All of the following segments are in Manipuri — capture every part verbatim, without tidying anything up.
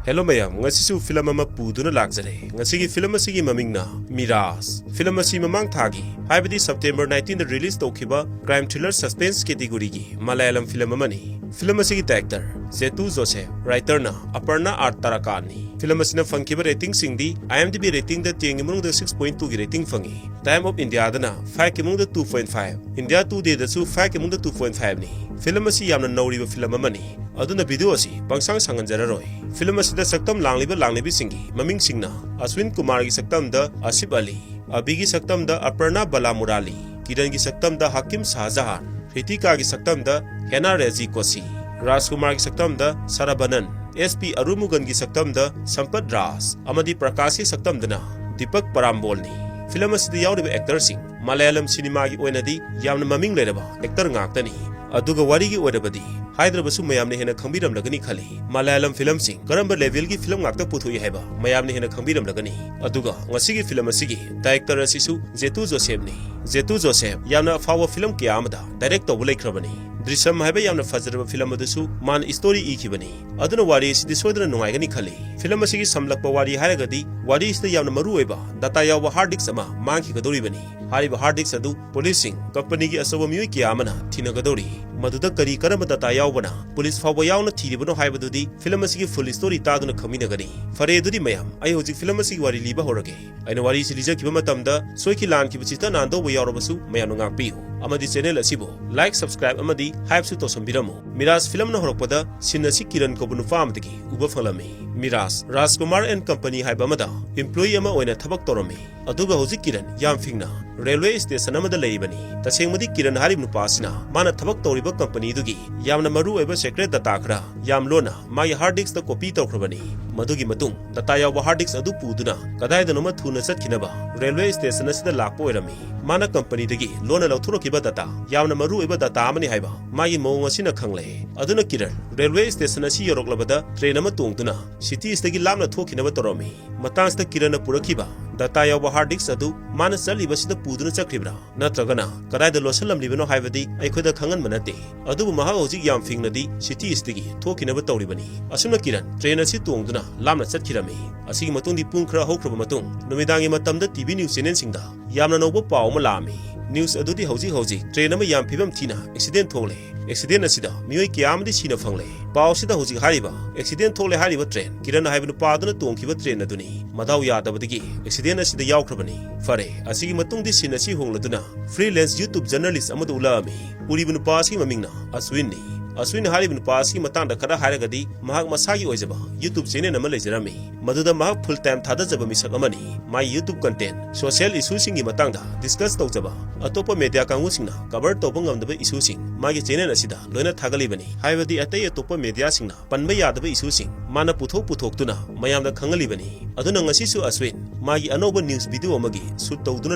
Hello ꯃꯌꯥꯝ, ꯉꯁꯤꯁꯨ ꯐꯤꯂꯝ ꯑꯃ ꯄꯨꯗꯨꯅ ꯂꯥꯛꯆꯔꯦ꯫ ꯉꯁꯤꯒꯤ ꯐꯤꯂꯝ ꯑꯁꯤꯒꯤ ꯃꯃꯤꯡꯅ ꯃꯤꯔꯥꯖ꯫ ꯐꯤꯂꯝ ꯑꯁꯤ ꯃꯃꯥꯡ ꯊꯥꯒꯤ, ꯍꯥꯏꯕꯗꯤ September nineteen ꯗ release ꯇꯧꯈꯤꯕ crime thriller suspense category ꯒꯤ ꯃꯂꯌꯥꯂꯝ ꯐꯤꯂꯝ ꯑꯃꯅꯤ꯫ ꯐꯤꯂꯝ ꯑꯁꯤꯒꯤ director ꯖꯦꯇꯨ ꯖꯣꯁꯦꯐ, writer ꯅ ꯑꯄꯔꯅꯥ ꯑꯥꯔ ꯇꯥꯔꯥꯀꯥꯟꯅꯤ꯫ ꯐꯤꯂꯝ ꯑꯁꯤꯅ ꯐꯪꯈꯤꯕ rating ꯁꯤꯡꯗꯤ IMDb rating ꯗ ten ꯒꯤ ꯃꯅꯨꯡꯗ six point two ꯒꯤ rating ꯐꯪꯉꯤ꯫ Time of India ꯗꯅ five ꯀꯤ ꯃꯅꯨꯡꯗ two point five, India Today ꯗꯁꯨ five ꯀꯤ ꯃꯅꯨꯡꯗ two point five ꯅꯤ꯫ ꯐꯤꯂꯝ ꯑꯁꯤ ꯌꯥꯝꯅ ꯅꯧꯔꯤꯕ ꯐꯤꯂꯝ ꯑꯃꯅꯤ, ꯑꯗꯨꯅ video ꯑꯁꯤ ꯄꯪꯁꯥꯡ ꯁꯥꯡꯍꯟꯖꯔꯔꯣꯏ꯫ ꯐꯤꯂꯝ ꯑꯁꯤꯗ ꯁꯛꯇꯝ ꯂꯥꯡꯂꯤꯕ ꯂꯥꯡꯂꯤꯕꯤꯁꯤꯡꯒꯤ ꯃꯃꯤꯡꯁꯤꯡꯅ ꯑꯁ꯭ꯋꯤꯟ ꯀꯨꯃꯥꯔꯒꯤ ꯁꯛꯇꯝꯗ ꯑꯁꯤꯐ ꯑꯂꯤ, ꯑꯕꯤꯒꯤ ꯁꯛꯇꯝꯗ ꯑꯄꯔꯅꯥ ꯕꯂꯥ ꯃꯨꯔꯥꯂꯤ, ꯀꯤꯔꯟꯒꯤ ꯁꯛꯇꯝꯗ ꯍꯥꯀꯤꯝ ꯁꯥꯍꯖꯍꯥꯟ, ꯍ꯭ꯔꯤꯇꯤꯀꯥꯒꯤ ꯁꯛꯇꯝꯗ ꯍꯦꯅꯥ ꯔꯦꯖꯤ ꯀꯣꯁꯤ, ꯔꯥꯖꯀꯨꯃꯥꯔꯒꯤ ꯁꯛꯇꯝꯗ ꯁꯔꯕꯅꯟ, S P ꯑꯔꯨꯃꯨꯒꯟꯒꯤ ꯁꯛꯇꯝꯗ ꯁꯝꯄꯠ ꯔꯥꯖ ꯑꯃꯗꯤ ꯄ꯭ꯔꯀꯥꯁꯀꯤ ꯁꯛꯇꯝꯗꯅ ꯗꯤꯄꯛ ꯄꯔꯥꯝꯕꯣꯜꯅꯤ꯫ ꯐꯤꯂꯝ ꯑꯁꯤꯗ ꯌꯥꯎꯔꯤꯕ actor ꯁꯤꯡ ꯃꯂꯌꯥꯂꯝ ꯁꯤꯅꯦꯃꯥꯒꯤ ꯑꯣꯏꯅꯗꯤ ꯌꯥꯝꯅ ꯃꯃꯤꯡ ꯂꯩꯔꯕ actor ꯉꯥꯛꯇꯅꯤ꯫ ꯑꯗꯨꯒ ꯋꯥꯔꯤꯒꯤ ꯑꯣꯏꯔꯕꯗꯤ ꯍꯥꯏꯗ꯭ꯔꯕꯁꯨ ꯃꯌꯥꯝꯅ ꯍꯦꯟꯅ ꯈꯪꯕꯤꯔꯝꯂꯒꯅꯤ ꯈꯜꯂꯤ꯫ ꯃꯂꯌꯥꯂꯝ ꯐꯤꯂꯝꯁꯤꯡ ꯀꯔꯝꯕ level ꯒꯤ ꯐꯤꯂꯝ ꯉꯥꯛꯇ ꯄꯨꯊꯣꯛꯏ ꯍꯥꯏꯕ ꯃꯌꯥꯝꯅ ꯍꯦꯟꯅ ꯈꯪꯕꯤꯔꯝꯂꯒꯅꯤ꯫ ꯑꯗꯨꯒ ꯉꯁꯤꯒꯤ ꯐꯤꯂꯝ ꯑꯁꯤꯒꯤ director ꯑꯁꯤꯁꯨ ꯖꯦꯇꯨ ꯖꯣꯁꯦꯐꯅꯤ꯫ ꯖꯦꯇꯨ ꯖꯣꯁꯦꯐ ꯌꯥꯝꯅ ꯑꯐꯥꯎꯕ ꯐꯤꯂꯝ ꯀꯌꯥ ꯑꯃꯗ direct ꯇꯧꯕ ꯂꯩꯈ꯭ꯔꯕꯅꯤ꯫ ꯗ꯭ꯔꯤꯁꯝ ꯍꯥꯏꯕ ꯌꯥꯝꯅ ꯐꯖꯔꯕ ꯐꯤꯂꯝ ꯑꯗꯨꯁꯨ ꯃꯥꯅ story ꯏꯈꯤꯕꯅꯤ꯫ ꯑꯗꯨꯅ ꯋꯥꯔꯤ ꯑꯁꯤꯗꯤ ꯁꯣꯏꯗꯅ ꯅꯨꯡꯉꯥꯏꯒꯅꯤ ꯈꯜꯂꯤ꯫ ꯐꯤꯂꯝ ꯑꯁꯤꯒꯤ ꯁꯝꯂꯛꯄ ꯋꯥꯔꯤ ꯍꯥꯏꯔꯒꯗꯤ, ꯋꯥꯔꯤ ꯑꯁꯤꯗ ꯌꯥꯝꯅ ꯃꯔꯨ ꯑꯣꯏꯕ data ꯌꯥꯎꯕ hard disk ꯑꯃ ꯃꯥꯡꯈꯤꯒꯗꯧꯔꯤꯕꯅꯤ꯫ ꯍꯥꯏꯔꯤꯕ hard disk ꯑꯗꯨ police ꯁꯤꯡ, company ꯒꯤ ꯑꯆꯧꯕ ꯃꯤꯑꯣꯏ ꯀꯌꯥ ꯑꯃꯅ ꯊꯤꯅꯒꯗꯧꯔꯤ꯫ ꯃꯗꯨꯗ ꯀꯔꯤ ꯀꯔꯝꯕ data ꯌꯥꯎꯕꯅ police ꯐꯥꯎꯕ ꯌꯥꯎꯅ ꯊꯤꯔꯤꯕꯅꯣ ꯍꯥꯏꯕꯗꯨꯗꯤ ꯐꯤꯂꯝ ꯑꯁꯤꯒꯤ full story ꯇꯥꯗꯨꯅ ꯈꯪꯃꯤꯟꯅꯒꯅꯤ꯫ ꯐꯔꯦ, ꯑꯗꯨꯗꯤ ꯃꯌꯥꯝ, ꯑꯩ ꯍꯧꯖꯤꯛ ꯐꯤꯂꯝ ꯑꯁꯤꯒꯤ ꯋꯥꯔꯤ ꯂꯤꯕ ꯍꯧꯔꯒꯦ꯫ ꯑꯩꯅ ꯋꯥꯔꯤꯁꯤ ꯂꯤꯖꯈꯤꯕ ꯃꯇꯝꯗ ꯁꯣꯏꯈꯤ ꯂꯥꯟꯈꯤꯕ ꯆꯤꯠꯇ ꯅꯥꯟꯗꯧꯕ ꯌꯥꯎꯔꯕꯁꯨ ꯃꯌꯥꯝꯅ ꯉꯥꯛꯄꯤꯌꯨ, ꯑꯃꯗꯤ channel ꯑꯁꯤꯕꯨ like, subscribe ꯑꯃꯗꯤ hype ꯁꯨ ꯇꯧꯁꯟꯕꯤꯔꯝꯃꯨ꯫ ꯃꯤꯔꯥꯖ ꯐꯤꯂꯝꯅ ꯍꯧꯔꯛꯄꯗ scene ꯑꯁꯤ ꯀꯤꯔꯟ ꯀꯧꯕ ꯅꯨꯄꯥ ꯑꯃꯗꯒꯤ ꯎꯕ ꯐꯪꯂꯝꯃꯤ꯫ ꯃꯤꯔꯥꯖ, Rajkumar and Company ꯍꯥꯏꯕ ꯑꯃꯗ employee ꯑꯃ ꯑꯣꯏꯅ ꯊꯕꯛ ꯇꯧꯔꯝꯃꯤ꯫ ꯑꯗꯨꯒ ꯍꯧꯖꯤꯛ ꯀꯤꯔꯟ ꯌꯥꯝ ꯐꯤꯡꯅ railway station ꯑꯃꯗ ꯂꯩꯔꯤꯕꯅꯤ꯫ ꯇꯁꯦꯡꯕꯗꯤ ꯀꯤꯔꯟ ꯍꯥꯏꯔꯤꯕ ꯅꯨꯄꯥ ꯑꯁꯤꯅ ꯃꯥꯅ ꯊꯕꯛ ꯇꯧꯔꯤꯕ company ꯗꯨꯒꯤ ꯌꯥꯝꯅ ꯃꯔꯨ ꯑꯣꯏꯕ secret data ꯈꯔ ꯌꯥꯝ ꯂꯣꯟꯅ ꯃꯥꯒꯤ hard disk ꯇ copy ꯇꯧꯈ꯭ꯔꯕꯅꯤ꯫ ꯃꯗꯨꯒꯤ ꯃꯇꯨꯡ data ꯌꯥꯎꯕ hard disk ꯑꯗꯨ ꯄꯨꯗꯨꯅ ꯀꯗꯥꯏꯗꯅꯣꯃ ꯊꯨꯅ ꯆꯠꯈꯤꯅꯕ railway station ꯑꯁꯤꯗ ꯂꯥꯛꯄ ꯑꯣꯏꯔꯝꯃꯤ꯫ ꯃꯥꯅ company ꯗꯒꯤ ꯂꯣꯟꯅ ꯂꯧꯊꯣꯔꯛꯈꯤꯕ data ꯌꯥꯝꯅ ꯃꯔꯨ ꯑꯣꯏꯕ data ꯑꯃꯅꯤ ꯍꯥꯏꯕ ꯃꯥꯒꯤ ꯃꯑꯣꯡ ꯑꯁꯤꯅ ꯈꯪꯂꯦ꯫ ꯑꯗꯨꯅ ꯀꯤꯔꯟ railway station ꯑꯁꯤ ꯌꯧꯔꯛꯂꯕꯗ train ꯑꯃ ꯇꯣꯡꯗꯨꯅ city ꯑꯁꯤꯗꯒꯤ ꯂꯥꯞꯅ ꯊꯣꯛꯈꯤꯅꯕ ꯇꯧꯔꯝꯃꯤ꯫ ꯃꯇꯥꯡꯁꯤꯗ ꯀꯤꯔꯟꯅ ꯄꯨꯔꯛꯈꯤꯕ ꯗꯇꯥ ꯌꯥꯎꯕ ꯍꯥꯔꯗ ꯗꯤꯁꯛ ꯑꯗꯨ ꯃꯥꯅ ꯆꯠꯂꯤꯕꯁꯤꯗ ꯄꯨꯗꯨꯅ ꯆꯠꯈ꯭ꯔꯤꯕ꯭ꯔꯥ ꯅꯠꯇ꯭ꯔꯒꯅ ꯀꯗꯥꯏꯗ ꯂꯣꯠꯁꯤꯜꯂꯝꯂꯤꯕꯅꯣ ꯍꯥꯏꯕꯗꯤ ꯑꯩꯈꯣꯏꯗ ꯈꯪꯍꯟꯕ ꯅꯠꯇꯦ꯫ ꯑꯗꯨꯕꯨ ꯃꯍꯥꯛ ꯍꯧꯖꯤꯛ ꯌꯥꯝ ꯐꯤꯡꯅꯗꯤ ꯁꯤꯇꯤ ꯑꯁꯤꯗꯒꯤ ꯊꯣꯛꯈꯤꯅꯕ ꯇꯧꯔꯤꯕꯅꯤ꯫ ꯑꯁꯨꯝꯅ ꯀꯤꯔꯟ ꯇ꯭ꯔꯦꯟ ꯑꯁꯤ ꯇꯣꯡꯗꯨꯅ ꯂꯥꯞꯅ ꯆꯠꯈꯤꯔꯝꯃꯤ꯫ ꯑꯁꯤꯒꯤ ꯃꯇꯨꯡꯗꯤ ꯄꯨꯡ ꯈꯔ ꯍꯧꯈ꯭ꯔꯕ ꯃꯇꯨꯡ ꯅꯨꯃꯤꯗꯥꯡꯒꯤ ꯃꯇꯝꯗ ꯇꯤ ꯚꯤ ꯅ꯭ꯌꯨꯁ ꯆꯦꯅꯦꯜꯁꯤꯡꯗ ꯌꯥꯝꯅ ꯅꯧꯕ ꯄꯥꯎ ꯑꯃ ꯂꯥꯛꯑꯝꯃꯤ꯫ ꯅ꯭ꯌꯨꯁ ꯑꯗꯨꯗꯤ ꯍꯧꯖꯤꯛ ꯍꯧꯖꯤꯛ ꯇ꯭ꯔꯦꯟ ꯑꯃ ꯌꯥꯝ ꯐꯤꯕꯝ ꯊꯤꯅ ꯑꯦꯛꯁꯤꯗꯦꯟ ꯊꯣꯛꯂꯦ꯫ ꯑꯦꯛꯁꯤꯗꯦꯟ ꯑꯁꯤꯗ ꯃꯤꯑꯣꯏ ꯀꯌꯥ ꯑꯃꯗꯤ ꯁꯤꯅ ꯐꯪꯂꯦ꯫ ꯄꯥꯎꯁꯤꯗ ꯍꯧꯖꯤꯛ ꯍꯥꯏꯔꯤꯕ ꯑꯦꯛꯁꯤꯗꯦꯟ ꯊꯣꯛꯂꯦ ꯍꯥꯏꯔꯤꯕ ꯇ꯭ꯔꯦꯟ ꯀꯤꯔꯟ ꯍꯥꯏꯕ ꯅꯨꯄꯥ ꯑꯗꯨꯅ ꯇꯣꯡꯈꯤꯕ ꯇ꯭ꯔꯦꯟ ꯑꯗꯨꯅꯤ꯫ ꯃꯗꯥꯎ ꯌꯥꯗꯕꯗꯒꯤ ꯑꯦꯛꯁꯤꯗꯦꯟ ꯑꯁꯤꯗ ꯌꯥꯎꯈ꯭ꯔꯕꯅꯤ꯫ ꯐꯔꯦ, ꯑꯁꯤꯒꯤ ꯃꯇꯨꯡꯗꯤ ꯁꯤꯟ ꯑꯁꯤ ꯍꯣꯡꯂꯗꯨꯅ ꯐ꯭ꯔꯤꯂꯦꯟꯁ YouTube ꯖꯔꯅꯦꯂꯤꯁ ꯑꯃꯗ ꯎꯠꯂꯛꯑꯝꯃꯤ꯫ ꯎꯔꯤꯕ ꯅꯨꯄꯥ ꯑꯁꯤꯒꯤ ꯃꯃꯤꯡꯅ ꯑꯁ꯭ꯋꯤꯟꯅꯤ꯫ ꯑꯁ꯭ꯋꯤꯟ ꯍꯥꯏꯔꯤꯕ ꯅꯨꯄꯥ ꯑꯁꯤꯒꯤ ꯃꯇꯥꯡꯗ ꯈꯔ ꯍꯥꯏꯔꯒꯗꯤ, ꯃꯍꯥꯛ ꯃꯁꯥꯒꯤ ꯑꯣꯏꯖꯕ YouTube ꯆꯦꯅꯦꯜ ꯑꯃ ꯂꯩꯖꯔꯝꯃꯤ꯫ ꯃꯗꯨꯗ ꯃꯍꯥꯛ ꯐꯨꯜ ꯇꯥꯏꯝ ꯊꯥꯗꯖꯕ ꯃꯤꯁꯛ ꯑꯃꯅꯤ꯫ ꯃꯥꯒꯤ YouTube ꯀꯟꯇꯦꯟ, ꯁꯣꯁꯤꯌꯦꯜ ꯏꯁꯨꯁꯤꯡꯒꯤ ꯃꯇꯥꯡꯗ ꯗꯤꯁꯀꯁ ꯇꯧꯖꯕ, ꯑꯇꯣꯞꯄ ꯃꯦꯗꯤꯌꯥ ꯀꯥꯡꯕꯨꯁꯤꯡꯅ ꯀꯚꯔ ꯇꯧꯕ ꯉꯝꯗꯕ ꯏꯁꯨꯁꯤꯡ ꯃꯥꯒꯤ ꯆꯦꯅꯦꯜ ꯑꯁꯤꯗ ꯂꯣꯏꯅ ꯊꯥꯒꯠꯂꯤꯕꯅꯤ꯫ ꯍꯥꯏꯕꯗꯤ ꯑꯇꯩ ꯑꯇꯣꯞꯄ ꯃꯦꯗꯤꯌꯥꯁꯤꯡꯅ ꯄꯟꯕ ꯌꯥꯗꯕ ꯏꯁꯨꯁꯤꯡ ꯃꯥꯅ ꯄꯨꯊꯣꯛ ꯄꯨꯊꯣꯛꯇꯨꯅ ꯃꯌꯥꯝꯗ ꯈꯪꯍꯜꯂꯤꯕꯅꯤ꯫ ꯑꯗꯨꯅ ꯉꯁꯤꯁꯨ ꯑꯁ꯭ꯋꯤꯟ ꯃꯥꯒꯤ ꯑꯅꯧꯕ ꯅ꯭ꯌꯨꯁ ꯚꯤꯗꯤꯑꯣ ꯑꯃꯒꯤ ꯁꯨꯠ ꯇꯧꯗꯨꯅ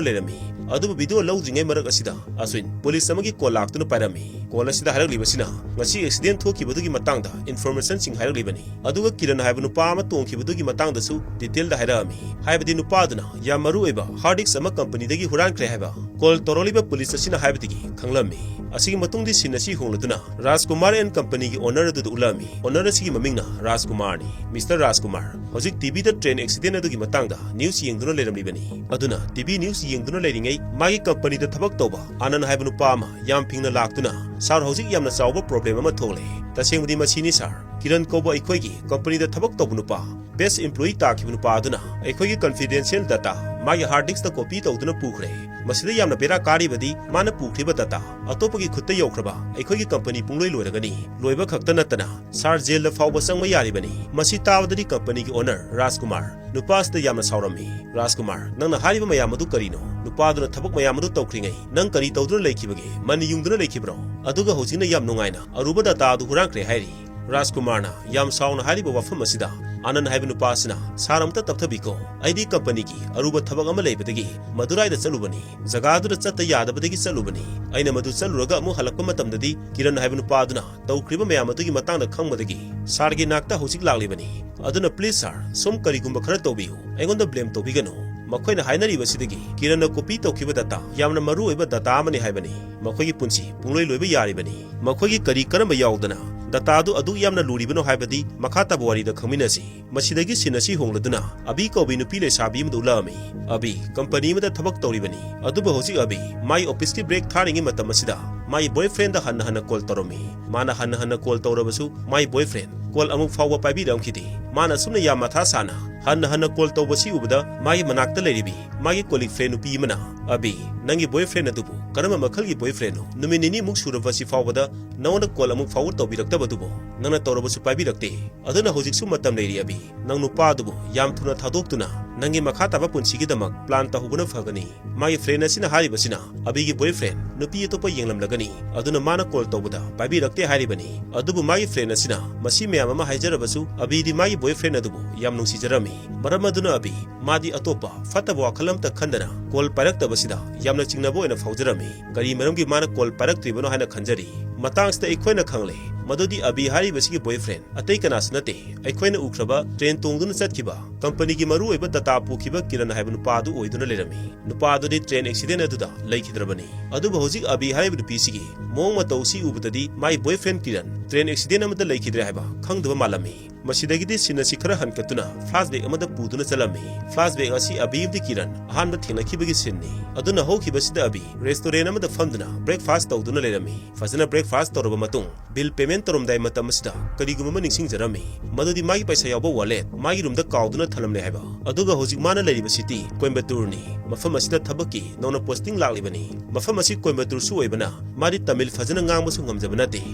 ꯂꯩꯔꯝꯃꯤ꯫ ꯑꯗꯨꯕꯨ ꯚꯤꯗꯤꯑꯣ ꯂꯧꯗ꯭ꯔꯤꯉꯩ ꯃꯔꯛ ꯑꯁꯤꯗ ꯑꯁ꯭ꯋꯤꯟ ꯄꯨꯂꯤꯁ ꯑꯃꯒꯤ ꯀꯣꯜ ꯂꯥꯛꯇꯨꯅ ꯄꯥꯏꯔꯝꯃꯤ꯫ ꯀꯣꯜ ꯑꯁꯤꯗ ꯍꯥꯏꯔꯛꯂꯤꯕꯁꯤꯅ ꯉꯁꯤ ꯑꯦꯛꯁꯤꯗꯦꯟ ꯊꯣꯛꯈꯤꯕꯗꯨꯒꯤ ꯃꯇꯥꯡꯗ ꯏꯟꯐꯣꯔꯃꯦꯁꯟꯁꯤꯡ ꯍꯥꯏꯔꯛꯂꯤꯕꯅꯤ꯫ ꯑꯗꯨꯒ ꯀꯤꯔꯟ ꯍꯥꯏꯕ ꯅꯨꯄꯥ ꯑꯃ ꯇꯣꯡꯈꯤꯕꯗꯨꯒꯤ ꯃꯇꯥꯡꯗꯁꯨ ꯗꯤꯇꯦꯜꯗ ꯍꯥꯏꯔꯛꯑꯝꯃꯤ꯫ ꯍꯥꯏꯕꯗꯤ ꯅꯨꯄꯥ ꯑꯗꯨꯅ ꯌꯥꯝ ꯃꯔꯨ ꯑꯣꯏꯕ ꯍꯥꯔꯗ ꯗꯤꯁꯛ ꯑꯃ ꯀꯝꯄꯅꯤꯗꯒꯤ ꯍꯨꯔꯥꯟꯈ꯭ꯔꯦ ꯍꯥꯏꯕ ꯀꯣꯜ ꯇꯧꯔꯛꯂꯤꯕ ꯄꯨꯂꯤꯁ ꯑꯁꯤꯅ ꯍꯥꯏꯕꯗꯒꯤ ꯈꯪꯂꯝꯃꯤ꯫ ꯑꯁꯤꯒꯤ ꯃꯇꯨꯡꯗꯤ ꯁꯤꯟ ꯑꯁꯤ ꯍꯣꯡꯂꯗꯨꯅ ꯔꯥꯖꯀꯨꯃꯥꯔ ꯑꯦꯟ ꯀꯝꯄꯅꯤꯒꯤ ꯑꯣꯅꯔ ꯑꯗꯨꯗ ꯎꯠꯂꯝꯃꯤ꯫ ꯑꯣꯅꯔ ꯑꯁꯤꯒꯤ ꯃꯃꯤꯡꯅ ꯔꯥꯖꯀꯨꯃꯥꯔꯅꯤ꯫ ꯃꯤꯁꯇꯔ ꯔꯥꯖꯀꯨꯃꯥꯔ, ꯍꯧꯖꯤꯛ ꯇꯤ ꯚꯤꯗ ꯇ꯭ꯔꯦꯟ ꯑꯦꯛꯁꯤꯗꯦꯟ ꯑꯗꯨꯒꯤ ꯃꯇꯥꯡꯗ ꯅ꯭ꯌꯨꯁ ꯌꯦꯡꯗꯨꯅ ꯂꯩꯔꯝꯂꯤꯕꯅꯤ꯫ ꯑꯗꯨꯅ ꯇꯤ ꯚꯤ ꯅ꯭ꯌꯨꯁ ꯌꯦꯡꯗꯨꯅ ꯂꯩꯔꯤꯉꯩ ꯃꯥꯒꯤ ꯀꯝꯄꯅꯤꯗ ꯊꯕꯛ ꯇꯧꯕ ꯑꯥꯅꯟ ꯍꯥꯏꯕ ꯅꯨꯄꯥ ꯑꯃ ꯌꯥꯝ ꯐꯤꯡꯅ ꯂꯥꯛꯇꯨꯅ, "ꯁꯥꯔ, ꯍꯧꯖꯤꯛ ꯌꯥꯝꯅ ꯆꯥꯎꯕ ꯄ꯭ꯔꯣꯕ꯭ꯂꯦꯝ ꯑꯃ ꯊꯣꯛꯂꯦ꯫ ꯇꯁꯦꯡꯕꯗꯤ ꯃꯁꯤꯅꯤ ꯁꯥꯔ, ꯀꯤꯔꯟ ꯀꯧꯕ ꯑꯩꯈꯣꯏꯒꯤ ꯀꯝꯄꯅꯤꯗ ꯊꯕꯛ ꯇꯧꯕ ꯅꯨꯄꯥ, ꯕꯦꯁ ꯏꯝꯄ꯭ꯂꯣꯌꯤ ꯇꯥꯈꯤꯕ ꯅꯨꯄꯥ ꯑꯗꯨꯅ ꯑꯩꯈꯣꯏꯒꯤ ꯀꯟꯐꯤꯗꯦꯟꯁꯤꯌꯦꯜ ꯗꯇꯥ ꯃꯥꯒꯤ ꯍꯥꯔꯗ ꯗꯤꯁꯛꯇ ꯀꯣꯄꯤ ꯇꯧꯗꯨꯅ ꯄꯨꯈ꯭ꯔꯦ꯫ ꯃꯁꯤꯗ ꯌꯥꯝꯅ ꯕꯦꯔꯥ ꯀꯥꯔꯤꯕꯗꯤ ꯃꯥꯅ ꯄꯨꯈ꯭ꯔꯤꯕ ꯗꯇꯥ ꯑꯇꯣꯞꯄꯒꯤ ꯈꯨꯠꯇ ꯌꯧꯈ꯭ꯔꯕ ꯑꯩꯈꯣꯏꯒꯤ ꯀꯝꯄꯅꯤ ꯄꯨꯡꯂꯣꯏ ꯂꯣꯏꯔꯒꯅꯤ꯫ ꯂꯣꯏꯕ ꯈꯛꯇ ꯅꯠꯇꯅ ꯁꯥꯔ ꯖꯦꯜꯗ ꯐꯥꯎꯕ ꯆꯪꯕ ꯌꯥꯔꯤꯕꯅꯤ꯫" ꯃꯁꯤ ꯇꯥꯕꯗꯗꯤ ꯀꯝꯄꯅꯤꯒꯤ ꯑꯣꯅꯔ ꯔꯥꯖꯀꯨꯃꯥꯔ ꯅꯨꯄꯥ ꯑꯁꯤꯗ ꯌꯥꯝꯅ ꯁꯥꯎꯔꯝꯃꯤ꯫ "ꯔꯥꯖꯀꯨꯃꯥꯔ, ꯅꯪꯅ ꯍꯥꯏꯔꯤꯕ ꯃꯌꯥꯝ ꯑꯗꯨ ꯀꯔꯤꯅꯣ? ꯅꯨꯄꯥꯗꯨꯅ ꯊꯕꯛ ꯃꯌꯥꯝ ꯑꯗꯨ ꯇꯧꯈ꯭ꯔꯤꯉꯩ ꯅꯪ ꯀꯔꯤ ꯇꯧꯗꯨꯅ ꯂꯩꯈꯤꯕꯒꯦ? ꯃꯟ ꯌꯨꯡꯗꯨꯅ ꯂꯩꯈꯤꯕ꯭ꯔꯣ? ꯑꯗꯨꯒ ꯍꯧꯖꯤꯛꯅ ꯌꯥꯝ ꯅꯨꯡꯉꯥꯏꯅ ꯑꯔꯨꯕ ꯗꯇꯥ ꯑꯗꯨ ꯍꯨꯔꯥꯟꯈ꯭ꯔꯦ ꯍꯥꯏꯔꯤ꯫" ꯔꯥꯖꯀꯨꯃꯥꯔꯅ ꯌꯥꯝ ꯁꯥꯎꯅ ꯍꯥꯏꯔꯤꯕ ꯋꯥꯐꯝ ꯑꯁꯤꯗ ꯑꯥꯅꯟ ꯍꯥꯏꯕ ꯅꯨꯄꯥ ꯑꯁꯤꯅ, "ꯁꯥꯔ, ꯑꯝꯇ ꯇꯞꯊꯕꯤꯈꯣ꯫ ꯑꯩꯗꯤ ꯀꯝꯄꯅꯤꯒꯤ ꯑꯔꯨꯕ ꯊꯕꯛ ꯑꯃ ꯂꯩꯕꯗꯒꯤ ꯃꯗꯨꯔꯥꯏꯗ ꯆꯠꯂꯨꯕꯅꯤ꯫ ꯖꯒꯥ ꯑꯗꯨꯗ ꯆꯠꯇ ꯌꯥꯗꯕꯗꯒꯤ ꯆꯠꯂꯨꯕꯅꯤ꯫ ꯑꯩꯅ ꯃꯗꯨ ꯆꯠꯂꯨꯔꯒ ꯑꯃꯨꯛ ꯍꯜꯂꯛꯄ ꯃꯇꯝꯗꯗꯤ ꯀꯤꯔꯟ ꯍꯥꯏꯕ ꯅꯨꯄꯥ ꯑꯗꯨꯅ ꯇꯧꯈ꯭ꯔꯤꯕ ꯃꯌꯥꯝ ꯑꯗꯨꯒꯤ ꯃꯇꯥꯡꯗ ꯈꯪꯕꯗꯒꯤ ꯁꯥꯔꯒꯤ ꯅꯥꯛꯇ ꯍꯧꯖꯤꯛ ꯂꯥꯛꯂꯤꯕꯅꯤ꯫ ꯑꯗꯨꯅ ꯄ꯭ꯂꯤꯖ ꯁꯥꯔ, ꯁꯣꯝ ꯀꯔꯤꯒꯨꯝꯕ ꯈꯔ ꯇꯧꯕꯤꯌꯨ꯫ ꯑꯩꯉꯣꯟꯗ ꯕ꯭ꯂꯦꯝ ꯇꯧꯕꯤꯒꯅꯨ꯫" ꯃꯈꯣꯏꯅ ꯍꯥꯏꯅꯔꯤꯕꯁꯤꯗꯒꯤ ꯀꯤꯔꯟꯅ copy ꯇꯧꯈꯤꯕ data ꯌꯥꯝꯅ ꯃꯔꯨ ꯑꯣꯏꯕ data ꯑꯃꯅꯤ ꯍꯥꯏꯕꯅꯤ꯫ ꯃꯈꯣꯏꯒꯤ ꯄꯨꯟꯁꯤ ꯄꯨꯡꯂꯣꯏ ꯂꯣꯏꯕ ꯌꯥꯔꯤꯕꯅꯤ꯫ ꯃꯈꯣꯏꯒꯤ ꯀꯔꯤ ꯀꯔꯝꯕ ꯌꯥꯎꯗꯅ data ꯑꯗꯨ ꯑꯗꯨꯛ ꯌꯥꯝꯅ ꯂꯨꯔꯤꯕꯅꯣ ꯍꯥꯏꯕꯗꯤ ꯃꯈꯥ ꯇꯥꯕ ꯋꯥꯔꯤꯗ ꯈꯪꯃꯤꯟꯅꯁꯤ꯫ ꯃꯁꯤꯗꯒꯤ scene ꯑꯁꯤ ꯍꯣꯡꯂꯗꯨꯅ ꯑꯕꯤ ꯀꯧꯕꯤ ꯅꯨꯄꯤ ꯂꯩꯁꯥꯕꯤ ꯑꯃꯗ ꯎꯠꯂꯛꯑꯝꯃꯤ꯫ ꯑꯕꯤ company ꯑꯃꯗ ꯊꯕꯛ ꯇꯧꯔꯤꯕꯅꯤ꯫ ꯑꯗꯨꯕꯨ ꯍꯧꯖꯤꯛ ꯑꯕꯤ ꯃꯥꯒꯤ office ꯀꯤ break ꯊꯥꯔꯤꯉꯩ ꯃꯇꯝ ꯑꯁꯤꯗ ꯃꯥꯒꯤ boyfriend ꯗ ꯍꯟꯅ ꯍꯟꯅ call ꯇꯧꯔꯝꯃꯤ꯫ ꯃꯥꯅ ꯍꯟꯅ ꯍꯟꯅ call ꯇꯧꯔꯕꯁꯨ ꯃꯥꯒꯤ boyfriend call ꯑꯃꯨꯛ ꯐꯥꯎꯕ ꯄꯥꯏꯕꯤꯔꯝꯈꯤꯗꯦ꯫ ꯃꯥꯅ ꯑꯁꯨꯝꯅ ꯌꯥꯝ ꯃꯊꯥ ꯁꯥꯅ ꯍꯟꯅ ꯍꯟꯅ call ꯇꯧꯕꯁꯤ ꯎꯕꯗ ꯃꯥꯒꯤ ꯃꯅꯥꯛꯇ ꯂꯩꯔꯤꯕꯤ ꯃꯥꯒꯤ colleague friend ꯅꯨꯄꯤ ꯑꯃꯅ, "ꯑꯕꯤ, ꯅꯪꯒꯤ boyfriend ꯑꯗꯨꯕꯨ ꯀꯔꯝꯕ ꯃꯈꯜꯒꯤ boyfriend ꯅꯣ? ꯅꯨꯃꯤꯠ ꯅꯤꯅꯤꯃꯨꯛ ꯁꯨꯔꯕꯁꯤ ꯐꯥꯎꯕꯗ ꯅꯉꯣꯟꯗ call ꯑꯃꯨꯛ forward ꯇꯧꯕꯤꯔꯛꯇꯕꯗꯨꯕꯨ? ꯅꯪꯅ ꯇꯧꯔꯕꯁꯨ ꯄꯥꯏꯕꯤꯔꯛꯇꯦ꯫ ꯑꯗꯨꯅ ꯍꯧꯖꯤꯛꯁꯨ ꯃꯇꯝ ꯂꯩꯔꯤ ꯑꯕꯤ꯫ ꯅꯪ ꯅꯨꯄꯥ ꯑꯗꯨꯕꯨ ꯌꯥꯝ ꯊꯨꯅ ꯊꯥꯗꯣꯛꯇꯨꯅ ꯅꯪꯒꯤ ꯃꯈꯥ ꯇꯥꯕ ꯄꯨꯟꯁꯤꯒꯤꯗꯃꯛ plan ꯇꯧꯍꯧꯕꯅ ꯐꯒꯅꯤ꯫" ꯃꯥꯒꯤ friend ꯑꯁꯤꯅ ꯍꯥꯏꯔꯤꯕꯁꯤꯅ ꯑꯕꯤꯒꯤ boyfriend ꯅꯨꯄꯤ ꯑꯇꯣꯞꯄ ꯌꯦꯡꯂꯝꯂꯒꯅꯤ꯫ ꯑꯗꯨꯅ ꯃꯥꯅ call ꯇꯧꯕꯗ ꯄꯥꯏꯕꯤꯔꯛꯇꯦ ꯍꯥꯏꯔꯤꯕꯅꯤ꯫ ꯑꯗꯨꯕꯨ ꯃꯥꯒꯤ friend ꯑꯁꯤꯅ ꯃꯁꯤ ꯃꯌꯥꯝ ꯑꯃ ꯍꯥꯏꯖꯔꯕꯁꯨ ꯑꯕꯤꯗꯤ ꯃꯥꯒꯤ boyfriend ꯑꯗꯨꯕꯨ ꯌꯥꯝ ꯅꯨꯡꯁꯤꯖꯔꯝꯃꯤ꯫ ꯃꯔꯝ ꯑꯗꯨꯅ ꯑꯕꯤ ꯃꯥꯗꯤ ꯑꯇꯣꯞꯄ ꯐꯠꯇꯕ ꯋꯥꯈꯜ ꯑꯃꯇ ꯈꯟꯗꯅ call ꯄꯥꯏꯔꯛꯇꯕꯁꯤꯗ ꯌꯥꯝꯅ ꯆꯤꯡꯅꯕ ꯑꯣꯏꯅ ꯐꯥꯎꯖꯔꯝꯃꯤ꯫ ꯀꯔꯤ ꯃꯔꯝꯒꯤ ꯃꯥꯅ call ꯄꯥꯏꯔꯛꯇ꯭ꯔꯤꯕꯅꯣ ꯍꯥꯏꯅ ꯈꯟꯖꯔꯤ꯫ ꯃꯇꯥꯡꯁꯤꯗ ꯑꯩꯈꯣꯏꯅ ꯈꯪꯂꯦ ꯃꯗꯨꯗꯤ ꯑꯕꯤ ꯍꯥꯏꯔꯤꯕꯁꯤꯒꯤ boyfriend ꯑꯇꯩ ꯀꯅꯥꯁꯨ ꯅꯠꯇꯦ, ꯑꯩꯈꯣꯏꯅ ꯎꯈ꯭ꯔꯕ train ꯇꯣꯡꯗꯨꯅ ꯆꯠꯈꯤꯕ, company ꯒꯤ ꯃꯔꯨꯑꯣꯏꯕ data ꯄꯨꯈꯤꯕ ꯀꯤꯔꯟ ꯍꯥꯏꯕ ꯅꯨꯄꯥ ꯑꯗꯨ ꯑꯣꯏꯗꯨꯅ ꯂꯩꯔꯝꯃꯤ꯫ ꯅꯨꯄꯥ ꯑꯗꯨꯗꯤ train accident ꯑꯗꯨꯗ ꯂꯩꯈꯤꯗ꯭ꯔꯕꯅꯤ꯫ ꯑꯗꯨꯕꯨ ꯍꯧꯖꯤꯛ ꯑꯕꯤ ꯍꯥꯏꯔꯤꯕ ꯅꯨꯄꯤꯁꯤꯒꯤ ꯃꯑꯣꯡ ꯃꯇꯧꯁꯤ ꯎꯕꯗꯗꯤ ꯃꯥꯒꯤ boyfriend ꯀꯤꯔꯟ train accident ꯑꯃꯗ ꯂꯩꯈꯤꯗ꯭ꯔꯦ ꯍꯥꯏꯕ ꯈꯪꯗꯕ ꯃꯥꯜꯂꯝꯃꯤ꯫ ꯃꯁꯤꯗꯒꯤꯗꯤ scene ꯑꯁꯤ ꯈꯔ ꯍꯟꯀꯠꯇꯨꯅ flashback ꯑꯃꯗ ꯄꯨꯗꯨꯅ ꯆꯠꯂꯝꯃꯤ꯫ Flashback ꯑꯁꯤ ꯑꯕꯤ ꯑꯃꯗꯤ ꯀꯤꯔꯟ ꯑꯍꯥꯟꯕ ꯊꯦꯡꯅꯈꯤꯕꯒꯤ scene ꯅꯤ꯫ ꯑꯗꯨꯅ ꯍꯧꯈꯤꯕꯁꯤꯗ ꯑꯕꯤ restaurant ꯑꯃꯗ ꯐꯝꯗꯨꯅ breakfast ꯇꯧꯗꯨꯅ ꯂꯩꯔꯝꯃꯤ꯫ ꯐꯖꯅ breakfast ꯇꯧꯔꯕ ꯃꯇꯨꯡ bill payment ꯇꯧꯔꯝꯗꯥꯏ ꯃꯇꯝ ꯑꯁꯤꯗ ꯀꯔꯤꯒꯨꯝꯕ ꯑꯃ ꯅꯤꯡꯁꯤꯡꯖꯔꯝꯃꯤ, ꯃꯗꯨꯗꯤ ꯃꯥꯒꯤ ꯄꯩꯁꯥ ꯌꯥꯎꯕ wallet ꯃꯥꯒꯤ room ꯗ ꯀꯥꯎꯗꯨꯅ ꯊꯝꯂꯝꯂꯦ ꯍꯥꯏꯕ꯫ ꯑꯗꯨꯒ ꯍꯧꯖꯤꯛ ꯃꯥꯅ ꯂꯩꯔꯤꯕ city ꯀꯣꯏꯝꯕꯇꯨꯔꯅꯤ꯫ ꯃꯐꯝ ꯑꯁꯤꯗ ꯊꯕꯛꯀꯤ ꯅꯧꯅ posting ꯂꯥꯛꯂꯤꯕꯅꯤ꯫ ꯃꯐꯝ ꯑꯁꯤ ꯀꯣꯏꯝꯕꯇꯨꯔꯁꯨ ꯑꯣꯏꯕꯅ ꯃꯥꯗꯤ ꯇꯥꯃꯤꯜ ꯐꯖꯅ ꯉꯥꯡꯕꯁꯨ ꯉꯝꯖꯕ ꯅꯠꯇꯦ꯫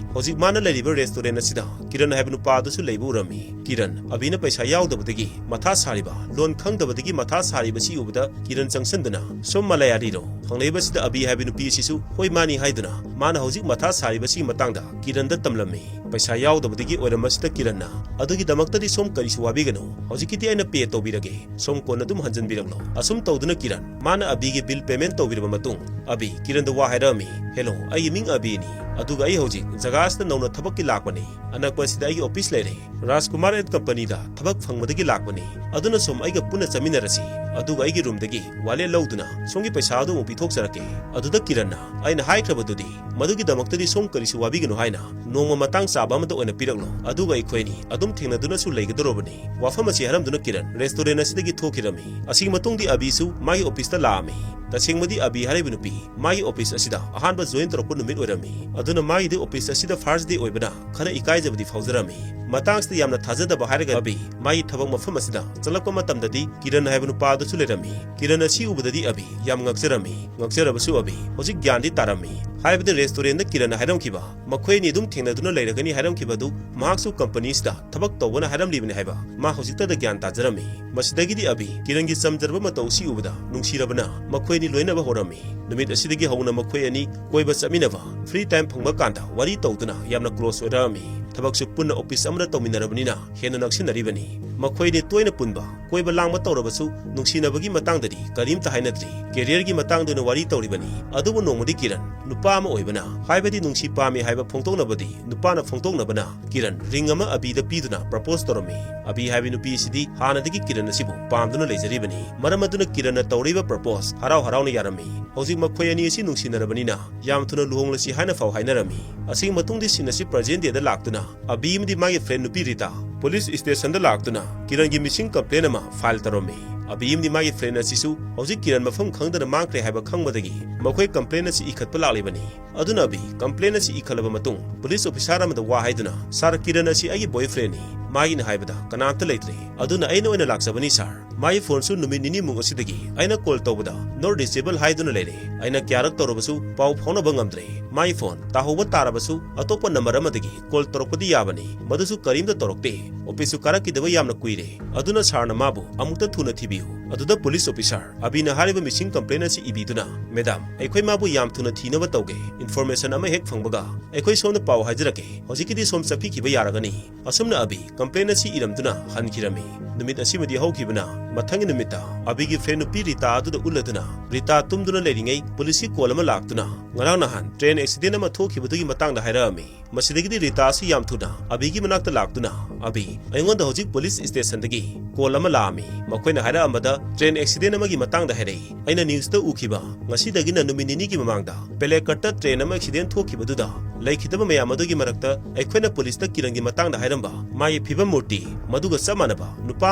ꯍꯧꯖꯤꯛ ꯃꯥꯅ ꯂꯩꯔꯤꯕ restaurant ꯑꯁꯤꯗ ꯀꯤꯔꯟ ꯍꯥꯏꯕ ꯅꯨꯄꯥ ꯑꯗꯨꯁꯨ ꯂꯩꯕ ꯎꯔꯝꯃꯤ꯫ ꯀꯤꯔꯟ ꯑꯕꯤꯅ ꯄꯩꯁꯥ ꯌꯥꯎꯗꯕꯗꯒꯤ ꯃꯊꯥ ꯁꯥꯔꯤꯕ, ꯂꯣꯟ ꯈꯪꯗꯕꯗꯒꯤ ꯃꯊꯥ ꯁꯥꯔꯤꯕꯁꯤ ꯎꯕꯗ ꯀꯤꯔꯟ ꯆꯪꯁꯤꯟꯗꯨꯅ, "ꯁꯣꯝ ꯃꯂꯌꯥꯂꯤꯔꯣ?" ꯍꯪꯂꯛꯏꯕꯁꯤꯗ ꯑꯕꯤ ꯍꯥꯏꯕ ꯅꯨꯄꯤ ꯑꯁꯤꯁꯨ, "ꯍꯣꯏ, ꯃꯥꯅꯤ" ꯍꯥꯏꯗꯨꯅ ꯃꯥꯅ ꯍꯧꯖꯤꯛ ꯃꯊꯥ ꯁꯥꯔꯤꯕꯁꯤꯒꯤ ꯃꯇꯥꯡꯗ ꯀꯤꯔꯟꯗ ꯇꯝꯂꯝꯃꯤ꯫ ꯄꯩꯁꯥ ꯌꯥꯎꯗꯕꯗꯒꯤ ꯑꯣꯏꯔꯝꯕꯁꯤꯗ ꯀꯤꯔꯟꯅ, "ꯑꯗꯨꯒꯤꯗꯃꯛꯇꯗꯤ ꯁꯣꯝ ꯀꯔꯤꯁꯨ ꯋꯥꯕꯤꯒꯅꯨ, ꯍꯧꯖꯤꯛꯀꯤꯗꯤ ꯑꯩꯅ pay ꯇꯧꯕꯤꯔꯒꯦ, ꯁꯣꯝ ꯀꯣꯟꯅ ꯑꯗꯨꯝ ꯍꯟꯖꯤꯟꯕꯤꯔꯛꯂꯣ꯫" ꯑꯁꯨꯝ ꯇꯧꯗꯨꯅ ꯀꯤꯔꯟ ꯃꯥꯅ ꯑꯕꯤꯒꯤ bill payment ꯇꯧꯕꯤꯔꯕ ꯃꯇꯨꯡ ꯑꯕꯤ ꯀꯤꯔꯟꯗ ꯋꯥ ꯍꯥꯏꯔꯛꯑꯝꯃꯤ꯫ "Hello, ꯑꯩꯒꯤ ꯃꯤꯡ ꯑꯕꯤꯅꯤ, ꯑꯗꯨꯒ ꯑꯩ ꯍꯧꯖꯤꯛ ꯖꯒꯥ ꯑꯁꯤꯗ ꯅꯧꯅ ꯊꯕꯛꯀꯤ ꯂꯥꯛꯄꯅꯤ꯫ ꯑꯅꯛꯄ ꯑꯁꯤꯗ ꯑꯩꯒꯤ office ꯂꯩꯔꯦ꯫ ꯔꯥꯖꯀꯨꯃꯥꯔ and company ꯗ ꯊꯕꯛ ꯐꯪꯕꯗꯒꯤ ꯂꯥꯛꯄꯅꯤ꯫ ꯑꯗꯨꯅ ꯁꯣꯝ ꯑꯩꯒ ꯄꯨꯟꯅ ꯆꯠꯃꯤꯟꯅꯔꯁꯤ꯫ ꯑꯗꯨꯒ ꯑꯩꯒꯤ ꯔꯨꯝꯗꯒꯤ ꯋꯥꯂꯦꯠ ꯂꯧꯗꯨꯅ ꯁꯣꯝꯒꯤ ꯄꯩꯁꯥ ꯑꯗꯨ ꯑꯃꯨꯛ ꯄꯤꯊꯣꯛꯆꯔꯛꯀꯦ꯫ ꯑꯗꯨꯗ ꯀꯤꯔꯟꯅ, "ꯑꯩꯅ ꯍꯥꯏꯈ꯭ꯔꯕꯗꯨꯗꯤ, ꯃꯗꯨꯒꯤꯗꯃꯛꯇꯗꯤ ꯁꯣꯝ ꯀꯔꯤꯁꯨ ꯋꯥꯕꯤꯒꯅꯨ ꯍꯥꯏꯅ ꯅꯣꯡꯃ ꯃꯇꯥꯡ ꯆꯥꯕ ꯑꯃꯗ ꯑꯣꯏꯅ ꯄꯤꯔꯛꯂꯣ, ꯑꯗꯨꯒ ꯑꯩꯈꯣꯏ ꯑꯅꯤ ꯑꯗꯨꯝ ꯊꯦꯡꯅꯗꯨꯅꯁꯨ ꯂꯩꯒꯗꯧꯔꯕꯅꯤ"꯫ ꯋꯥꯐꯝ ꯑꯁꯤ ꯍꯥꯏꯔꯝꯗꯨꯅ ꯀꯤꯔꯟ ꯔꯦꯁꯇꯨꯔꯦꯟ ꯑꯁꯤꯗꯒꯤ ꯊꯣꯛꯈꯤꯔꯝꯃꯤ꯫ ꯑꯁꯤꯒꯤ ꯃꯇꯨꯡꯗꯤ ꯑꯕꯤꯁꯨ ꯃꯥꯒꯤ ꯑꯣꯐꯤꯁꯇ ꯂꯥꯛꯑꯝꯃꯤ꯫ ꯇꯁꯦꯡꯕꯗꯤ ꯑꯕꯤ ꯍꯥꯏꯔꯤꯕ ꯅꯨꯄꯤ ꯃꯥꯒꯤ ꯑꯣꯐꯤꯁ ꯑꯁꯤꯗ ꯑꯍꯥꯟꯕ ꯖꯣꯏꯟ ꯇꯧꯔꯛꯄ ꯅꯨꯃꯤꯠ ꯑꯣꯏꯔꯝꯃꯤ꯫ ꯑꯗꯨꯅ ꯃꯥꯒꯤꯗꯤ ꯑꯣꯐꯤꯁ ꯑꯁꯤꯗ ꯐꯥꯔꯁ ꯗꯦ ꯑꯣꯏꯕꯅ ꯈꯔ ꯏꯀꯥꯏꯖꯕꯗꯤ ꯐꯥꯎꯖꯔꯝꯃꯤ꯫ ꯃꯇꯥꯡꯁꯤꯗ ꯌꯥꯝꯅ ꯊꯥꯖꯗꯕ ꯍꯥꯏꯔꯒ ꯑꯕꯤ ꯃꯥꯒꯤ ꯊꯕꯛ ꯃꯐꯝ ꯑꯁꯤꯗ ꯆꯪꯂꯛꯄ ꯃꯇꯝꯗꯗꯤ ꯀꯤꯔꯟ ꯍꯥꯏꯕ ꯅꯨꯄꯥ ꯑꯗꯨꯁꯨ ꯂꯩꯔꯝꯃꯤ꯫ ꯀꯤꯔꯟ ꯑꯁꯤ ꯎꯕꯗꯗꯤ ꯑꯕꯤ ꯌꯥꯝ ꯉꯛꯆꯔꯝꯃꯤ꯫ ꯉꯛꯆꯔꯕꯁꯨ ꯑꯕꯤ ꯍꯧꯖꯤꯛ ꯒ꯭ꯌꯥꯟꯗꯤ ꯇꯥꯔꯝꯃꯤ꯫ ꯍꯥꯏꯕꯗꯤ ꯔꯦꯁꯇꯨꯔꯦꯟꯗ ꯀꯤꯔꯟꯅ ꯍꯥꯏꯔꯝꯈꯤꯕ, ꯃꯈꯣꯏ ꯑꯅꯤ ꯑꯗꯨꯝ ꯊꯦꯡꯅꯗꯨꯅ ꯂꯩꯔꯒꯅꯤ ꯍꯥꯏꯔꯝꯈꯤꯕ ꯑꯗꯨ ꯃꯍꯥꯛꯁꯨ ꯀꯝꯄꯅꯤꯁꯤꯗ ꯊꯕꯛ ꯇꯧꯕꯅ ꯍꯥꯏꯔꯝꯂꯤꯕꯅꯤ ꯍꯥꯏꯕ ꯃꯥ ꯍꯧꯖꯤꯛꯇꯗ ꯒ꯭ꯌꯥꯟ ꯇꯥꯖꯔꯝꯃꯤ꯫ ꯃꯁꯤꯗꯒꯤꯗꯤ ꯑꯕꯤ ꯀꯤꯔꯟꯒꯤ ꯆꯝꯖꯔꯕ ꯃꯇꯧ ꯑꯁꯤ ꯎꯕꯗ ꯅꯨꯡꯁꯤꯔꯕꯅ ꯃꯈꯣꯏ ꯑꯅꯤ ꯂꯣꯏꯅꯕ ꯍꯧꯔꯝꯃꯤ꯫ ꯅꯨꯃꯤꯠ ꯑꯁꯤꯗꯒꯤ ꯍꯧꯅ ꯃꯈꯣꯏ ꯑꯅꯤ ꯀꯣꯏꯕ ꯆꯠꯃꯤꯟꯅꯕ, ꯐ꯭ꯔꯤ ꯇꯥꯏꯝ ꯐꯪꯕ ꯀꯥꯟꯗ ꯋꯥꯔꯤ ꯇꯧꯗꯨꯅ ꯌꯥꯝꯅ ꯀ꯭ꯂꯣꯁ ꯑꯣꯏꯔꯛꯑꯝꯃꯤ꯫ ꯊꯕꯛꯁꯨ ꯄꯨꯟꯅ ꯑꯣꯐꯤꯁ ꯑꯃꯗ ꯇꯧꯃꯤꯟꯅꯔꯕꯅꯤꯅ ꯍꯦꯟꯅ ꯅꯛꯁꯤꯟꯅꯔꯤꯕꯅꯤ꯫ ꯃꯈꯣꯏ ꯑꯅꯤ ꯇꯣꯏꯅ ꯄꯨꯟꯕ, ꯀꯣꯏꯕ ꯂꯥꯡꯕ ꯇꯧꯔꯕꯁꯨ ꯅꯨꯡꯁꯤꯅꯕꯒꯤ ꯃꯇꯥꯡꯗꯗꯤ ꯀꯔꯤꯝꯇ ꯍꯥꯏꯅꯗ꯭ꯔꯤ꯫ ꯀꯦꯔꯤꯌꯔꯒꯤ ꯃꯇꯥꯡꯗ ꯑꯣꯏꯅ ꯋꯥꯔꯤ ꯇꯧꯔꯤꯕꯅꯤ꯫ ꯑꯗꯨꯕꯨ ꯅꯣꯡꯃꯗꯤ ꯀꯤꯔꯟ ꯅꯨꯄꯥ ꯑꯃ ꯑꯣꯏꯕꯅ, ꯍꯥꯏꯕꯗꯤ ꯅꯨꯡꯁꯤ ꯄꯥꯝꯃꯤ ꯍꯥꯏꯕ ꯐꯣꯡꯗꯣꯛꯅꯕꯗꯤ ꯅꯨꯄꯥꯅ ꯐꯣꯡꯗꯣꯛꯅꯕꯅ ꯀꯤꯔꯟ ꯔꯤꯡ ꯑꯃ ꯑꯕꯤꯗ ꯄꯤꯗꯨꯅ ꯄ꯭ꯔꯄꯣꯁ ꯇꯧꯔꯝꯃꯤ꯫ ꯑꯕꯤ ꯍꯥꯏꯕ ꯅꯨꯄꯤ ꯑꯁꯤꯗꯤ ꯍꯥꯟꯅꯗꯒꯤ ꯀꯤꯔꯟ ꯑꯁꯤꯕꯨ ꯄꯥꯝꯗꯨꯅ ꯂꯩꯖꯔꯤꯕꯅꯤ꯫ ꯃꯔꯝ ꯑꯗꯨꯅ ꯀꯤꯔꯟꯅ ꯇꯧꯔꯤꯕ ꯄ꯭ꯔꯄꯣꯁ ꯍꯔꯥꯎ ꯍꯔꯥꯎꯅ ꯌꯥꯔꯝꯃꯤ꯫ ꯍꯧꯖꯤꯛ ꯃꯈꯣꯏ ꯑꯅꯤ ꯑꯁꯤ ꯅꯨꯡꯁꯤꯅꯔꯕꯅꯤꯅ ꯌꯥꯝ ꯊꯨꯅ ꯂꯨꯍꯣꯡꯂꯁꯤ ꯍꯥꯏꯅ ꯐꯥꯎ ꯍꯥꯏꯅꯔꯝꯃꯤ꯫ ꯑꯁꯤꯒꯤ ꯃꯇꯨꯡꯗꯤ ꯁꯤꯟ ꯑꯁꯤ ꯄ꯭ꯔꯖꯦꯟ ꯗꯦꯗ ꯂꯥꯛꯇꯨꯅ ꯑꯕꯤ ꯑꯃꯗꯤ ꯃꯥꯒꯤ ꯐ꯭ꯔꯦꯟ ꯅꯨꯄꯤ ꯔꯤꯇꯥ ꯄꯨꯂꯤꯁ ꯁ꯭ꯇꯦꯁꯟꯗ ꯂꯥꯛꯇꯨꯅ ꯀꯤꯔꯟꯒꯤ ꯃꯤꯁꯤꯡ ꯀꯝꯄ꯭ꯂꯦꯟ ꯑꯃ ꯐꯥꯏꯜ ꯇꯧꯔꯝꯃꯤ꯫ ꯑꯕꯤ ꯑꯃꯗꯤ ꯃꯥꯒꯤ ꯐ꯭ꯔꯦꯟ ꯑꯁꯤꯁꯨ ꯍꯧꯖꯤꯛ ꯀꯤꯔꯟ ꯃꯐꯝ ꯈꯪꯗꯅ ꯃꯥꯡꯈ꯭ꯔꯦ ꯍꯥꯏꯕ ꯈꯪꯕꯗꯒꯤ ꯃꯈꯣꯏ ꯀꯝꯄ꯭ꯂꯦꯟ ꯑꯁꯤ ꯏꯈꯠꯄ ꯂꯥꯛꯂꯤꯕꯅꯤ꯫ ꯑꯗꯨꯅ ꯑꯕꯤ ꯀꯝꯄ꯭ꯂꯦꯟ ꯑꯁꯤ ꯏꯈꯠꯂꯕ ꯃꯇꯨꯡ ꯄꯨꯂꯤꯁ ꯑꯣꯐꯤꯁꯥꯔ ꯑꯃꯗ ꯋꯥ ꯍꯥꯏꯗꯨꯅ, "ꯁꯥꯔ, ꯀꯤꯔꯟ ꯑꯁꯤ ꯑꯩꯒꯤ ꯕꯣꯏꯐ꯭ꯔꯦꯟꯅꯤ꯫ ꯃꯥꯒꯤꯅ ꯍꯥꯏꯕꯗ ꯀꯅꯥꯝꯇ ꯂꯩꯇ꯭ꯔꯦ꯫ ꯑꯗꯨꯅ ꯑꯩꯅ ꯑꯣꯏꯅ ꯂꯥꯛꯆꯕꯅꯤ ꯁꯥꯔ꯫ ꯃꯥꯒꯤ ꯐꯣꯟꯁꯨ ꯅꯨꯃꯤꯠ ꯅꯤꯅꯤꯃꯨꯛ ꯑꯁꯤꯗꯒꯤ ꯑꯩꯅ ꯀꯣꯜ ꯇꯧꯕꯗ ꯅꯣꯠ ꯔꯤꯆꯦꯕꯜ ꯍꯥꯏꯗꯨꯅ ꯂꯩꯔꯦ꯫ ꯑꯩꯅ ꯀꯌꯥꯔꯛ ꯇꯧꯔꯕꯁꯨ ꯄꯥꯎ ꯐꯥꯎꯅꯕ ꯉꯝꯗ꯭ꯔꯦ꯫ ꯃꯥꯒꯤ ꯐꯣꯟ ꯇꯥꯍꯧꯕ ꯇꯥꯔꯕꯁꯨ ꯑꯇꯣꯞꯄ ꯅꯝꯕꯔ ꯑꯃꯗꯒꯤ ꯀꯣꯜ ꯇꯧꯔꯛꯄꯗꯤ ꯌꯥꯕꯅꯤ, ꯃꯗꯨꯁꯨ ꯀꯔꯤꯝꯇ ꯇꯧꯔꯛꯇꯦ꯫ ꯑꯣꯐꯤꯁꯁꯨ ꯀꯥꯔꯛꯈꯤꯗꯕ ꯌꯥꯝꯅ ꯀꯨꯏꯔꯦ꯫ ꯑꯗꯨꯅ ꯁꯥꯔꯅ ꯃꯥꯕꯨ ꯑꯃꯨꯛꯇ ꯊꯨꯅ ꯊꯤꯕꯤꯌꯨ"꯫ ꯑꯗꯨꯗ ꯄꯨꯂꯤꯁ ꯑꯣꯐꯤꯁꯥꯔ ꯑꯕꯤꯅ ꯍꯥꯏꯔꯤꯕ ꯃꯤꯁꯤꯡ ꯀꯝꯄ꯭ꯂꯦꯟ ꯑꯁꯤ ꯏꯕꯤꯗꯨꯅ, "ꯃꯦꯗꯥꯝ, ꯑꯩꯈꯣꯏ ꯃꯥꯕꯨ ꯌꯥꯝ ꯊꯨꯅ ꯊꯤꯅꯕ ꯇꯧꯒꯦ꯫ ꯏꯟꯐꯣꯔꯃꯦꯁꯟ ꯑꯃ ꯍꯦꯛ ꯐꯪꯕꯒ ꯑꯩꯈꯣꯏ ꯁꯣꯝꯗ ꯄꯥꯎ ꯍꯥꯏꯖꯔꯛꯀꯦ꯫ ꯍꯧꯖꯤꯛꯀꯤꯗꯤ ꯁꯣꯝ ꯆꯠꯄꯤꯈꯤꯕ ꯌꯥꯔꯒꯅꯤ"꯫ ꯑꯁꯨꯝꯅ ꯑꯕꯤ ꯀꯝꯄ꯭ꯂꯦꯟ ꯑꯁꯤ ꯏꯔꯝꯗꯨꯅ ꯍꯟꯈꯤꯔꯝꯃꯤ꯫ ꯅꯨꯃꯤꯠ ꯑꯁꯤꯃꯗꯤ ꯍꯧꯈꯤꯕꯅ ꯃꯊꯪꯒꯤ ꯅꯨꯃꯤꯠꯇ ꯑꯕꯤꯒꯤ ꯐ꯭ꯔꯦꯟ ꯅꯨꯄꯤ ꯔꯤꯇꯥ ꯑꯗꯨꯗ ꯎꯠꯂꯗꯨꯅ ꯔꯤꯇꯥ ꯇꯨꯝꯗꯨꯅ ꯂꯩꯔꯤꯉꯩ ꯄꯨꯂꯤꯁꯀꯤ ꯀꯣꯜ ꯑꯃ ꯂꯥꯛꯇꯨꯅ, "ꯉꯔꯥꯡ ꯅꯍꯥꯟ ꯇ꯭ꯔꯦꯟ ꯑꯦꯛꯁꯤꯗꯦꯟ ꯑꯃ ꯊꯣꯛꯈꯤꯕꯗꯨꯒꯤ ꯃꯇꯥꯡꯗ ꯍꯥꯏꯔꯛꯑꯝꯃꯤ"꯫ ꯃꯁꯤꯗꯒꯤꯗꯤ ꯔꯤꯇꯥ ꯑꯁꯤ ꯌꯥꯝ ꯊꯨꯅ ꯑꯕꯤꯒꯤ ꯃꯅꯥꯛꯇ ꯂꯥꯛꯇꯨꯅ, "ꯑꯕꯤ, ꯑꯩꯉꯣꯟꯗ ꯍꯧꯖꯤꯛ ꯄꯨꯂꯤꯁ ꯁ꯭ꯇꯦꯁꯟꯗꯒꯤ ꯀꯣꯜ ꯑꯃ ꯂꯥꯛꯑꯝꯃꯤ꯫ ꯃꯈꯣꯏꯅ ꯍꯥꯏꯔꯛꯑꯝꯕꯗ ꯇ꯭ꯔꯦꯟ ꯑꯦꯛꯁꯤꯗꯦꯟ ꯑꯃꯒꯤ ꯃꯇꯥꯡꯗ ꯍꯥꯏꯔꯛꯏ꯫ ꯑꯩꯅ ꯅ꯭ꯌꯨꯁꯇ ꯎꯈꯤꯕ, ꯉꯁꯤꯗꯒꯤꯅ ꯅꯨꯃꯤꯠ ꯅꯤꯅꯤꯒꯤ ꯃꯃꯥꯡꯗ ꯄꯦꯂꯦꯀꯠꯇ ꯇ꯭ꯔꯦꯟ ꯑꯃ ꯑꯦꯛꯁꯤꯗꯦꯟ ꯊꯣꯛꯈꯤꯕꯗꯨꯗ ꯂꯩꯈꯤꯗꯕ ꯃꯌꯥꯝ ꯑꯗꯨꯒꯤ ꯃꯔꯛꯇ ꯑꯩꯈꯣꯏꯅ ꯄꯨꯂꯤꯁꯇ ꯀꯤꯔꯟꯒꯤ ꯃꯇꯥꯡꯗ ꯍꯥꯏꯔꯝꯕ ꯃꯥꯒꯤ ꯐꯤꯕꯝ ꯃꯨꯔꯇꯤ ꯃꯗꯨꯒ ꯆꯞ ꯃꯥꯟꯅꯕ ꯅꯨꯄꯥ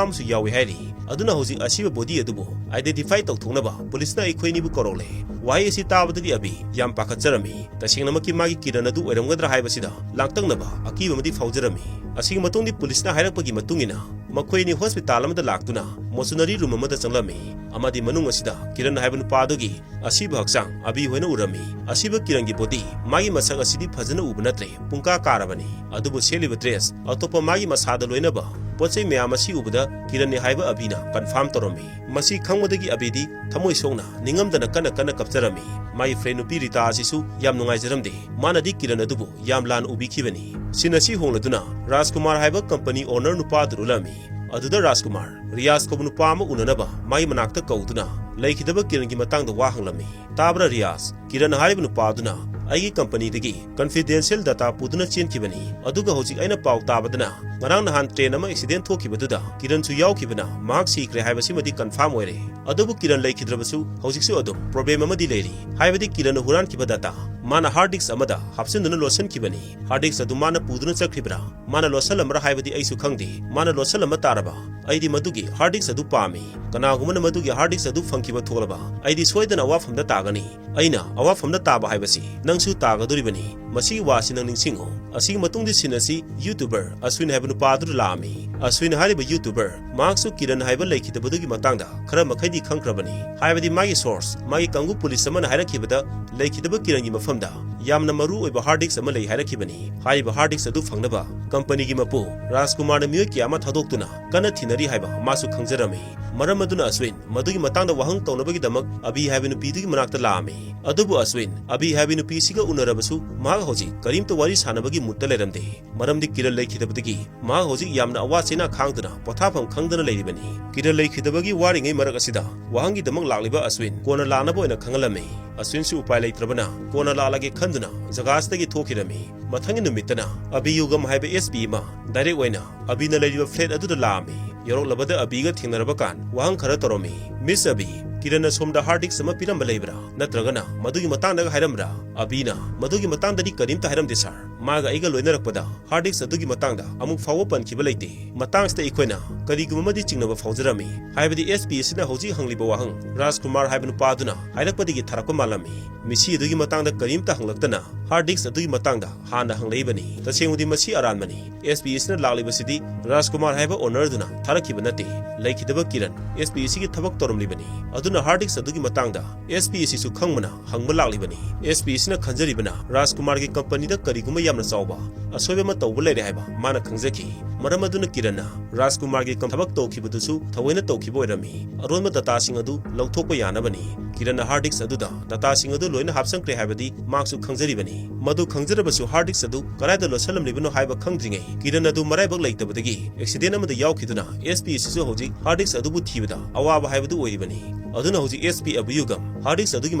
ꯑꯃꯁꯨ ꯌꯥꯎꯏ ꯍꯥꯏꯔꯤ꯫ ꯑꯗꯨꯅ ꯍꯧꯖꯤꯛ ꯑꯁꯤꯕ ꯕꯣꯗꯤ ꯑꯗꯨꯕꯨ ꯑꯥꯏꯗꯦꯟꯇꯤꯐꯥꯏ ꯇꯧꯊꯣꯛꯅꯕ ꯄꯨꯂꯤꯁꯅ ꯑꯩꯈꯣꯏ ꯑꯅꯤꯕꯨ ꯀꯧꯔꯛꯂꯦ꯫ ꯋꯥꯍꯩ ꯑꯁꯤ ꯇꯥꯕꯗꯗꯤ ꯑꯕꯤ ꯌꯥꯝ ꯄꯥꯈꯠꯆꯔꯝꯃꯤ꯫ ꯇꯁꯦꯡꯅꯃꯛꯀꯤ ꯃꯥꯒꯤ ꯀꯤꯔꯟ ꯑꯗꯨ ꯑꯣꯏꯔꯝꯒꯗ꯭ꯔꯥ ꯍꯥꯏꯕꯁꯤꯗ ꯂꯥꯡꯇꯛꯅꯕ ꯑꯀꯤꯕ ꯑꯃꯗꯤ ꯐꯥꯎꯖꯔꯝꯃꯤ꯫ ꯑꯁꯤꯒꯤ ꯃꯇꯨꯡꯗꯤ ꯄꯨꯂꯤꯁꯅ ꯍꯥꯏꯔꯛꯄꯒꯤ ꯃꯇꯨꯡ ꯏꯟꯅ ꯃꯈꯣꯏ ꯑꯅꯤ ꯍꯣꯁꯄꯤꯇꯥꯜ ꯑꯃꯗ ꯂꯥꯛꯇꯨꯅ ꯃꯣꯆꯨꯅꯔꯤ ꯔꯨꯝ ꯑꯃꯗ ꯆꯪꯂꯝꯃꯤ ꯑꯃꯗꯤ ꯃꯅꯨꯡ ꯑꯁꯤꯗ ꯀꯤꯔꯟ ꯍꯥꯏꯕ ꯅꯨꯄꯥ ꯑꯗꯨꯒꯤ ꯑꯁꯤꯕ ꯍꯛꯆꯥꯡ ꯑꯕꯤ ꯍꯣꯏꯅ ꯎꯔꯝꯃꯤ꯫ ꯑꯁꯤꯕ ꯀꯤꯔꯟꯒꯤ ꯕꯣꯗꯤ ꯃꯥꯒꯤ ꯃꯁꯛ ꯑꯁꯤꯗꯤ ꯐꯖꯅ ꯎꯕ ꯅꯠꯇ꯭ꯔꯦ, ꯄꯨꯡꯀꯥ ꯀꯥꯔꯕꯅꯤ꯫ ꯑꯗꯨꯕꯨ ꯁꯦꯠꯂꯤꯕ ꯗ꯭ꯔꯦꯁ, ꯑꯇꯣꯞꯄ ꯃꯥꯒꯤ ꯃꯁꯥꯗ ꯂꯣꯏꯅꯕ ꯄꯣꯠ ꯆꯩ ꯃꯌꯥꯝ ꯑꯁꯤ ꯎꯕꯗ ꯀꯤꯔꯟꯅꯤ ꯍꯥꯏꯕ ꯑꯕꯤꯅ ꯀꯟꯐꯥꯔꯝ ꯇꯧꯔꯝꯃꯤ꯫ ꯃꯁꯤ ꯈꯪꯕꯗꯒꯤ ꯑꯕꯤꯗꯤ ꯊꯃꯣꯏ ꯁꯣꯛꯅ ꯅꯤꯡꯉꯝꯗꯅ ꯀꯟꯅ ꯀꯟꯅ ꯀꯞꯆꯔꯝꯃꯤ꯫ ꯃꯥꯒꯤ ꯐ꯭ꯔꯦꯟ ꯅꯨꯄꯤ ꯔꯤꯇꯥ ꯑꯁꯤꯁꯨ ꯌꯥꯝ ꯅꯨꯡꯉꯥꯏꯖꯔꯝꯗꯦ꯫ ꯃꯥꯅꯗꯤ ꯀꯤꯔꯟ ꯑꯗꯨꯕꯨ ꯌꯥꯝ ꯂꯥꯟꯅ ꯎꯕꯤꯈꯤꯕꯅꯤ꯫ ꯁꯤꯟ ꯑꯁꯤ ꯍꯣꯡꯂꯗꯨꯅ ꯔꯥꯖꯀꯨꯃꯥꯔ ꯍꯥꯏꯕ ꯀꯝꯄꯅꯤ ꯑꯣꯅꯔ ꯅꯨꯄꯥ ꯑꯗꯨ ꯎꯠꯂꯝꯃꯤ꯫ ꯑꯗꯨꯗ ꯔꯥꯖꯀꯨꯃꯥꯔ ꯔꯤꯌꯥꯖ ꯀꯧꯕ ꯅꯨꯄꯥ ꯑꯃ ꯎꯅꯅꯕ ꯃꯥꯒꯤ ꯃꯅꯥꯛꯇ ꯀꯧꯗꯨꯅ ꯂꯩꯈꯤꯗꯕ ꯀꯤꯔꯟꯒꯤ ꯃꯇꯥꯡꯗ ꯋꯥ ꯍꯪꯂꯝꯃꯤ꯫ "ꯇꯥꯕ꯭ꯔꯥ ꯔꯤꯌꯥꯖ? ꯀꯤꯔꯟ ꯍꯥꯏꯔꯤꯕ ꯅꯨꯄꯥ ꯑꯗꯨꯅ ꯑꯩꯒꯤ ꯀꯝꯄꯅꯤꯗꯒꯤ ꯀꯟꯐꯤꯗꯦꯟꯁꯤꯌꯦꯜ ꯗꯇꯥ ꯄꯨꯗꯨꯅ ꯆꯦꯟꯈꯤꯕꯅꯤ꯫ ꯑꯗꯨꯒ ꯍꯧꯖꯤꯛ ꯑꯩꯅ ꯄꯥꯎ ꯇꯥꯕꯗꯅ ꯉꯔꯥꯡ ꯅꯍꯥꯟ ꯇ꯭ꯔꯦꯟ ꯑꯃ ꯑꯦꯛꯁꯤꯗꯦꯟ ꯊꯣꯛꯈꯤꯕꯗꯨꯗ ꯀꯤꯔꯟꯁꯨ ꯌꯥꯎꯈꯤꯕꯅ ꯃꯍꯥꯛ ꯁꯤꯈ꯭ꯔꯦ ꯍꯥꯏꯕꯁꯤꯃꯗꯤ ꯀꯟꯐꯥꯔꯝ ꯑꯣꯏꯔꯦ꯫ ꯑꯗꯨꯕꯨ ꯀꯤꯔꯟ ꯂꯩꯈꯤꯗ꯭ꯔꯕꯁꯨ ꯍꯧꯖꯤꯛꯁꯨ ꯑꯗꯨꯝ ꯄ꯭ꯔꯣꯕ꯭ꯂꯦꯝ ꯑꯃꯗꯤ ꯂꯩꯔꯤ꯫ ꯍꯥꯏꯕꯗꯤ ꯀꯤꯔꯟꯅ ꯍꯨꯔꯥꯟꯈꯤꯕ ꯗꯇꯥ ꯃꯥꯅ ꯍꯥꯔꯗ ꯗꯤꯁꯛ ꯑꯃꯗ ꯍꯥꯞꯆꯤꯟꯗꯨꯅ ꯂꯣꯠꯁꯤꯟꯈꯤꯕꯅꯤ꯫ ꯍꯥꯔꯗ ꯗꯤꯁꯛ ꯑꯗꯨ ꯃꯥꯅ ꯄꯨꯗꯨꯅ ꯆꯠꯈ꯭ꯔꯤꯕ꯭ꯔꯥ, ꯃꯥꯅ ꯂꯣꯠꯁꯤꯜꯂꯝꯕ꯭ꯔꯥ ꯍꯥꯏꯕꯗꯤ ꯑꯩꯁꯨ ꯈꯪꯗꯦ꯫ ꯃꯥꯅ ꯂꯣꯠꯁꯤꯜꯂꯝꯕ ꯇꯥꯔꯕ ꯑꯩꯗꯤ ꯃꯗꯨꯒꯤ ꯍꯥꯔꯗ ꯗꯤꯁꯛ ꯑꯗꯨ ꯄꯥꯝꯃꯤ꯫ ꯀꯅꯥꯒꯨꯝꯕꯅ ꯃꯗꯨꯒꯤ ꯍꯥꯔꯗ ꯗꯤꯁꯛ ꯑꯗꯨ ꯐꯪꯈꯤꯕ ꯊꯣꯛꯂꯕ ꯑꯩꯗꯤ ꯁꯣꯏꯗꯅ ꯑꯋꯥꯐꯝꯗ ꯇꯥꯒꯅꯤ꯫ ꯑꯩꯅ ꯑꯋꯥꯐꯝꯗ ꯇꯥꯕ ꯍꯥꯏꯕꯁꯤ ꯅꯪꯁꯨ ꯇꯥꯒꯗꯧꯔꯤꯕꯅꯤ꯫ ꯃꯁꯤꯒꯤ ꯋꯥꯁꯤ ꯅꯪ ꯅꯤꯡꯁꯤꯡꯉꯨ꯫" ꯑꯁꯤꯒꯤ ꯃꯇꯨꯡꯗꯤ ꯁꯤꯟ ꯑꯁꯤ ꯌꯨꯇ꯭ꯌꯨꯕꯔ ꯑꯁ꯭ꯋꯤꯟ ꯍꯥꯏꯕ ꯅꯨꯄꯥ ꯑꯗꯨꯗ ꯂꯥꯛꯑꯝꯃꯤ꯫ ꯑꯁ꯭ꯋꯤꯟ ꯍꯥꯏꯔꯤꯕ ꯌꯨꯇ꯭ꯌꯨꯕꯔ ꯃꯍꯥꯛꯁꯨ ꯀꯤꯔꯟ ꯍꯥꯏꯕ ꯂꯩꯈꯤꯗꯕꯗꯨꯒꯤ ꯃꯇꯥꯡꯗ ꯈꯔ ꯃꯈꯩꯗꯤ ꯈꯪꯈ꯭ꯔꯕꯅꯤ꯫ ꯍꯥꯏꯕꯗꯤ ꯃꯥꯒꯤ ꯁꯣꯔꯁ, ꯃꯥꯒꯤ ꯀꯥꯡꯕꯨ ꯄꯨꯂꯤꯁ ꯑꯃꯅ ꯍꯥꯏꯔꯛꯈꯤꯕꯗ ꯂꯩꯈꯤꯗꯕ ꯀꯤꯔꯟꯒꯤ ꯃꯐꯝꯗ ꯌꯥꯝꯅ ꯃꯔꯨ ꯑꯣꯏꯕ ꯍꯥꯔꯗ ꯗꯤꯁꯛ ꯑꯃ ꯂꯩ ꯍꯥꯏꯔꯛꯈꯤꯕꯅꯤ꯫ ꯍꯥꯏꯔꯤꯕ ꯍꯥꯔꯗ ꯗꯤꯁꯛ ꯑꯗꯨ ꯐꯪꯅꯕ ꯀꯝꯄꯅꯤꯒꯤ ꯃꯄꯨ ꯔꯥꯖꯀꯨꯃꯥꯔꯅ ꯃꯤꯑꯣꯏ ꯀꯌꯥ ꯑꯃ ꯊꯥꯗꯣꯛꯇꯨꯅ ꯀꯟꯅ ꯊꯤꯅꯔꯤ ꯍꯥꯏꯕ ꯃꯥꯁꯨ ꯈꯪꯖꯔꯝꯃꯤ꯫ ꯃꯔꯝ ꯑꯗꯨꯅ ꯑꯁ꯭ꯋꯤꯟ ꯃꯗꯨꯒꯤ ꯃꯇꯥꯡꯗ ꯋꯥꯍꯪ ꯇꯧꯅꯕꯒꯤꯗꯃꯛ ꯑꯕꯤ ꯍꯥꯏꯕ ꯅꯨꯄꯤꯗꯨꯒꯤ ꯃꯅꯥꯛꯇ ꯂꯥꯛꯑꯝꯃꯤ꯫ ꯑꯗꯨꯕꯨ ꯑꯁ꯭ꯋꯤꯟ ꯑꯕꯤ ꯍꯥꯏꯕ ꯅꯨꯄꯤꯁꯤꯒ ꯎꯅꯔꯕꯁꯨ ꯃꯍꯥꯛ ꯍꯧꯖꯤꯛ ꯀꯔꯤꯝꯇ ꯋꯥꯔꯤ ꯁꯥꯟꯅꯕꯒꯤ ꯃꯨꯠꯇ ꯂꯩꯔꯝꯗꯦ꯫ ꯃꯔꯝꯗꯤ ꯀꯤꯔꯟ ꯂꯩꯈꯤꯗꯕꯗꯒꯤ ꯃꯍꯥꯛ ꯍꯧꯖꯤꯛ ꯌꯥꯝꯅ ꯑꯋꯥ ꯆꯩꯅꯥ ꯈꯥꯡꯗꯨꯅ ꯄꯣꯊꯥꯐꯝ ꯈꯪꯗꯅ ꯂꯩꯔꯤꯕꯅꯤ꯫ ꯀꯤꯔꯟ ꯂꯩꯈꯤꯗꯕꯒꯤ ꯋꯥꯔꯤꯉꯩ ꯃꯔꯛ ꯑꯁꯤꯗ ꯋꯥꯍꯪꯒꯤꯗꯃꯛ ꯂꯥꯛꯂꯤꯕ ꯑꯁ꯭ꯋꯤꯟ ꯀꯣꯟꯅ ꯂꯥꯛꯅꯕ ꯑꯣꯏꯅ ꯈꯪꯍꯜꯂꯝꯃꯤ꯫ ꯑꯁ꯭ꯋꯤꯟꯁꯨ ꯎꯄꯥꯏ ꯂꯩꯇ꯭ꯔꯕꯅ ꯀꯣꯟꯅ ꯂꯥꯛꯂꯒꯦ ꯈꯟꯗꯨꯅ ꯖꯒꯥ ꯑꯁꯤꯗꯒꯤ ꯊꯣꯛꯈꯤꯔꯝꯃꯤ꯫ ꯃꯊꯪꯒꯤ ꯅꯨꯃꯤꯠꯇꯅ ꯑꯕꯤ ꯌꯨꯒꯝ ꯍꯥꯏꯕ ꯑꯦꯁ ꯄꯤ ꯑꯃ ꯗꯥꯏꯔꯦꯛ ꯑꯣꯏꯅ ꯑꯕꯤꯅ ꯂꯩꯔꯤꯕ ꯐ꯭ꯂꯦꯠ ꯑꯗꯨꯗ ꯂꯥꯛꯑꯝꯃꯤ꯫ ꯌꯧꯔꯛꯂꯕꯗ ꯑꯕꯤꯒ ꯊꯦꯡꯅꯔꯕ ꯀꯥꯟ ꯋꯥꯍꯪ ꯈꯔ ꯇꯧꯔꯝꯃꯤ꯫ "ꯃꯤꯁ ꯑꯕꯤ, ꯀꯤꯔꯟꯅ ꯁꯣꯝꯗ ꯍꯥꯔꯗ ꯗꯤꯁꯛ ꯑꯃ ꯄꯤꯔꯝꯕ ꯂꯩꯕ꯭ꯔꯥ? ꯅꯠꯇ꯭ꯔꯒꯅ ꯃꯗꯨꯒꯤ ꯃꯇꯥꯡꯗꯒ ꯍꯥꯏꯔꯝꯕ꯭ꯔꯥ?" ꯑꯕꯤꯅ, "ꯃꯗꯨꯒꯤ ꯃꯇꯥꯡꯗꯗꯤ ꯀꯔꯤꯝꯇ ꯍꯥꯏꯔꯝꯗꯦ ꯁꯥꯔ꯫ ꯃꯥꯒ ꯑꯩꯒ ꯂꯣꯏꯅꯔꯛꯄꯗ ꯍꯥꯔꯗ ꯗꯤꯁꯛ ꯑꯗꯨꯒꯤ ꯃꯇꯥꯡꯗ ꯑꯃꯨꯛ ꯐꯥꯎꯕ ꯄꯟꯈꯤꯕ ꯂꯩꯇꯦ꯫ ꯃꯇꯥꯡꯁꯤꯗ ꯑꯩꯈꯣꯏꯅ ꯀꯔꯤꯒꯨꯝꯕ ꯑꯃꯗꯤ ꯆꯤꯡꯅꯕ ꯐꯥꯎꯖꯔꯝꯃꯤ, ꯍꯥꯏꯕꯗꯤ ꯑꯦꯁ ꯄꯤ ꯑꯁꯤꯅ ꯍꯧꯖꯤꯛ ꯍꯪꯂꯤꯕ ꯋꯥꯍꯪ ꯔꯥꯖꯀꯨꯃꯥꯔ ꯍꯥꯏꯕ ꯅꯨꯄꯥ ꯑꯗꯨꯅ ꯍꯥꯏꯔꯛꯄꯗꯒꯤ ꯊꯥꯔꯛꯄ ꯃꯥꯜꯂꯝꯃꯤ꯫ ꯃꯤꯁꯤ ꯑꯗꯨꯒꯤ ꯃꯇꯥꯡꯗ ꯀꯔꯤꯝꯇ ꯍꯪꯂꯛꯇꯅ ꯍꯥꯔꯗ ꯗꯤꯁꯛ ꯑꯗꯨꯒꯤ ꯃꯇꯥꯡꯗ ꯍꯥꯟꯅ ꯍꯪꯂꯛꯏꯕꯅꯤ꯫ ꯇꯁꯦꯡꯕꯗꯤ ꯃꯁꯤ ꯑꯔꯥꯟꯕꯅꯤ꯫ ꯑꯦꯁ ꯄꯤ ꯑꯁꯤꯅ ꯂꯥꯛꯂꯤꯕꯁꯤꯗꯤ ꯔꯥꯖꯀꯨꯃꯥꯔ ꯍꯥꯏꯕ ꯑꯣꯅꯔꯗꯨꯅ ꯊꯥꯔꯛꯈꯤꯕ ꯅꯠꯇꯦ꯫ ꯂꯩꯈꯤꯗꯕ ꯀꯤꯔꯟ ꯑꯦꯁ ꯄꯤ ꯑꯁꯤꯒꯤ ꯊꯕꯛ ꯇꯧꯔꯝꯂꯤꯕꯅꯤ꯫ ꯑꯗꯨꯅ ꯍꯥꯔꯗ ꯗꯤꯁꯛ ꯑꯗꯨꯒꯤ ꯃꯇꯥꯡꯗ ꯑꯦꯁ ꯄꯤ ꯑꯁꯤꯁꯨ ꯈꯪꯕꯅ ꯍꯪꯕ ꯂꯥꯛꯂꯤꯕꯅꯤ꯫ ꯑꯦꯁ ꯄꯤ ꯑꯁꯤꯅ ꯈꯟꯖꯔꯤꯕꯅ ꯔꯥꯖꯀꯨꯃꯥꯔꯒꯤ ꯀꯝꯄꯅꯤꯗ ꯀꯔꯤꯒꯨꯝꯕ ꯌꯥꯝꯅ ꯆꯥꯎꯕ ꯑꯁꯣꯏꯕ ꯑꯃ ꯇꯧꯕ ꯂꯩꯔꯦ ꯍꯥꯏꯕ ꯃꯥꯅ ꯈꯪꯖꯈꯤ꯫ ꯃꯔꯝ ꯑꯗꯨꯅ ꯀꯤꯔꯟꯅ ꯔꯥꯖꯀꯨꯃꯥꯔꯒꯤ ꯀꯝ-, ꯊꯕꯛ ꯇꯧꯈꯤꯕꯗꯨꯁꯨ ꯊꯑꯣꯏꯅ ꯇꯧꯈꯤꯕ ꯑꯣꯏꯔꯝꯃꯤ꯫ ꯑꯔꯣꯟꯕ ꯗꯇꯥꯁꯤꯡ ꯑꯗꯨ ꯂꯧꯊꯣꯛꯄ ꯌꯥꯅꯕꯅꯤ꯫ ꯀꯤꯔꯟꯅ ꯍꯥꯔꯗ ꯗꯤꯁꯛ ꯑꯗꯨꯗ ꯗꯇꯥꯁꯤꯡ ꯑꯗꯨ ꯂꯣꯏꯅ ꯍꯥꯞꯆꯟꯈ꯭ꯔꯦ ꯍꯥꯏꯕꯗꯤ ꯃꯍꯥꯛꯁꯨ ꯈꯪꯖꯔꯤꯕꯅꯤ꯫ ꯃꯗꯨ ꯈꯪꯖꯔꯕꯁꯨ ꯍꯥꯔꯗ ꯗꯤꯁꯛ ꯑꯗꯨ ꯀꯗꯥꯏꯗ ꯂꯣꯠꯁꯜꯂꯝꯂꯤꯕꯅꯣ ꯍꯥꯏꯕ ꯈꯪꯗ꯭ꯔꯤꯉꯩ ꯀꯤꯔꯟ ꯑꯗꯨ ꯃꯔꯥꯏꯕꯛ ꯂꯩꯇꯕꯗꯒꯤ ꯑꯦꯛꯁꯤꯗꯦꯟ ꯑꯃꯗ ꯌꯥꯎꯈꯤꯗꯨꯅ ꯑꯦꯁ ꯄꯤ ꯑꯁꯤꯁꯨ ꯍꯧꯖꯤꯛ ꯍꯥꯔꯗ ꯗꯤꯁꯛ ꯑꯗꯨꯕꯨ ꯊꯤꯕꯗ ꯑꯋꯥꯕ ꯍꯥꯏꯕꯗꯨ ꯑꯣꯏꯔꯤꯕꯅꯤ꯫ ꯑꯗꯨꯅ ꯍꯧꯖꯤꯛ ꯑꯦꯁ ꯄꯤ ꯑꯕꯤꯌꯨꯒ ꯍꯥꯔꯗ ꯗꯤꯁꯛ ꯑꯗꯨꯒꯤ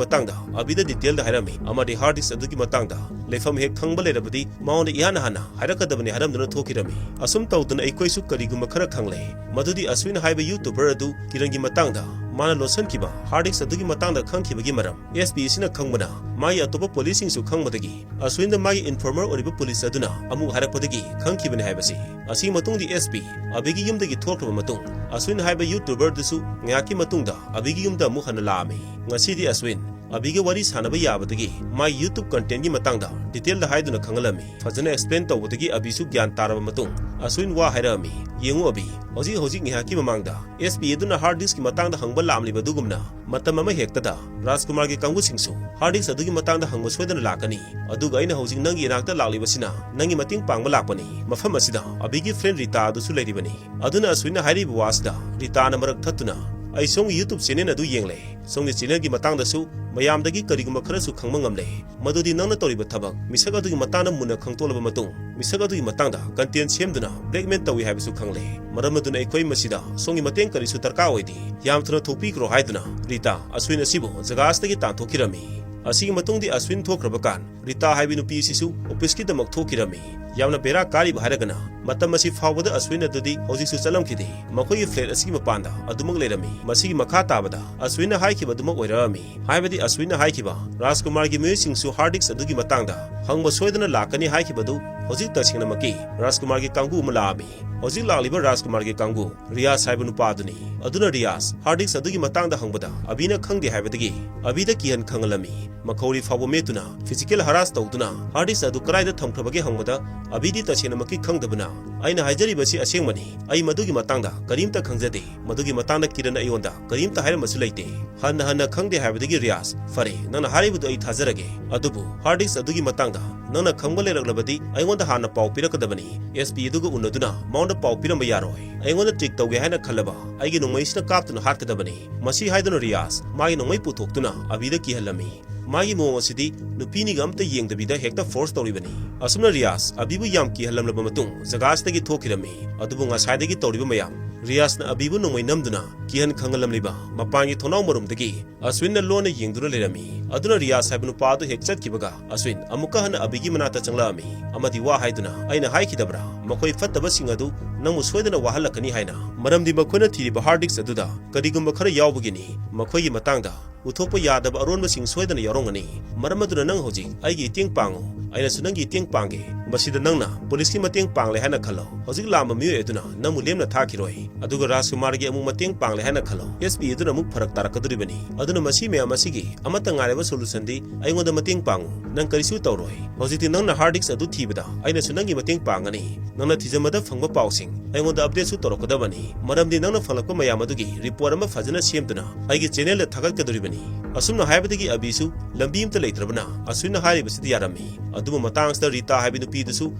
ꯃꯇꯥꯡꯗ ꯑꯕꯤꯗ ꯗꯤꯇꯦꯜꯗ ꯍꯥꯏꯔꯝꯃꯤ ꯑꯃꯗꯤ ꯍꯥꯔꯗ ꯗꯤꯁꯛ ꯑꯗꯨꯒꯤ ꯃꯇꯥꯡꯗ ꯂꯩꯐꯝ ꯍꯦꯛ ꯈꯪꯕ ꯂꯩꯔꯕꯗꯤ ꯃꯉꯣꯟꯗ ꯏꯍꯥꯟ ꯍꯥꯟꯅ ꯍꯥꯏꯔꯛꯀꯗꯕꯅꯤ ꯍꯥꯏꯔꯝꯗꯨꯅ ꯊꯣꯛꯈꯤꯔꯝꯃꯤ꯫ ꯑꯁꯨꯝ ꯇꯧꯗꯅ ꯑꯩꯈꯣꯏꯁꯨ ꯀꯔꯤꯒꯨꯝꯕ ꯈꯔ ꯈꯪꯂꯦ꯫ ꯃꯗꯨꯗꯤ ꯑꯁ꯭ꯋꯤꯟ ꯍꯥꯏꯕ ꯌꯨꯇꯨꯕꯔ ꯑꯗꯨ ꯀꯤꯔꯟꯒꯤ ꯃꯇꯥꯡꯗ ꯃꯥꯅ ꯂꯣꯠꯁꯤꯟꯈꯤꯕ ꯍꯥꯔꯗ ꯗꯤꯁꯛ ꯑꯗꯨꯒꯤ ꯃꯇꯥꯡꯗ ꯈꯪꯈꯤꯕꯒꯤ ꯃꯔꯝ ꯑꯦꯁ ꯄꯤ ꯑꯁꯤꯅ ꯈꯪꯕꯅ ꯃꯥꯒꯤ ꯑꯇꯣꯞꯄ ꯄꯨꯂꯤꯁꯁꯤꯡꯁꯨ ꯈꯪꯕꯗꯒꯤ ꯑꯁ꯭ꯋꯤꯟꯗ ꯃꯥꯒꯤ ꯏꯟꯐꯣꯔꯃꯔ ꯑꯣꯏꯔꯤꯕ ꯄꯨꯂꯤꯁ ꯑꯗꯨꯅ ꯑꯃꯨꯛ ꯍꯥꯏꯔꯛꯄꯗꯒꯤ ꯈꯪꯈꯤꯕꯅꯤ ꯍꯥꯏꯕꯁꯤ꯫ ꯑꯁꯤꯒꯤ ꯃꯇꯨꯡꯗꯤ ꯑꯦꯁ ꯄꯤ ꯑꯕꯤꯒꯤ ꯌꯨꯝꯗꯒꯤ ꯊꯣꯛꯈ꯭ꯔꯕ ꯃꯇꯨꯡ ꯑꯁ꯭ꯋꯤꯟ ꯍꯥꯏꯕ ꯌꯨꯇꯨꯕꯔ ꯑꯗꯨꯁꯨ ꯉꯥꯏꯍꯥꯛꯀꯤ ꯃꯇꯨꯡꯗ ꯑꯕꯤꯒꯤ ꯌꯨꯝꯗ ꯑꯃꯨꯛ ꯍꯟꯅ ꯂꯥꯛꯑꯝꯃꯤ꯫ ꯉꯁꯤꯗꯤ ꯑꯁ꯭ꯋꯤꯟ ꯑꯕꯤꯒ ꯋꯥꯔꯤ ꯁꯥꯟꯅꯕ ꯌꯥꯕꯗꯒꯤ ꯃꯥꯒꯤ ꯌꯨꯇꯨꯕ ꯀꯟꯇꯦꯟꯒꯤ ꯃꯇꯥꯡꯗ ꯗꯤꯇꯦꯜꯗ ꯍꯥꯏꯗꯨꯅ ꯈꯪꯍꯜꯂꯝꯃꯤ꯫ ꯐꯖꯅ ꯑꯦꯛꯁꯄ꯭ꯂꯦꯟ ꯇꯧꯕꯗꯒꯤ ꯑꯕꯤꯁꯨ ꯒ꯭ꯌꯥꯟ ꯇꯥꯔꯕ ꯃꯇꯨꯡ ꯑꯁ꯭ꯋꯤꯟ ꯋꯥ ꯍꯥꯏꯔꯛꯑꯝꯃꯤ꯫ "ꯌꯦꯡꯉꯨ ꯑꯕꯤ, ꯍꯧꯖꯤꯛ ꯍꯧꯖꯤꯛ ꯉꯥꯏꯍꯥꯛꯀꯤ ꯃꯃꯥꯡꯗ ꯑꯦꯁ ꯄꯤ ꯑꯗꯨꯅ ꯍꯥꯔꯗ ꯗꯤꯁꯛꯀꯤ ꯃꯇꯥꯡꯗ ꯍꯪꯕ ꯂꯥꯛꯂꯤꯕ ꯑꯗꯨꯒꯨꯝꯅ ꯃꯇꯝ ꯑꯃ ꯍꯦꯛꯇꯗ ꯔꯥꯖꯀꯨꯃꯥꯔꯒꯤ ꯀꯥꯡꯕꯨꯁꯤꯡꯁꯨ ꯍꯥꯔꯗ ꯗꯤꯁꯛ ꯑꯗꯨꯒꯤ ꯃꯇꯥꯡꯗ ꯍꯪꯕ ꯁꯣꯏꯗꯅ ꯂꯥꯛꯀꯅꯤ꯫ ꯑꯗꯨꯒ ꯑꯩꯅ ꯍꯧꯖꯤꯛ ꯅꯪꯒꯤ ꯏꯅꯥꯛꯇ ꯂꯥꯛꯂꯤꯕꯁꯤꯅ ꯅꯪꯒꯤ ꯃꯇꯦꯡ ꯄꯥꯡꯕ ꯂꯥꯛꯄꯅꯤ꯫ ꯃꯐꯝ ꯑꯁꯤꯗ ꯑꯕꯤꯒꯤ ꯐ꯭ꯔꯦꯟ ꯔꯤꯇꯥ ꯑꯗꯨꯁꯨ ꯂꯩꯔꯤꯕꯅꯤ꯫" ꯑꯗꯨꯅ ꯑꯁ꯭ꯋꯤꯟꯅ ꯍꯥꯏꯔꯤꯕ ꯋꯥꯁꯤꯗ ꯔꯤꯇꯥꯅ ꯃꯔꯛ ꯊꯠꯇꯨꯅ, "ꯑꯩ ꯁꯣꯝꯒꯤ ꯌꯨꯇꯨꯕ ꯆꯦꯅꯦꯜ ꯑꯗꯨ ꯌꯦꯡꯂꯦ꯫ ꯁꯣꯝꯒꯤ ꯆꯦꯅꯦꯜꯒꯤ ꯃꯇꯥꯡꯗꯁꯨ ꯃꯌꯥꯝꯗꯒꯤ ꯀꯔꯤꯒꯨꯝꯕ ꯈꯔꯁꯨ ꯈꯪꯕ ꯉꯝꯂꯦ꯫ ꯃꯗꯨꯗꯤ ꯅꯪꯅ ꯇꯧꯔꯤꯕ ꯊꯕꯛ ꯃꯤꯁꯛ ꯑꯗꯨꯒꯤ ꯃꯇꯥꯡꯗ ꯃꯨꯟꯅ ꯈꯪꯗꯣꯛꯂꯕ ꯃꯇꯨꯡ ꯃꯤꯁꯛ ꯑꯗꯨꯒꯤ ꯃꯇꯥꯡꯗ ꯀꯟꯇꯦꯟ ꯁꯦꯝꯗꯨꯅ ꯕ꯭ꯂꯦꯛꯃꯦꯜ ꯇꯧꯏ ꯍꯥꯏꯕꯁꯨ ꯈꯪꯂꯦ꯫ ꯃꯔꯝ ꯑꯗꯨꯅ ꯑꯩꯈꯣꯏ ꯃꯁꯤꯗ ꯁꯣꯝꯒꯤ ꯃꯇꯦꯡ ꯀꯔꯤꯁꯨ ꯗꯔꯀꯥꯔ ꯑꯣꯏꯗꯦ꯫ ꯌꯥꯝ ꯊꯨꯅ ꯊꯣꯛꯄꯤꯈ꯭ꯔꯣ" ꯍꯥꯏꯗꯨꯅ ꯔꯤꯇꯥ ꯑꯁ꯭ꯋꯤꯟ ꯑꯁꯤꯕꯨ ꯖꯒꯥ ꯑꯁꯤꯗꯒꯤ ꯇꯥꯟꯊꯣꯛꯈꯤꯔꯝꯃꯤ꯫ ꯑꯁꯤꯒꯤ ꯃꯇꯨꯡꯗꯤ ꯑꯁ꯭ꯋꯤꯟ ꯊꯣꯛꯈ꯭ꯔꯕ ꯀꯥꯟ ꯔꯤꯇꯥ ꯍꯥꯏꯕꯤ ꯅꯨꯄꯤ ꯑꯁꯤꯁꯨ ꯑꯣꯐꯤꯁꯀꯤꯗꯃꯛ ꯊꯣꯛꯈꯤꯔꯝꯃꯤ꯫ ꯌꯥꯝꯅ ꯕꯦꯔꯥ ꯀꯥꯔꯤꯕ ꯍꯥꯏꯔꯒꯅ, ꯃꯇꯝ ꯑꯁꯤ ꯐꯥꯎꯕꯗ ꯑꯁ꯭ꯋꯤꯟ ꯑꯗꯨꯗꯤ ꯍꯧꯖꯤꯛꯁꯨ ꯆꯠꯂꯝꯈꯤꯗꯦ꯫ ꯃꯈꯣꯏꯒꯤ flat ꯑꯁꯤꯒꯤ ꯃꯄꯥꯟꯗ ꯑꯗꯨꯃꯛ ꯂꯩꯔꯝꯃꯤ꯫ ꯃꯁꯤꯒꯤ ꯃꯈꯥ ꯇꯥꯕꯗ ꯑꯁ꯭ꯋꯤꯟꯅ ꯍꯥꯏꯈꯤꯕ ꯑꯗꯨꯃꯛ ꯑꯣꯏꯔꯛꯂꯝꯃꯤ꯫ ꯍꯥꯏꯕꯗꯤ ꯑꯁ꯭ꯋꯤꯟꯅ ꯍꯥꯏꯈꯤꯕ ꯔꯥꯖꯀꯨꯃꯥꯔꯒꯤ ꯃꯤꯑꯣꯏꯁꯤꯡꯁꯨ hard disk ꯑꯗꯨꯒꯤ ꯃꯇꯥꯡꯗ ꯍꯪꯕ ꯁꯣꯏꯗꯅ ꯂꯥꯛꯀꯅꯤ ꯍꯥꯏꯈꯤꯕꯗꯨ ꯍꯧꯖꯤꯛ ꯇꯁꯦꯡꯅꯃꯛꯀꯤ ꯔꯥꯖꯀꯨꯃꯥꯔꯒꯤ ꯀꯥꯡꯕꯨ ꯑꯃ ꯂꯥꯛꯂꯝꯃꯤ꯫ ꯍꯧꯖꯤꯛ ꯂꯥꯛꯂꯤꯕ ꯔꯥꯖꯀꯨꯃꯥꯔꯒꯤ ꯀꯥꯡꯕꯨ ꯔꯤꯌꯥꯁ ꯍꯥꯏꯕ ꯅꯨꯄꯥ ꯑꯗꯨꯅꯤ꯫ ꯑꯗꯨꯅ ꯔꯤꯌꯥꯁ hard disk ꯑꯗꯨꯒꯤ ꯃꯇꯥꯡꯗ ꯍꯪꯕꯗ ꯑꯕꯤꯅ ꯈꯪꯗꯦ ꯍꯥꯏꯕꯗꯒꯤ ꯑꯕꯤꯗ ꯀꯤꯍꯟ ꯈꯪꯍꯜꯂꯝꯃꯤ꯫ ꯃꯈꯧꯔꯤ ꯐꯥꯎꯕ ꯃꯦꯠꯇꯨꯅ physical harass ꯇꯧꯗꯨꯅ hard disk ꯑꯗꯨ ꯀꯗꯥꯏꯗ ꯊꯝꯈ꯭ꯔꯕꯒꯦ ꯍꯪꯕꯗ ꯑꯕꯤꯗꯤ ꯇꯁꯦꯡꯅꯃꯛꯀꯤ ꯈꯪꯗꯕꯅ, "ꯑꯩꯅ ꯍꯥꯏꯖꯔꯤꯕꯁꯤ ꯑꯁꯦꯡꯕꯅꯤ, ꯑꯩ ꯃꯗꯨꯒꯤ ꯃꯇꯥꯡꯗ ꯀꯔꯤꯝꯇ ꯈꯪꯖꯗꯦ꯫ ꯃꯗꯨꯒꯤ ꯃꯇꯥꯡꯗ ꯀꯤꯔꯟꯅ ꯑꯩꯉꯣꯟꯗ ꯀꯔꯤꯝꯇ ꯍꯥꯏꯔꯝꯕꯁꯨ ꯂꯩꯇꯦ"꯫ ꯍꯟꯅ ꯍꯟꯅ ꯈꯪꯗꯦ ꯍꯥꯏꯕꯗꯒꯤ ꯔꯤꯌꯥꯁ, "ꯐꯔꯦ, ꯅꯪꯅ ꯍꯥꯏꯔꯤꯕꯗꯨ ꯑꯩ ꯊꯥꯖꯔꯒꯦ꯫ ꯑꯗꯨꯕꯨ hard disk ꯑꯗꯨꯒꯤ ꯃꯇꯥꯡꯗ ꯅꯪꯅ ꯈꯪꯕ ꯂꯩꯔꯛꯂꯕꯗꯤ ꯑꯩꯉꯣꯟꯗ ꯍꯥꯟꯅ ꯄꯥꯎ ꯄꯤꯔꯛꯀꯗꯕꯅꯤ꯫ SP ꯑꯗꯨꯒ ꯎꯅꯗꯨꯅ ꯃꯉꯣꯟꯗ ꯄꯥꯎ ꯄꯤꯔꯝꯕ ꯌꯥꯔꯣꯏ꯫ ꯑꯩꯉꯣꯟꯗ trick ꯇꯧꯒꯦ ꯍꯥꯏꯅ ꯈꯜꯂꯕ ꯑꯩꯒꯤ ꯅꯣꯡꯃꯩꯁꯤꯅ ꯀꯥꯞꯇꯨꯅ ꯍꯥꯠꯀꯗꯕꯅꯤ"꯫ ꯃꯁꯤ ꯍꯥꯏꯗꯨꯅ ꯔꯤꯌꯥꯁ ꯃꯥꯒꯤ ꯅꯣꯡꯃꯩ ꯄꯨꯊꯣꯛꯇꯨꯅ ꯑꯕꯤꯗ ꯀꯤꯍꯜꯂꯝꯃꯤ꯫ ꯃꯥꯒꯤ ꯃꯑꯣꯡ ꯑꯁꯤꯗꯤ ꯅꯨꯄꯤꯅꯤꯒ ꯑꯝꯇ ꯌꯦꯡꯗꯕꯤꯗ ꯍꯦꯛꯇ force ꯇꯧꯔꯤꯕꯅꯤ꯫ ꯑꯁꯨꯝꯅ ꯔꯤꯌꯥꯁ ꯑꯕꯤꯕꯨ ꯌꯥꯝ ꯀꯤꯍꯜꯂꯝꯂꯕ ꯃꯇꯨꯡ ꯖꯒꯥ ꯑꯁꯤꯗꯒꯤ ꯊꯣꯛꯈꯤꯔꯝꯃꯤ꯫ ꯑꯗꯨꯕꯨ ꯉꯁꯥꯏꯗꯒꯤ ꯇꯧꯔꯤꯕ ꯃꯌꯥꯝ, ꯔꯤꯌꯥꯁꯅ ꯑꯕꯤꯕꯨ ꯅꯣꯡꯃꯩ ꯅꯝꯗꯨꯅ ꯀꯤꯍꯟ ꯈꯪꯍꯜꯂꯝꯂꯤꯕ ꯃꯄꯥꯟꯒꯤ ꯊꯣꯡꯅꯥꯎ ꯃꯔꯨꯝꯗꯒꯤ ꯑꯁ꯭ꯋꯤꯟꯅ ꯂꯣꯟꯅ ꯌꯦꯡꯗꯨꯅ ꯂꯩꯔꯝꯃꯤ꯫ ꯑꯗꯨꯅ ꯔꯤꯌꯥꯁ ꯍꯥꯏꯕ ꯅꯨꯄꯥ ꯑꯗꯨ ꯍꯦꯛ ꯆꯠꯈꯤꯕꯒ ꯑꯁ꯭ꯋꯤꯟ ꯑꯃꯨꯛꯀ ꯍꯟꯅ ꯑꯕꯤꯒꯤ ꯃꯅꯥꯛꯇ ꯆꯪꯂꯛꯂꯝꯃꯤ ꯑꯃꯗꯤ ꯋꯥ ꯍꯥꯏꯗꯨꯅ, "ꯑꯩꯅ ꯍꯥꯏꯈꯤꯗꯕ꯭ꯔꯥ, ꯃꯈꯣꯏ ꯐꯠꯇꯕꯁꯤꯡ ꯑꯗꯨ ꯅꯪꯕꯨ ꯁꯣꯏꯗꯅ ꯋꯥꯍꯜꯂꯛꯀꯅꯤ ꯍꯥꯏꯅ? ꯃꯔꯝꯗꯤ ꯃꯈꯣꯏꯅ ꯊꯤꯔꯤꯕ hard disk ꯑꯗꯨꯗ ꯀꯔꯤꯒꯨꯝꯕ ꯈꯔ ꯌꯥꯎꯕꯒꯤꯅꯤ꯫ ꯃꯈꯣꯏꯒꯤ ꯃꯇꯥꯡꯗ ꯎꯠꯊꯣꯛꯄ ꯌꯥꯗꯕ ꯑꯔꯣꯟꯕꯁꯤꯡ ꯁꯣꯏꯗꯅ ꯌꯥꯎꯔꯝꯒꯅꯤ꯫ ꯃꯔꯝ ꯑꯗꯨꯅ ꯅꯪ ꯍꯧꯖꯤꯛ ꯑꯩꯒꯤ ꯏꯇꯦꯡ ꯄꯥꯡꯉꯨ, ꯑꯩꯅꯁꯨ ꯅꯪꯒꯤ ꯏꯇꯦꯡ ꯄꯥꯡꯒꯦ꯫ ꯃꯁꯤꯗ ꯅꯪꯅ ꯄꯨꯂꯤꯁꯀꯤ ꯃꯇꯦꯡ ꯄꯥꯡꯂꯦ ꯍꯥꯏꯅ ꯈꯜꯂꯣ꯫ ꯍꯧꯖꯤꯛ ꯂꯥꯝꯕ ꯃꯤꯑꯣꯏ ꯑꯗꯨꯅ ꯅꯪꯕꯨ ꯂꯦꯝꯅ ꯊꯥꯈꯤꯔꯣꯏ꯫ ꯑꯗꯨꯒ ꯔꯥꯖꯀꯨꯃꯥꯔꯒꯤ ꯑꯃꯨꯛ ꯃꯇꯦꯡ ꯄꯥꯡꯂꯦ ꯍꯥꯏꯅ ꯈꯜꯂꯣ꯫ SP ꯑꯗꯨꯅ ꯑꯃꯨꯛ ꯐꯔꯛ ꯇꯥꯔꯛꯀꯗꯧꯔꯤꯕꯅꯤ꯫ ꯑꯗꯨꯅ ꯃꯁꯤ ꯃꯌꯥꯝ ꯑꯁꯤꯒꯤ ꯑꯃꯠꯇ ꯉꯥꯏꯔꯕ solutionꯗꯤ ꯑꯩꯉꯣꯟꯗ ꯃꯇꯦꯡ ꯄꯥꯡꯉꯨ꯫ ꯅꯪ ꯀꯔꯤꯁꯨ ꯇꯧꯔꯣꯏ꯫ ꯍꯧꯖꯤꯛꯇꯤ ꯅꯪꯅ hard disk ꯑꯗꯨ ꯊꯤꯕꯗ ꯑꯩꯅꯁꯨ ꯅꯪꯒꯤ ꯃꯇꯦꯡ ꯄꯥꯡꯒꯅꯤ꯫ ꯅꯪꯅ ꯊꯤꯖꯟꯕꯗ ꯐꯪꯕ ꯄꯥꯎꯁꯤꯡ ꯑꯩꯉꯣꯟꯗ updateꯁꯨ ꯇꯧꯔꯛꯀꯗꯕꯅꯤ꯫ ꯃꯔꯝꯗꯤ ꯅꯪꯅ ꯐꯪꯂꯛꯄ ꯃꯌꯥꯝ ꯑꯗꯨꯒꯤ report ꯑꯃ ꯐꯖꯅ ꯁꯦꯝꯗꯨꯅ ꯑꯩꯒꯤ channelꯗ ꯊꯥꯒꯠꯀꯗꯧꯔꯤꯕꯅꯤ꯫ ꯑꯁꯨꯝꯅ ꯍꯥꯏꯕꯗꯒꯤ ꯑꯕꯤꯁꯨ ꯂꯝꯕꯤ ꯑꯃꯠꯇ ꯂꯩꯇ꯭ꯔꯕꯅ ꯑꯁ꯭ꯋꯤꯟꯅ ꯍꯥꯏꯔꯤꯕꯁꯤꯗ ꯌꯥꯔꯝꯃꯤ꯫ ꯑꯗꯨꯕꯨ ꯃꯇꯥꯡꯁꯤꯗ ꯔꯤꯇꯥ ꯍꯥꯏꯕ ꯅꯨꯄꯤꯗꯨꯁꯨ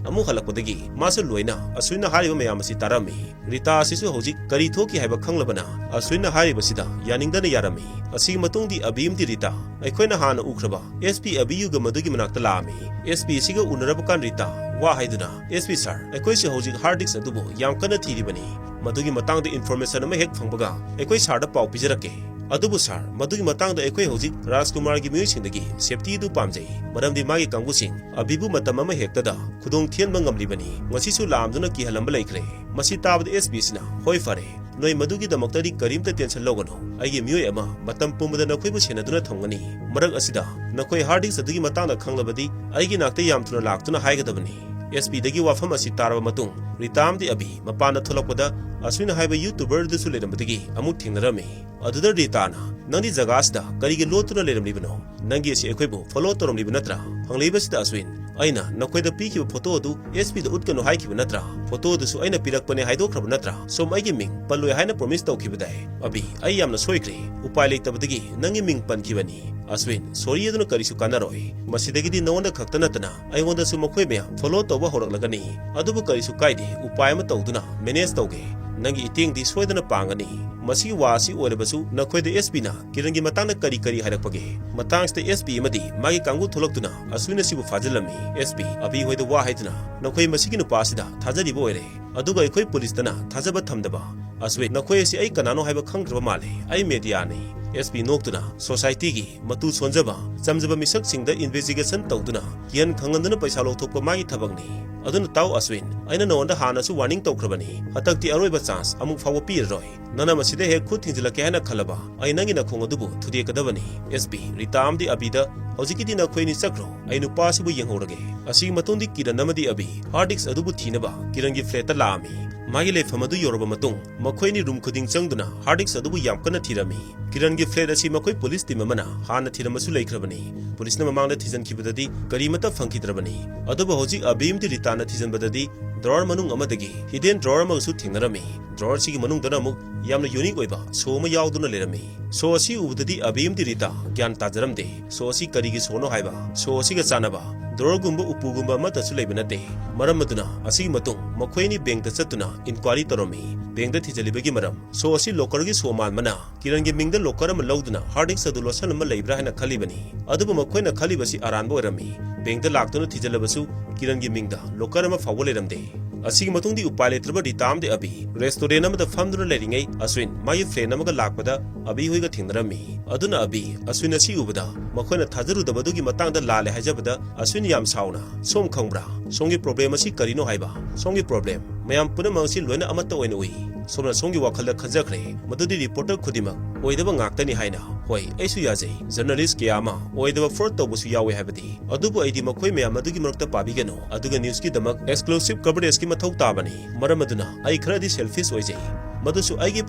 ꯑꯃꯨꯛ ꯍꯜꯂꯛꯄꯗꯒꯤ ꯃꯥꯁꯨ ꯂꯣꯏꯅ ꯑꯁ꯭ꯋꯤꯟꯅ ꯍꯥꯏꯔꯤꯕ ꯃꯌꯥꯝ ꯑꯁꯤ ꯇꯥꯔꯝꯃꯤ꯫ ꯔꯤꯇꯥ ꯑꯁꯤꯁꯨ ꯍꯧꯖꯤꯛ ꯀꯔꯤ ꯊꯣꯛꯈꯤ ꯍꯥꯏꯕ ꯈꯪꯂꯕꯅ ꯑꯁ꯭ꯋꯤꯟꯅ ꯍꯥꯏꯔꯤꯕꯁꯤꯗ ꯌꯥꯅꯤꯡꯗꯅ ꯌꯥꯔꯝꯃꯤ꯫ ꯑꯁꯤꯒꯤ ꯃꯇꯨꯡꯗꯤ ꯑꯕꯤ ꯑꯃꯗꯤ ꯔꯤꯇꯥ, ꯑꯩꯈꯣꯏꯅ ꯍꯥꯟꯅ ꯎꯈ꯭ꯔꯕ SP ꯑꯕꯤꯌꯨꯒ ꯃꯗꯨꯒꯤ ꯃꯅꯥꯛꯇ ꯂꯥꯛꯂꯝꯃꯤ꯫ SP ꯑꯁꯤꯒ ꯎꯅꯔꯕ ꯀꯥꯟ ꯔꯤꯇꯥ ꯋꯥ ꯍꯥꯏꯗꯨꯅ, "SP sir, ꯑꯩꯈꯣꯏꯁꯨ ꯍꯧꯖꯤꯛ hard disk ꯑꯗꯨꯕꯨ ꯌꯥꯝ ꯀꯟꯅ ꯊꯤꯔꯤꯕꯅꯤ꯫ ꯃꯗꯨꯒꯤ ꯃꯇꯥꯡꯗ information ꯑꯃ ꯍꯦꯛ ꯐꯪꯕꯒ ꯑꯩꯈꯣꯏ sirꯗ ꯄꯥꯎ ꯄꯤꯖꯔꯛꯀꯦ"꯫ "ꯑꯗꯨꯕꯨ ꯁꯥꯔ, ꯃꯗꯨꯒꯤ ꯃꯇꯥꯡꯗ ꯑꯩꯈꯣꯏ ꯍꯧꯖꯤꯛ ꯔꯥꯖꯀꯨꯃꯥꯔꯒꯤ ꯃꯤꯑꯣꯏꯁꯤꯡꯗꯒꯤ ꯁꯦꯐꯇꯤ ꯑꯗꯨ ꯄꯥꯝꯖꯩ, ꯃꯔꯝꯗꯤ ꯃꯥꯒꯤ ꯀꯥꯡꯕꯨꯁꯤꯡ ꯑꯕꯤꯕꯨ ꯃꯇꯝ ꯑꯃ ꯍꯦꯛꯇꯗ ꯈꯨꯗꯣꯡ ꯊꯤꯍꯟꯕ ꯉꯝꯂꯤꯕꯅꯤ꯫ ꯉꯁꯤꯁꯨ ꯂꯥꯝꯗꯨꯅ ꯀꯤꯍꯜꯂꯝꯕ ꯂꯩꯈ꯭ꯔꯦ꯫" ꯃꯁꯤ ꯇꯥꯕꯗ ꯑꯦꯁ ꯄꯤ ꯑꯁꯤꯅ, "ꯍꯣꯏ, ꯐꯔꯦ, ꯅꯣꯏ ꯃꯗꯨꯒꯤꯗꯃꯛꯇꯗꯤ ꯀꯔꯤꯝꯇ ꯇꯦꯟꯁꯟ ꯂꯧꯒꯅꯨ꯫ ꯑꯩꯒꯤ ꯃꯤꯑꯣꯏ ꯑꯃ ꯃꯇꯝ ꯄꯨꯝꯕꯗ ꯅꯈꯣꯏꯕꯨ ꯁꯦꯟꯅꯗꯨꯅ ꯊꯝꯒꯅꯤ꯫ ꯃꯔꯛ ꯑꯁꯤꯗ ꯅꯈꯣꯏ ꯍꯥꯔꯗ ꯗꯤꯁꯛ ꯑꯗꯨꯒꯤ ꯃꯇꯥꯡꯗ ꯈꯪꯂꯕꯗꯤ ꯑꯩꯒꯤ ꯅꯥꯛꯇ ꯌꯥꯝ ꯊꯨꯅ ꯂꯥꯛꯇꯨꯅ ꯍꯥꯏꯒꯗꯕꯅꯤ꯫" ꯑꯦꯁ ꯄꯤꯗꯒꯤ ꯋꯥꯐꯝ ꯑꯁꯤ ꯇꯥꯔꯕ ꯃꯇꯨꯡ, ꯔꯤꯇꯥ ꯑꯃꯗꯤ ꯑꯕꯤ ꯃꯄꯥꯟꯗ ꯊꯣꯛꯂꯛꯄꯗ ꯑꯁ꯭ꯋꯤꯟ ꯍꯥꯏꯕ ꯌꯨꯇꯨꯕꯔ ꯑꯗꯨꯁꯨ ꯂꯩꯔꯝꯕꯗꯒꯤ ꯑꯃꯨꯛ ꯊꯦꯡꯅꯔꯝꯃꯤ꯫ ꯑꯗꯨꯗ ꯔꯤꯇꯥꯅ, "ꯅꯪꯗꯤ ꯖꯒꯥ ꯑꯁꯤꯗ ꯀꯔꯤꯒꯤ ꯂꯣꯠꯇꯨꯅ ꯂꯩꯔꯝꯂꯤꯕꯅꯣ? ꯅꯪꯒꯤ ꯑꯁꯤ ꯑꯩꯈꯣꯏꯕꯨ ꯐꯣꯂꯣ ꯇꯧꯔꯝꯂꯤꯕ ꯅꯠꯇ꯭ꯔꯥ?" ꯍꯪꯂꯛꯏꯕꯁꯤꯗ ꯑꯁ꯭ꯋꯤꯟ, "ꯑꯩꯅ ꯅꯈꯣꯏꯗ ꯄꯤꯈꯤꯕ ꯐꯣꯇꯣ ꯑꯗꯨ ꯑꯦꯁ ꯄꯤꯗ ꯎꯠꯀꯅꯨ ꯍꯥꯏꯈꯤꯕ ꯅꯠꯇ꯭ꯔꯥ? ꯐꯣꯇꯣ ꯑꯗꯨꯁꯨ ꯑꯩꯅ ꯄꯤꯔꯛꯄꯅꯦ ꯍꯥꯏꯗꯣꯛꯈ꯭ꯔꯕ ꯅꯠꯇ꯭ꯔꯥ? ꯁꯣꯝ ꯑꯩꯒꯤ ꯃꯤꯡ ꯄꯜꯂꯣꯏ ꯍꯥꯏꯅ ꯄ꯭ꯔꯣꯃꯤꯁ ꯇꯧꯈꯤꯕꯗꯥꯏ?" "ꯑꯕꯤ, ꯑꯩ ꯌꯥꯝꯅ ꯁꯣꯏꯈ꯭ꯔꯦ꯫ ꯎꯄꯥꯏ ꯂꯩꯇꯕꯗꯒꯤ ꯅꯪꯒꯤ ꯃꯤꯡ ꯄꯟꯈꯤꯕꯅꯤ꯫" ꯑꯁ꯭ꯋꯤꯟ, "ꯁꯣꯔꯤ ꯑꯗꯨꯅ ꯀꯔꯤꯁꯨ ꯀꯥꯟꯅꯔꯣꯏ꯫ ꯃꯁꯤꯗꯒꯤꯗꯤ ꯅꯉꯣꯟꯗ ꯈꯛꯇ ꯅꯠꯇꯅ ꯑꯩꯉꯣꯟꯗꯁꯨ ꯃꯈꯣꯏ ꯃꯌꯥꯝ ꯐꯣꯂꯣ ꯇꯧꯕ ꯍꯧꯔꯛꯂꯒꯅꯤ꯫ ꯑꯗꯨꯕꯨ ꯀꯔꯤꯁꯨ ꯀꯥꯏꯗꯦ, ꯎꯄꯥꯏ ꯑꯃ ꯇꯧꯗꯨꯅ ꯃꯦꯅꯦꯖ ꯇꯧꯒꯦ꯫ ꯅꯪꯒꯤ ꯏꯇꯦꯡꯗꯤ ꯁꯣꯏꯗꯅ ꯄꯥꯡꯒꯅꯤ꯫ ꯃꯁꯤꯒꯤ ꯋꯥ ꯑꯁꯤ ꯑꯣꯏꯔꯕꯁꯨ ꯅꯈꯣꯏꯗ ꯑꯦꯁ ꯄꯤꯅ ꯀꯤꯔꯟꯒꯤ ꯃꯇꯥꯡꯗ ꯀꯔꯤ ꯀꯔꯤ ꯍꯥꯏꯔꯛꯄꯒꯦ?" ꯃꯇꯥꯡꯁꯤꯗ ꯑꯦꯁ ꯄꯤ ꯑꯃꯗꯤ ꯃꯥꯒꯤ ꯀꯥꯡꯕꯨ ꯊꯣꯛꯂꯛꯇꯨꯅ ꯑꯁ꯭ꯋꯤꯟ ꯑꯁꯤꯕꯨ ꯐꯥꯖꯤꯜꯂꯝꯃꯤ꯫ ꯑꯦꯁ ꯄꯤ, "ꯑꯕꯤ ꯍꯣꯏꯗ ꯋꯥ ꯍꯥꯏꯗꯨꯅ ꯅꯈꯣꯏ ꯃꯁꯤꯒꯤ ꯅꯨꯄꯥ ꯑꯁꯤꯗ ꯊꯥꯖꯔꯤꯕ ꯑꯣꯏꯔꯦ꯫ ꯑꯗꯨꯒ ꯑꯩꯈꯣꯏ ꯄꯨꯂꯤꯁꯇꯅ ꯊꯥꯖꯕ ꯊꯝꯗꯕ꯫ ꯑꯁ꯭ꯋꯤꯟ, ꯅꯈꯣꯏ ꯑꯁꯤ ꯑꯩ ꯀꯅꯥꯅꯣ ꯍꯥꯏꯕ ꯈꯪꯗ꯭ꯔꯕ ꯃꯥꯜꯂꯦ꯫ ꯑꯩ ꯃꯦꯗꯤꯌꯥꯅꯤ꯫" ꯑꯦꯁ ꯄꯤ ꯅꯣꯛꯇꯨꯅ, "ꯁꯣꯁꯥꯏꯇꯤꯒꯤ ꯃꯇꯨ ꯁꯣꯟꯖꯕ, ꯆꯝꯖꯕ ꯃꯤꯁꯛꯁꯤꯡꯗ ꯏꯟꯚꯦꯁꯇꯤꯒꯦꯁꯟ ꯇꯧꯗꯨꯅ ꯀꯤꯍꯟ ꯈꯪꯍꯟꯗꯅ ꯄꯩꯁꯥ ꯂꯧꯊꯣꯛꯄ ꯃꯥꯒꯤ ꯊꯕꯛꯅꯤ꯫ ꯑꯗꯨꯅ ꯇꯥꯎ ꯑꯁ꯭ꯋꯤꯟ, ꯑꯩꯅ ꯅꯉꯣꯟꯗ ꯍꯥꯟꯅꯁꯨ ꯋꯥꯔꯅꯤꯡ ꯇꯧꯈ꯭ꯔꯕꯅꯤ꯫ ꯍꯟꯗꯛꯇꯤ ꯑꯔꯣꯏꯕ ꯆꯥꯟꯁ ꯑꯃꯨꯛ ꯐꯥꯎꯕ ꯄꯤꯔꯔꯣꯏ꯫ ꯅꯪꯅ ꯃꯁꯤꯗ ꯍꯦꯛ ꯈꯨꯠ ꯊꯤꯡꯖꯤꯜꯂꯛꯀꯦ ꯍꯥꯏꯅ ꯈꯜꯂꯕ ꯑꯩ ꯅꯪꯒꯤ ꯅꯈꯣꯡ ꯑꯗꯨꯕꯨ ꯊꯨꯗꯦꯛꯀꯗꯕꯅꯤ꯫" ꯑꯦꯁ ꯄꯤ, ꯔꯤꯇꯥ ꯑꯃꯗꯤ ꯑꯕꯤꯗ, "ꯍꯧꯖꯤꯛꯀꯤꯗꯤ ꯅꯈꯣꯏ ꯑꯅꯤ ꯆꯠꯈ꯭ꯔꯣ, ꯑꯩ ꯅꯨꯄꯥ ꯑꯁꯤꯕꯨ ꯌꯦꯡꯍꯧꯔꯒꯦ꯫" ꯑꯁꯤꯒꯤ ꯃꯇꯨꯡꯗꯤ ꯀꯤꯔꯟ ꯑꯃꯗꯤ ꯑꯕꯤ ꯍꯥꯔꯗ ꯗꯤꯁꯛ ꯑꯗꯨꯕꯨ ꯊꯤꯅꯕ ꯀꯤꯔꯟꯒꯤ ꯐ꯭ꯂꯦꯠꯇ ꯂꯥꯛꯑꯝꯃꯤ꯫ ꯃꯥꯒꯤ ꯂꯩꯐꯝ ꯑꯗꯨ ꯌꯧꯔꯕ ꯃꯇꯨꯡ ꯃꯈꯣꯏ ꯑꯅꯤ ꯔꯨꯝ ꯈꯨꯗꯤꯡ ꯆꯪꯗꯨꯅ ꯍꯥꯔꯗ ꯗꯤꯁꯛ ꯑꯗꯨꯕꯨ ꯌꯥꯝ ꯀꯟꯅ ꯊꯤꯔꯝꯃꯤ꯫ ꯀꯤꯔꯟꯒꯤ ꯐ꯭ꯂꯦꯠ ꯑꯁꯤ ꯃꯈꯣꯏ ꯄꯨꯂꯤꯁ ꯇꯤꯝ ꯑꯃꯅ ꯍꯥꯟꯅ ꯊꯤꯔꯝꯕꯁꯨ ꯂꯩꯈ꯭ꯔꯕꯅꯤ꯫ ꯄꯨꯂꯤꯁꯅ ꯃꯃꯥꯡꯗ ꯊꯤꯖꯤꯟꯈꯤꯕꯗꯗꯤ ꯀꯔꯤꯃꯠꯇ ꯐꯪꯈꯤꯗ꯭ꯔꯕꯅꯤ꯫ ꯑꯗꯨꯕꯨ ꯍꯧꯖꯤꯛ ꯑꯕꯤ ꯑꯃꯗꯤ ꯔꯤꯇꯥꯅ ꯊꯤꯖꯤꯟꯕꯗꯗꯤ ꯗ꯭ꯔꯣꯋꯔ ꯃꯅꯨꯡ ꯑꯃꯗꯒꯤ ꯍꯤꯗꯦꯟ ꯗ꯭ꯔꯣꯋꯔ ꯑꯃꯒꯁꯨ ꯊꯦꯡꯅꯔꯝꯃꯤ꯫ ꯗ꯭ꯔꯣꯋꯔ ꯑꯁꯤꯒꯤ ꯃꯅꯨꯡꯗꯅ ꯑꯃꯨꯛ ꯌꯥꯝꯅ ꯌꯨꯅꯤꯛ ꯑꯣꯏꯕ ꯁꯣ ꯑꯃ ꯌꯥꯎꯗꯨꯅ ꯂꯩꯔꯝꯃꯤ꯫ ꯁꯣ ꯑꯁꯤ ꯎꯕꯗꯗꯤ ꯑꯕꯤ ꯑꯃꯗꯤ ꯔꯤꯇꯥ ꯒ꯭ꯌꯥꯟ ꯇꯥꯖꯔꯝꯗꯦ꯫ ꯁꯣ ꯑꯁꯤ ꯀꯔꯤꯒꯤ ꯁꯣꯅꯣ ꯍꯥꯏꯕ? ꯁꯣ ꯑꯁꯤꯒ ꯆꯥꯟꯅꯕ ꯗ꯭ꯔꯣꯋꯔꯒꯨꯝꯕ ꯎꯄꯨꯒꯨꯝꯕ ꯑꯃꯠꯇꯁꯨ ꯂꯩꯕ ꯅꯠꯇꯦ꯫ ꯃꯔꯝ ꯑꯗꯨꯅ ꯑꯁꯤꯒꯤ ꯃꯇꯨꯡ ꯃꯈꯣꯏ ꯑꯅꯤ ꯕꯦꯡꯛꯇ ꯆꯠꯇꯨꯅ ꯏꯟꯀ꯭ꯋꯥꯏꯔꯤ ꯇꯧꯔꯝꯃꯤ꯫ ꯕꯦꯡꯛꯇ ꯊꯤꯖꯤꯜꯂꯤꯕꯒꯤ ꯃꯔꯝ, ꯁꯣ ꯑꯁꯤ ꯂꯣꯀꯔꯒꯤ ꯁꯣ ꯃꯥꯟꯕꯅ ꯀꯤꯔꯟꯒꯤ ꯃꯤꯡꯗ ꯂꯣꯀꯔ ꯑꯃ ꯂꯧꯗꯨꯅ ꯍꯥꯔꯗ ꯗꯤꯁꯛ ꯑꯗꯨ ꯂꯣꯠꯁꯜꯂꯝꯕ ꯂꯩꯕ꯭ꯔꯥ ꯍꯥꯏꯅ ꯈꯜꯂꯤꯕꯅꯤ꯫ ꯑꯗꯨꯕꯨ ꯃꯈꯣꯏꯅ ꯈꯜꯂꯤꯕꯁꯤ ꯑꯔꯥꯟꯕ ꯑꯣꯏꯔꯝꯃꯤ꯫ ꯕꯦꯡꯛꯇ ꯂꯥꯛꯇꯨꯅ ꯊꯤꯖꯤꯜꯂꯕꯁꯨ ꯀꯤꯔꯟꯒꯤ ꯃꯤꯡꯗ ꯂꯣꯀꯔ ꯑꯃ ꯐꯥꯎꯕ ꯂꯩꯔꯝꯗꯦ꯫ ꯑꯁꯤꯒꯤ ꯃꯇꯨꯡꯗꯤ ꯎꯄꯥꯏ ꯂꯩꯇ꯭ꯔꯕ ꯔꯤꯇꯥ ꯑꯃꯗꯤ ꯑꯕꯤ restaurant ꯑꯃꯗ ꯐꯝꯗꯨꯅ ꯂꯩꯔꯤꯉꯩ ꯑꯁ꯭ꯋꯤꯟ ꯃꯥꯒꯤ friend ꯑꯃꯒ ꯂꯥꯛꯄꯗ ꯑꯕꯤ ꯍꯣꯏꯒ ꯊꯦꯡꯅꯔꯝꯃꯤ꯫ ꯑꯗꯨꯅ ꯑꯕꯤ ꯑꯁ꯭ꯋꯤꯟ ꯑꯁꯤ ꯎꯕꯗ ꯃꯈꯣꯏꯅ ꯊꯥꯖꯔꯨꯗꯕꯗꯨꯒꯤ ꯃꯇꯥꯡꯗ ꯂꯥꯜꯂꯦ ꯍꯥꯏꯖꯕꯗ ꯑꯁ꯭ꯋꯤꯟ ꯌꯥꯝ ꯁꯥꯎꯅ, "ꯁꯣꯝ ꯈꯪꯕ꯭ꯔꯥ? ꯁꯣꯝꯒꯤ problem ꯑꯁꯤ ꯀꯔꯤꯅꯣ ꯍꯥꯏꯕ? ꯁꯣꯝꯒꯤ problem ꯃꯌꯥꯝ ꯄꯨꯝꯅꯃꯛ ꯑꯁꯤ ꯂꯣꯏꯅ ꯑꯃꯠꯇ ꯑꯣꯏꯅ ꯎꯏ꯫ ꯁꯣꯝꯅ ꯁꯣꯝꯒꯤ ꯋꯥꯈꯜꯗ ꯈꯟꯖꯈ꯭ꯔꯦ ꯃꯗꯨꯗꯤ reporter ꯈꯨꯗꯤꯡꯃꯛ ꯑꯣꯏꯗꯕ ꯉꯥꯛꯇꯅꯤ ꯍꯥꯏꯅ꯫ ꯍꯣꯏ, ꯑꯩꯁꯨ ꯌꯥꯖꯩ, journalist ꯀꯌꯥ ꯑꯃ ꯑꯣꯏꯗꯕ fraud ꯇꯧꯕꯁꯨ ꯌꯥꯎꯏ ꯍꯥꯏꯕꯗꯤ꯫ ꯑꯗꯨꯕꯨ ꯑꯩꯗꯤ ꯃꯈꯣꯏ ꯃꯌꯥꯝ ꯑꯗꯨꯒꯤ ꯃꯔꯛꯇ ꯄꯥꯕꯤꯒꯅꯨ꯫ ꯑꯗꯨꯒ news ꯀꯤꯗꯃꯛ exclusive coverage ꯀꯤ ꯃꯊꯧ ꯇꯥꯕꯅꯤ꯫ ꯃꯔꯝ ꯑꯗꯨꯅ ꯑꯩ ꯈꯔꯗꯤ selfish ꯑꯣꯏꯖꯩ꯫ ꯃꯗꯨꯁꯨ ꯑꯩꯒꯤ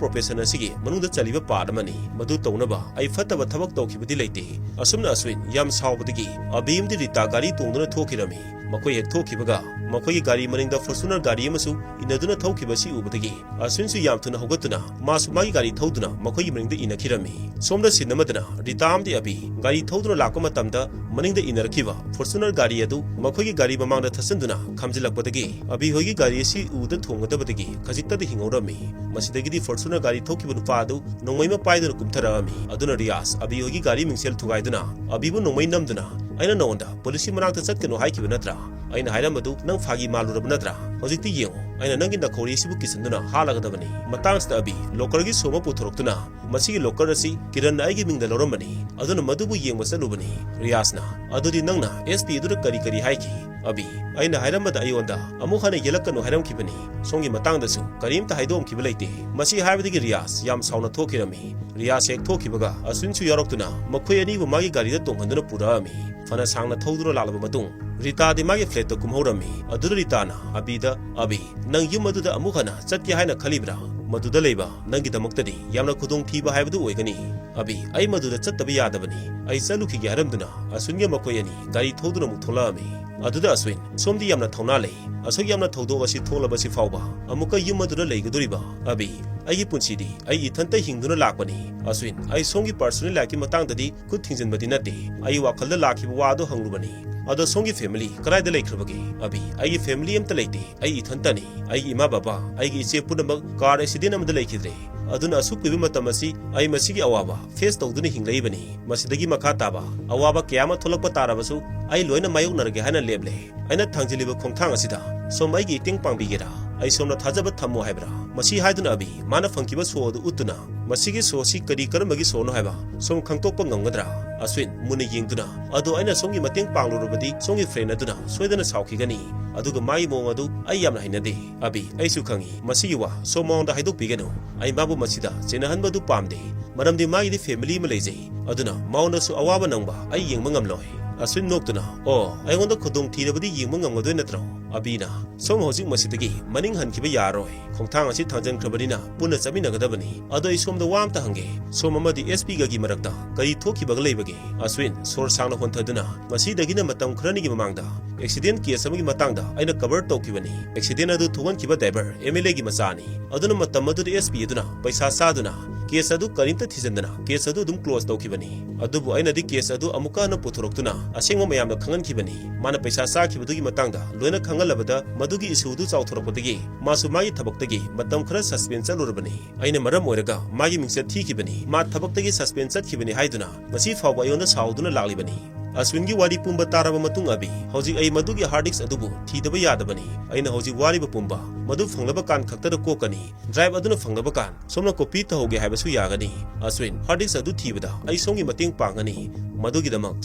profession ꯑꯁꯤꯒꯤ ꯃꯅꯨꯡꯗ ꯆꯜꯂꯤꯕ part ꯑꯃꯅꯤ꯫ ꯃꯗꯨ ꯇꯧꯅꯕ ꯑꯩ ꯐꯠꯇꯕ ꯊꯕꯛ ꯇꯧꯈꯤꯕꯗꯤ ꯂꯩꯇꯦ꯫" ꯑꯁꯨꯝꯅ ꯑꯁ꯭ꯋꯤꯟ ꯌꯥꯝ ꯁꯥꯎꯕꯗꯒꯤ ꯑꯕꯤ ꯑꯃꯗꯤ ꯔꯤꯇꯥ ꯒꯥꯔꯤ ꯇꯣꯡꯗꯨꯅ ꯊꯣꯛꯈꯤꯔꯝꯃꯤ꯫ ꯃꯈꯣꯏ ꯍꯦꯛ ꯊꯣꯛꯈꯤꯕꯒ ꯃꯈꯣꯏꯒꯤ ꯒꯥꯔꯤ ꯃꯅꯤꯡꯗ Fortuner ꯒꯥꯔꯤ ꯑꯃꯁꯨ ꯏꯟꯅꯗꯨꯅ ꯊꯧꯈꯤꯕ ꯑꯁꯤ ꯎꯕꯗꯒꯤ ꯑꯁ꯭ꯋꯤꯟꯁꯨ ꯌꯥꯝ ꯊꯨꯅ ꯍꯧꯒꯠꯇꯨꯅ ꯃꯥꯁꯨ ꯃꯥꯒꯤ ꯒꯥꯔꯤ ꯊꯧꯗꯨꯅ ꯃꯈꯣꯏꯒꯤ ꯃꯅꯤꯡꯗ ꯏꯟꯅꯈꯤꯔꯝꯃꯤ꯫ ꯁꯣꯝꯗ scene ꯑꯃꯗꯅ ꯔꯤꯇꯥ ꯑꯃꯗꯤ ꯑꯕꯤ ꯒꯥꯔꯤ ꯊꯧꯗꯨꯅ ꯂꯥꯛꯄ ꯃꯇꯝꯗ ꯃꯅꯤꯡꯗ ꯏꯟꯅꯔꯛꯈꯤꯕ Fortuner ꯒꯥꯔꯤ ꯑꯗꯨ ꯃꯈꯣꯏꯒꯤ ꯒꯥꯔꯤ ꯃꯃꯥꯡꯗ ꯊꯠꯆꯟꯗꯨꯅ ꯈꯥꯝꯖꯤꯜꯂꯛꯄꯗꯒꯤ ꯑꯕꯤ ꯍꯣꯏꯒꯤ ꯒꯥꯔꯤ ꯑꯁꯤ ꯎꯗ ꯊꯣꯡꯒꯗꯕꯗꯒꯤ ꯈꯖꯤꯛꯇꯗꯤ ꯍꯤꯡꯍꯧꯔꯝꯃꯤ꯫ ꯃꯁꯤꯗꯒꯤꯗꯤ Fortuner ꯒꯥꯔꯤ ꯊꯧꯈꯤꯕ ꯅꯨꯄꯥ ꯑꯗꯨ ꯅꯣꯡꯃꯩ ꯑꯃ ꯄꯥꯏꯗꯨꯅ ꯀꯨꯝꯊꯔꯛꯑꯝꯃꯤ꯫ ꯑꯗꯨꯅ ꯔꯤꯌꯥꯖ ꯑꯕꯤ ꯍꯣꯏꯒꯤ ꯒꯥꯔꯤ ꯃꯤꯡꯁꯦꯜ ꯊꯨꯒꯥꯏꯗꯨꯅ ꯑꯕꯤꯕꯨ ꯅꯣꯡꯃꯩ ꯅꯝꯗꯨꯅ, "ꯑꯩꯅ ꯅꯉꯣꯟꯗ police ꯀꯤ ꯃꯅꯥꯛꯇ ꯆꯠꯀꯅꯨ ꯍꯥꯏꯈꯤꯕ ꯅꯠꯇ꯭ꯔꯥ? ꯑꯩꯅ ꯍꯥꯏꯔꯝꯕꯗꯨ ꯅꯪ ꯐꯥꯒꯤ ꯃꯥꯜꯂꯨꯔꯕ ꯅꯠꯇ꯭ꯔꯥ? ꯍꯧꯖꯤꯛꯇꯤ ꯌꯦꯡꯉꯨ, ꯑꯩꯅ ꯅꯪꯒꯤ ꯅꯈꯧꯔꯤ ꯑꯁꯤꯕꯨ ꯀꯤꯁꯟꯗꯨꯅ ꯍꯥꯠꯂꯒꯗꯕꯅꯤ꯫" ꯃꯇꯥꯡꯁꯤꯗ ꯑꯕꯤ locker ꯒꯤ ꯁꯣ ꯑꯃ ꯄꯨꯊꯣꯔꯛꯇꯨꯅ, "ꯃꯁꯤꯒꯤ locker ꯑꯁꯤ ꯀꯤꯔꯟꯅ ꯑꯩꯒꯤ ꯃꯤꯡꯗ ꯂꯧꯔꯝꯕꯅꯤ, ꯑꯗꯨꯅ ꯃꯗꯨꯕꯨ ꯌꯦꯡꯕ ꯆꯠꯂꯨꯕꯅꯤ꯫" ꯔꯤꯌꯥꯖꯅ, "ꯑꯗꯨꯗꯤ ꯅꯪꯅ S P ꯑꯗꯨꯗ ꯀꯔꯤ ꯀꯔꯤ ꯍꯥꯏꯈꯤ?" ꯑꯕꯤ, "ꯑꯩꯅ ꯍꯥꯏꯔꯝꯕꯗ ꯑꯩꯉꯣꯟꯗ ꯑꯃꯨꯛ ꯍꯟꯅ ꯌꯦꯜꯂꯛꯀꯅꯨ ꯍꯥꯏꯔꯝꯈꯤꯕꯅꯤ꯫ ꯁꯣꯝꯒꯤ ꯃꯇꯥꯡꯗꯁꯨ ꯀꯔꯤꯝꯇ ꯍꯥꯏꯗꯣꯛꯑꯝꯈꯤꯕ ꯂꯩꯇꯦ꯫" ꯃꯁꯤ ꯍꯥꯏꯕꯗꯒꯤ ꯔꯤꯌꯥꯖ ꯌꯥꯝ ꯁꯥꯎꯅ ꯊꯣꯛꯈꯤꯔꯝꯃꯤ꯫ ꯔꯤꯌꯥꯖ ꯍꯦꯛ ꯊꯣꯛꯈꯤꯕꯒ ꯑꯁ꯭ꯋꯤꯟꯁꯨ ꯌꯥꯎꯔꯛꯇꯨꯅ ꯃꯈꯣꯏ ꯑꯅꯤꯕꯨ ꯃꯥꯒꯤ ꯒꯥꯔꯤꯗ ꯇꯣꯡꯍꯟꯗꯨꯅ ꯄꯨꯔꯛꯑꯝꯃꯤ꯫ ꯐꯅ ꯁꯥꯡꯅ ꯊꯧꯗꯨꯅ ꯂꯥꯛꯂꯕ ꯃꯇꯨꯡ ꯔꯤꯇꯥꯗꯤ ꯃꯥꯒꯤ flat ꯇ ꯀꯨꯝꯍꯧꯔꯝꯃꯤ꯫ ꯑꯗꯨꯗ ꯔꯤꯇꯥꯅ ꯑꯕꯤꯗ, "ꯑꯕꯤ, ꯅꯪ ꯌꯨꯝ ꯑꯗꯨꯗ ꯑꯃꯨꯛ ꯍꯟꯅ ꯆꯠꯀꯦ ꯍꯥꯏꯅ ꯈꯜꯂꯤꯕ꯭ꯔꯥ? ꯃꯗꯨꯗ ꯂꯩꯕ ꯅꯪꯒꯤꯗꯃꯛꯇꯗꯤ ꯌꯥꯝꯅ ꯈꯨꯗꯣꯡꯊꯤꯕ ꯍꯥꯏꯕꯗꯨ ꯑꯣꯏꯒꯅꯤ꯫ ꯑꯕꯤ, ꯑꯩ ꯃꯗꯨꯗ ꯆꯠꯇꯕ ꯌꯥꯗꯕꯅꯤ꯫ ꯑꯩ ꯆꯠꯂꯨꯈꯤꯒꯦ," ꯍꯥꯏꯔꯝꯗꯨꯅ ꯑꯁ꯭ꯋꯤꯟꯒ ꯃꯈꯣꯏ ꯑꯅꯤ ꯒꯥꯔꯤ ꯊꯧꯗꯨꯅ ꯑꯃꯨꯛ ꯊꯣꯛꯂꯛꯑꯝꯃꯤ꯫ ꯑꯗꯨꯗ ꯑꯁ꯭ꯋꯤꯟ, "ꯁꯣꯝꯗꯤ ꯌꯥꯝꯅ ꯊꯧꯅꯥ ꯂꯩ꯫ ꯑꯁꯨꯛ ꯌꯥꯝꯅ ꯊꯧꯗꯣꯛ ꯑꯁꯤ ꯊꯣꯛꯂꯕꯁꯤ ꯐꯥꯎꯕ ꯑꯃꯨꯛꯀ ꯌꯨꯝ ꯑꯗꯨꯗ ꯂꯩꯒꯗꯣꯔꯤꯕ?" ꯑꯕꯤ, "ꯑꯩꯒꯤ ꯄꯨꯟꯁꯤꯗꯤ ꯑꯩ ꯏꯊꯟꯇ ꯍꯤꯡꯗꯨꯅ ꯂꯥꯛꯄꯅꯤ꯫" ꯑꯁ꯭ꯋꯤꯟ, "ꯑꯩ ꯁꯣꯝꯒꯤ personal life ꯀꯤ ꯃꯇꯥꯡꯗꯗꯤ ꯈꯨꯠ ꯊꯤꯡꯖꯤꯟꯕꯗꯤ ꯅꯠꯇꯦ꯫ ꯑꯩ ꯋꯥꯈꯜꯗ ꯂꯥꯛꯈꯤꯕ ꯋꯥ ꯑꯗꯨ ꯍꯪꯂꯨꯕꯅꯤ꯫ ꯑꯗꯣ ꯁꯣꯝꯒꯤ family ꯀꯗꯥꯏꯗ ꯂꯩꯈ꯭ꯔꯕꯒꯦ?" ꯑꯕꯤ, "ꯑꯩꯒꯤ family ꯑꯝꯇ ꯂꯩꯇꯦ꯫ ꯑꯩ ꯏꯊꯟꯇꯅꯤ꯫ ꯑꯩꯒꯤ ꯏꯃꯥ ꯕꯕꯥ, ꯑꯩꯒꯤ ꯏꯆꯦ ꯄꯨꯝꯅꯃꯛ car accident ꯑꯃꯗ ꯂꯩꯈꯤꯗ꯭ꯔꯦ꯫ ꯑꯗꯨꯅ ꯑꯁꯨꯛ ꯀꯨꯏꯕ ꯃꯇꯝ ꯑꯁꯤ ꯑꯩ ꯃꯁꯤꯒꯤ ꯑꯋꯥꯕ face ꯇꯧꯗꯨꯅ ꯍꯤꯡꯂꯛꯏꯕꯅꯤ꯫ ꯃꯁꯤꯗꯒꯤ ꯃꯈꯥ ꯇꯥꯕ ꯑꯋꯥꯕ ꯀꯌꯥ ꯑꯃ ꯊꯣꯛꯂꯛꯄ ꯇꯥꯔꯕꯁꯨ ꯑꯩ ꯂꯣꯏꯅ ꯃꯥꯌꯣꯛꯅꯔꯒꯦ ꯍꯥꯏꯅ ꯂꯦꯞꯂꯦ꯫ ꯑꯩꯅ ꯊꯥꯡꯖꯤꯜꯂꯤꯕ ꯈꯣꯡꯊꯥꯡ ꯑꯁꯤꯗ ꯁꯣꯝ ꯑꯩꯒꯤ ꯃꯇꯦꯡ ꯄꯥꯡꯕꯤꯒꯦꯔꯥ? ꯑꯩ ꯁꯣꯝꯅ ꯊꯥꯖꯕ ꯊꯝꯃꯣ ꯍꯥꯏꯕ꯭ꯔꯥ?" ꯃꯁꯤ ꯍꯥꯏꯗꯨꯅ ꯑꯕꯤ, ꯃꯥꯅ ꯐꯪꯈꯤꯕ ꯁꯣ ꯑꯗꯨ ꯎꯠꯇꯨꯅ, "ꯃꯁꯤꯒꯤ ꯁꯣ ꯑꯁꯤ ꯀꯔꯤ ꯀꯔꯝꯕꯒꯤ ꯁꯣꯅꯣ ꯍꯥꯏꯕ ꯁꯣꯝ ꯈꯪꯗꯣꯛꯄ ꯉꯝꯒꯗ꯭ꯔꯥ?" ꯑꯁ꯭ꯋꯤꯟ ꯃꯨꯟꯅ ꯌꯦꯡꯗꯨꯅ, "ꯑꯗꯣ ꯑꯩꯅ ꯁꯣꯝꯒꯤ ꯃꯇꯦꯡ ꯄꯥꯡꯂꯨꯔꯕꯗꯤ ꯁꯣꯝꯒꯤ ꯐ꯭ꯔꯦꯟ ꯑꯗꯨꯅ ꯁꯣꯏꯗꯅ ꯁꯥꯎꯈꯤꯒꯅꯤ꯫ ꯑꯗꯨꯒ ꯃꯥꯒꯤ ꯃꯑꯣꯡ ꯑꯗꯨ ꯑꯩ ꯌꯥꯝꯅ ꯍꯩꯅꯗꯦ꯫ ꯑꯕꯤ, ꯑꯩꯁꯨ ꯈꯪꯏ꯫ ꯃꯁꯤꯒꯤ ꯋꯥ ꯁꯣꯝ ꯃꯉꯣꯟꯗ ꯍꯥꯏꯗꯣꯛꯄꯤꯒꯅꯨ꯫ ꯑꯩ ꯃꯥꯕꯨ ꯃꯁꯤꯗ ꯆꯦꯟꯅꯍꯟꯕꯗꯨ ꯄꯥꯝꯗꯦ꯫ ꯃꯔꯝꯗꯤ ꯃꯥꯒꯤꯗꯤ ꯐꯦꯃꯤꯂꯤ ꯑꯃ ꯂꯩꯖꯩ꯫ ꯑꯗꯨꯅ ꯃꯉꯣꯟꯗꯁꯨ ꯑꯋꯥꯕ ꯅꯪꯕ ꯑꯩ ꯌꯦꯡꯕ ꯉꯝꯂꯣꯏ꯫" ꯑꯁ꯭ꯋꯤꯟ ꯅꯣꯛꯇꯨꯅ, "ꯑꯣ, ꯑꯩꯉꯣꯟꯗ ꯈꯨꯗꯣꯡ ꯊꯤꯔꯕꯗꯤ ꯌꯦꯡꯕ ꯉꯝꯒꯗꯣꯏ ꯅꯠꯇ꯭ꯔꯣ?" ꯑꯕꯤꯅ, "ꯁꯣꯝ ꯍꯧꯖꯤꯛ ꯃꯁꯤꯗꯒꯤ ꯃꯅꯤꯡ ꯍꯟꯈꯤꯕ ꯌꯥꯔꯣꯏ꯫ ꯈꯣꯡꯊꯥꯡ ꯑꯁꯤ ꯊꯥꯡꯖꯤꯟꯈ꯭ꯔꯕꯅꯤꯅ ꯄꯨꯟꯅ ꯆꯠꯃꯤꯟꯅꯒꯗꯕꯅꯤ꯫ ꯑꯗꯣ ꯑꯩ ꯁꯣꯝꯗ ꯋꯥ ꯑꯝꯇ ꯍꯪꯒꯦ꯫ ꯁꯣꯝ ꯑꯃꯗꯤ ꯑꯦꯁ ꯄꯤꯒꯒꯤ ꯃꯔꯛꯇ ꯀꯔꯤ ꯊꯣꯛꯈꯤꯕꯒ ꯂꯩꯕꯒꯦ?" ꯑꯁ꯭ꯋꯤꯟ ꯁꯣꯔ ꯁꯥꯡꯅ ꯍꯣꯟꯊꯗꯨꯅ, "ꯉꯁꯤꯗꯒꯤꯅ ꯃꯇꯝ ꯈꯔꯅꯤꯒꯤ ꯃꯃꯥꯡꯗ ꯑꯦꯛꯁꯤꯗꯦꯟ ꯀꯦꯁ ꯑꯃꯒꯤ ꯃꯇꯥꯡꯗ ꯑꯩꯅ ꯀꯚꯔ ꯇꯧꯈꯤꯕꯅꯤ꯫ ꯑꯦꯛꯁꯤꯗꯦꯟ ꯑꯗꯨ ꯊꯣꯛꯍꯟꯈꯤꯕ ꯗ꯭ꯔꯥꯏꯚꯔ ꯑꯦꯝ ꯑꯦꯜ ꯑꯦꯒꯤ ꯃꯆꯥꯅꯤ꯫ ꯑꯗꯨꯅ ꯃꯇꯝ ꯑꯗꯨꯗ ꯑꯦꯁ ꯄꯤ ꯑꯗꯨꯅ ꯄꯩꯁꯥ ꯆꯥꯗꯨꯅ ꯀꯦꯁ ꯑꯗꯨ ꯀꯔꯤꯝꯇ ꯊꯤꯖꯤꯟꯗꯅ ꯀꯦꯁ ꯑꯗꯨ ꯑꯗꯨꯝ ꯀ꯭ꯂꯣꯖ ꯇꯧꯈꯤꯕꯅꯤ꯫ ꯑꯗꯨꯕꯨ ꯑꯩꯅꯗꯤ ꯀꯦꯁ ꯑꯗꯨ ꯑꯃꯨꯛꯀ ꯍꯟꯅ ꯄꯨꯊꯣꯔꯛꯇꯨꯅ ꯑꯁꯦꯡꯕ ꯃꯌꯥꯝꯗ ꯈꯪꯍꯟꯈꯤꯕꯅꯤ꯫ ꯃꯥꯅ ꯄꯩꯁꯥ ꯆꯥꯈꯤꯕꯗꯨꯒꯤ ꯃꯇꯥꯡꯗ ꯂꯣꯏꯅ ꯈꯪꯍꯜꯂꯕꯗ ꯃꯗꯨꯒꯤ ꯏꯁꯨ ꯑꯗꯨ ꯆꯥꯎꯊꯣꯔꯛꯄꯗꯒꯤ ꯃꯥꯁꯨ ꯃꯥꯒꯤ ꯊꯕꯛꯇꯒꯤ ꯃꯇꯝ ꯈꯔ ꯁꯁꯄꯦꯟ ꯆꯠꯂꯨꯔꯕꯅꯤ꯫ ꯑꯩꯅ ꯃꯔꯝ ꯑꯣꯏꯔꯒ ꯃꯥꯒꯤ ꯃꯤꯡꯆꯠ ꯊꯤꯈꯤꯕꯅꯤ꯫ ꯃꯥ ꯊꯕꯛꯇꯒꯤ ꯁꯁꯄꯦꯟ ꯆꯠꯈꯤꯕꯅꯤ ꯍꯥꯏꯗꯨꯅ ꯉꯁꯤ ꯐꯥꯎꯕ ꯑꯩꯉꯣꯟꯗ ꯁꯥꯎꯗꯨꯅ ꯂꯥꯛꯂꯤꯕꯅꯤ꯫" ꯑꯁ꯭ꯋꯤꯟꯒꯤ ꯋꯥꯔꯤ ꯄꯨꯝꯕ ꯇꯥꯔꯕ ꯃꯇꯨꯡ ꯑꯕꯤ, "ꯍꯧꯖꯤꯛ ꯑꯩ ꯃꯗꯨꯒꯤ ꯍꯥꯔꯗ ꯗꯤꯁꯛ ꯑꯗꯨꯕꯨ ꯊꯤꯗꯕ ꯌꯥꯗꯕꯅꯤ꯫ ꯑꯩꯅ ꯍꯧꯖꯤꯛ ꯋꯥꯔꯤꯕ ꯄꯨꯝꯕ ꯃꯗꯨ ꯐꯪꯂꯕ ꯀꯥꯟ ꯈꯛꯇꯗ ꯀꯣꯛꯀꯅꯤ꯫ ꯗ꯭ꯔꯥꯏꯚ ꯑꯗꯨꯅ ꯐꯪꯂꯕ ꯀꯥꯟ ꯁꯣꯝꯅ ꯀꯣꯄꯤ ꯇꯧꯍꯧꯒꯦ ꯍꯥꯏꯕꯁꯨ ꯌꯥꯒꯅꯤ꯫ ꯑꯁ꯭ꯋꯤꯟ, ꯍꯥꯔꯗ ꯗꯤꯁꯛ ꯑꯗꯨ ꯊꯤꯕꯗ ꯑꯩ ꯁꯣꯝꯒꯤ ꯃꯇꯦꯡ ꯄꯥꯡꯒꯅꯤ꯫ ꯃꯗꯨꯒꯤꯗꯃꯛ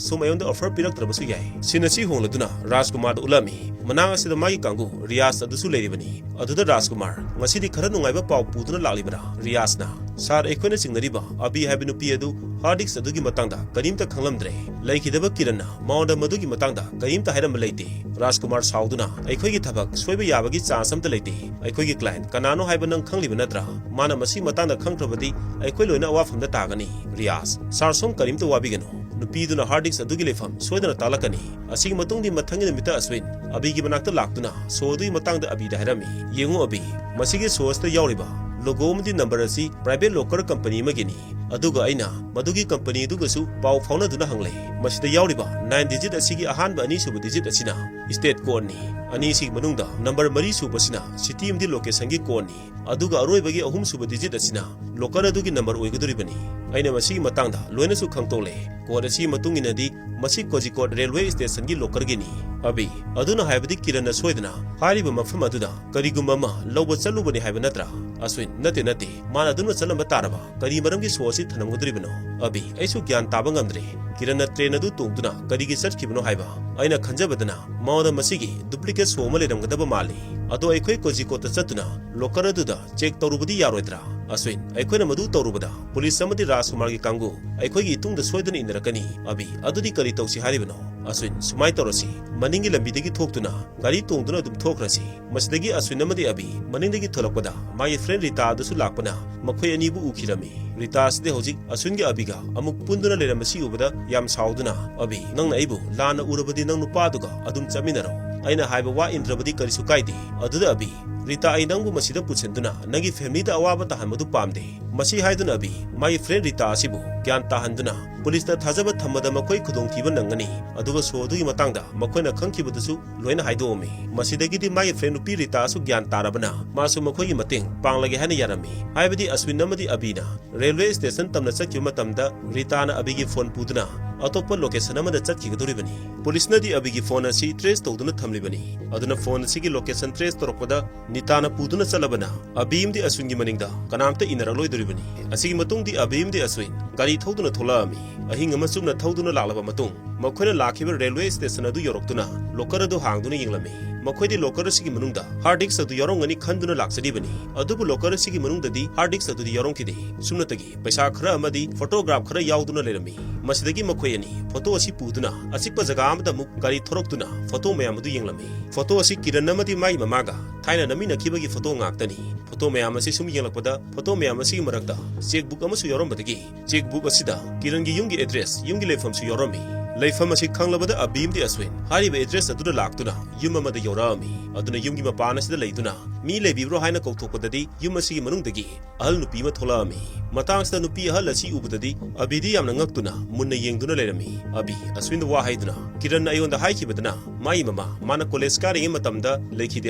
ꯁꯣꯝ ꯑꯩꯉꯣꯟꯗ ꯑꯣꯐꯔ ꯄꯤꯔꯛꯇ꯭ꯔꯕꯁꯨ ꯌꯥꯏ꯫" ꯁꯤꯟ ꯑꯁꯤ ꯍꯣꯡꯂꯗꯨꯅ ꯔꯥꯖꯀꯨꯃꯥꯔꯗ ꯎꯠꯂꯝꯃꯤ꯫ ꯃꯅꯥꯛ ꯑꯁꯤꯗ ꯃꯥꯒꯤ ꯀꯥꯡꯕꯨ ꯔꯤꯌꯥꯖ ꯑꯗꯨꯁꯨ ꯂꯩꯔꯤꯕꯅꯤ꯫ ꯑꯗꯨꯗ ꯔꯥꯖꯀꯨꯃꯥꯔ, "ꯉꯁꯤꯗꯤ ꯈꯔ ꯅꯨꯡꯉꯥꯏꯕ ꯄꯥꯎ ꯄꯨꯗꯨꯅ ꯂꯥꯛꯂꯤꯕ꯭ꯔꯥ?" ꯔꯤꯌꯥꯖꯅ, "ꯁꯥꯔ, ꯑꯩꯈꯣꯏꯅ ꯆꯤꯡꯅꯔꯤꯕ ꯑꯕꯤ ꯍꯥꯏꯕ ꯅꯨꯄꯤ ꯑꯗꯨ ꯍꯥꯔꯗ ꯗꯤꯁꯛ ꯑꯗꯨꯒꯤ ꯃꯇꯥꯡꯗ ꯀꯔꯤꯝꯇ ꯈꯪꯂꯝꯗ꯭ꯔꯦ꯫ ꯂꯩꯈꯤꯗꯕ ꯀꯤꯔꯟꯅ ꯃꯉꯣꯟꯗ ꯃꯗꯨꯒꯤ ꯃꯇꯥꯡꯗ ꯀꯔꯤꯝꯇ ꯍꯥꯏꯔꯝꯕ ꯂꯩꯇꯦ꯫" ꯔꯥꯖꯀꯨꯃꯥꯔ ꯁꯥꯎꯗꯨꯅ, "ꯑꯩꯈꯣꯏꯒꯤ ꯊꯕꯛ ꯁꯣꯏꯕ ꯌꯥꯕꯒꯤ ꯆꯥꯟꯁ ꯑꯝꯇ ꯂꯩꯇꯦ꯫ ꯑꯩꯈꯣꯏꯒꯤ ꯀ꯭ꯂꯥꯏꯟꯠ ꯀꯅꯥꯅꯣ ꯍꯥꯏꯕ ꯅꯪ ꯈꯪꯂꯤꯕ ꯅꯠꯇ꯭ꯔꯥ? ꯃꯥꯅ ꯃꯁꯤꯒꯤ ꯃꯇꯥꯡꯗ ꯈꯪꯈ꯭ꯔꯕꯗꯤ ꯑꯩꯈꯣꯏ ꯂꯣꯏꯅ ꯑꯋꯥꯐꯝꯗ ꯇꯥꯒꯅꯤ꯫" ꯔꯤꯌꯥꯖ, "ꯁꯥꯔ, ꯁꯣꯝ ꯀꯔꯤꯝꯇ ꯋꯥꯕꯤꯒꯅꯨ꯫ ꯅꯨꯄꯤꯗꯨꯅ ꯍꯥꯔꯗ ꯗꯤꯁꯛ ꯑꯗꯨꯒꯤ ꯂꯩꯐꯝ ꯁꯣꯏꯗꯅ ꯇꯥꯛꯂꯛꯀꯅꯤ꯫" ꯑꯁꯤꯒꯤ ꯃꯇꯨꯡꯗꯤ ꯃꯊꯪꯒꯤ ꯅꯨꯃꯤꯠꯇ ꯑꯁ꯭ꯋꯤꯟ ꯑꯕꯤꯒꯤ ꯃꯅꯥꯛꯇ ꯂꯥꯛꯇꯨꯅ ꯁꯣ ꯑꯗꯨꯒꯤ ꯃꯇꯥꯡꯗ ꯑꯕꯤꯗ ꯍꯥꯏꯔꯝꯃꯤ꯫ "ꯌꯦꯡꯉꯨ ꯑꯕꯤ, ꯃꯁꯤꯒꯤ ꯁꯣ ꯑꯁꯤꯗ ꯌꯥꯎꯔꯤꯕ ꯂꯣꯒꯣ ꯑꯃꯗꯤ ꯅꯝꯕꯔ ꯑꯁꯤ ꯄ꯭ꯔꯥꯏꯚꯦꯠ ꯂꯣꯀꯔ ꯀꯝꯄꯅꯤ ꯑꯃꯒꯤꯅꯤ꯫ ꯑꯗꯨꯒ ꯑꯩꯅ ꯃꯗꯨꯒꯤ ꯀꯝꯄꯅꯤ ꯑꯗꯨꯒꯁꯨ ꯄꯥꯎ ꯐꯥꯎꯅꯗꯨꯅ ꯍꯪꯂꯦ꯫ ꯃꯁꯤꯗ ꯌꯥꯎꯔꯤꯕ ꯅꯥꯏꯟ ꯗꯤꯖꯤꯠ ꯑꯁꯤꯒꯤ ꯑꯍꯥꯟꯕ ꯑꯅꯤꯁꯨꯕ ꯗꯤꯖꯤꯠ ꯑꯁꯤꯅ state codeꯅꯤ꯫ ꯑꯅꯤꯁꯤꯒꯤ ꯃꯅꯨꯡꯗ number ꯃꯔꯤ ꯁꯨꯕꯁꯤꯅ city ꯑꯃꯗꯤ locationꯒꯤ codeꯅꯤ꯫ ꯑꯗꯨꯒ ꯑꯔꯣꯏꯕꯒꯤ ꯑꯍꯨꯝ ꯁꯨꯕ digit ꯑꯁꯤꯅ locker ꯑꯗꯨꯒꯤ number ꯑꯣꯏꯒꯗꯧꯔꯤꯕꯅꯤ꯫ ꯑꯩꯅ ꯃꯁꯤꯒꯤ ꯃꯇꯥꯡꯗ ꯂꯣꯏꯅꯁꯨ ꯈꯪꯗꯣꯛꯂꯦ꯫ Code ꯑꯁꯤꯒꯤ ꯃꯇꯨꯡ ꯏꯟꯅꯗꯤ ꯃꯁꯤ ꯀꯣꯖꯤꯀꯣꯗ railway stationꯒꯤ lockerꯒꯤꯅꯤ꯫ ꯑꯕꯤ, ꯑꯗꯨꯅ ꯍꯥꯏꯕꯗꯤ ꯀꯤꯔꯟꯅ ꯁꯣꯏꯗꯅ ꯍꯥꯏꯔꯤꯕ ꯃꯐꯝ ꯑꯗꯨꯗ ꯀꯔꯤꯒꯨꯝꯕ ꯑꯃ ꯂꯧꯕ ꯆꯠꯂꯨꯕꯅꯤ ꯍꯥꯏꯕ ꯅꯠꯇ꯭ꯔꯥ? ꯑꯁ꯭ꯋꯤꯟ, ꯅꯠꯇꯦ, ꯅꯠꯇꯦ, ꯃꯥꯅ ꯑꯗꯨꯝꯅ ꯆꯠꯂꯝꯕ ꯇꯥꯔꯕ? ꯀꯔꯤ ꯃꯔꯝꯒꯤ show ꯑꯁꯤ ꯊꯅꯝꯒꯗꯧꯔꯤꯕꯅꯣ? ꯑꯕꯤ, ꯑꯩꯁꯨ ꯒ꯭ꯌꯥꯟ ꯇꯥꯕ ꯉꯝꯗ꯭ꯔꯦ꯫ ꯀꯤꯔꯟꯅ train ꯑꯗꯨ ꯇꯣꯡꯗꯨꯅ ꯀꯔꯤꯒꯤ ꯆꯠꯈꯤꯕꯅꯣ ꯍꯥꯏꯕ ꯑꯩꯅ ꯈꯟꯖꯕꯗꯅ ꯃꯉꯣꯟꯗ ꯃꯁꯤꯒꯤ duplicate show ꯑꯃ ꯂꯩꯔꯝꯒꯗꯕ ꯃꯥꯜꯂꯤ꯫ ꯑꯗꯣ ꯑꯩꯈꯣꯏ ꯀꯣꯖꯤꯀꯣꯗꯇ ꯆꯠꯇꯨꯅ locker ꯑꯗꯨꯗ check ꯇꯧꯔꯨꯕꯗꯤ ꯌꯥꯔꯣꯏꯗ꯭ꯔꯥ? ꯑꯁ꯭ꯋꯤꯟ, ꯑꯩꯈꯣꯏꯅ ꯃꯗꯨ ꯇꯧꯔꯨꯕꯗ ꯄꯨꯂꯤꯁ ꯑꯃꯗꯤ ꯔꯥꯖꯀꯨꯃꯥꯔꯒꯤ ꯀꯥꯡꯕꯨ ꯑꯩꯈꯣꯏꯒꯤ ꯏꯇꯨꯡꯗ ꯁꯣꯏꯗꯅ ꯏꯟꯅꯔꯛꯀꯅꯤ꯫ ꯑꯕꯤ, ꯑꯗꯨꯗꯤ ꯀꯔꯤ ꯇꯧꯁꯤ ꯍꯥꯏꯔꯤꯕꯅꯣ? ꯑꯁ꯭ꯋꯤꯟ, ꯁꯨꯃꯥꯏ ꯇꯧꯔꯁꯤ, ꯃꯅꯤꯡꯒꯤ ꯂꯝꯕꯤꯗꯒꯤ ꯊꯣꯛꯇꯨꯅ ꯒꯥꯔꯤ ꯇꯣꯡꯗꯨꯅ ꯑꯗꯨꯝ ꯊꯣꯛꯈ꯭ꯔꯁꯤ꯫ ꯃꯁꯤꯗꯒꯤ ꯑꯁ꯭ꯋꯤꯟ ꯑꯃꯗꯤ ꯑꯕꯤ ꯃꯅꯤꯡꯗꯒꯤ ꯊꯣꯛꯂꯛꯄꯗ ꯃꯥꯒꯤ friend ꯔꯤꯇꯥ ꯑꯗꯨꯁꯨ ꯂꯥꯛꯄꯅ ꯃꯈꯣꯏ ꯑꯅꯤꯕꯨ ꯎꯈꯤꯔꯝꯃꯤ꯫ ꯔꯤꯇꯥ ꯑꯁꯤꯗꯤ ꯍꯧꯖꯤꯛ ꯑꯁ꯭ꯋꯤꯟꯒꯤ ꯑꯕꯤꯒ ꯑꯃꯨꯛ ꯄꯨꯟꯗꯨꯅ ꯂꯩꯔꯝꯕꯁꯤ ꯎꯕꯗ ꯌꯥꯝ ꯁꯥꯎꯗꯨꯅ, "ꯑꯕꯤ, ꯅꯪꯅ ꯑꯩꯕꯨ ꯂꯥꯟꯅ ꯎꯔꯕꯗꯤ ꯅꯪ ꯅꯨꯄꯥꯗꯨꯒ ꯑꯗꯨꯝ ꯆꯠꯃꯤꯟꯅꯔꯣ꯫ ꯑꯩꯅ ꯍꯥꯏꯕ ꯋꯥ ꯏꯟꯗ꯭ꯔꯕꯗꯤ ꯀꯔꯤꯁꯨ ꯀꯥꯏꯗꯦ꯫ ꯑꯗꯨꯗ ꯑꯕꯤ, ꯔꯤꯇꯥ, ꯑꯩ ꯅꯪꯕꯨ ꯃꯁꯤꯗ ꯄꯨꯁꯤꯟꯗꯨꯅ ꯅꯪꯒꯤ familyꯗ ꯑꯋꯥꯕ ꯇꯥꯍꯟꯕꯗꯨ ꯄꯥꯝꯗꯦ꯫" ꯃꯁꯤ ꯍꯥꯏꯗꯨꯅ ꯑꯕꯤ ꯃꯥꯒꯤ friend ꯔꯤꯇꯥ ꯑꯁꯤꯕꯨ ꯒ꯭ꯌꯥꯟ ꯇꯥꯍꯟꯗꯨꯅ ꯄꯨꯂꯤꯁꯇ ꯊꯥꯖꯕ ꯊꯝꯕꯗ ꯃꯈꯣꯏ ꯈꯨꯗꯣꯡꯊꯤꯕ ꯅꯪꯒꯅꯤ꯫ ꯑꯗꯨꯒ show ꯑꯗꯨꯒꯤ ꯃꯇꯥꯡꯗ ꯃꯈꯣꯏꯅ ꯈꯪꯈꯤꯕꯗꯨꯁꯨ ꯂꯣꯏꯅ ꯍꯥꯏꯗꯣꯛꯑꯝꯃꯤ꯫ ꯃꯁꯤꯗꯒꯤꯗꯤ ꯃꯥꯒꯤ friend ꯅꯨꯄꯤ ꯔꯤꯇꯥꯁꯨ ꯒ꯭ꯌꯥꯟ ꯇꯥꯔꯕꯅ ꯃꯥꯁꯨ ꯃꯈꯣꯏꯒꯤ ꯃꯇꯦꯡ ꯄꯥꯡꯂꯒꯦ ꯍꯥꯏꯅ ꯌꯥꯔꯝꯃꯤ꯫ ꯍꯥꯏꯕꯗꯤ ꯑꯁ꯭ꯋꯤꯟ ꯑꯃꯗꯤ ꯑꯕꯤꯅ railway station ꯇꯝꯅ ꯆꯠꯈꯤꯕ ꯃꯇꯝꯗ ꯔꯤꯇꯥꯅ ꯑꯕꯤꯒꯤ phone ꯄꯨꯗꯨꯅ ꯑꯇꯣꯞꯄ location ꯑꯃꯗ ꯆꯠꯈꯤꯒꯗꯧꯔꯤꯕꯅꯤ꯫ ꯄꯨꯂꯤꯁꯅꯗꯤ ꯑꯕꯤꯒꯤ phone ꯑꯁꯤ trace ꯇꯧꯗꯨꯅ ꯊꯝꯂꯤꯕꯅꯤ꯫ ꯑꯗꯨꯅ phone ꯑꯁꯤꯒꯤ location trace ꯇꯧꯔꯛꯄꯗ ꯅꯤꯇꯥꯅ ꯄꯨꯗꯨꯅ ꯆꯠꯂꯕꯅ ꯑꯕꯤ ꯑꯃꯗꯤ ꯑꯁ꯭ꯋꯤꯟꯒꯤ ꯃꯅꯤꯡꯗ ꯀꯅꯥꯝꯇ ꯏꯟꯅꯔꯛꯂꯣꯏꯗꯧꯔꯤꯕꯅꯤ꯫ ꯑꯁꯤꯒꯤ ꯃꯇꯨꯡꯗꯤ ꯑꯕꯤ ꯑꯃꯗꯤ ꯑꯁ꯭ꯋꯤꯟ ꯒꯥꯔꯤ ꯊꯧꯗꯨꯅ ꯊꯣꯛꯂꯛꯑꯝꯃꯤ꯫ ꯑꯍꯤꯡ ꯑꯃ ꯆꯨꯞꯅ ꯊꯧꯗꯨꯅ ꯂꯥꯛꯂꯕ ꯃꯇꯨꯡ ꯃꯈꯣꯏꯅ ꯂꯥꯛꯈꯤꯕ railway station ꯑꯗꯨ ꯌꯧꯔꯛꯇꯨꯅ locker ꯑꯗꯨ ꯍꯥꯡꯗꯨꯅ ꯌꯦꯡꯂꯝꯃꯤ꯫ ꯃꯈꯣꯏꯗꯤ locker ꯑꯁꯤꯒꯤ ꯃꯅꯨꯡꯗ hard disk ꯑꯗꯨ ꯌꯥꯎꯔꯝꯒꯅꯤ ꯈꯟꯗꯨꯅ ꯂꯥꯛꯆꯔꯤꯕꯅꯤ꯫ ꯑꯗꯨꯕꯨ locker ꯑꯁꯤꯒꯤ ꯃꯅꯨꯡꯗꯗꯤ hard disk ꯑꯗꯨꯗꯤ ꯌꯥꯎꯔꯝꯈꯤꯗꯦ꯫ ꯁꯨꯞꯅꯇꯒꯤ ꯄꯩꯁꯥ ꯈꯔ ꯑꯃꯗꯤ photograph ꯈꯔ ꯌꯥꯎꯗꯨꯅ ꯂꯩꯔꯝꯃꯤ꯫ ꯃꯁꯤꯗꯒꯤ ꯃꯈꯣꯏ ꯑꯅꯤ photo ꯑꯁꯤ ꯄꯨꯗꯨꯅ ꯑꯆꯤꯛꯄ ꯖꯒꯥ ꯑꯃꯗ ꯑꯃꯨꯛ ꯒꯥꯔꯤ ꯊꯧꯔꯛꯇꯨꯅ photo ꯃꯌꯥꯝ ꯑꯗꯨ ꯌꯦꯡꯂꯝꯃꯤ꯫ Photo ꯑꯁꯤ ꯀꯤꯔꯟ ꯑꯃꯗꯤ ꯃꯥꯒꯤ ꯃꯃꯥꯒ ꯊꯥꯏꯅ ꯅꯝꯃꯤꯟꯅꯈꯤꯕꯒꯤ photo ꯉꯥꯛꯇꯅꯤ꯫ Photo ꯃꯌꯥꯝ ꯑꯁꯤ ꯁꯨꯝ ꯌꯦꯡꯂꯛꯄꯗ photo ꯃꯌꯥꯝ ꯑꯁꯤꯒꯤ ꯃꯔꯛꯇ checkbook ꯑꯃꯁꯨ ꯌꯥꯎꯔꯝꯕꯗꯒꯤ checkbook ꯑꯁꯤꯗ ꯀꯤꯔꯟꯒꯤ ꯌꯨꯝꯒꯤ address, ꯌꯨꯝꯒꯤ ꯂꯩꯐꯝꯁꯨ ꯌꯥꯎꯔꯝꯃꯤ꯫ ꯂꯩꯐꯝ ꯑꯁꯤ ꯈꯪꯂꯕꯗ ꯑꯕꯤ ꯑꯃꯗꯤ ꯑꯁ꯭ꯋꯤꯟ ꯍꯥꯏꯔꯤꯕ address ꯑꯗꯨꯗ ꯂꯥꯛꯇꯨꯅ ꯌꯨꯝ ꯑꯃꯗ ꯌꯧꯔꯛꯑꯝꯃꯤ꯫ ꯑꯗꯨꯅ ꯌꯨꯝꯒꯤ ꯃꯄꯥꯟ ꯑꯁꯤꯗ ꯂꯩꯗꯨꯅ ꯃꯤ ꯂꯩꯕꯤꯕ꯭ꯔꯣ ꯍꯥꯏꯅ ꯀꯧꯊꯣꯛꯄꯗꯗꯤ ꯌꯨꯝ ꯑꯁꯤꯒꯤ ꯃꯅꯨꯡꯗꯒꯤ ꯑꯍꯜ ꯅꯨꯄꯤ ꯑꯃ ꯊꯣꯛꯂꯛꯑꯝꯃꯤ꯫ ꯃꯇꯥꯡꯁꯤꯗ ꯅꯨꯄꯤ ꯑꯍꯜ ꯑꯁꯤ ꯎꯕꯗꯗꯤ ꯑꯕꯤꯗꯤ ꯌꯥꯝꯅ ꯉꯛꯇꯨꯅ ꯃꯨꯟꯅ ꯌꯦꯡꯗꯨꯅ ꯂꯩꯔꯝꯃꯤ꯫ ꯑꯕꯤ, ꯑꯁ꯭ꯋꯤꯟꯗ ꯋꯥ ꯍꯥꯏꯗꯨꯅ, "ꯀꯤꯔꯟꯅ ꯑꯩꯉꯣꯟꯗ ꯍꯥꯏꯈꯤꯕꯗꯅ ꯃꯥꯒꯤ ꯃꯃꯥ ꯃꯥꯅ college ꯀꯥꯔꯤꯉꯩ ꯃꯇꯝꯗ ꯂꯩꯈꯤꯗꯦ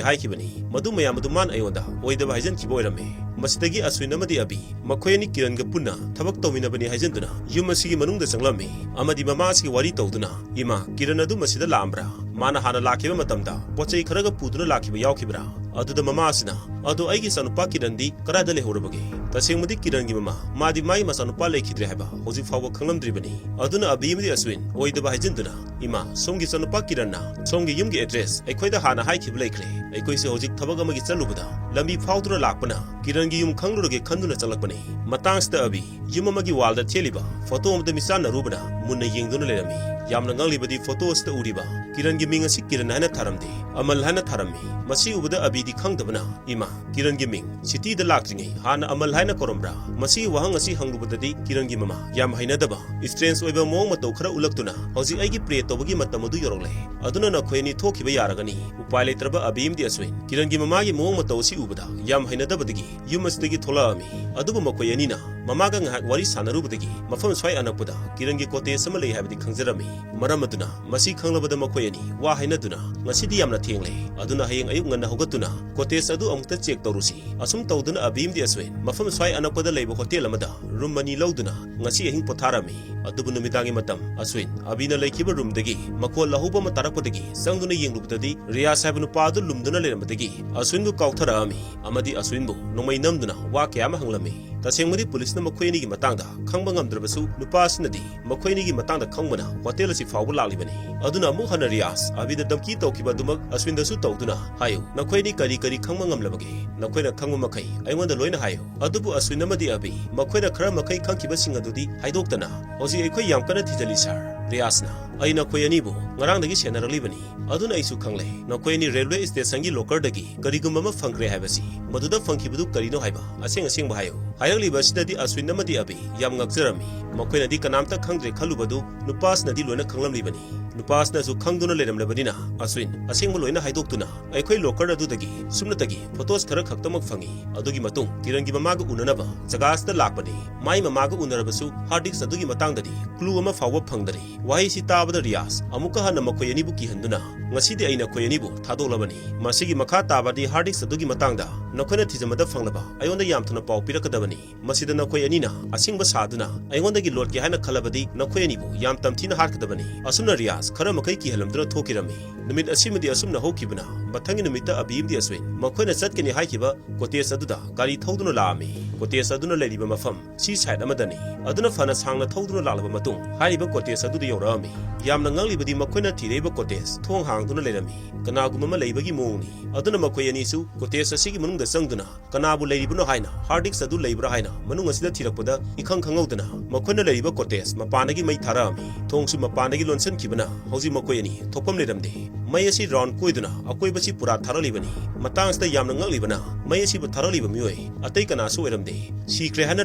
ꯍꯥꯏꯈꯤꯕꯅꯤ꯫ ꯃꯗꯨ ꯃꯌꯥꯝ ꯑꯗꯨ ꯃꯥꯅ ꯑꯩꯉꯣꯟꯗ ꯑꯣꯏꯗꯕ ꯍꯥꯏꯖꯟꯈꯤꯕ ꯑꯣꯏꯔꯝꯃꯦ꯫" ꯃꯁꯤꯗꯒꯤ ꯑꯁ꯭ꯋꯤꯟ ꯑꯃꯗꯤ ꯑꯕꯤ ꯃꯈꯣꯏ ꯑꯅꯤ ꯀꯤꯔꯟꯒ ꯄꯨꯟꯅ ꯊꯕꯛ ꯇꯧꯃꯤꯟꯅꯕꯅꯤ ꯍꯥꯏꯖꯟꯗꯨꯅ ꯌꯨꯝ ꯑꯁꯤꯒꯤ ꯃꯅꯨꯡꯗ ꯆꯪꯂꯝꯃꯤ ꯑꯃꯗꯤ ꯃꯃꯥ ꯑꯁꯤꯒ ꯋꯥꯔꯤ ꯇꯧꯗꯨꯅ, "ꯏꯃꯥ, ꯀꯤꯔꯟ ꯑꯗꯨ ꯃꯁꯤꯗ ꯂꯥꯛꯑꯝꯕ꯭ꯔꯥ? ꯃꯥꯅ ꯍꯥꯟꯅ ꯂꯥꯛꯈꯤꯕ ꯃꯇꯝꯗ ꯄꯣꯠ ꯆꯩ ꯈꯔꯒ ꯄꯨꯗꯨꯅ ꯂꯥꯛꯈꯤꯕ ꯌꯥꯎꯈꯤꯕ꯭ꯔꯥ?" ꯑꯗꯨꯗ ꯃꯃꯥ ꯑꯁꯤꯅ, "ꯑꯗꯣ ꯑꯩꯒꯤ ꯏꯆꯥꯅꯨꯄꯥ ꯀꯤꯔꯟꯗꯤ ꯀꯗꯥꯏꯗ ꯂꯩꯍꯧꯔꯕꯒꯦ?" ꯇꯁꯦꯡꯕꯗꯤ ꯀꯤꯔꯟꯒꯤ ꯃꯃꯥ, ꯃꯥꯗꯤ ꯃꯥꯒꯤ ꯃꯆꯥꯅꯨꯄꯥ ꯂꯩꯈꯤꯗ꯭ꯔꯦ ꯍꯥꯏꯕ ꯍꯧꯖꯤꯛ ꯐꯥꯎꯕ ꯈꯪꯂꯝꯗ꯭ꯔꯤꯕꯅꯤ꯫ ꯑꯗꯨꯅ ꯑꯕꯤ ꯑꯃꯗꯤ ꯑꯁ꯭ꯋꯤꯟ ꯑꯣꯏꯗꯕ ꯍꯥꯏꯖꯤꯟꯗꯨꯅ, "ꯏꯃꯥ, ꯁꯣꯝꯒꯤ ꯏꯆꯥꯅꯨꯄꯥ ꯀꯤꯔꯟꯅ ꯁꯣꯝꯒꯤ ꯌꯨꯝꯒꯤ address ꯑꯩꯈꯣꯏꯗ ꯍꯥꯟꯅ ꯍꯥꯏꯈꯤꯕ ꯂꯩꯈ꯭ꯔꯦ꯫ ꯑꯩꯈꯣꯏꯁꯦ ꯍꯧꯖꯤꯛ ꯊꯕꯛ ꯑꯃꯒꯤ ꯆꯠꯂꯨꯕꯗ ꯂꯝꯕꯤ ꯐꯥꯎꯗꯨꯅ ꯂꯥꯛꯄꯅ ꯀꯤꯔꯟꯒꯤ ꯌꯨꯝ ꯈꯪꯂꯨꯔꯒꯦ ꯈꯟꯗꯨꯅ ꯆꯪꯂꯛꯄꯅꯤ꯫" ꯃꯇꯥꯡꯁꯤꯗ ꯑꯕꯤ ꯌꯨꯝ ꯑꯃꯒꯤ wallꯗ ꯊꯦꯠꯂꯤꯕ photo ꯑꯃꯗ ꯃꯤꯆꯥꯟꯅꯔꯨꯕꯅ ꯃꯨꯟꯅ ꯌꯦꯡꯗꯨꯅ ꯂꯩꯔꯝꯃꯤ꯫ ꯌꯥꯝꯅ ꯉꯛꯂꯤꯕꯗꯤ photo ꯑꯁꯤꯗ ꯎꯔꯤꯕ ꯀꯤꯔꯟꯒꯤ ꯃꯤꯡ ꯑꯁꯤ ꯀꯤꯔꯟ ꯍꯥꯏꯅ ꯊꯥꯔꯝꯗꯦ, ꯑꯃꯜ ꯍꯥꯏꯅ ꯊꯥꯔꯝꯃꯤ꯫ ꯃꯁꯤ ꯎꯕꯗ ꯑꯕꯤꯗꯤ ꯈꯪꯗꯕꯅ, "ꯏꯃꯥ, ꯀꯤꯔꯟꯒꯤ ꯃꯤꯡ cityꯗ ꯂꯥꯛꯇ꯭ꯔꯤꯉꯩ ꯍꯥꯟꯅ ꯑꯃꯜ ꯍꯥꯏꯅ ꯀꯧꯔꯝꯕ꯭ꯔꯥ?" ꯃꯁꯤꯒꯤ ꯋꯥꯍꯪ ꯑꯁꯤ ꯍꯪꯂꯨꯕꯗꯗꯤ ꯀꯤꯔꯟꯒꯤ ꯃꯃꯥ ꯌꯥꯝ ꯍꯩꯅꯗꯕ, strange ꯑꯣꯏꯕ ꯃꯑꯣꯡ ꯃꯇꯧ ꯈꯔ ꯎꯠꯂꯛꯇꯨꯅ, "ꯍꯧꯖꯤꯛ ꯑꯩꯒꯤ pray ꯇꯧꯕꯒꯤ ꯃꯇꯝ ꯑꯗꯨ ꯌꯧꯔꯛꯂꯦ, ꯑꯗꯨꯅ ꯅꯈꯣꯏ ꯑꯅꯤ ꯊꯣꯛꯈꯤꯕ ꯌꯥꯔꯒꯅꯤ꯫" ꯎꯄꯥꯏ ꯂꯩꯇ꯭ꯔꯕ ꯑꯕꯤ ꯑꯃꯗꯤ ꯑꯁ꯭ꯋꯤꯟ ꯀꯤꯔꯟꯒꯤ ꯃꯃꯥꯒꯤ ꯃꯑꯣꯡ ꯃꯇꯧ ꯑꯁꯤ ꯎꯕꯗ ꯌꯥꯝ ꯍꯩꯅꯗꯕꯗꯒꯤ ꯌꯨꯝ ꯑꯁꯤꯗꯒꯤ ꯊꯣꯛꯂꯛꯑꯝꯃꯤ꯫ ꯑꯗꯨꯕꯨ ꯃꯈꯣꯏ ꯑꯅꯤꯅ ꯃꯃꯥꯒ ꯉꯥꯏꯍꯥꯛ ꯋꯥꯔꯤ ꯁꯥꯟꯅꯔꯨꯕꯗꯒꯤ ꯃꯐꯝ ꯁ꯭ꯋꯥꯏ ꯑꯅꯛꯄꯗ ꯀꯤꯔꯟꯒꯤ cottage ꯑꯃ ꯂꯩ ꯍꯥꯏꯕꯗꯤ ꯈꯪꯖꯔꯝꯃꯤ꯫ ꯃꯔꯝ ꯑꯗꯨꯅ ꯃꯁꯤ ꯈꯪꯂꯕꯗ ꯃꯈꯣꯏ ꯑꯅꯤ ꯋꯥ ꯍꯥꯏꯅꯗꯨꯅ, "ꯉꯁꯤꯗꯤ ꯌꯥꯝꯅ ꯊꯦꯡꯂꯦ, ꯑꯗꯨꯅ ꯍꯌꯦꯡ ꯑꯌꯨꯛ ꯉꯟꯅ ꯍꯧꯒꯠꯇꯨꯅ cottage ꯑꯗꯨ ꯑꯃꯨꯛꯇ check ꯇꯧꯔꯨꯁꯤ꯫" ꯑꯁꯨꯝ ꯇꯧꯗꯨꯅ ꯑꯕꯤ ꯑꯃꯗꯤ ꯑꯁ꯭ꯋꯤꯟ ꯃꯐꯝ ꯁ꯭ꯋꯥꯏ ꯑꯅꯛꯄꯗ ꯂꯩꯕ hotel ꯑꯃꯗ room ꯑꯅꯤ ꯂꯧꯗꯨꯅ ꯉꯁꯤ ꯑꯍꯤꯡ ꯄꯣꯊꯥꯔꯝꯃꯤ꯫ ꯑꯗꯨꯕꯨ ꯅꯨꯃꯤꯗꯥꯡꯒꯤ ꯃꯇꯝ ꯑꯁ꯭ꯋꯤꯟ ꯑꯕꯤꯅ ꯂꯩꯈꯤꯕ roomꯗꯒꯤ ꯃꯈꯣꯜ ꯑꯍꯧꯕ ꯑꯃ ꯇꯥꯔꯛꯄꯗꯒꯤ ꯆꯪꯗꯨꯅ ꯌꯦꯡꯂꯨꯕꯗꯗꯤ ꯔꯤꯌꯥꯁ ꯍꯥꯏꯕ ꯅꯨꯄꯥ ꯑꯗꯨ ꯂꯨꯝꯗꯨꯅ ꯂꯩꯔꯝꯕꯗꯒꯤ ꯑꯁ꯭ꯋꯤꯟꯕꯨ ꯀꯥꯎꯊꯔꯛꯑꯝꯃꯤ ꯑꯃꯗꯤ ꯑꯁ꯭ꯋꯤꯟꯕꯨ ꯅꯣꯡꯃꯩ ꯅꯝꯗꯨꯅ ꯋꯥ ꯀꯌꯥ ꯑꯃ ꯍꯪꯂꯝꯃꯤ꯫ ꯇꯁꯦꯡꯕꯗꯤ ꯄꯨꯂꯤꯁꯅ ꯃꯈꯣꯏ ꯑꯅꯤꯒꯤ ꯃꯇꯥꯡꯗ ꯈꯪꯕ ꯉꯝꯗ꯭ꯔꯕꯁꯨ, ꯅꯨꯄꯥ ꯑꯁꯤꯅꯗꯤ ꯃꯈꯣꯏ ꯑꯅꯤꯒꯤ ꯃꯇꯥꯡꯗ ꯈꯪꯕꯅ hotel ꯑꯁꯤ ꯐꯥꯎꯕ ꯂꯥꯛꯂꯤꯕꯅꯤ꯫ ꯑꯗꯨꯅ ꯑꯃꯨꯛ ꯍꯟꯅ ꯔꯤꯌꯥꯁ ꯑꯕꯤꯗ ꯙꯝꯀꯤ ꯇꯧꯈꯤꯕ ꯑꯗꯨꯃꯛ ꯑꯁ꯭ꯋꯤꯟꯗꯁꯨ ꯇꯧꯗꯨꯅ, "ꯍꯥꯏꯌꯨ, ꯅꯈꯣꯏ ꯑꯅꯤ ꯀꯔꯤ ꯀꯔꯤ ꯈꯪꯕ ꯉꯝꯂꯕꯒꯦ? ꯅꯈꯣꯏꯅ ꯈꯪꯕ ꯃꯈꯩ ꯑꯩꯉꯣꯟꯗ ꯂꯣꯏꯅ ꯍꯥꯏꯌꯨ꯫" ꯑꯗꯨꯕꯨ ꯑꯁ꯭ꯋꯤꯟ ꯑꯃꯗꯤ ꯑꯕꯤ ꯃꯈꯣꯏꯅ ꯈꯔ ꯃꯈꯩ ꯈꯪꯈꯤꯕꯁꯤꯡ ꯑꯗꯨꯗꯤ ꯍꯥꯏꯗꯣꯛꯇꯅ, "ꯍꯧꯖꯤꯛ ꯑꯩꯈꯣꯏ ꯌꯥꯝ ꯀꯟꯅ ꯊꯤꯖꯤꯜꯂꯤ sir꯫" ꯔꯤꯌꯥꯁꯅ, "ꯑꯩ ꯅꯈꯣꯏ ꯑꯅꯤꯕꯨ ꯉꯔꯥꯡꯗꯒꯤ ꯁꯦꯟꯅꯔꯛꯂꯤꯕꯅꯤ, ꯑꯗꯨꯅ ꯑꯩꯁꯨ ꯈꯪꯂꯦ꯫ ꯅꯈꯣꯏ ꯑꯅꯤ ꯔꯦꯜꯋꯦ ꯁ꯭ꯇꯦꯁꯟꯒꯤ ꯂꯣꯀꯔꯗꯒꯤ ꯀꯔꯤꯒꯨꯝꯕ ꯑꯃ ꯐꯪꯈ꯭ꯔꯦ ꯍꯥꯏꯕꯁꯤ, ꯃꯗꯨꯗ ꯐꯪꯈꯤꯕꯗꯨ ꯀꯔꯤꯅꯣ ꯍꯥꯏꯕ ꯑꯁꯦꯡ ꯑꯁꯦꯡꯕ ꯍꯥꯏꯌꯨ꯫ ꯍꯥꯏꯔꯛꯂꯤꯕ ꯑꯁꯤꯗꯗꯤ ꯑꯁ꯭ꯋꯤꯟ ꯑꯃꯗꯤ ꯑꯕꯤ ꯌꯥꯝ ꯉꯛꯆꯔꯝꯃꯤ꯫ ꯃꯈꯣꯏꯅꯗꯤ ꯀꯅꯥꯝꯇ ꯈꯪꯗ꯭ꯔꯦ ꯈꯜꯂꯨꯕꯗꯨ ꯅꯨꯄꯥꯁꯤꯅꯗꯤ ꯂꯣꯏꯅ ꯈꯪꯂꯝꯂꯤꯕꯅꯤ꯫ ꯅꯨꯄꯥꯁꯤꯅꯁꯨ ꯈꯪꯗꯨꯅ ꯂꯩꯔꯝꯂꯕꯅꯤꯅ ꯑꯁ꯭ꯋꯤꯟ ꯑꯁꯦꯡꯕ ꯂꯣꯏꯅ ꯍꯥꯏꯗꯣꯛꯇꯨꯅ ꯑꯩꯈꯣꯏ ꯂꯣꯀꯔ ꯑꯗꯨꯗꯒꯤ ꯁꯨꯞꯅꯇꯒꯤ ꯐꯣꯇꯣꯁ ꯈꯔ ꯈꯛꯇꯃꯛ ꯐꯪꯏ꯫ ꯑꯗꯨꯒꯤ ꯃꯇꯨꯡ ꯀꯤꯔꯟꯒꯤ ꯃꯃꯥꯒ ꯎꯅꯅꯕ ꯖꯒꯥ ꯑꯁꯤꯗ ꯂꯥꯛꯄꯅꯤ꯫ ꯃꯥꯏ ꯃꯃꯥꯒ ꯎꯅꯔꯕꯁꯨ ꯍꯥꯔꯗ ꯗꯤꯁꯛ ꯑꯗꯨꯒꯤ ꯃꯇꯥꯡꯗꯗꯤ ꯀ꯭ꯂꯨ ꯑꯃ ꯐꯥꯎꯕ ꯐꯪꯗꯔꯤ꯫ ꯋꯥꯍꯩꯁꯤ ꯇꯥꯕꯗ ꯔꯤꯌꯥꯁ ꯑꯃꯨꯛꯀ ꯍꯟꯅ ꯃꯈꯣꯏ ꯑꯅꯤꯕꯨ ꯀꯤꯍꯟꯗꯨꯅ, "ꯉꯁꯤꯗꯤ ꯑꯩ ꯅꯈꯣꯏ ꯑꯅꯤꯕꯨ ꯊꯥꯗꯣꯛꯂꯕꯅꯤ꯫ ꯃꯁꯤꯒꯤ ꯃꯈꯥ ꯇꯥꯕꯗꯤ ꯍꯥꯔꯗ ꯗꯤꯁꯛ ꯑꯗꯨꯒꯤ ꯃꯇꯥꯡꯗ ꯅꯈꯣꯏꯅ ꯊꯤꯖꯤꯟꯕꯗ ꯐꯪꯂꯕ ꯑꯩꯉꯣꯟꯗ ꯌꯥꯝ ꯊꯨꯅ ꯄꯥꯎ ꯄꯤꯔꯛꯀꯗꯕꯅꯤ꯫ ꯃꯁꯤꯗ ꯅꯈꯣꯏ ꯑꯅꯤꯅ ꯑꯁꯦꯡꯕ ꯁꯥꯗꯨꯅ ꯑꯩꯉꯣꯟꯗꯒꯤ ꯂꯣꯠꯀꯦ ꯍꯥꯏꯅ ꯈꯜꯂꯕꯗꯤ ꯅꯈꯣꯏ ꯑꯅꯤꯕꯨ ꯌꯥꯝ ꯇꯝꯊꯤꯅ ꯍꯥꯠꯀꯗꯕꯅꯤ꯫" ꯑꯁꯨꯝꯅ ꯔꯤꯌꯥꯁ ꯈꯔ ꯃꯈꯩ ꯀꯤꯍꯜꯂꯝꯗꯨꯅ ꯊꯣꯛꯈꯤꯔꯝꯃꯤ꯫ ꯅꯨꯃꯤꯠ ꯑꯁꯤꯃꯗꯤ ꯑꯁꯨꯝꯅ ꯍꯧꯈꯤꯕꯅ, ꯃꯊꯪꯒꯤ ꯅꯨꯃꯤꯠꯇ ꯑꯕꯤ ꯑꯃꯗꯤ ꯑꯁ꯭ꯋꯤꯟ ꯃꯈꯣꯏꯅ ꯆꯠꯀꯅꯤ ꯍꯥꯏꯈꯤꯕ ꯀꯣꯇꯦꯖ ꯑꯗꯨꯗ ꯒꯥꯔꯤ ꯊꯧꯗꯨꯅ ꯂꯥꯛꯑꯝꯃꯤ꯫ ꯀꯣꯇꯦꯖ ꯑꯗꯨꯅ ꯂꯩꯔꯤꯕ ꯃꯐꯝ ꯁꯤ ꯁꯥꯏꯠ ꯑꯃꯗꯅꯤ꯫ ꯑꯗꯨꯅ ꯐꯅ ꯁꯥꯡꯅ ꯊꯧꯗꯨꯅ ꯂꯥꯛꯂꯕ ꯃꯇꯨꯡ ꯍꯥꯏꯔꯤꯕ ꯀꯣꯇꯦꯖ ꯑꯗꯨꯗ ꯌꯧꯔꯛꯑꯝꯃꯤ꯫ ꯌꯥꯝꯅ ꯉꯛꯂꯤꯕꯗꯤ ꯃꯈꯣꯏꯅ ꯊꯤꯔꯛꯏꯕ ꯀꯣꯇꯦꯖ ꯊꯣꯡ ꯍꯥꯡꯗꯨꯅ ꯂꯩꯔꯝꯃꯤ꯫ ꯀꯅꯥꯒꯨꯝꯕ ꯑꯃ ꯂꯩꯕꯒꯤ ꯃꯑꯣꯡꯅꯤ꯫ ꯑꯗꯨꯅ ꯃꯈꯣꯏ ꯑꯅꯤꯁꯨ ꯀꯣꯇꯦꯖ ꯑꯁꯤꯒꯤ ꯃꯅꯨꯡꯗ ꯆꯪꯗꯨꯅ ꯀꯅꯥꯕꯨ ꯂꯩꯔꯤꯕꯅꯣ ꯍꯥꯏꯅ, ꯍꯥꯔꯗ ꯗꯤꯁꯛ ꯑꯗꯨ ꯂꯩꯕ꯭ꯔꯥ ꯍꯥꯏꯅ ꯃꯅꯨꯡ ꯑꯁꯤꯗ ꯊꯤꯔꯛꯄꯗ ꯏꯈꯪ ꯈꯪꯍꯧꯗꯅ ꯃꯈꯣꯏꯅ ꯂꯩꯔꯤꯕ ꯀꯣꯇꯦꯖ ꯃꯄꯥꯟꯗꯒꯤ ꯃꯩ ꯊꯥꯔꯛꯑꯝꯃꯤ꯫ ꯊꯣꯡꯁꯨ ꯃꯄꯥꯟꯗꯒꯤ ꯂꯣꯟꯁꯤꯟꯈꯤꯕꯅ ꯍꯧꯖꯤꯛ ꯃꯈꯣꯏ ꯑꯅꯤ ꯊꯣꯛꯐꯝ ꯂꯩꯔꯝꯗꯦ꯫ ꯃꯩ ꯑꯁꯤ ꯔꯥꯎꯟ ꯀꯣꯏꯗꯨꯅ ꯑꯀꯣꯏꯕꯁꯤ ꯄꯨꯔꯥ ꯊꯥꯔꯛꯂꯤꯕꯅꯤ꯫ ꯃꯇꯥꯡꯁꯤꯗ ꯌꯥꯝꯅ ꯉꯛꯂꯤꯕꯅ ꯃꯩ ꯑꯁꯤꯕꯨ ꯊꯥꯔꯛꯂꯤꯕ ꯃꯤꯑꯣꯏ ꯑꯇꯩ ꯀꯅꯥꯁꯨ ꯑꯣꯏꯔꯝꯗꯦ꯫ ꯁꯤꯈ꯭ꯔꯦ ꯍꯥꯏꯅ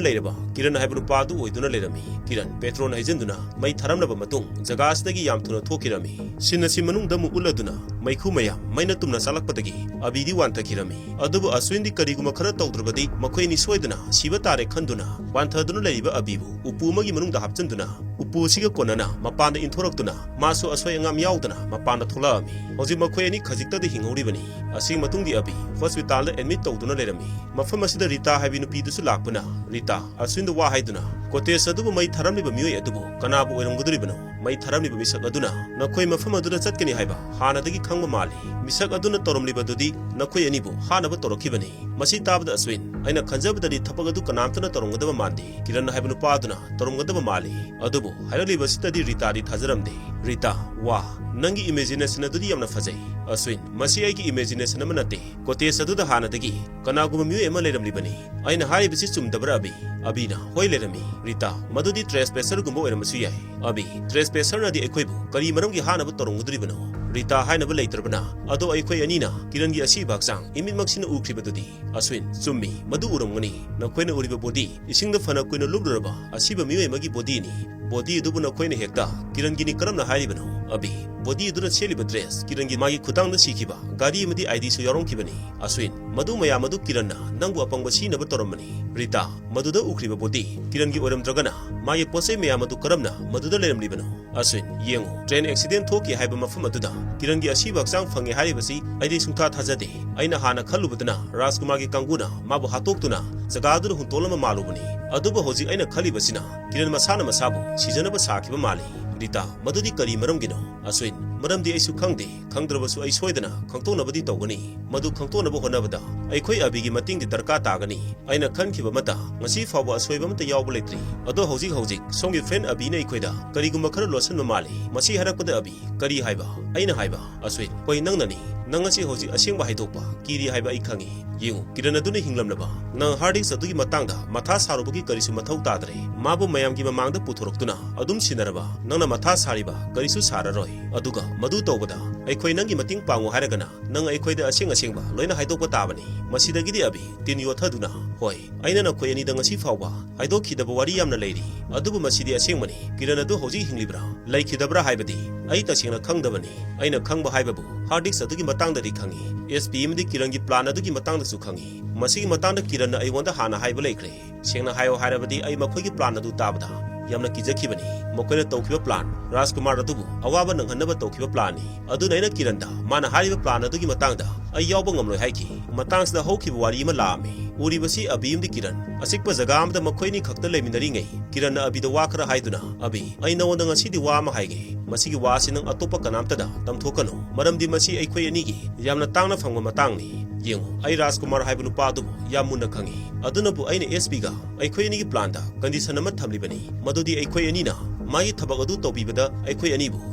ꯂꯩꯔꯕ ꯀꯤꯔꯟ ꯍꯥꯏꯕ ꯅꯨꯄꯥ ꯑꯗꯨ ꯑꯣꯏꯗꯨꯅ ꯂꯩꯔꯝꯃꯤ꯫ ꯀꯤꯔꯟ ꯄꯦꯇ꯭ꯔꯣꯜ ꯍꯩꯖꯤꯟꯗꯨꯅ ꯃꯩ ꯊꯥꯔꯝꯂꯕ ꯃꯇꯨꯡ ꯖꯒꯥ ꯑꯁꯤꯗꯒꯤ ꯌꯥꯝ ꯊꯨꯅ ꯊꯣꯛꯈꯤꯔꯝꯃꯤ꯫ ꯁꯤꯟ ꯑꯁꯤ ꯃꯅꯨꯡꯗ ꯑꯃꯨꯛ ꯎꯠꯂꯗꯨꯅ ꯃꯩꯈꯨ ꯃꯌꯥꯝ ꯃꯩꯅ ꯇꯨꯝꯅ ꯆꯥꯛꯂꯛꯄꯗꯒꯤ ꯑꯕꯤꯗꯤ ꯋꯥꯟꯊꯈꯤꯔꯝꯃꯤ꯫ ꯑꯗꯨꯕꯨ ꯑꯁ꯭ꯋꯤꯟꯗꯤ ꯀꯔꯤꯒꯨꯝꯕ ꯈꯔ ꯇꯧꯗ꯭ꯔꯕꯗꯤ ꯃꯈꯣꯏ ꯑꯅꯤ ꯁꯣꯏꯗꯅ ꯁꯤꯕ ꯇꯥꯔꯦ ꯈꯟꯗꯨꯅ ꯋꯥꯟꯊꯗꯨꯅ ꯂꯩꯔꯤꯕ ꯑꯕꯤꯕꯨ ꯎꯄꯨ ꯑꯃꯒꯤ ꯃꯅꯨꯡꯗ ꯍꯥꯞꯆꯤꯟꯗꯨꯅ ꯎꯄꯨ ꯑꯁꯤꯒ ꯀꯣꯟꯅꯅ ꯃꯄꯥꯟꯗ ꯏꯟꯊꯣꯔꯛꯇꯨꯅ ꯃꯥꯁꯨ ꯑꯁꯣꯏ ꯑꯉꯥꯝ ꯌꯥꯎꯗꯅ ꯃꯄꯥꯟꯗ ꯊꯣꯛꯂꯛꯑꯝꯃꯤ꯫ ꯍꯧꯖꯤꯛ ꯃꯈꯣꯏ ꯑꯅꯤ ꯈꯖꯤꯛꯇꯗ ꯍꯤꯡꯍꯧꯔꯤꯕꯅꯤ꯫ ꯑꯁꯤꯒꯤ ꯃꯇꯨꯡꯗꯤ ꯑꯕꯤ ꯍꯣꯁꯄꯤꯇꯥꯜꯗ ꯑꯦꯗꯃꯤꯠ ꯇꯧꯗꯨꯅ ꯂꯩꯔꯝꯃꯤ꯫ ꯃꯐꯝ ꯑꯁꯤꯗ ꯔꯤꯇꯥ ꯍꯥꯏꯕꯤ ꯅꯨꯄꯤꯗꯨꯁꯨ ꯂꯥꯛꯄꯅ ꯔꯤꯇꯥ, ꯑꯁ꯭ꯋꯤꯟꯗ ꯋꯥ ꯍꯥꯏꯗꯨꯅ, "ꯀꯣꯇꯦꯖ ꯑꯗꯨꯕꯨ ꯃꯩ ꯊꯥꯔꯝꯂꯤꯕ ꯃꯤꯑꯣꯏ ꯑꯗꯨꯕꯨ ꯀꯅꯥꯕꯨ ꯑꯣꯏꯔꯝꯒꯗꯧꯔꯤꯕꯅꯣ? ꯃꯩ ꯊꯥꯔꯝꯂꯤꯕ ꯃꯤꯁꯛ ꯑꯗꯨꯅ ꯅꯈꯣꯏ ꯃꯐꯝ ꯑꯗꯨꯗ ꯆꯠꯀꯅꯤ ꯍꯥꯏꯕ ꯍꯥꯟꯅꯗꯒꯤ ꯈꯪꯕ ꯃꯥꯜꯂꯤ꯫ ꯃꯤꯁꯛ ꯑꯗꯨꯅ ꯇꯧꯔꯝꯂꯤꯕꯗꯨꯗꯤ ꯅꯈꯣꯏ ꯑꯅꯤꯕꯨ ꯍꯥꯠꯅꯕ ꯇꯧꯔꯛꯈꯤꯕꯅꯤ꯫" ꯃꯁꯤ ꯇꯥꯕꯗ ꯑꯁ꯭ꯋꯤꯟ, "ꯑꯩꯅ ꯈꯟꯖꯕꯗꯗꯤ ꯊꯕꯛ ꯑꯗꯨ ꯀꯅꯥꯝꯇꯅ ꯇꯧꯔꯝꯒꯗꯕ ꯃꯥꯟꯗꯦ꯫ ꯀꯤꯔꯟ ꯍꯥꯏꯕ ꯅꯨꯄꯥ ꯑꯗꯨꯅ ꯇꯧꯔꯝꯒꯗꯕ ꯃꯥꯜꯂꯤ꯫" ꯑꯗꯨꯕꯨ ꯍꯥꯏꯔꯛꯂꯤꯕꯁꯤꯗꯗꯤ ꯔꯤꯇꯥꯗꯤ ꯊꯥꯖꯔꯝꯗꯦ꯫ ꯔꯤꯇꯥ, "ꯋꯥ, ꯅꯪꯒꯤ ꯏꯃꯦꯖꯤꯅꯦꯁꯟ ꯑꯗꯨꯗꯤ ꯌꯥꯝꯅ ꯐꯖꯩ꯫" ꯑꯁ꯭ꯋꯤꯟ, "ꯃꯁꯤ ꯑꯩꯒꯤ ꯏꯃꯦꯖꯤꯅꯦꯁꯟ ꯑꯃ ꯅꯠꯇꯦ꯫ ꯀꯣꯇꯦꯖ ꯑꯗꯨꯗ ꯍꯥꯟꯅꯗꯒꯤ ꯀꯅꯥꯒꯨꯝꯕ ꯃꯤꯑꯣꯏ ꯑꯃ ꯂꯩꯔꯝꯂꯤꯕꯅꯤ꯫ ꯑꯩꯅ ꯍꯥꯏꯔꯤꯕꯁꯤ ꯆꯨꯝꯗꯕ꯭ꯔꯥ, ꯑꯕꯤ?" ꯑꯕꯤꯅ, "ꯍꯣꯏ, ꯂꯩꯔꯝꯃꯤ꯫ ꯔꯤꯇꯥ, ꯃꯗꯨꯗꯤ ꯇ꯭ꯔꯦꯁꯄꯦꯁꯔꯒꯨꯝꯕ ꯑꯣꯏꯔꯝꯕꯁꯨ ꯌꯥꯏ꯫ ꯑꯕꯤ, ꯇ꯭ꯔꯦꯁꯄꯦꯁꯔꯅꯗꯤ ꯑꯩꯈꯣꯏꯕꯨ ꯀꯔꯤ ꯃꯔꯝꯒꯤ ꯍꯥꯠꯅꯕ ꯇꯧꯔꯝꯒꯗꯧꯔꯤꯕꯅꯣ? ꯔꯤꯇꯥ, ꯍꯥꯏꯅꯕ ꯂꯩꯇ꯭ꯔꯕꯅ꯫ ꯑꯗꯣ ꯑꯩꯈꯣꯏ ꯑꯅꯤꯅ ꯀꯤꯔꯟꯒꯤ ꯑꯁꯤꯕ ꯍꯛꯆꯥꯡ ꯏꯃꯤꯠꯃꯛꯁꯤꯅ ꯎꯈ꯭ꯔꯤꯕꯗꯨꯗꯤ? ꯑꯁ꯭ꯋꯤꯟ, ꯆꯨꯝꯃꯤ, ꯃꯗꯨ ꯎꯔꯝꯒꯅꯤ꯫ ꯅꯈꯣꯏꯅ ꯎꯔꯤꯕ ꯕꯣꯗꯤ, ꯏꯁꯤꯡꯗ ꯐꯅ ꯀꯨꯏꯅ ꯂꯨꯞꯂꯨꯔꯕ ꯑꯁꯤꯕ ꯃꯤꯑꯣꯏ ꯑꯃꯒꯤ ꯕꯣꯗꯤꯅꯤ꯫ ꯕꯣꯗꯤ ꯑꯗꯨꯕꯨ ꯅꯈꯣꯏꯅ ꯍꯦꯛꯇ ꯀꯤꯔꯟꯒꯤꯅꯤ ꯀꯔꯝꯅ ꯍꯥꯏꯔꯤꯕꯅꯣ? ꯑꯕꯤ, ꯕꯣꯗꯤ ꯑꯗꯨꯅ ꯁꯦꯠꯂꯤꯕ ꯗ꯭ꯔꯦꯁ, ꯀꯤꯔꯟꯒꯤ ꯃꯥꯒꯤ ꯈꯨꯗꯥꯡꯗ ꯁꯤꯈꯤꯕ, ꯒꯥꯔꯤ ꯑꯃꯗꯤ ꯑꯥꯏꯗꯤꯁꯨ ꯌꯥꯎꯔꯝꯈꯤꯕꯅꯤ꯫ ꯑꯁ꯭ꯋꯤꯟ, ꯃꯗꯨ ꯃꯌꯥꯝ ꯑꯗꯨ ꯀꯤꯔꯟꯅ ꯅꯪꯕꯨ ꯑꯄꯪꯕ ꯁꯤꯅꯕ ꯇꯧꯔꯝꯕꯅꯤ꯫ ꯔꯤꯇꯥ, ꯃꯗꯨꯗ ꯎꯈ꯭ꯔꯤꯕ ꯕꯣꯗꯤ ꯀꯤꯔꯟꯒꯤ ꯑꯣꯏꯔꯝꯗ꯭ꯔꯒꯅ ꯃꯥꯒꯤ ꯄꯣꯠꯆꯩ ꯃꯌꯥꯝ ꯑꯗꯨ ꯀꯔꯝꯅ ꯃꯗꯨꯗ ꯂꯩꯔꯝꯂꯤꯕꯅꯣ? ꯑꯁ꯭ꯋꯤꯟ, ꯌꯦꯡꯉꯨ, ꯇ꯭ꯔꯦꯟ ꯑꯦꯛꯁꯤꯗꯦꯟ ꯊꯣꯛꯈꯤ ꯍꯥꯏꯕ ꯃꯐꯝ ꯑꯗꯨꯗ ꯀꯤꯔꯟꯒꯤ ꯑꯁꯤꯕ ꯍꯛꯆꯥꯡ ꯐꯪꯉꯦ ꯍꯥꯏꯔꯤꯕꯁꯤ ꯑꯩꯗꯤ ꯁꯨꯡꯊꯥ ꯊꯥꯖꯗꯦ꯫ ꯑꯩꯅ ꯍꯥꯟꯅ ꯈꯜꯂꯨꯕꯗꯅ ꯔꯥꯖꯀꯨꯃꯥꯔꯒꯤ ꯀꯥꯡꯕꯨꯅ ꯃꯥꯕꯨ ꯍꯥꯠꯇꯣꯛꯇꯨꯅ ꯖꯒꯥ ꯑꯗꯨꯗ ꯍꯨꯟꯇꯣꯛꯂꯝꯕ ꯃꯥꯜꯂꯨꯕꯅꯤ꯫ ꯑꯗꯨꯕꯨ ꯍꯧꯖꯤꯛ ꯑꯩꯅ ꯈꯜꯂꯤꯕꯁꯤꯅ ꯀꯤꯔꯟ ꯃꯁꯥꯅ ꯃꯁꯥꯕꯨ ꯁꯤꯖꯅꯕ ꯁꯥꯈꯤꯕ ꯃꯥꯜꯂꯤ꯫ ꯔꯤꯇꯥ, ꯃꯗꯨꯗꯤ ꯀꯔꯤ ꯃꯔꯝꯒꯤꯅꯣ? ꯑꯁ꯭ꯋꯤꯟ, ꯃꯔꯝꯗꯤ ꯑꯩꯁꯨ ꯈꯪꯗꯦ꯫ ꯈꯪꯗ꯭ꯔꯕꯁꯨ ꯑꯩ ꯁꯣꯏꯗꯅ ꯈꯪꯗꯣꯛꯅꯕꯗꯤ ꯇꯧꯒꯅꯤ꯫ ꯃꯗꯨ ꯈꯪꯗꯣꯛꯅꯕ ꯍꯣꯠꯅꯕꯗ ꯑꯩꯈꯣꯏ ꯑꯕꯤꯒꯤ ꯃꯇꯦꯡꯗꯤ ꯗꯔꯀꯥꯔ ꯇꯥꯒꯅꯤ꯫ ꯑꯩꯅ ꯈꯟꯈꯤꯕ ꯑꯃꯠꯇ ꯉꯁꯤ ꯐꯥꯎꯕ ꯑꯁꯣꯏꯕ ꯑꯃꯠꯇ ꯌꯥꯎꯕ ꯂꯩꯇ꯭ꯔꯤ꯫ ꯑꯗꯣ ꯍꯧꯖꯤꯛ ꯍꯧꯖꯤꯛ ꯁꯣꯝꯒꯤ ꯐ꯭ꯔꯦꯟ ꯑꯕꯤꯅ ꯑꯩꯈꯣꯏꯗ ꯀꯔꯤꯒꯨꯝꯕ ꯈꯔ ꯂꯣꯠꯁꯤꯟꯕ ꯃꯥꯜꯂꯤ꯫ ꯃꯁꯤ ꯍꯥꯏꯔꯛꯄꯗ ꯑꯕꯤ, ꯀꯔꯤ ꯍꯥꯏꯕ? ꯑꯩꯅ ꯍꯥꯏꯕ, ꯑꯁ꯭ꯋꯤꯟ, ꯍꯣꯏ, ꯅꯪꯅꯅꯤ꯫ ꯅꯪ ꯑꯁꯤ ꯍꯧꯖꯤꯛ ꯑꯁꯦꯡꯕ ꯍꯥꯏꯗꯣꯛꯄ ꯀꯤꯔꯤ ꯍꯥꯏꯕ ꯑꯩ ꯈꯪꯏ꯫ ꯌꯦꯡꯉꯨ, ꯀꯤꯔꯟ ꯑꯗꯨꯅ ꯍꯤꯡꯂꯝꯂꯕ꯫ ꯅꯪ ꯍꯥꯔꯗ ꯗꯤꯁꯛ ꯑꯗꯨꯒꯤ ꯃꯇꯥꯡꯗ ꯃꯊꯥ ꯁꯥꯔꯨꯕꯒꯤ ꯀꯔꯤꯁꯨ ꯃꯊꯧ ꯇꯥꯗ꯭ꯔꯦ꯫ ꯃꯥꯕꯨ ꯃꯌꯥꯝꯒꯤ ꯃꯃꯥꯡꯗ ꯄꯨꯊꯣꯔꯛꯇꯨꯅ ꯑꯗꯨꯝ ꯁꯤꯟꯅꯔꯕ꯫ ꯅꯪꯅ ꯃꯊꯥ ꯁꯥꯔꯤꯕ ꯀꯔꯤꯁꯨ ꯁꯥꯔꯔꯣꯏ꯫ ꯑꯗꯨꯒ ꯃꯗꯨ ꯇꯧꯕꯗ ꯑꯩꯈꯣꯏ ꯅꯪꯒꯤ ꯃꯇꯦꯡ ꯄꯥꯡꯉꯨ ꯍꯥꯏꯔꯒꯅ ꯅꯪ ꯑꯩꯈꯣꯏꯗ ꯑꯁꯦꯡ ꯑꯁꯦꯡꯕ ꯂꯣꯏꯅ ꯍꯥꯏꯗꯣꯛꯄ ꯇꯥꯕꯅꯤ꯫ ꯃꯁꯤꯗꯒꯤꯗꯤ ꯑꯕꯤ ꯇꯤꯟ ꯌꯣꯠꯊꯗꯨꯅ, ꯍꯣꯏ, ꯑꯩꯅ ꯅꯈꯣꯏ ꯑꯅꯤꯗ ꯉꯁꯤ ꯐꯥꯎꯕ ꯍꯥꯏꯗꯣꯛꯈꯤꯗꯕ ꯋꯥꯔꯤ ꯌꯥꯝꯅ ꯂꯩꯔꯤ꯫ ꯑꯗꯨꯕꯨ ꯃꯁꯤꯗꯤ ꯑꯁꯦꯡꯕꯅꯤ꯫ ꯀꯤꯔꯟ ꯑꯗꯨ ꯍꯧꯖꯤꯛ ꯍꯤꯡꯂꯤꯕ꯭ꯔꯥ? ꯂꯩꯈꯤꯗꯕ꯭ꯔꯥ ꯍꯥꯏꯕꯗꯤ ꯑꯩ ꯇꯁꯦꯡꯅ ꯈꯪꯗꯕꯅꯤ꯫ ꯑꯩꯅ ꯈꯪꯕ ꯍꯥꯏꯕꯕꯨ ꯍꯥꯔꯗ ꯗꯤꯁꯛ ꯑꯗꯨꯒꯤ ꯃꯇꯥꯡꯗꯗꯤ ꯈꯪꯏ꯫ ꯑꯦꯁ ꯄꯤ ꯑꯃꯗꯤ ꯀꯤꯔꯟꯒꯤ ꯄ꯭ꯂꯥꯟ ꯑꯗꯨꯒꯤ ꯃꯇꯥꯡꯗꯁꯨ ꯈꯪꯏ꯫ ꯃꯁꯤꯒꯤ ꯃꯇꯥꯡꯗ ꯀꯤꯔꯟꯅ ꯑꯩꯉꯣꯟꯗ ꯍꯥꯟꯅ ꯍꯥꯏꯕ ꯂꯩꯈ꯭ꯔꯦ꯫ ꯁꯦꯡꯅ ꯍꯥꯏꯌꯣ ꯍꯥꯏꯔꯕꯗꯤ ꯑꯩ ꯃꯈꯣꯏꯒꯤ ꯄ꯭ꯂꯥꯟ ꯑꯗꯨ ꯇꯥꯕꯗ ꯌꯥꯝꯅ ꯀꯤꯖꯈꯤꯕꯅꯤ꯫ ꯃꯈꯣꯏꯅ ꯇꯧꯈꯤꯕ ꯄ꯭ꯂꯥꯟ, ꯔꯥꯖꯀꯨꯃꯥꯔ ꯑꯗꯨꯕꯨ ꯑꯋꯥꯕ ꯅꯪꯍꯟꯅꯕ ꯇꯧꯈꯤꯕ ꯄ꯭ꯂꯥꯟꯅꯤ꯫ ꯑꯗꯨꯅ ꯑꯩꯅ ꯀꯤꯔꯟꯗ ꯃꯥꯅ ꯍꯥꯏꯔꯤꯕ ꯄ꯭ꯂꯥꯟ ꯑꯗꯨꯒꯤ ꯃꯇꯥꯡꯗ ꯑꯩ ꯌꯥꯎꯕ ꯉꯝꯂꯣꯏ ꯍꯥꯏꯈꯤ꯫ ꯃꯇꯥꯡꯁꯤꯗ ꯍꯧꯈꯤꯕ ꯋꯥꯔꯤ ꯑꯃ ꯂꯥꯛꯑꯝꯃꯤ꯫ ꯎꯔꯤꯕꯁꯤ ꯑꯕꯤ ꯑꯃꯗꯤ ꯀꯤꯔꯟ ꯑꯆꯤꯛꯄ ꯖꯒꯥ ꯑꯃꯗ ꯃꯈꯣꯏꯅꯤ ꯈꯛꯇ ꯂꯩꯃꯤꯟꯅꯔꯤꯉꯩ ꯀꯤꯔꯟꯅ ꯑꯕꯤꯗ ꯋꯥ ꯈꯔ ꯍꯥꯏꯗꯨꯅ, "ꯑꯕꯤ, ꯑꯩ ꯅꯉꯣꯟꯗ ꯉꯁꯤꯗꯤ ꯋꯥ ꯑꯃ ꯍꯥꯏꯒꯦ꯫ ꯃꯁꯤꯒꯤ ꯋꯥ ꯑꯁꯤ ꯅꯪ ꯑꯇꯣꯞꯄ ꯀꯅꯥꯝꯇꯗ ꯇꯝꯊꯣꯛꯀꯅꯨ, ꯃꯔꯝꯗꯤ ꯃꯁꯤ ꯑꯩꯈꯣꯏ ꯑꯅꯤꯒꯤ ꯌꯥꯝꯅ ꯇꯥꯡꯅ ꯐꯪꯕ ꯃꯇꯥꯡꯅꯤ꯫ ꯌꯦꯡꯉꯨ, ꯑꯩ ꯔꯥꯖꯀꯨꯃꯥꯔ ꯍꯥꯏꯕ ꯅꯨꯄꯥ ꯑꯗꯨꯕꯨ ꯌꯥꯝ ꯃꯨꯟꯅ ꯈꯪꯏ꯫ ꯑꯗꯨꯅꯕꯨ ꯑꯩꯅ ꯑꯦꯁ ꯄꯤꯒ ꯑꯩꯈꯣꯏ ꯑꯅꯤꯒꯤ ꯄ꯭ꯂꯥꯟꯗ ꯀꯟꯗꯤꯁꯟ ꯑꯃ ꯊꯝꯂꯤꯕꯅꯤ, ꯃꯗꯨꯗꯤ ꯑꯩꯈꯣꯏ ꯑꯅꯤꯅ ꯃꯥꯒꯤ ꯊꯕꯛ ꯑꯗꯨ ꯇꯧꯕꯤꯕꯗ ꯑꯩꯈꯣꯏ ꯑꯅꯤꯕꯨ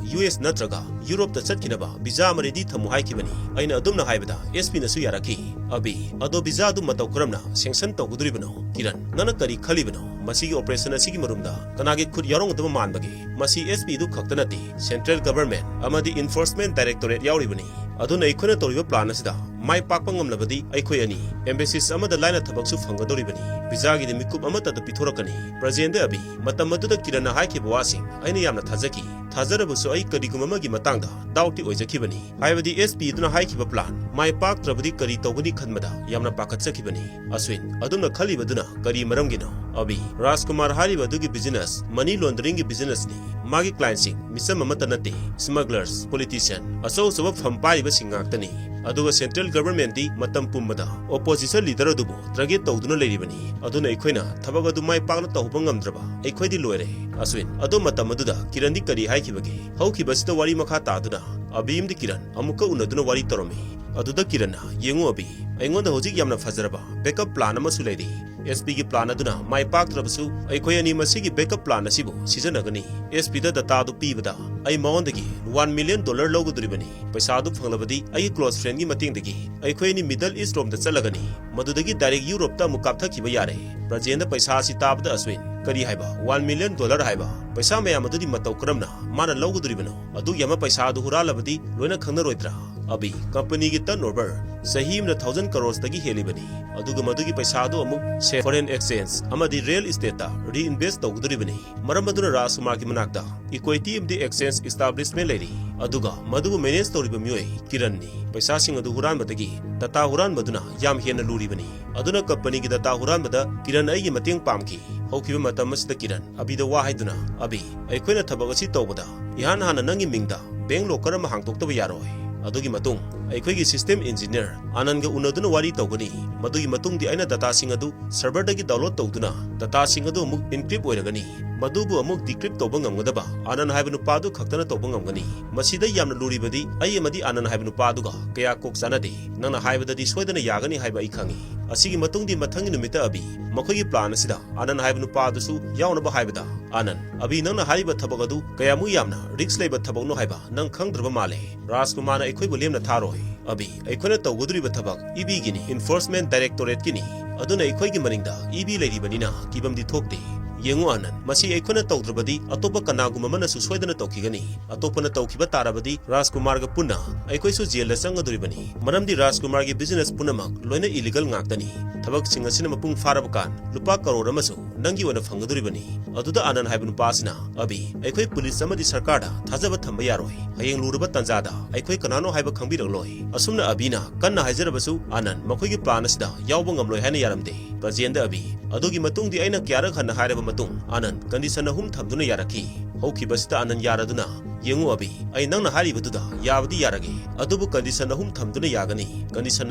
ꯌꯨ ꯑꯦꯁ ꯅꯠꯇ꯭ꯔꯒ ꯌꯨꯔꯣꯞꯇ ꯆꯠꯈꯤꯅꯕ ꯚꯤꯖꯥ ꯑꯃ ꯔꯦꯗꯤ ꯊꯝꯃꯨ ꯍꯥꯏꯈꯤꯕꯅꯤ꯫ ꯑꯩꯅ ꯑꯗꯨꯝꯅ ꯍꯥꯏꯕꯗ ꯑꯦꯁ ꯄꯤꯅꯁꯨ ꯌꯥꯔꯛꯈꯤ꯫ ꯑꯕꯤ, ꯑꯗꯣ visa ꯑꯗꯨ ꯃꯇꯧ ꯀꯔꯝꯅ sanction ꯇꯧꯒꯗꯧꯔꯤꯕꯅꯣ? ꯀꯤꯔꯟ, ꯅꯪꯅ ꯀꯔꯤ ꯈꯜꯂꯤꯕꯅꯣ? ꯃꯁꯤꯒꯤ operation ꯑꯁꯤꯒꯤ ꯃꯔꯨꯝꯗ ꯀꯅꯥꯒꯤ ꯈꯨꯠ ꯌꯥꯎꯔꯝꯒꯗꯕ ꯃꯥꯟꯕꯒꯦ? ꯃꯁꯤ S P ꯗꯨ ꯈꯛꯇ ꯅꯠꯇꯦ, central government ꯑꯃꯗꯤ enforcement directorate ꯌꯥꯎꯔꯤꯕꯅꯤ꯫ ꯑꯗꯨꯅ ꯑꯩꯈꯣꯏꯅ ꯇꯧꯔꯤꯕ plan ꯑꯁꯤꯗ ꯃꯥꯏ ꯄꯥꯛꯄ ꯉꯝꯂꯕꯗꯤ ꯑꯩꯈꯣꯏ ꯑꯅꯤ embassies ꯑꯃꯗ ꯂꯥꯏꯅ ꯊꯕꯛꯁꯨ ꯐꯪꯒꯗꯧꯔꯤꯕꯅꯤ꯫ Visaꯒꯤꯗꯤ ꯃꯤꯀꯨꯞ ꯑꯃꯠꯇꯗ ꯄꯤꯊꯣꯔꯛꯀꯅꯤ꯫ ꯄ꯭ꯔꯖꯦꯟꯗ ꯑꯕꯤ, ꯃꯇꯝ ꯑꯗꯨꯗ ꯀꯤꯔꯟꯅ ꯍꯥꯏꯈꯤꯕ ꯋꯥꯁꯤꯡ ꯑꯩꯅ ꯌꯥꯝꯅ ꯊꯥꯖꯈꯤ꯫ ꯊꯥꯖꯔꯕꯁꯨ ꯑꯩ ꯀꯔꯤꯒꯨꯝꯕ ꯑꯃꯒꯤ ꯃꯇꯥꯡꯗ doubtꯇꯤ ꯑꯣꯏꯖꯈꯤꯕꯅꯤ꯫ ꯍꯥꯏꯕꯗꯤ S P ꯑꯗꯨꯅ ꯍꯥꯏꯈꯤꯕ plan ꯃꯥꯏ ꯄꯥꯛꯇ꯭ꯔꯕꯗꯤ ꯀꯔꯤ ꯇꯧꯒꯅꯤ ꯈꯟꯕꯗ ꯌꯥꯝꯅ ꯄꯥꯈꯠꯆꯈꯤꯕꯅꯤ꯫ ꯑꯁ꯭ꯋꯤꯟ, ꯑꯗꯨꯝꯅ ꯈꯜꯂꯤꯕꯗꯨꯅ ꯀꯔꯤ ꯃꯔꯝꯒꯤꯅꯣ? ꯑꯕꯤ, ꯔꯥꯖꯀꯨꯃꯥꯔ ꯍꯥꯏꯔꯤꯕ ꯑꯗꯨꯒꯤ business money launderingꯒꯤ businessꯅꯤ꯫ ꯃꯥꯒꯤ clientꯁꯤꯡ ꯃꯤꯆꯝ ꯑꯃꯠꯇ ꯅꯠꯇꯦ, smugglers, politician, ꯑꯆꯧ ꯑꯆꯧꯕ ꯐꯝ ꯄꯥꯏꯔꯤꯕꯁꯤꯡ ꯉꯥꯛꯇꯅꯤ꯫ ꯑꯗꯨꯒ central governmentꯗꯤ ꯃꯇꯝ ꯄꯨꯝꯕꯗ opposition leader ꯑꯗꯨꯕꯨ target ꯇꯧꯗꯨꯅ ꯂꯩꯔꯤꯕꯅꯤ꯫ ꯑꯗꯨꯅ ꯑꯩꯈꯣꯏꯅ ꯊꯕꯛ ꯑꯗꯨ ꯃꯥꯏ ꯄꯥꯛꯅ ꯇꯧꯍꯧꯕ ꯉꯝꯗ꯭ꯔꯕ ꯑꯩꯈꯣꯏꯗꯤ ꯂꯣꯏꯔꯦ꯫ ꯑꯁ꯭ꯋꯤꯟ, ꯑꯗꯣ ꯃꯇꯝ ꯑꯗꯨꯗ ꯀꯤꯔꯟꯗꯤ ꯀꯔꯤ ꯍꯥꯏꯈꯤꯕꯒꯦ? ꯍꯧꯈꯤꯕꯁꯤꯗ ꯋꯥꯔꯤ ꯃꯈꯥ ꯇꯥꯗꯨꯅ ꯑꯕꯤ ꯑꯃꯗꯤ ꯀꯤꯔꯟ ꯑꯃꯨꯛꯀ ꯎꯅꯗꯨꯅ ꯋꯥꯔꯤ ꯇꯧꯔꯝꯃꯤ꯫ ꯑꯗꯨꯗ ꯀꯤꯔꯟꯅ, "ꯌꯦꯡꯉꯨ ꯑꯕꯤ, ꯑꯩꯉꯣꯟꯗ ꯍꯧꯖꯤꯛ ꯌꯥꯝꯅ ꯐꯖꯔꯕ backup plan ꯑꯃꯁꯨ ꯂꯩꯔꯤ꯫ S Pꯒꯤ plan ꯑꯗꯨꯅ ꯃꯥꯏ ꯄꯥꯛꯇ꯭ꯔꯕꯁꯨ ꯑꯩꯈꯣꯏ ꯑꯅꯤ ꯃꯁꯤꯒꯤ backup plan ꯑꯁꯤꯕꯨ ꯁꯤꯖꯤꯟꯅꯒꯅꯤ꯫ S Pꯗ dataꯗꯨ ꯄꯤꯕꯗ ꯑꯩ ꯃꯉꯣꯟꯗꯒꯤ one million dollar ꯂꯧꯒꯗꯧꯔꯤꯕꯅꯤ꯫ ꯄꯩꯁꯥꯗꯨ ꯐꯪꯂꯕꯗꯤ ꯑꯩꯒꯤ close friendꯒꯤ ꯃꯇꯦꯡꯗꯒꯤ ꯑꯩꯈꯣꯏ ꯑꯅꯤ Middle Eastꯔꯣꯝꯗ ꯆꯠꯂꯒꯅꯤ꯫ ꯃꯗꯨꯗꯒꯤ direct Europeꯇ ꯑꯃꯨꯛ ꯀꯥꯞꯊꯈꯤꯕ ꯌꯥꯔꯦ꯫" ꯄ꯭ꯔꯖꯦꯟꯗ ꯄꯩꯁꯥ ꯑꯁꯤ ꯇꯥꯕꯗ ꯑꯁ꯭ꯋꯤꯟ, "ꯀꯔꯤ ꯍꯥꯏꯕ? One million dollar ꯍꯥꯏꯕ? ꯄꯩꯁꯥ ꯃꯌꯥꯝ ꯑꯗꯨꯗꯤ ꯃꯇꯧ ꯀꯔꯝꯅ ꯃꯥꯅ ꯂꯧꯒꯗꯧꯔꯤꯕꯅꯣ? ꯑꯗꯨꯛ ꯌꯥꯝꯕ ꯄꯩꯁꯥ ꯑꯗꯨ ꯍꯨꯔꯥꯜꯂꯕꯗꯤ ꯂꯣꯏꯅ ꯈꯪꯅꯔꯣꯏꯗ꯭ꯔꯥ?" ꯑꯕꯤ, companyꯒꯤ turnover ꯆꯍꯤ ꯑꯃꯗ thousand crores ꯇꯒꯤ ꯍꯦꯜꯂꯤꯕꯅꯤ꯫ ꯑꯗꯨꯒ ꯃꯗꯨꯒꯤ ꯄꯩꯁꯥ ꯑꯗꯨ ꯑꯃꯨꯛ ꯁꯦ-, foreign exchange ꯑꯃꯗꯤ real estateꯇ reinvest ꯇꯧꯒꯗꯧꯔꯤꯕꯅꯤ꯫ ꯃꯔꯝ ꯑꯗꯨꯅ ꯔꯥꯖꯀꯨꯃꯥꯔꯒꯤ ꯃꯅꯥꯛꯇ equity ꯑꯃꯗꯤ exchange establishment ꯂꯩꯔꯤ꯫ ꯑꯗꯨꯒ ꯃꯗꯨꯕꯨ manage ꯇꯧꯔꯤꯕ ꯃꯤꯑꯣꯏ ꯀꯤꯔꯟꯅꯤ꯫ ꯄꯩꯁꯥꯁꯤꯡ ꯑꯗꯨ ꯍꯨꯔꯥꯟꯕꯗꯒꯤ data ꯍꯨꯔꯥꯟꯕꯗꯨꯅ ꯌꯥꯝ ꯍꯦꯟꯅ ꯂꯨꯔꯤꯕꯅꯤ꯫ ꯑꯗꯨꯅ companyꯒꯤ data ꯍꯨꯔꯥꯟꯕꯗ ꯀꯤꯔꯟ ꯑꯩꯒꯤ ꯃꯇꯦꯡ ꯄꯥꯡꯈꯤ꯫ ꯍꯧꯈꯤꯕ ꯃꯇꯝ ꯑꯁꯤꯗ ꯀꯤꯔꯟ ꯑꯕꯤꯗ ꯋꯥ ꯍꯥꯏꯗꯨꯅ, "ꯑꯕꯤ, ꯑꯩꯈꯣꯏꯅ ꯊꯕꯛ ꯑꯁꯤ ꯇꯧꯕꯗ ꯏꯍꯥꯟ ꯍꯥꯟꯅ ꯅꯪꯒꯤ ꯃꯤꯡꯗ bank locker ꯑꯃ ꯍꯥꯡꯗꯣꯛꯇꯕ ꯌꯥꯔꯣꯏ꯫ ꯑꯗꯨꯒꯤ ꯃꯇꯨꯡ ꯑꯩꯈꯣꯏꯒꯤ system engineer ꯑꯥꯅꯟꯒ ꯎꯅꯗꯨꯅ ꯋꯥꯔꯤ ꯇꯧꯒꯅꯤ꯫ ꯃꯗꯨꯒꯤ ꯃꯇꯨꯡꯗꯤ ꯑꯩꯅ dataꯁꯤꯡ ꯑꯗꯨ serverꯗꯒꯤ download ꯇꯧꯗꯨꯅ dataꯁꯤꯡ ꯑꯗꯨ ꯑꯃꯨꯛ encrypt ꯑꯣꯏꯔꯒꯅꯤ꯫ ꯃꯗꯨꯕꯨ ꯑꯃꯨꯛ decrypt ꯇꯧꯕ ꯉꯝꯒꯗꯕ ꯑꯥꯅꯟ ꯍꯥꯏꯕ ꯅꯨꯄꯥꯗꯨ ꯈꯛꯇꯅ ꯇꯧꯕ ꯉꯝꯒꯅꯤ꯫ ꯃꯁꯤꯗ ꯌꯥꯝꯅ ꯂꯨꯔꯤꯕꯗꯤ ꯑꯩ ꯑꯃꯗꯤ ꯑꯥꯅꯟ ꯍꯥꯏꯕ ꯅꯨꯄꯥꯗꯨꯒ ꯀꯌꯥ ꯀꯣꯛ ꯆꯥꯅꯗꯦ꯫ ꯅꯪꯅ ꯍꯥꯏꯕꯗꯗꯤ ꯁꯣꯏꯗꯅ ꯌꯥꯒꯅꯤ ꯍꯥꯏꯕ ꯑꯩ ꯈꯪꯏ꯫" ꯑꯁꯤꯒꯤ ꯃꯇꯨꯡꯗꯤ ꯃꯊꯪꯒꯤ ꯅꯨꯃꯤꯠꯇ ꯑꯕꯤ ꯃꯈꯣꯏꯒꯤ plan ꯑꯁꯤꯗ ꯑꯥꯅꯟ ꯍꯥꯏꯕ ꯅꯨꯄꯥ ꯑꯗꯨꯁꯨ ꯌꯥꯎꯅꯕ ꯍꯥꯏꯕꯗ, "ꯑꯥꯅꯟ, ꯑꯕꯤ, ꯅꯪꯅ ꯍꯥꯏꯔꯤꯕ ꯊꯕꯛ ꯑꯗꯨ ꯀꯌꯥꯃꯨꯛ ꯌꯥꯝꯅ risk ꯂꯩꯕ ꯊꯕꯛꯅꯣ ꯍꯥꯏꯕ ꯅꯪ ꯈꯪꯗ꯭ꯔꯕ ꯃꯥꯜꯂꯦ꯫ ꯔꯥꯖꯀꯨꯃꯥꯔꯅ ꯑꯩꯈꯣꯏꯕꯨ ꯂꯦꯝꯅ ꯊꯥꯔꯣꯏ꯫ ꯑꯕꯤ, ꯑꯩꯈꯣꯏꯅ ꯇꯧꯒꯗꯧꯔꯤꯕ ꯊꯕꯛ ꯏꯕꯤꯒꯤꯅꯤ, ꯏꯟꯐꯣꯔꯁꯃꯦꯟ ꯗꯥꯏꯔꯦꯛꯇꯣꯔꯦꯠꯀꯤꯅꯤ꯫ ꯑꯗꯨꯅ ꯑꯩꯈꯣꯏꯒꯤ ꯃꯅꯤꯡꯗ ꯏꯕꯤ ꯂꯩꯔꯤꯕꯅꯤꯅ ꯀꯤꯕꯝꯗꯤ ꯊꯣꯛꯇꯦ꯫ ꯌꯦꯡꯉꯨ ꯑꯥꯅꯟ, ꯃꯁꯤ ꯑꯩꯈꯣꯏꯅ ꯇꯧꯗ꯭ꯔꯕꯗꯤ ꯑꯇꯣꯞꯄ ꯀꯅꯥꯒꯨꯝꯕ ꯑꯃꯅꯁꯨ ꯁꯣꯏꯗꯅ ꯇꯧꯈꯤꯒꯅꯤ꯫ ꯑꯇꯣꯞꯄꯅ ꯇꯧꯈꯤꯕ ꯇꯥꯔꯕꯗꯤ ꯔꯥꯖꯀꯨꯃꯥꯔꯒ ꯄꯨꯟꯅ ꯑꯩꯈꯣꯏꯁꯨ ꯖꯦꯜꯗ ꯆꯪꯒꯗꯧꯔꯤꯕꯅꯤ꯫ ꯃꯔꯝꯗꯤ ꯔꯥꯖꯀꯨꯃꯥꯔꯒꯤ ꯕꯤꯖꯤꯅꯦꯁ ꯄꯨꯝꯅꯃꯛ ꯂꯣꯏꯅ ꯏꯂꯤꯒꯦꯜ ꯉꯥꯛꯇꯅꯤ꯫ ꯊꯕꯛꯁꯤꯡ ꯑꯁꯤꯅ ꯃꯄꯨꯡ ꯐꯥꯔꯕ ꯀꯥꯟ ꯂꯨꯄꯥ ꯀꯔꯣꯔ ꯑꯃꯁꯨ ꯅꯪꯒꯤ ꯑꯣꯏꯅ ꯐꯪꯒꯗꯧꯔꯤꯕꯅꯤ꯫ ꯑꯗꯨꯗ ꯑꯥꯅꯟ ꯍꯥꯏꯕ ꯅꯨꯄꯥ ꯑꯁꯤꯅ, "ꯑꯕꯤ, ꯑꯩꯈꯣꯏ ꯄꯨꯂꯤꯁ ꯑꯃꯗꯤ ꯁꯔꯀꯥꯔꯗ ꯊꯥꯖꯕ ꯊꯝꯕ ꯌꯥꯔꯣꯏ꯫ ꯍꯌꯦꯡ ꯂꯨꯔꯕ ꯇꯥꯟꯖꯥꯗ ꯑꯩꯈꯣꯏ ꯀꯅꯥꯅꯣ ꯍꯥꯏꯕ ꯈꯪꯕꯤꯔꯛꯂꯣꯏ"꯫ ꯑꯁꯨꯝꯅ ꯑꯕꯤꯅ ꯀꯟꯅ ꯍꯥꯏꯖꯔꯕꯁꯨ ꯑꯥꯅꯟ ꯃꯈꯣꯏꯒꯤ ꯄ꯭ꯂꯥꯟ ꯑꯁꯤꯗ ꯌꯥꯎꯕ ꯉꯝꯂꯣꯏ ꯍꯥꯏꯅ ꯌꯥꯔꯝꯗꯦ꯫ ꯇꯥꯖꯦꯟꯗ ꯑꯕꯤ, ꯑꯗꯨꯒꯤ ꯃꯇꯨꯡꯗꯤ ꯑꯩꯅ ꯀꯌꯥꯔꯛ ꯍꯟꯅ ꯍꯥꯏꯔꯕ ꯃꯇꯨꯡ ꯑꯥꯅꯟ ꯀꯟꯗꯤꯁꯟ ꯑꯍꯨꯝ ꯊꯝꯗꯨꯅ ꯌꯥꯔꯛꯈꯤ꯫ ꯍꯧꯈꯤꯕꯁꯤꯗ ꯑꯥꯅꯟ ꯌꯥꯔꯗꯨꯅ, "ꯌꯦꯡꯉꯨ ꯑꯕꯤ, ꯑꯩ ꯅꯪꯅ ꯍꯥꯏꯔꯤꯕꯗꯨꯗ ꯌꯥꯕꯗꯤ ꯌꯥꯔꯒꯦ, ꯑꯗꯨꯕꯨ ꯀꯟꯗꯤꯁꯟ ꯑꯍꯨꯝ ꯊꯝꯗꯨꯅ ꯌꯥꯒꯅꯤ꯫ ꯀꯟꯗꯤꯁꯟ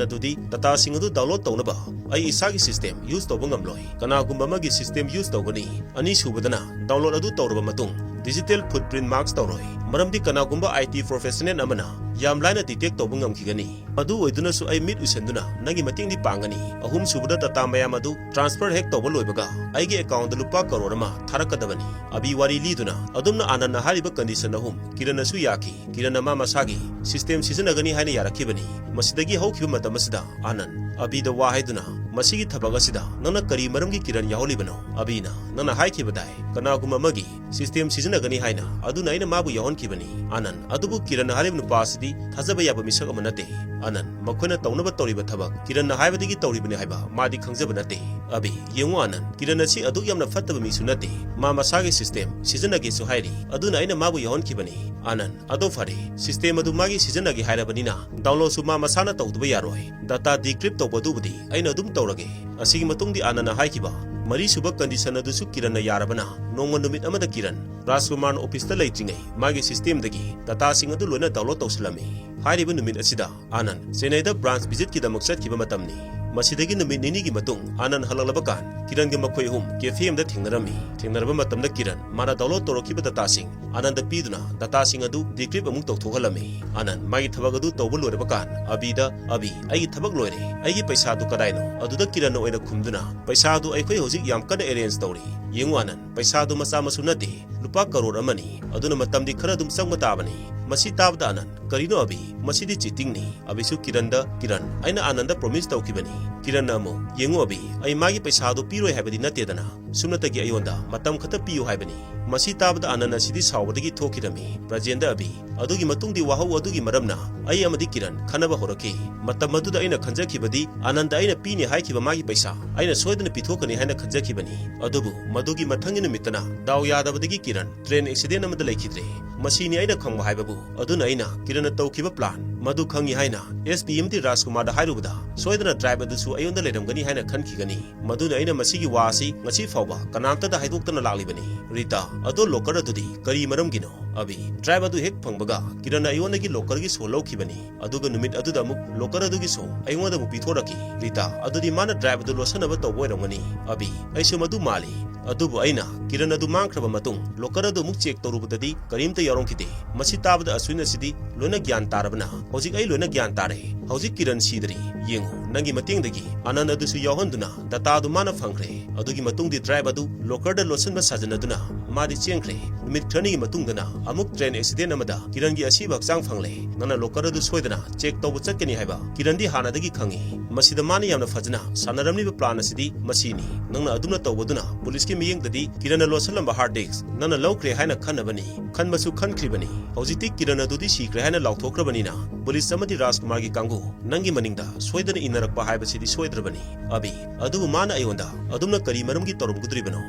ꯑꯗꯨꯗꯤ ꯗꯇꯥꯁꯤꯡ ꯑꯗꯨ ꯗꯥꯎꯟꯂꯣꯗ ꯇꯧꯅꯕ ꯑꯩ ꯏꯁꯥꯒꯤ ꯁꯤꯁꯇꯦꯝ ꯌꯨꯁ ꯇꯧꯕ ꯉꯝꯂꯣꯏ꯫ ꯀꯅꯥꯒꯨꯝꯕ ꯑꯃꯒꯤ ꯁꯤꯁꯇꯦꯝ ꯌꯨꯁ ꯇꯧꯒꯅꯤ꯫ ꯑꯅꯤꯁꯨꯕꯗꯅ ꯗꯥꯎꯟꯂꯣꯗ ꯑꯗꯨ ꯇꯧꯔꯕ ꯃꯇꯨꯡ ꯗꯤꯖꯤꯇꯦꯜ ꯐꯨꯠꯄ꯭ꯔꯤꯟ ꯃꯥꯁꯛ ꯇꯧꯔꯣꯏ, ꯃꯔꯝꯗꯤ ꯀꯅꯥꯒꯨꯝꯕ ꯑꯥꯏ ꯇꯤ ꯄ꯭ꯔꯣꯐꯦꯁꯅꯦꯜ ꯑꯃꯅ ꯌꯥꯝ ꯂꯥꯏꯅ ꯗꯤꯇꯦꯛ ꯇꯧꯕ ꯉꯝꯈꯤꯒꯅꯤ꯫ ꯑꯗꯨ ꯑꯣꯏꯗꯨꯅꯁꯨ ꯑꯩ ꯃꯤꯠ ꯎꯏꯁꯟꯗꯨꯅ ꯅꯪꯒꯤ ꯃꯇꯦꯡꯗꯤ ꯄꯥꯡꯒꯅꯤ꯫ ꯑꯍꯨꯝꯁꯨꯕꯗ ꯗꯇꯥ ꯃꯌꯥꯝ ꯑꯗꯨ ꯇ꯭ꯔꯥꯟꯁꯐꯔ ꯍꯦꯛ ꯇꯧꯕ ꯂꯣꯏꯕꯒ ꯑꯩꯒꯤ ꯑꯦꯀꯥꯎꯟꯗ ꯂꯨꯄꯥ ꯀꯔꯣꯔ ꯑꯃ ꯊꯥꯔꯛꯀꯗꯕꯅꯤ"꯫ ꯑꯕꯤ ꯋꯥꯔꯤ ꯂꯤꯗꯨꯅ ꯑꯗꯨꯝꯅ ꯑꯥꯅꯟꯅ ꯍꯥꯏꯔꯤꯕ ꯀꯟꯗꯤꯁꯟ ꯑꯍꯨꯝ ꯀꯤꯔꯟꯅꯁꯨ ꯌꯥꯈꯤ꯫ ꯀꯤꯔꯟꯅ ꯃꯥ ꯃꯁꯥꯒꯤ ꯁꯤꯁꯇꯦꯝ ꯁꯤꯖꯤꯟꯅꯒꯅꯤ ꯍꯥꯏꯅ ꯌꯥꯔꯛꯈꯤꯕꯅꯤ꯫ ꯃꯁꯤꯗꯒꯤ ꯍꯧꯈꯤꯕ ꯃꯇꯝ ꯑꯁꯤꯗ ꯑꯥꯅꯟ ꯑꯕꯤꯗ ꯋꯥ ꯍꯥꯏꯗꯨꯅ, "ꯃꯁꯤꯒꯤ ꯊꯕꯛ ꯑꯁꯤꯗ ꯅꯪꯅ ꯀꯔꯤ ꯃꯔꯝꯒꯤ ꯀꯤꯔꯟ ꯌꯥꯎꯍꯜꯂꯤꯕꯅꯣ?" ꯑꯕꯤꯅ, "ꯅꯪꯅ ꯍꯥꯏꯈꯤꯕꯗꯥꯏ ꯀꯅꯥꯒꯨꯝꯕ ꯑꯃꯒꯤ ꯁꯤꯁꯇꯦꯝ ꯁꯤꯖꯤꯟꯅꯒꯅꯤ ꯍꯥꯏꯅ, ꯑꯗꯨꯅ ꯑꯩꯅ ꯃꯥꯕꯨ ꯌꯥꯎꯍꯟꯈꯤꯕꯅꯤ"꯫ ꯑꯥꯅꯟ, "ꯑꯗꯨꯕꯨ ꯀꯤꯔꯟꯅ ꯍꯥꯏꯔꯤꯕ ꯅꯨꯄꯥ ꯑꯁꯤꯗꯤ ꯊꯥꯖꯕ ꯌꯥꯕ ꯃꯤꯁꯛ ꯑꯃ ꯅꯠꯇꯦ꯫ ꯑꯥꯅꯟ, ꯃꯈꯣꯏꯅ ꯇꯧꯅꯕ ꯇꯧꯔꯤꯕ ꯊꯕꯛ ꯀꯤꯔꯟꯅ ꯍꯥꯏꯕꯗꯒꯤ ꯇꯧꯔꯤꯕꯅꯤ ꯍꯥꯏꯕ ꯃꯥꯗꯤ ꯈꯪꯖꯕ ꯅꯠꯇꯦ"꯫ ꯑꯕꯤ, "ꯌꯦꯡꯉꯨ ꯑꯥꯅꯟ, ꯀꯤꯔꯟ ꯑꯁꯤ ꯑꯗꯨꯛ ꯌꯥꯝꯅ ꯐꯠꯇꯕ ꯃꯤꯁꯨ ꯅꯠꯇꯦ꯫ ꯃꯥ ꯃꯁꯥꯒꯤ ꯁꯤꯁꯇꯦꯝ ꯁꯤꯖꯤꯟꯅꯒꯦꯁꯨ ꯍꯥꯏꯔꯤ, ꯑꯗꯨꯅ ꯑꯩꯅ ꯃꯥꯕꯨ ꯌꯥꯎꯍꯟꯈꯤꯕꯅꯤ"꯫ ꯑꯥꯅꯟ, "ꯑꯗꯣ ꯐꯔꯦ, ꯁꯤꯁꯇꯦꯝ ꯑꯗꯨ ꯃꯥꯒꯤ ꯁꯤꯖꯤꯟꯅꯒꯦ ꯍꯥꯏꯔꯕꯅꯤꯅ ꯗꯥꯎꯟꯂꯣꯗꯁꯨ ꯃꯥ ꯃꯁꯥꯅ ꯇꯧꯗꯕ ꯌꯥꯔꯣꯏ꯫ ꯗꯇꯥ ꯗꯤꯀ꯭ꯔꯤꯞ ꯇꯧꯕ ꯑꯗꯨꯕꯨꯗꯤ ꯑꯩꯅ ꯑꯗꯨꯝ ꯇꯧꯔꯒꯦ"꯫ ꯑꯁꯤꯒꯤ ꯃꯇꯨꯡꯗꯤ ꯑꯥꯅꯟꯅ ꯍꯥꯏꯈꯤꯕ ꯃꯔꯤꯁꯨꯕ ꯀꯟꯗꯤꯁꯟ ꯑꯗꯨꯁꯨ ꯀꯤꯔꯟꯅ ꯌꯥꯔꯕꯅ, ꯅꯣꯡꯃ ꯅꯨꯃꯤꯠ ꯑꯃꯗ ꯀꯤꯔꯟ ꯔꯥꯖꯀꯨꯃꯥꯔꯅ ꯑꯣꯐꯤꯁꯇ ꯂꯩꯇ꯭ꯔꯤꯉꯩ ꯃꯥꯒꯤ ꯁꯤꯁꯇꯦꯝꯗꯒꯤ ꯗꯇꯥꯁꯤꯡ ꯑꯗꯨ ꯂꯣꯏꯅ ꯗꯥꯎꯟꯂꯣꯗ ꯇꯧꯁꯤꯜꯂꯝꯃꯤ꯫ ꯍꯥꯏꯔꯤꯕ ꯅꯨꯃꯤꯠ ꯑꯁꯤꯗ ꯑꯥꯅꯟ ꯆꯦꯟꯅꯥꯏꯗ ꯕ꯭ꯔꯥꯟꯁ ꯚꯤꯖꯤꯠꯀꯤꯗꯃꯛ ꯆꯠꯈꯤꯕ ꯃꯇꯝꯅꯤ꯫ ꯃꯁꯤꯗꯒꯤ ꯅꯨꯃꯤꯠ ꯅꯤꯅꯤꯒꯤ ꯃꯇꯨꯡ ꯑꯥꯅꯟ ꯍꯜꯂꯛꯂꯕ ꯀꯥꯟ ꯀꯤꯔꯟꯒ ꯃꯈꯣꯏ ꯑꯍꯨꯝ ꯀꯦꯐꯦ ꯑꯃꯗ ꯊꯦꯡꯅꯔꯝꯃꯤ꯫ ꯊꯦꯡꯅꯔꯕ ꯃꯇꯝꯗ ꯀꯤꯔꯟ ꯃꯥꯅ ꯗꯥꯎꯟꯂꯣꯗ ꯇꯧꯔꯛꯈꯤꯕ ꯗꯇꯥꯁꯤꯡ ꯑꯥꯅꯟꯗ ꯄꯤꯗꯨꯅ ꯗꯇꯥꯁꯤꯡ ꯑꯗꯨ ꯗꯤꯀ꯭ꯔꯤꯞ ꯑꯃꯨꯛ ꯇꯧꯊꯣꯛꯍꯜꯂꯝꯃꯤ꯫ ꯑꯥꯅꯟ ꯃꯥꯒꯤ ꯊꯕꯛ ꯑꯗꯨ ꯇꯧꯕ ꯂꯣꯏꯔꯕ ꯀꯥꯟ ꯑꯕꯤꯗ, "ꯑꯕꯤ, ꯑꯩꯒꯤ ꯊꯕꯛ ꯂꯣꯏꯔꯦ, ꯑꯩꯒꯤ ꯄꯩꯁꯥꯗꯨ ꯀꯗꯥꯏꯅꯣ?" ꯑꯗꯨꯗ ꯀꯤꯔꯟꯅ ꯑꯣꯏꯅ ꯈꯨꯝꯗꯨꯅ, "ꯄꯩꯁꯥꯗꯨ ꯑꯩꯈꯣꯏ ꯍꯧꯖꯤꯛ ꯌꯥꯝ ꯀꯟꯅ ꯑꯦꯔꯦꯟꯖ ꯇꯧꯔꯤ꯫ ꯌꯦꯡꯉꯨ ꯑꯥꯅꯟ, ꯄꯩꯁꯥꯗꯨ ꯃꯆꯥ ꯃꯁꯨ ꯅꯠꯇꯦ, ꯂꯨꯄꯥ ꯀꯔꯣꯔ ꯑꯃꯅꯤ꯫ ꯑꯗꯨꯅ ꯃꯇꯝꯗꯤ ꯈꯔ ꯑꯗꯨꯝ ꯆꯪꯕ ꯇꯥꯕꯅꯤ"꯫ ꯃꯁꯤ ꯇꯥꯕꯗ ꯑꯅꯟ, "ꯀꯔꯤꯅꯣ ꯑꯕꯤ? ꯃꯁꯤꯗꯤ ꯆꯤꯇꯤꯡꯅꯤ!" ꯑꯕꯤꯁꯨ ꯀꯤꯔꯟꯗ, "ꯀꯤꯔꯟ, ꯑꯩꯅ ꯑꯅꯟꯗ ꯄ꯭ꯔꯣꯃꯤꯁ ꯇꯧꯈꯤꯕꯅꯤ꯫" ꯀꯤꯔꯟꯅ ꯑꯃꯨꯛ, "ꯌꯦꯡꯉꯨ ꯑꯕꯤ, ꯑꯩ ꯃꯥꯒꯤ ꯄꯩꯁꯥ ꯑꯗꯨ ꯄꯤꯔꯣꯏ ꯍꯥꯏꯕꯗꯤ ꯅꯠꯇꯦꯗꯅ, ꯁꯨꯞꯅꯇꯒꯤ ꯑꯩꯉꯣꯟꯗ ꯃꯇꯝ ꯈꯛꯇ ꯄꯤꯌꯨ ꯍꯥꯏꯕꯅꯤ꯫" ꯃꯁꯤ ꯇꯥꯕꯗ ꯑꯅꯟ ꯑꯁꯤꯗꯤ ꯁꯥꯎꯕꯗꯒꯤ ꯊꯣꯛꯈꯤꯔꯝꯃꯤ꯫ ꯄ꯭ꯔꯖꯦꯟꯗ ꯑꯕꯤ, ꯑꯗꯨꯒꯤ ꯃꯇꯨꯡꯗꯤ ꯋꯥꯍꯧ ꯑꯗꯨꯒꯤ ꯃꯔꯝꯅ ꯑꯩ ꯑꯃꯗꯤ ꯀꯤꯔꯟ ꯈꯟꯅꯕ ꯍꯧꯔꯛꯈꯤ꯫ ꯃꯇꯝ ꯑꯗꯨꯗ ꯑꯩꯅ ꯈꯟꯖꯈꯤꯕꯗꯤ ꯑꯅꯟꯗ ꯑꯩꯅ ꯄꯤꯅꯤ ꯍꯥꯏꯈꯤꯕ ꯃꯥꯒꯤ ꯄꯩꯁꯥ ꯑꯩꯅ ꯁꯣꯏꯗꯅ ꯄꯤꯊꯣꯛꯀꯅꯤ ꯍꯥꯏꯅ ꯈꯟꯖꯈꯤꯕꯅꯤ꯫ ꯑꯗꯨꯕꯨ ꯃꯗꯨꯒꯤ ꯃꯊꯪꯒꯤ ꯅꯨꯃꯤꯠꯇꯅ ꯗꯥꯎ ꯌꯥꯗꯕꯗꯒꯤ ꯀꯤꯔꯟ ꯇ꯭ꯔꯦꯟ ꯑꯦꯛꯁꯤꯗꯦꯟ ꯑꯃꯗ ꯂꯩꯈꯤꯗ꯭ꯔꯦ꯫ ꯃꯁꯤꯅꯤ ꯑꯩꯅ ꯈꯪꯕ ꯍꯥꯏꯕꯕꯨ꯫ ꯑꯗꯨꯅ ꯑꯩꯅ ꯀꯤꯔꯟꯅ ꯇꯧꯈꯤꯕ ꯄ꯭ꯂꯥꯟ ꯃꯗꯨ ꯈꯪꯏ ꯍꯥꯏꯅ ꯑꯦꯁ ꯄꯤ ꯑꯃꯗꯤ ꯔꯥꯖꯀꯨꯃꯥꯔꯗ ꯍꯥꯏꯔꯨꯕꯗ ꯁꯣꯏꯗꯅ ꯗ꯭ꯔꯥꯏꯕ ꯑꯗꯨꯁꯨ ꯑꯩꯉꯣꯟꯗ ꯂꯩꯔꯝꯒꯅꯤ ꯍꯥꯏꯅ ꯈꯟꯈꯤꯒꯅꯤ꯫ ꯃꯗꯨꯅ ꯑꯩꯅ ꯃꯁꯤꯒꯤ ꯋꯥ ꯑꯁꯤ ꯉꯁꯤ ꯐꯥꯎꯕ ꯀꯅꯥꯝꯇꯗ ꯍꯥꯏꯗꯣꯛꯇꯅ ꯂꯥꯛꯂꯤꯕꯅꯤ꯫ ꯔꯤꯇꯥ, ꯑꯗꯣ ꯂꯣꯀꯔ ꯑꯗꯨꯗꯤ ꯀꯔꯤ ꯃꯔꯝꯒꯤꯅꯣ? ꯑꯕꯤ, ꯗ꯭ꯔꯥꯏꯕ ꯑꯗꯨ ꯍꯦꯛ ꯐꯪꯕꯒ ꯀꯤꯔꯟꯅ ꯑꯩꯉꯣꯟꯗꯒꯤ ꯂꯣꯀꯔꯒꯤ ꯁꯣ ꯂꯧꯈꯤꯕꯅꯤ꯫ ꯑꯗꯨꯒ ꯅꯨꯃꯤꯠ ꯑꯗꯨꯗ ꯑꯃꯨꯛ ꯂꯣꯀꯔ ꯑꯗꯨꯒꯤ ꯁꯣ ꯑꯩꯉꯣꯟꯗ ꯑꯃꯨꯛ ꯄꯤꯊꯣꯔꯛꯈꯤ꯫ ꯔꯤꯇꯥ, ꯑꯗꯨꯗꯤ ꯃꯥꯅ ꯗ꯭ꯔꯥꯏꯕ ꯑꯗꯨ ꯂꯣꯠꯁꯤꯟꯅꯕ ꯇꯧꯕ ꯑꯣꯏꯔꯝꯒꯅꯤ꯫ ꯑꯕꯤ, ꯑꯩꯁꯨ ꯃꯗꯨ ꯃꯥꯜꯂꯤ꯫ ꯑꯗꯨꯕꯨ ꯑꯩꯅ ꯀꯤꯔꯟ ꯑꯗꯨ ꯃꯥꯡꯈ꯭ꯔꯕ ꯃꯇꯨꯡ ꯂꯣꯀꯔ ꯑꯗꯨ ꯑꯃꯨꯛ ꯆꯦꯛ ꯇꯧꯔꯨꯕꯗꯗꯤ ꯀꯔꯤꯝꯇ ꯌꯥꯎꯔꯝꯈꯤꯗꯦ꯫ ꯃꯁꯤ ꯇꯥꯕꯗ ꯑꯁ꯭ꯋꯤꯟ ꯑꯁꯤꯗꯤ ꯂꯣꯏꯅ ꯒ꯭ꯌꯥꯟ ꯇꯥꯔꯕꯅ, "ꯍꯧꯖꯤꯛ ꯑꯩ ꯂꯣꯏꯅ ꯒ꯭ꯌꯥꯟ ꯇꯥꯔꯦ꯫ ꯍꯧꯖꯤꯛ ꯀꯤꯔꯟ ꯁꯤꯗ꯭ꯔꯤ꯫ ꯌꯦꯡꯉꯨ, ꯅꯪꯒꯤ ꯃꯇꯦꯡꯗꯒꯤ ꯑꯅꯟ ꯑꯗꯨꯁꯨ ꯌꯥꯎꯍꯟꯗꯨꯅ ꯗꯇꯥ ꯑꯗꯨ ꯃꯥꯅ ꯐꯪꯈ꯭ꯔꯦ꯫" ꯑꯗꯨꯒꯤ ꯃꯇꯨꯡꯗꯤ ꯗ꯭ꯔꯥꯏꯕ ꯑꯗꯨ ꯂꯣꯀꯔꯗ ꯂꯣꯠꯁꯤꯟꯕ ꯁꯥꯖꯤꯟꯅꯗꯨꯅ ꯃꯥꯗꯤ ꯆꯦꯟꯈ꯭ꯔꯦ꯫ ꯅꯨꯃꯤꯠ ꯈꯔꯅꯤꯒꯤ ꯃꯇꯨꯡꯗꯅ ꯑꯃꯨꯛ ꯇ꯭ꯔꯦꯟ ꯑꯦꯛꯁꯤꯗꯦꯟ ꯑꯃꯗ ꯀꯤꯔꯟꯒꯤ ꯑꯁꯤꯕ ꯍꯛꯆꯥꯡ ꯐꯪꯂꯦ꯫ ꯅꯪꯅ ꯂꯣꯀꯔ ꯑꯗꯨ ꯁꯣꯏꯗꯅ ꯆꯦꯛ ꯇꯧꯕ ꯆꯠꯀꯅꯤ ꯍꯥꯏꯕ ꯀꯤꯔꯟꯗꯤ ꯍꯥꯟꯅꯗꯒꯤ ꯈꯪꯏ꯫ ꯃꯁꯤꯗ ꯃꯥꯅ ꯌꯥꯝꯅ ꯐꯖꯅ ꯁꯥꯟꯅꯔꯝꯂꯤꯕ ꯄ꯭ꯂꯥꯟ ꯑꯁꯤꯗꯤ ꯃꯁꯤꯅꯤ꯫ ꯅꯪꯅ ꯑꯗꯨꯝꯅ ꯇꯧꯕꯗꯨꯅ ꯄꯨꯂꯤꯁꯀꯤ ꯃꯤꯠꯌꯦꯡꯗꯗꯤ ꯀꯤꯔꯟꯅ ꯂꯣꯠꯁꯤꯜꯂꯝꯕ ꯍꯥꯔꯗ ꯗꯤꯁꯛ ꯅꯪꯅ ꯂꯧꯈ꯭ꯔꯦ ꯍꯥꯏꯅ ꯈꯟꯅꯕꯅꯤ꯫ ꯈꯟꯕꯁꯨ ꯈꯟꯈ꯭ꯔꯤꯕꯅꯤ꯫ ꯍꯧꯖꯤꯛꯇꯤ ꯀꯤꯔꯟ ꯑꯗꯨꯗꯤ ꯁꯤꯈ꯭ꯔꯦ ꯍꯥꯏꯅ ꯂꯥꯎꯊꯣꯛꯈ꯭ꯔꯕꯅꯤꯅ ꯄꯨꯂꯤꯁ ꯑꯃꯗꯤ ꯔꯥꯖꯀꯨꯃꯥꯔꯒꯤ ꯀꯥꯡꯕꯨ ꯅꯪꯒꯤ ꯃꯅꯤꯡꯗ ꯁꯣꯏꯗꯅ ꯏꯟꯅꯔꯛꯄ ꯍꯥꯏꯕꯁꯤꯗꯤ ꯁꯣꯏꯗ꯭ꯔꯕꯅꯤ꯫ ꯑꯕꯤ, ꯑꯗꯨꯕꯨ ꯃꯥꯅ ꯑꯩꯉꯣꯟꯗ ꯑꯗꯨꯝꯅ ꯀꯔꯤ ꯃꯔꯝꯒꯤ ꯇꯧꯔꯝꯒꯗꯧꯔꯤꯕꯅꯣ?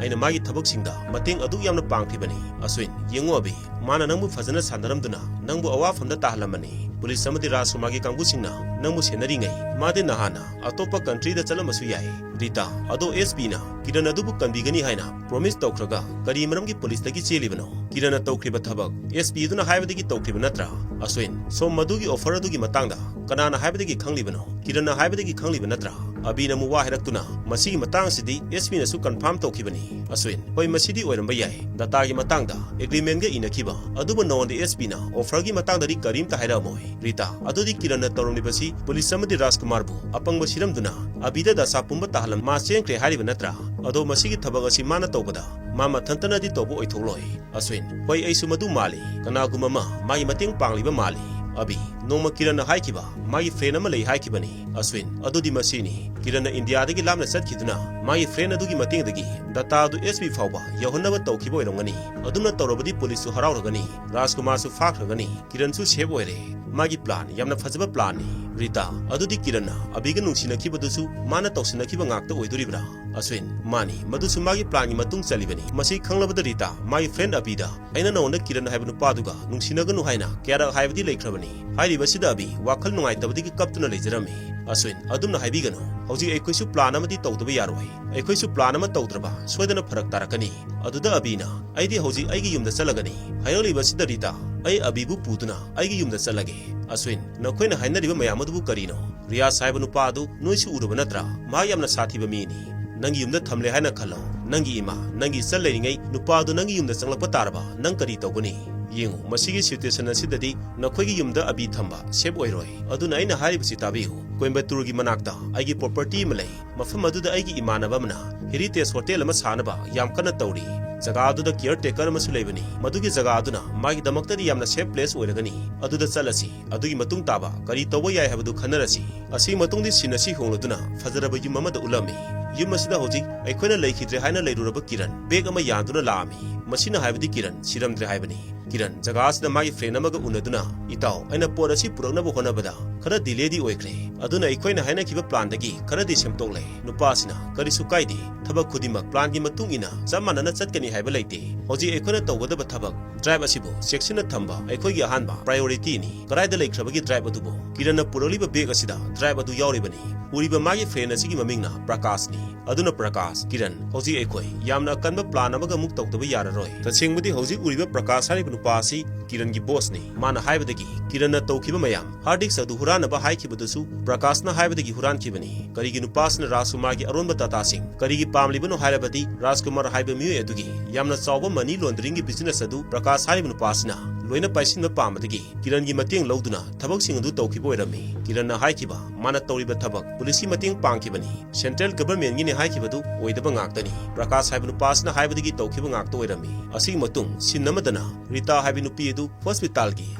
ꯑꯩꯅ ꯃꯥꯒꯤ ꯊꯕꯛꯁꯤꯡꯗ ꯃꯇꯦꯡ ꯑꯗꯨꯛ ꯌꯥꯝꯅ ꯄꯥꯡꯈ꯭ꯔꯤꯕꯅꯤ꯫ ꯑꯁ꯭ꯋꯤꯟ, ꯌꯦꯡꯉꯨ ꯑꯕꯤ, ꯃꯥꯅ ꯅꯪꯕꯨ ꯐꯖꯅ ꯁꯥꯟꯅꯔꯝꯗꯨꯅ ꯅꯪꯕꯨ ꯑꯋꯥꯐꯝꯗ ꯇꯥꯍꯜꯂꯝꯕꯅꯤ꯫ ꯄꯨꯂꯤꯁ ꯑꯃꯗꯤ ꯔꯥꯖꯀꯨꯃꯥꯔꯒꯤ ꯀꯥꯡꯕꯨꯁꯤꯡꯅ ꯅꯪꯕꯨ ꯁꯦꯟꯅꯔꯤꯉꯩ ꯃꯥꯗꯤ ꯅꯍꯥꯟꯅ ꯑꯇꯣꯞꯄ ꯀꯟꯇ꯭ꯔꯤꯗ ꯆꯠꯂꯝꯕꯁꯨ ꯌꯥꯏ꯫ ꯔꯤꯇꯥ, ꯑꯗꯣ ꯑꯦꯁ ꯄꯤꯅ ꯀꯤꯔꯟ ꯑꯗꯨꯕꯨ ꯀꯟꯕꯤꯒꯅꯤ ꯍꯥꯏꯅ ꯄ꯭ꯔꯣꯃꯤꯁ ꯇꯧꯈ꯭ꯔꯒ ꯀꯔꯤ ꯃꯔꯝꯒꯤ ꯄꯨꯂꯤꯁꯇꯒꯤ ꯆꯦꯜꯂꯤꯕꯅꯣ? ꯀꯤꯔꯟꯅ ꯇꯧꯈ꯭ꯔꯤꯕ ꯊꯕꯛ ꯑꯦꯁ ꯄꯤ ꯑꯗꯨꯅ ꯍꯥꯏꯕꯗꯒꯤ ꯇꯧꯈ꯭ꯔꯤꯕ ꯅꯠꯇ꯭ꯔꯥ? ꯑꯁ꯭ꯋꯤꯟ, ꯁꯣꯝ, ꯃꯗꯨꯒꯤ ꯑꯣꯐꯔ ꯑꯗꯨꯒꯤ ꯃꯇꯥꯡꯗ ꯀꯅꯥꯅ ꯍꯥꯏꯕꯗꯒꯤ ꯈꯪꯂꯤꯕꯅꯣ? ꯀꯤꯔꯟꯅ ꯍꯥꯏꯕꯗꯒꯤ ꯈꯪꯂꯤꯕ ꯅꯠꯇ꯭ꯔꯥ? ꯑꯕꯤꯅ ꯑꯃꯨꯛ ꯋꯥ ꯍꯥꯏꯔꯛꯇꯨꯅ, "ꯃꯁꯤꯒꯤ ꯃꯇꯥꯡꯁꯤꯗꯤ ꯑꯦꯁ ꯄꯤꯅꯁꯨ ꯀꯟꯐꯥꯔꯝ ꯇꯧꯈꯤꯕꯅꯤ, ꯑꯁ꯭ꯋꯤꯟ꯫ ꯍꯣꯏ, ꯃꯁꯤꯗꯤ ꯑꯣꯏꯔꯝꯕ ꯌꯥꯏ, ꯗꯇꯥꯒꯤ ꯃꯇꯥꯡꯗ ꯑꯦꯒ꯭ꯔꯤꯃꯦꯟꯒ ꯏꯅꯈꯤꯕ, ꯑꯗꯨꯕꯨ ꯅꯉꯣꯟꯗ ꯑꯦꯁ ꯄꯤꯅ ꯑꯣꯐꯔꯒꯤ ꯃꯇꯥꯡꯗꯗꯤ ꯀꯔꯤꯝꯇ ꯍꯥꯏꯔꯛꯑꯝꯃꯣꯏ, ꯔꯤꯇꯥ꯫ ꯑꯗꯨꯗꯤ ꯀꯤꯔꯟꯅ ꯇꯧꯔꯝꯂꯤꯕꯁꯤ ꯄꯨꯂꯤꯁ ꯑꯃꯗꯤ ꯔꯥꯖꯀꯨꯃꯥꯔꯕꯨ ꯑꯄꯪꯕ ꯁꯤꯔꯝꯗꯨꯅ ꯑꯕꯤꯗ ꯗꯁꯥ ꯄꯨꯝꯕ ꯇꯥꯍꯜꯂꯝ ꯃꯥ ꯆꯦꯟꯈ꯭ꯔꯦ ꯍꯥꯏꯔꯤꯕ ꯅꯠꯇ꯭ꯔꯥ? ꯑꯗꯣ ꯃꯁꯤꯒꯤ ꯊꯕꯛ ꯑꯁꯤ ꯃꯥꯅ ꯇꯧꯕꯗ ꯃꯥ ꯃꯊꯟꯇꯅꯗꯤ ꯇꯧꯕ ꯑꯣꯏꯊꯣꯛꯂꯣꯏ, ꯑꯁ꯭ꯋꯤꯟ꯫ ꯍꯣꯏ, ꯑꯩꯁꯨ ꯃꯗꯨ ꯃꯥꯜꯂꯤ, ꯀꯅꯥꯒꯨꯝꯕ ꯑꯃ ꯃꯥꯒꯤ ꯃꯇꯦꯡ ꯄꯥꯡꯂꯤꯕ ꯃꯥꯜꯂꯤ, ꯑꯕꯤ꯫ ꯅꯣꯡꯃ ꯀꯤꯔꯟꯅ ꯍꯥꯏꯈꯤꯕ, ꯃꯥꯒꯤ ꯐ꯭ꯔꯦꯟ ꯑꯃ ꯂꯩ ꯍꯥꯏꯈꯤꯕꯅꯤ, ꯑꯁ꯭ꯋꯤꯟ꯫ ꯑꯗꯨꯗꯤ ꯃꯁꯤꯅꯤ꯫ ꯀꯤꯔꯟꯅ ꯏꯟꯗꯤꯌꯥꯗꯒꯤ ꯂꯥꯞꯅ ꯆꯠꯈꯤꯗꯨꯅ ꯃꯥꯒꯤ ꯐ꯭ꯔꯦꯟ ꯑꯗꯨꯒꯤ ꯃꯇꯦꯡꯗꯒꯤ ꯗꯇꯥ ꯑꯗꯨ ꯑꯦꯁ ꯄꯤ ꯐꯥꯎꯕ ꯌꯧꯍꯟꯅꯕ ꯇꯧꯈꯤꯕ ꯑꯣꯏꯔꯝꯒꯅꯤ꯫ ꯑꯗꯨꯝꯅ ꯇꯧꯔꯕꯗꯤ ꯄꯨꯂꯤꯁꯁꯨ ꯍꯔꯥꯎꯔꯒꯅꯤ, ꯔꯥꯖꯀꯨꯃꯥꯔꯁꯨ ꯐꯥꯈ꯭ꯔꯒꯅꯤ, ꯀꯤꯔꯟꯁꯨ ꯁꯦꯐ ꯑꯣꯏꯔꯦ꯫ ꯃꯥꯒꯤ ꯄ꯭ꯂꯥꯟ, ꯌꯥꯝꯅ ꯐꯖꯕ ꯄ꯭ꯂꯥꯟꯅꯤ, ꯔꯤꯇꯥ꯫ ꯑꯗꯨꯗꯤ ꯀꯤꯔꯟꯅ ꯑꯕꯤꯒ ꯅꯨꯡꯁꯤꯅꯈꯤꯕꯗꯨꯁꯨ ꯃꯥꯅ ꯇꯧꯁꯤꯟꯅꯈꯤꯕ ꯉꯥꯛꯇ ꯑꯣꯏꯗꯣꯔꯤꯕ꯭ꯔꯥ? ꯑꯁ꯭ꯋꯤꯟ, ꯃꯥꯅꯤ, ꯃꯗꯨꯁꯨ ꯃꯥꯒꯤ ꯄ꯭ꯂꯥꯟꯒꯤ ꯃꯇꯨꯡ ꯆꯠꯂꯤꯕꯅꯤ꯫ ꯃꯁꯤ ꯈꯪꯂꯕꯗ ꯔꯤꯇꯥ, ꯃꯥꯒꯤ ꯐ꯭ꯔꯦꯟ ꯑꯕꯤꯗ, "ꯑꯩꯅ ꯅꯉꯣꯟꯗ ꯀꯤꯔꯟ ꯍꯥꯏꯕ ꯅꯨꯄꯥꯗꯨꯒ ꯅꯨꯡꯁꯤꯅꯒꯅꯨ ꯍꯥꯏꯅ ꯀꯌꯥꯔꯛ ꯍꯥꯏꯕꯗꯤ ꯂꯩꯈ꯭ꯔꯕꯅꯤ꯫ ꯍꯥꯏꯔꯤꯕꯁꯤꯗ ꯑꯕꯤ ꯋꯥꯈꯜ ꯅꯨꯡꯉꯥꯏꯇꯕꯗꯒꯤ ꯀꯞꯇꯨꯅ ꯂꯩꯖꯔꯝꯃꯤ꯫ ꯑꯁ꯭ꯋꯤꯟ, ꯑꯗꯨꯝꯅ ꯍꯥꯏꯕꯤꯒꯅꯨ꯫ ꯍꯧꯖꯤꯛ ꯑꯩꯈꯣꯏꯁꯨ ꯄ꯭ꯂꯥꯟ ꯑꯃꯗꯤ ꯇꯧꯗꯕ ꯌꯥꯔꯣꯏ꯫ ꯑꯩꯈꯣꯏꯁꯨ ꯄ꯭ꯂꯥꯟ ꯑꯃ ꯇꯧꯗ꯭ꯔꯕ ꯁꯣꯏꯗꯅ ꯐꯔꯛ ꯇꯥꯔꯛꯀꯅꯤ꯫" ꯑꯗꯨꯗ ꯑꯕꯤꯅ, "ꯑꯩꯗꯤ ꯍꯧꯖꯤꯛ ꯑꯩꯒꯤ ꯌꯨꯝꯗ ꯆꯠꯂꯒꯅꯤ꯫" ꯍꯥꯏꯔꯛꯂꯤꯕꯁꯤꯗ ꯔꯤꯇꯥ, "ꯑꯩ ꯑꯕꯤꯕꯨ ꯄꯨꯗꯨꯅ ꯑꯩꯒꯤ ꯌꯨꯝꯗ ꯆꯠꯂꯒꯦ꯫" "ꯑꯁ꯭ꯋꯤꯟ, ꯅꯈꯣꯏꯅ ꯍꯥꯏꯅꯔꯤꯕ ꯃꯌꯥꯝ ꯑꯗꯨꯕꯨ ꯀꯔꯤꯅꯣ? ꯔꯤꯌꯥꯖ ꯍꯥꯏꯕ ꯅꯨꯄꯥ ꯑꯗꯨ ꯅꯣꯏꯁꯨ ꯎꯔꯕ ꯅꯠꯇ꯭ꯔꯥ? ꯃꯍꯥꯛ ꯌꯥꯝꯅ ꯁꯥꯊꯤꯕ ꯃꯤꯅꯤ꯫ ꯅꯪꯒꯤ ꯌꯨꯝꯗ ꯊꯝꯂꯦ ꯍꯥꯏꯅ ꯈꯜꯂꯣ꯫ ꯅꯪꯒꯤ ꯏꯃꯥ, ꯅꯪꯒꯤ ꯏꯆꯜ ꯂꯩꯔꯤꯉꯩ ꯅꯨꯄꯥ ꯑꯗꯨ ꯅꯪꯒꯤ ꯌꯨꯝꯗ ꯆꯪꯂꯛꯄ ꯇꯥꯔꯕ, ꯅꯪ ꯀꯔꯤ ꯇꯧꯒꯅꯤ? ꯌꯦꯡꯉꯨ, ꯃꯁꯤꯒꯤ ꯁꯤꯆꯨꯑꯦꯁꯟ ꯑꯁꯤꯗꯗꯤ ꯅꯈꯣꯏꯒꯤ ꯌꯨꯝꯗ ꯑꯕꯤ ꯊꯝꯕ ꯁꯦꯐ ꯑꯣꯏꯔꯣꯏ꯫ ꯑꯗꯨꯅ ꯑꯩꯅ ꯍꯥꯏꯔꯤꯕꯁꯤ ꯇꯥꯕꯤꯌꯨ꯫ ꯀꯣꯏꯝꯕꯇꯨꯔꯒꯤ ꯃꯅꯥꯛꯇ ꯑꯩꯒꯤ ꯄ꯭ꯔꯣꯄꯔꯇꯤ ꯑꯃ ꯂꯩ꯫ ꯃꯐꯝ ꯑꯗꯨꯗ ꯑꯩꯒꯤ ꯏꯃꯥꯟꯅꯕ ꯑꯃꯅ ꯍꯦꯔꯤꯇꯦꯖ ꯍꯣꯇꯦꯜ ꯑꯃ ꯁꯥꯅꯕ ꯌꯥꯝ ꯀꯟꯅ ꯇꯧꯔꯤ꯫ ꯖꯒꯥ ꯑꯗꯨꯗ ꯀꯤꯌꯔ ꯇꯦꯀꯔ ꯑꯃꯁꯨ ꯂꯩꯕꯅꯤ꯫ ꯃꯗꯨꯒꯤ ꯖꯒꯥ ꯑꯗꯨꯅ ꯃꯥꯒꯤꯗꯃꯛꯇꯗꯤ ꯌꯥꯝꯅ ꯁꯦꯐ ꯄ꯭ꯂꯦꯁ ꯑꯣꯏꯔꯒꯅꯤ꯫ ꯑꯗꯨꯗ ꯆꯠꯂꯁꯤ꯫ ꯑꯗꯨꯒꯤ ꯃꯇꯨꯡ ꯇꯥꯕ ꯀꯔꯤ ꯇꯧꯕ ꯌꯥꯏ ꯍꯥꯏꯕꯗꯨ ꯈꯟꯅꯔꯁꯤ꯫" ꯑꯁꯤꯒꯤ ꯃꯇꯨꯡꯗꯤ ꯁꯤꯟ ꯑꯁꯤ ꯍꯣꯡꯂꯗꯨꯅ ꯐꯖꯔꯕ ꯌꯨꯝ ꯑꯃꯗ ꯎꯠꯂꯝꯃꯤ꯫ ꯌꯨꯝ ꯑꯁꯤꯗ ꯍꯧꯖꯤꯛ ꯑꯩꯈꯣꯏꯅ ꯂꯩꯈꯤꯗ꯭ꯔꯦ ꯍꯥꯏꯅ ꯂꯩꯔꯨꯔꯕ ꯀꯤꯔꯟ ꯕꯦꯒ ꯑꯃ ꯌꯥꯟꯗꯨꯅ ꯂꯥꯛꯑꯝꯃꯤ꯫ ꯃꯁꯤꯅ ꯍꯥꯏꯕꯗꯤ ꯀꯤꯔꯟ ꯁꯤꯔꯝꯗ꯭ꯔꯦ ꯍꯥꯏꯕꯅꯤ꯫ ꯀꯤꯔꯟ ꯖꯒꯥ ꯑꯁꯤꯗ ꯃꯥꯒꯤ ꯐ꯭ꯔꯦꯟ ꯑꯃꯒ ꯎꯅꯗꯨꯅ, "ꯏꯇꯥꯎ, ꯑꯩꯅ ꯄꯣꯠ ꯑꯁꯤ ꯄꯨꯔꯛꯅꯕ ꯍꯣꯠꯅꯕꯗ ꯈꯔ ꯗꯤꯂꯦꯗꯤ ꯑꯣꯏꯈ꯭ꯔꯦ꯫ ꯑꯗꯨꯅ ꯑꯩꯈꯣꯏꯅ ꯍꯥꯏꯅꯈꯤꯕ ꯄ꯭ꯂꯥꯟꯗꯒꯤ ꯈꯔꯗꯤ ꯁꯦꯝꯗꯣꯛꯂꯦ꯫" ꯅꯨꯄꯥꯁꯤꯅ, "ꯀꯔꯤꯁꯨ ꯀꯥꯏꯗꯦ, ꯊꯕꯛ ꯈꯨꯗꯤꯡꯃꯛ ꯄ꯭ꯂꯥꯟꯒꯤ ꯃꯇꯨꯡ ꯏꯟꯅ ꯆꯞ ꯃꯥꯟꯅꯅ ꯆꯠꯀꯅꯤ ꯍꯥꯏꯕ ꯂꯩꯇꯦ꯫ ꯍꯧꯖꯤꯛ ꯑꯩꯈꯣꯏꯅ ꯇꯧꯒꯗꯕ ꯊꯕꯛ ꯗ꯭ꯔꯥꯏꯚ ꯑꯁꯤꯕꯨ ꯆꯦꯛꯁꯤꯟꯅ ꯊꯝꯕ ꯑꯩꯈꯣꯏꯒꯤ ꯑꯍꯥꯟꯕ ꯄ꯭ꯔꯥꯏꯑꯣꯔꯤꯇꯤꯅꯤ꯫ ꯀꯗꯥꯏꯗ ꯂꯩꯈ꯭ꯔꯕꯒꯦ ꯗ꯭ꯔꯥꯏꯚ ꯑꯗꯨꯕꯨ?" ꯀꯤꯔꯟꯅ ꯄꯨꯔꯛꯂꯤꯕ ꯕꯦꯒ ꯑꯁꯤꯗ ꯗ꯭ꯔꯥꯏꯚ ꯑꯗꯨ ꯌꯥꯎꯔꯤꯕꯅꯤ꯫ ꯎꯔꯤꯕ ꯃꯥꯒꯤ ꯐ꯭ꯔꯦꯟ ꯑꯁꯤꯒꯤ ꯃꯃꯤꯡꯅ ꯄ꯭ꯔꯀꯥꯁꯅꯤ꯫ ꯑꯗꯨꯅ ꯄ꯭ꯔꯀꯥꯁ, ꯀꯤꯔꯟ, ꯍꯧꯖꯤꯛ ꯑꯩꯈꯣꯏ ꯌꯥꯝꯅ ꯑꯀꯟꯕ plan ꯑꯃꯒ ꯑꯃꯨꯛ ꯇꯧꯗꯕ ꯌꯥꯔꯔꯣꯏ꯫ ꯇꯁꯦꯡꯕꯗꯤ ꯍꯧꯖꯤꯛ ꯎꯔꯤꯕ ꯄ꯭ꯔꯀꯥꯁ ꯍꯥꯏꯔꯤꯕ ꯅꯨꯄꯥ ꯑꯁꯤ ꯀꯤꯔꯟꯒꯤ bossꯅꯤ꯫ ꯃꯥꯅ ꯍꯥꯏꯕꯗꯒꯤ ꯀꯤꯔꯟꯅ ꯇꯧꯈꯤꯕ ꯃꯌꯥꯝ, hard disk ꯑꯗꯨ ꯍꯨꯔꯥꯟꯅꯕ ꯍꯥꯏꯈꯤꯕꯗꯨꯁꯨ ꯄ꯭ꯔꯀꯥꯁꯅ ꯍꯥꯏꯕꯗꯒꯤ ꯍꯨꯔꯥꯟꯈꯤꯕꯅꯤ꯫ ꯀꯔꯤꯒꯤ ꯅꯨꯄꯥꯁꯤꯅ ꯔꯥꯖꯀꯨꯃꯥꯔꯒꯤ ꯑꯔꯣꯟꯕ dataꯁꯤꯡ ꯀꯔꯤꯒꯤ ꯄꯥꯝꯂꯤꯕꯅꯣ ꯍꯥꯏꯔꯕꯗꯤ, ꯔꯥꯖꯀꯨꯃꯥꯔ ꯍꯥꯏꯕ ꯃꯤꯑꯣꯏ ꯑꯗꯨꯒꯤ ꯌꯥꯝꯅ ꯆꯥꯎꯕ money launderingꯒꯤ business ꯑꯗꯨ ꯄ꯭ꯔꯀꯥꯁ ꯍꯥꯏꯔꯤꯕ ꯅꯨꯄꯥꯁꯤꯅ ꯂꯣꯏꯅ ꯄꯥꯏꯁꯤꯟꯕ ꯄꯥꯝꯕꯗꯒꯤ ꯀꯤꯔꯟꯒꯤ ꯃꯇꯦꯡ ꯂꯧꯗꯨꯅ ꯊꯕꯛꯁꯤꯡ ꯑꯗꯨ ꯇꯧꯈꯤꯕ ꯑꯣꯏꯔꯝꯃꯤ꯫ ꯀꯤꯔꯟꯅ ꯍꯥꯏꯈꯤꯕ, ꯃꯥꯅ ꯇꯧꯔꯤꯕ ꯊꯕꯛ policeꯀꯤ ꯃꯇꯦꯡ ꯄꯥꯡꯈꯤꯕꯅꯤ, central governmentꯒꯤꯅꯤ ꯍꯥꯏꯈꯤꯕꯗꯨ ꯑꯣꯏꯗꯕ ꯉꯥꯛꯇꯅꯤ꯫ ꯄ꯭ꯔꯀꯥꯁ ꯍꯥꯏꯕ ꯅꯨꯄꯥꯁꯤꯅ ꯍꯥꯏꯕꯗꯒꯤ ꯇꯧꯈꯤꯕ ꯉꯥꯛꯇ ꯑꯣꯏꯔꯝꯃꯤ꯫ ꯑꯁꯤꯒꯤ ꯃꯇꯨꯡ scene ꯑꯃꯗꯅ ꯔꯤꯇꯥ ꯍꯥꯏꯕꯤ ꯅꯨꯄꯤ ꯑꯗꯨ hospitalꯒꯤ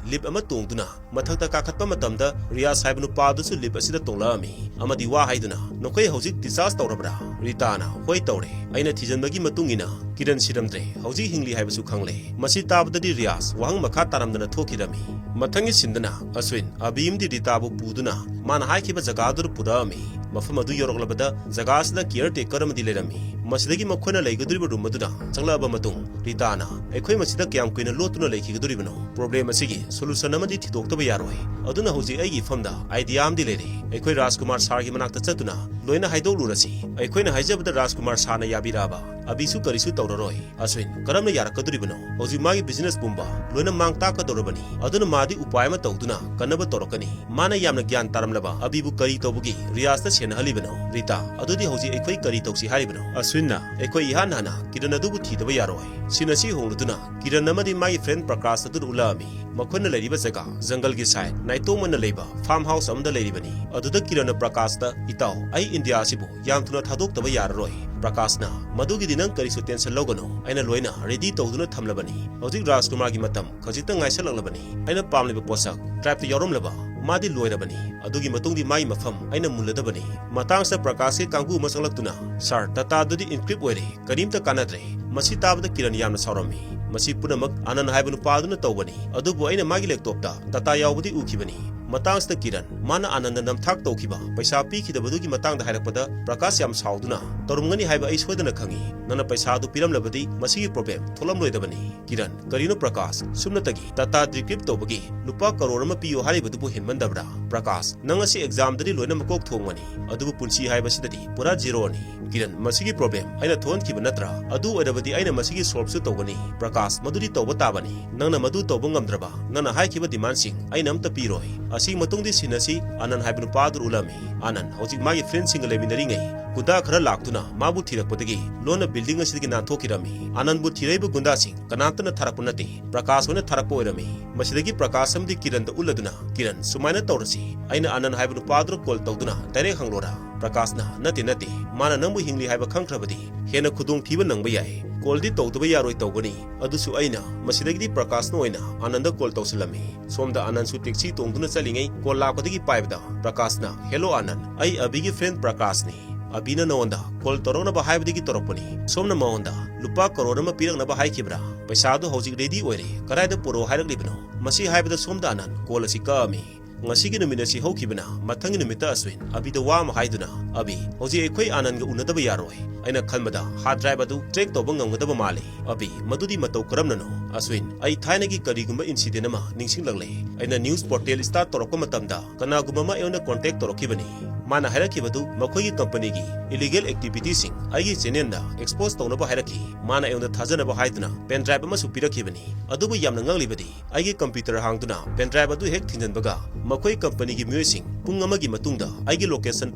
lift ꯑꯃ ꯇꯣꯡꯗꯨꯅ ꯃꯊꯛꯇ ꯀꯥꯈꯠꯄ ꯃꯇꯝꯗ, ꯔꯤꯌꯥꯁ ꯍꯥꯏꯕ ꯅꯨꯄꯥ ꯑꯗꯨꯁꯨ lift ꯑꯁꯤꯗ ꯇꯣꯡꯂꯛꯑꯝꯃꯤ ꯑꯃꯗꯤ ꯋꯥ ꯍꯥꯏꯗꯨꯅ, "ꯅꯈꯣꯏ ꯍꯧꯖꯤꯛ discharge ꯇꯧꯔꯕ꯭ꯔꯥ?" ꯔꯤꯇꯥꯅ, "ꯍꯣꯏ ꯇꯧꯔꯦ꯫ ꯑꯩꯅ ꯊꯤꯖꯤꯟꯕꯒꯤ ꯃꯇꯨꯡ ꯏꯟꯅ ꯀꯤꯔꯟ ꯁꯤꯔꯝꯗ꯭ꯔꯦ, ꯍꯧꯖꯤꯛ ꯍꯤꯡꯂꯤ ꯍꯥꯏꯕꯁꯨ ꯈꯪꯂꯦ꯫" ꯃꯁꯤ ꯇꯥꯕꯗꯗꯤ ꯔꯤꯌꯥꯁ ꯋꯥꯍꯪ ꯃꯈꯥ ꯇꯥꯔꯝꯗꯅ ꯊꯣꯛꯈꯤꯔꯝꯃꯤ꯫ ꯃꯊꯪꯒꯤ sceneꯗꯅ ꯑꯁ꯭ꯋꯤꯟ ꯑꯕꯤ ꯑꯃꯗꯤ ꯔꯤꯇꯥꯕꯨ ꯄꯨꯗꯨꯅ ꯃꯥꯅ ꯍꯥꯏꯈꯤꯕ ꯖꯒꯥ ꯑꯗꯨꯗ ꯄꯨꯔꯛꯑꯝꯃꯤ꯫ ꯃꯐꯝ ꯑꯗꯨ ꯌꯧꯔꯛꯂꯕꯗ ꯖꯒꯥ ꯑꯁꯤꯗ caretaker ꯑꯃꯗꯤ ꯂꯩꯔꯝꯃꯤ꯫ ꯃꯁꯤꯗꯒꯤ ꯃꯈꯣꯏꯅ ꯂꯩꯒꯗꯧꯔꯤꯕ room ꯑꯗꯨꯗ ꯆꯪꯂꯛꯂꯕ ꯃꯇꯨꯡ, ꯔꯤꯇꯥꯅ, "ꯑꯩꯈꯣꯏ ꯃꯁꯤꯗ ꯀꯌꯥꯝ ꯀꯨꯏꯅ ꯂꯣꯠꯇꯨꯅ ꯂꯩꯈꯤꯒꯗꯧꯔꯤꯕꯅꯣ? Problem ꯑꯁꯤꯒꯤ solution ꯑꯃꯗꯤ ꯊꯤꯗꯣꯛꯇꯕ ꯌꯥꯔꯣꯏ꯫ ꯑꯗꯨꯅ ꯍꯧꯖꯤꯛ ꯑꯩꯒꯤ ꯏꯐꯝꯗ idea ꯑꯃꯗꯤ ꯂꯩꯔꯦ꯫ ꯑꯩꯈꯣꯏ ꯔꯥꯖꯀꯨꯃꯥꯔ ꯁꯥꯔꯒꯤ ꯃꯅꯥꯛꯇ ꯆꯠꯇꯨꯅ ꯂꯣꯏꯅ ꯍꯥꯏꯗꯣꯛꯂꯨꯔꯁꯤ꯫" ꯑꯩꯈꯣꯏꯅ ꯍꯥꯏꯖꯕꯗ ꯔꯥꯖꯀꯨꯃꯥꯔ ꯁꯥꯔꯅ ꯌꯥꯕꯤꯔꯛꯑꯕ꯫ ꯑꯕꯤꯁꯨ ꯀꯔꯤꯁꯨ ꯇꯧꯔꯔꯣꯏ꯫ ꯑꯁ꯭ꯋꯤꯟ, ꯀꯔꯝꯅ ꯌꯥꯔꯛꯀꯗꯧꯔꯤꯕꯅꯣ? ꯍꯧꯖꯤꯛ ꯃꯥꯒꯤ business ꯄꯨꯝꯕ ꯂꯣꯏꯅ ꯃꯥꯡ ꯇꯥꯛꯀꯗꯧꯔꯕꯅꯤ꯫ ꯑꯗꯨꯅ ꯃꯥꯗꯤ ꯎꯄꯥꯏ ꯑꯃ ꯇꯧꯗꯨꯅ ꯀꯟꯅꯕ ꯇꯧꯔꯛꯀꯅꯤ꯫ ꯃꯥꯅ ꯌꯥꯝꯅ ꯒ꯭ꯌꯥꯟ ꯇꯥꯔꯝꯂꯕ ꯑꯕꯤꯕꯨ ꯀꯔꯤ ꯇꯧꯕꯒꯤ ꯔꯤꯌꯥꯖꯇ ꯁꯦꯟꯅꯍꯜꯂꯤꯕꯅꯣ? ꯔꯤꯇꯥ, ꯑꯗꯨꯗꯤ ꯍꯧꯖꯤꯛ ꯑꯩꯈꯣꯏ ꯀꯔꯤ ꯇꯧꯁꯤ ꯍꯥꯏꯔꯤꯕꯅꯣ? ꯑꯁ꯭ꯋꯤꯟꯅ, ꯑꯩꯈꯣꯏ ꯏꯍꯥꯟ ꯍꯥꯟꯅ ꯀꯤꯔꯟ ꯑꯗꯨꯕꯨ ꯊꯤꯗꯕ ꯌꯥꯔꯣꯏ꯫ Scene ꯑꯁꯤ ꯍꯣꯡꯂꯗꯨꯅ ꯀꯤꯔꯟ ꯑꯃꯗꯤ ꯃꯥꯒꯤ friend ꯄ꯭ꯔꯀꯥꯁ ꯑꯗꯨꯗ ꯎꯠꯂꯛꯑꯝꯃꯤ꯫ ꯃꯈꯣꯏꯅ ꯂꯩꯔꯤꯕ ꯖꯒꯥ ꯖꯪꯒꯜꯒꯤ side, ꯅꯥꯏꯇꯣꯝ ꯑꯣꯏꯅ ꯂꯩꯕ farm house ꯑꯃꯗ ꯂꯩꯔꯤꯕꯅꯤ꯫ ꯑꯗꯨꯗ ꯀꯤꯔꯟꯅ ꯄ꯭ꯔꯀꯥꯁꯇ, "ꯏꯇꯥꯎ, ꯑꯩ ꯏꯟꯗꯤꯌꯥ ꯑꯁꯤꯕꯨ ꯌꯥꯝ ꯊꯨꯅ ꯊꯥꯗꯣꯛꯇꯕ ꯌꯥꯔꯔꯣꯏ꯫" ꯄ꯭ꯔꯀꯥꯁꯅ, "ꯃꯗꯨꯒꯤꯗꯤ ꯅꯪ ꯀꯔꯤꯁꯨ tension ꯂꯧꯒꯅꯨ, ꯑꯩꯅ ꯂꯣꯏꯅ ready ꯇꯧꯗꯨꯅ ꯊꯝꯂꯕꯅꯤ꯫ ꯍꯧꯖꯤꯛ ꯔꯥꯖꯀꯨꯃꯥꯔꯒꯤ ꯃꯇꯝ ꯈꯖꯤꯛꯇ ꯉꯥꯏꯁꯜꯂꯛꯂꯕꯅꯤ꯫ ꯑꯩꯅ ꯄꯥꯝꯂꯤꯕ ꯄꯣꯠꯁꯛ tribeꯇ ꯌꯥꯎꯔꯝꯂꯕ ꯃꯥꯗꯤ ꯂꯣꯏꯔꯕꯅꯤ꯫ ꯑꯗꯨꯒꯤ ꯃꯇꯨꯡꯗꯤ ꯃꯥꯒꯤ ꯃꯐꯝ ꯑꯩꯅ ꯃꯨꯜꯂꯗꯕꯅꯤ꯫" ꯃꯇꯥꯡꯁꯤꯗ ꯄ꯭ꯔꯀꯥꯁꯀꯤ ꯀꯥꯡꯕꯨ ꯑꯃ ꯆꯪꯂꯛꯇꯨꯅ, "Sir, data ꯑꯗꯨꯗꯤ encrypt ꯑꯣꯏꯔꯦ, ꯀꯔꯤꯝꯇ ꯀꯥꯟꯅꯗ꯭ꯔꯦ꯫" ꯃꯁꯤ ꯇꯥꯕꯗ ꯀꯤꯔꯟ ꯌꯥꯝꯅ ꯁꯥꯎꯔꯝꯃꯤ꯫ "ꯃꯁꯤ ꯄꯨꯝꯅꯃꯛ ꯑꯥꯅꯟ ꯍꯥꯏꯕ ꯅꯨꯄꯥ ꯑꯗꯨꯅ ꯇꯧꯕꯅꯤ, ꯑꯗꯨꯕꯨ ꯑꯩꯅ ꯃꯥꯒꯤ laptopꯇ data ꯌꯥꯎꯕꯗꯤ ꯎꯈꯤꯕꯅꯤ꯫" ꯃꯇꯥꯡꯁꯤꯗ ꯀꯤꯔꯟ, ꯃꯥꯅ ꯑꯥꯅꯟꯗ ꯅꯝꯊꯥꯛ ꯇꯧꯈꯤꯕ ꯄꯩꯁꯥ ꯄꯤꯈꯤꯗꯕꯗꯨꯒꯤ ꯃꯇꯥꯡꯗ ꯍꯥꯏꯔꯛꯄꯗ, ꯄ꯭ꯔꯀꯥꯁ ꯌꯥꯝ ꯁꯥꯎꯗꯨꯅ, ꯇꯧꯔꯝꯒꯅꯤ ꯍꯥꯏꯕ ꯑꯩ ꯁꯣꯏꯗꯅ ꯈꯪꯏ꯫ ꯅꯪꯅ ꯄꯩꯁꯥ ꯑꯗꯨ ꯄꯤꯔꯝꯂꯕꯗꯤ ꯃꯁꯤꯒꯤ problem ꯊꯣꯛꯂꯝꯂꯣꯏꯗꯕꯅꯤ꯫ ꯀꯤꯔꯟ, ꯀꯔꯤꯅꯣ ꯄ꯭ꯔꯀꯥꯁ? ꯁꯨꯞꯅꯇꯒꯤ ꯇꯥꯇꯥ ꯗꯤꯀ꯭ꯔꯤꯞ ꯇꯧꯕꯒꯤ ꯂꯨꯄꯥ ꯀꯔꯣꯔ ꯑꯃ ꯄꯤꯌꯨ ꯍꯥꯏꯔꯤꯕꯗꯨꯕꯨ ꯍꯦꯟꯃꯟꯗꯕ꯭ꯔꯥ? ꯄ꯭ꯔꯀꯥꯁ, ꯅꯪ ꯑꯁꯤ examꯗꯗꯤ ꯂꯣꯏꯅꯃꯛ ꯀꯣꯛ ꯊꯣꯡꯕꯅꯤ, ꯑꯗꯨꯕꯨ ꯄꯨꯟꯁꯤ ꯍꯥꯏꯕꯁꯤꯗꯗꯤ ꯄꯨꯔꯥ zeroꯅꯤ꯫ ꯀꯤꯔꯟ, ꯃꯁꯤꯒꯤ problem ꯑꯩꯅ ꯊꯣꯛꯍꯟꯈꯤꯕ ꯅꯠꯇ꯭ꯔꯥ? ꯑꯗꯨ ꯑꯣꯏꯔꯕꯗꯤ ꯑꯩꯅ ꯃꯁꯤꯒꯤ solveꯁꯨ ꯇꯧꯒꯅꯤ꯫ ꯄ꯭ꯔꯀꯥꯁ, ꯃꯗꯨꯗꯤ ꯇꯧꯕ ꯇꯥꯕꯅꯤ꯫ ꯅꯪꯅ ꯃꯗꯨ ꯇꯧꯕ ꯉꯝꯗ꯭ꯔꯕ, ꯅꯪꯅ ꯍꯥꯏꯈꯤꯕ demandꯁꯤꯡ ꯑꯩꯅ ꯑꯝꯇ ꯄꯤꯔꯣꯏ꯫ ꯑꯁꯤꯒꯤ ꯃꯇꯨꯡꯗꯤ scene ꯑꯁꯤ ꯑꯅꯟ ꯍꯥꯏꯕ ꯅꯨꯄꯥ ꯑꯗꯨ ꯎꯠꯂꯝꯃꯤ꯫ ꯑꯅꯟ ꯍꯧꯖꯤꯛ ꯃꯥꯒꯤ friendꯁꯤꯡꯒ ꯂꯩꯃꯤꯟꯅꯔꯤꯉꯩ ꯒꯨꯟꯗꯥ ꯈꯔ ꯂꯥꯛꯇꯨꯅ ꯃꯥꯕꯨ ꯊꯤꯔꯛꯄꯗꯒꯤ ꯂꯣꯟꯅ building ꯑꯁꯤꯗꯒꯤ ꯅꯥꯟꯊꯣꯛꯈꯤꯔꯝꯃꯤ꯫ ꯑꯅꯟꯕꯨ ꯊꯤꯔꯛꯏꯕ ꯒꯨꯟꯗꯥꯁꯤꯡ ꯀꯅꯥꯝꯇꯅ ꯊꯥꯔꯛꯄ ꯅꯠꯇꯦ, ꯄ꯭ꯔꯀꯥꯁ ꯍꯣꯏꯅ ꯊꯥꯔꯛꯄ ꯑꯣꯏꯔꯝꯃꯤ꯫ ꯃꯁꯤꯗꯒꯤ ꯄ꯭ꯔꯀꯥꯁ ꯑꯃꯗꯤ ꯀꯤꯔꯟꯗ ꯎꯠꯂꯗꯨꯅ, "ꯀꯤꯔꯟ, ꯁꯨꯃꯥꯏꯅ ꯇꯧꯔꯁꯤ, ꯑꯩꯅ ꯑꯅꯟ ꯍꯥꯏꯕ ꯅꯨꯄꯥꯗꯨꯗ call ꯇꯧꯗꯨꯅ direct ꯍꯪꯂꯣꯔꯥ?" ꯄ꯭ꯔꯀꯥꯁꯅ, "ꯅꯠꯇꯦ, ꯅꯠꯇꯦ, ꯃꯥꯅ ꯅꯪꯕꯨ ꯍꯤꯡꯂꯤ ꯍꯥꯏꯕ ꯈꯪꯈ꯭ꯔꯕꯗꯤ ꯍꯦꯟꯅ ꯈꯨꯗꯣꯡꯊꯤꯕ ꯅꯪꯕ ꯌꯥꯏ꯫ Callꯗꯤ ꯇꯧꯗꯕ ꯌꯥꯔꯣꯏ ꯇꯧꯒꯅꯤ, ꯑꯗꯨꯁꯨ ꯑꯩꯅ ꯃꯁꯤꯗꯒꯤꯗꯤ ꯄ꯭ꯔꯀꯥꯁꯅ ꯑꯣꯏꯅ ꯑꯅꯟꯗ call ꯇꯧꯁꯤꯜꯂꯝꯃꯤ꯫" ꯁꯣꯝꯗ ꯑꯅꯟꯁꯨ taxi ꯇꯣꯡꯗꯨꯅ ꯆꯠꯂꯤꯉꯩ call ꯂꯥꯛꯄꯗꯒꯤ ꯄꯥꯏꯕꯗ ꯄ꯭ꯔꯀꯥꯁꯅ, "Hello ꯑꯅꯟ, ꯑꯩ ꯑꯕꯤꯒꯤ friend ꯄ꯭ꯔꯀꯥꯁꯅꯤ꯫ ꯑꯕꯤꯅ ꯅꯉꯣꯟꯗ call ꯇꯧꯔꯛꯅꯕ ꯍꯥꯏꯕꯗꯒꯤ ꯇꯧꯔꯛꯄꯅꯤ꯫ ꯁꯣꯝꯅ ꯃꯉꯣꯟꯗ ꯂꯨꯄꯥ ꯀꯔꯣꯔ ꯑꯃ ꯄꯤꯔꯛꯅꯕ ꯍꯥꯏꯈꯤꯕ꯭ꯔꯥ? ꯄꯩꯁꯥꯗꯨ ꯍꯧꯖꯤꯛ ready ꯑꯣꯏꯔꯦ, ꯀꯗꯥꯏꯗ ꯄꯨꯔꯛꯑꯣ ꯍꯥꯏꯔꯛꯂꯤꯕꯅꯣ?" ꯃꯁꯤ ꯍꯥꯏꯕꯗ ꯁꯣꯝꯗ ꯑꯅꯟ call ꯑꯁꯤ ꯀꯛꯑꯝꯃꯤ꯫ ꯉꯁꯤꯒꯤ ꯅꯨꯃꯤꯠ ꯑꯁꯤ ꯍꯧꯈꯤꯕꯅ ꯃꯊꯪꯒꯤ ꯅꯨꯃꯤꯠꯇ ꯑꯁ꯭ꯋꯤꯟ ꯑꯕꯤꯗ ꯋꯥ ꯑꯃ ꯍꯥꯏꯗꯨꯅ, "ꯑꯕꯤ, ꯍꯧꯖꯤꯛ ꯑꯩꯈꯣꯏ ꯑꯅꯟꯒ ꯎꯅꯗꯕ ꯌꯥꯔꯣꯏ꯫ ꯑꯩꯅ ꯈꯟꯕꯗ hard drive ꯑꯗꯨ track ꯇꯧꯕ ꯉꯝꯒꯗꯕ ꯃꯥꯜꯂꯤ꯫" "ꯑꯕꯤ, ꯃꯗꯨꯗꯤ ꯃꯇꯧ ꯀꯔꯝꯅꯅꯣ?" ꯑꯁ꯭ꯋꯤꯟ, "ꯑꯩ ꯊꯥꯏꯅꯒꯤ ꯀꯔꯤꯒꯨꯝꯕ incident ꯑꯃ ꯅꯤꯡꯁꯤꯡꯂꯛꯂꯦ꯫ ꯑꯩꯅ news portal start ꯇꯧꯔꯛꯄ ꯃꯇꯝꯗ ꯀꯅꯥꯒꯨꯝꯕ ꯑꯃ ꯑꯩꯉꯣꯟꯗ contact ꯇꯧꯔꯛꯈꯤꯕꯅꯤ꯫ ꯃꯥꯅ ꯍꯥꯏꯔꯛꯈꯤꯕꯗꯨ ꯃꯈꯣꯏꯒꯤ companyꯒꯤ illegal activityꯁꯤꯡ ꯑꯩꯒꯤ channelꯗ expose ꯇꯧꯅꯕ ꯍꯥꯏꯔꯛꯈꯤ꯫ ꯃꯥꯅ ꯑꯩꯉꯣꯟꯗ ꯊꯥꯖꯅꯕ ꯍꯥꯏꯗꯨꯅ pen drive ꯑꯃꯁꯨ ꯄꯤꯔꯛꯈꯤꯕꯅꯤ꯫ ꯑꯗꯨꯕꯨ ꯌꯥꯝꯅ ꯉꯛꯂꯤꯕꯗꯤ ꯑꯩꯒꯤ computer ꯍꯥꯡꯗꯨꯅ pen drive ꯑꯗꯨ ꯍꯦꯛ ꯊꯤꯡꯖꯤꯟꯕꯒ ꯃꯈꯣꯏ companyꯒꯤ ꯃꯤꯑꯣꯏꯁꯤꯡ ꯄꯨꯡ ꯑꯃꯒꯤ ꯃꯇꯨꯡꯗ ꯑꯩꯒꯤ location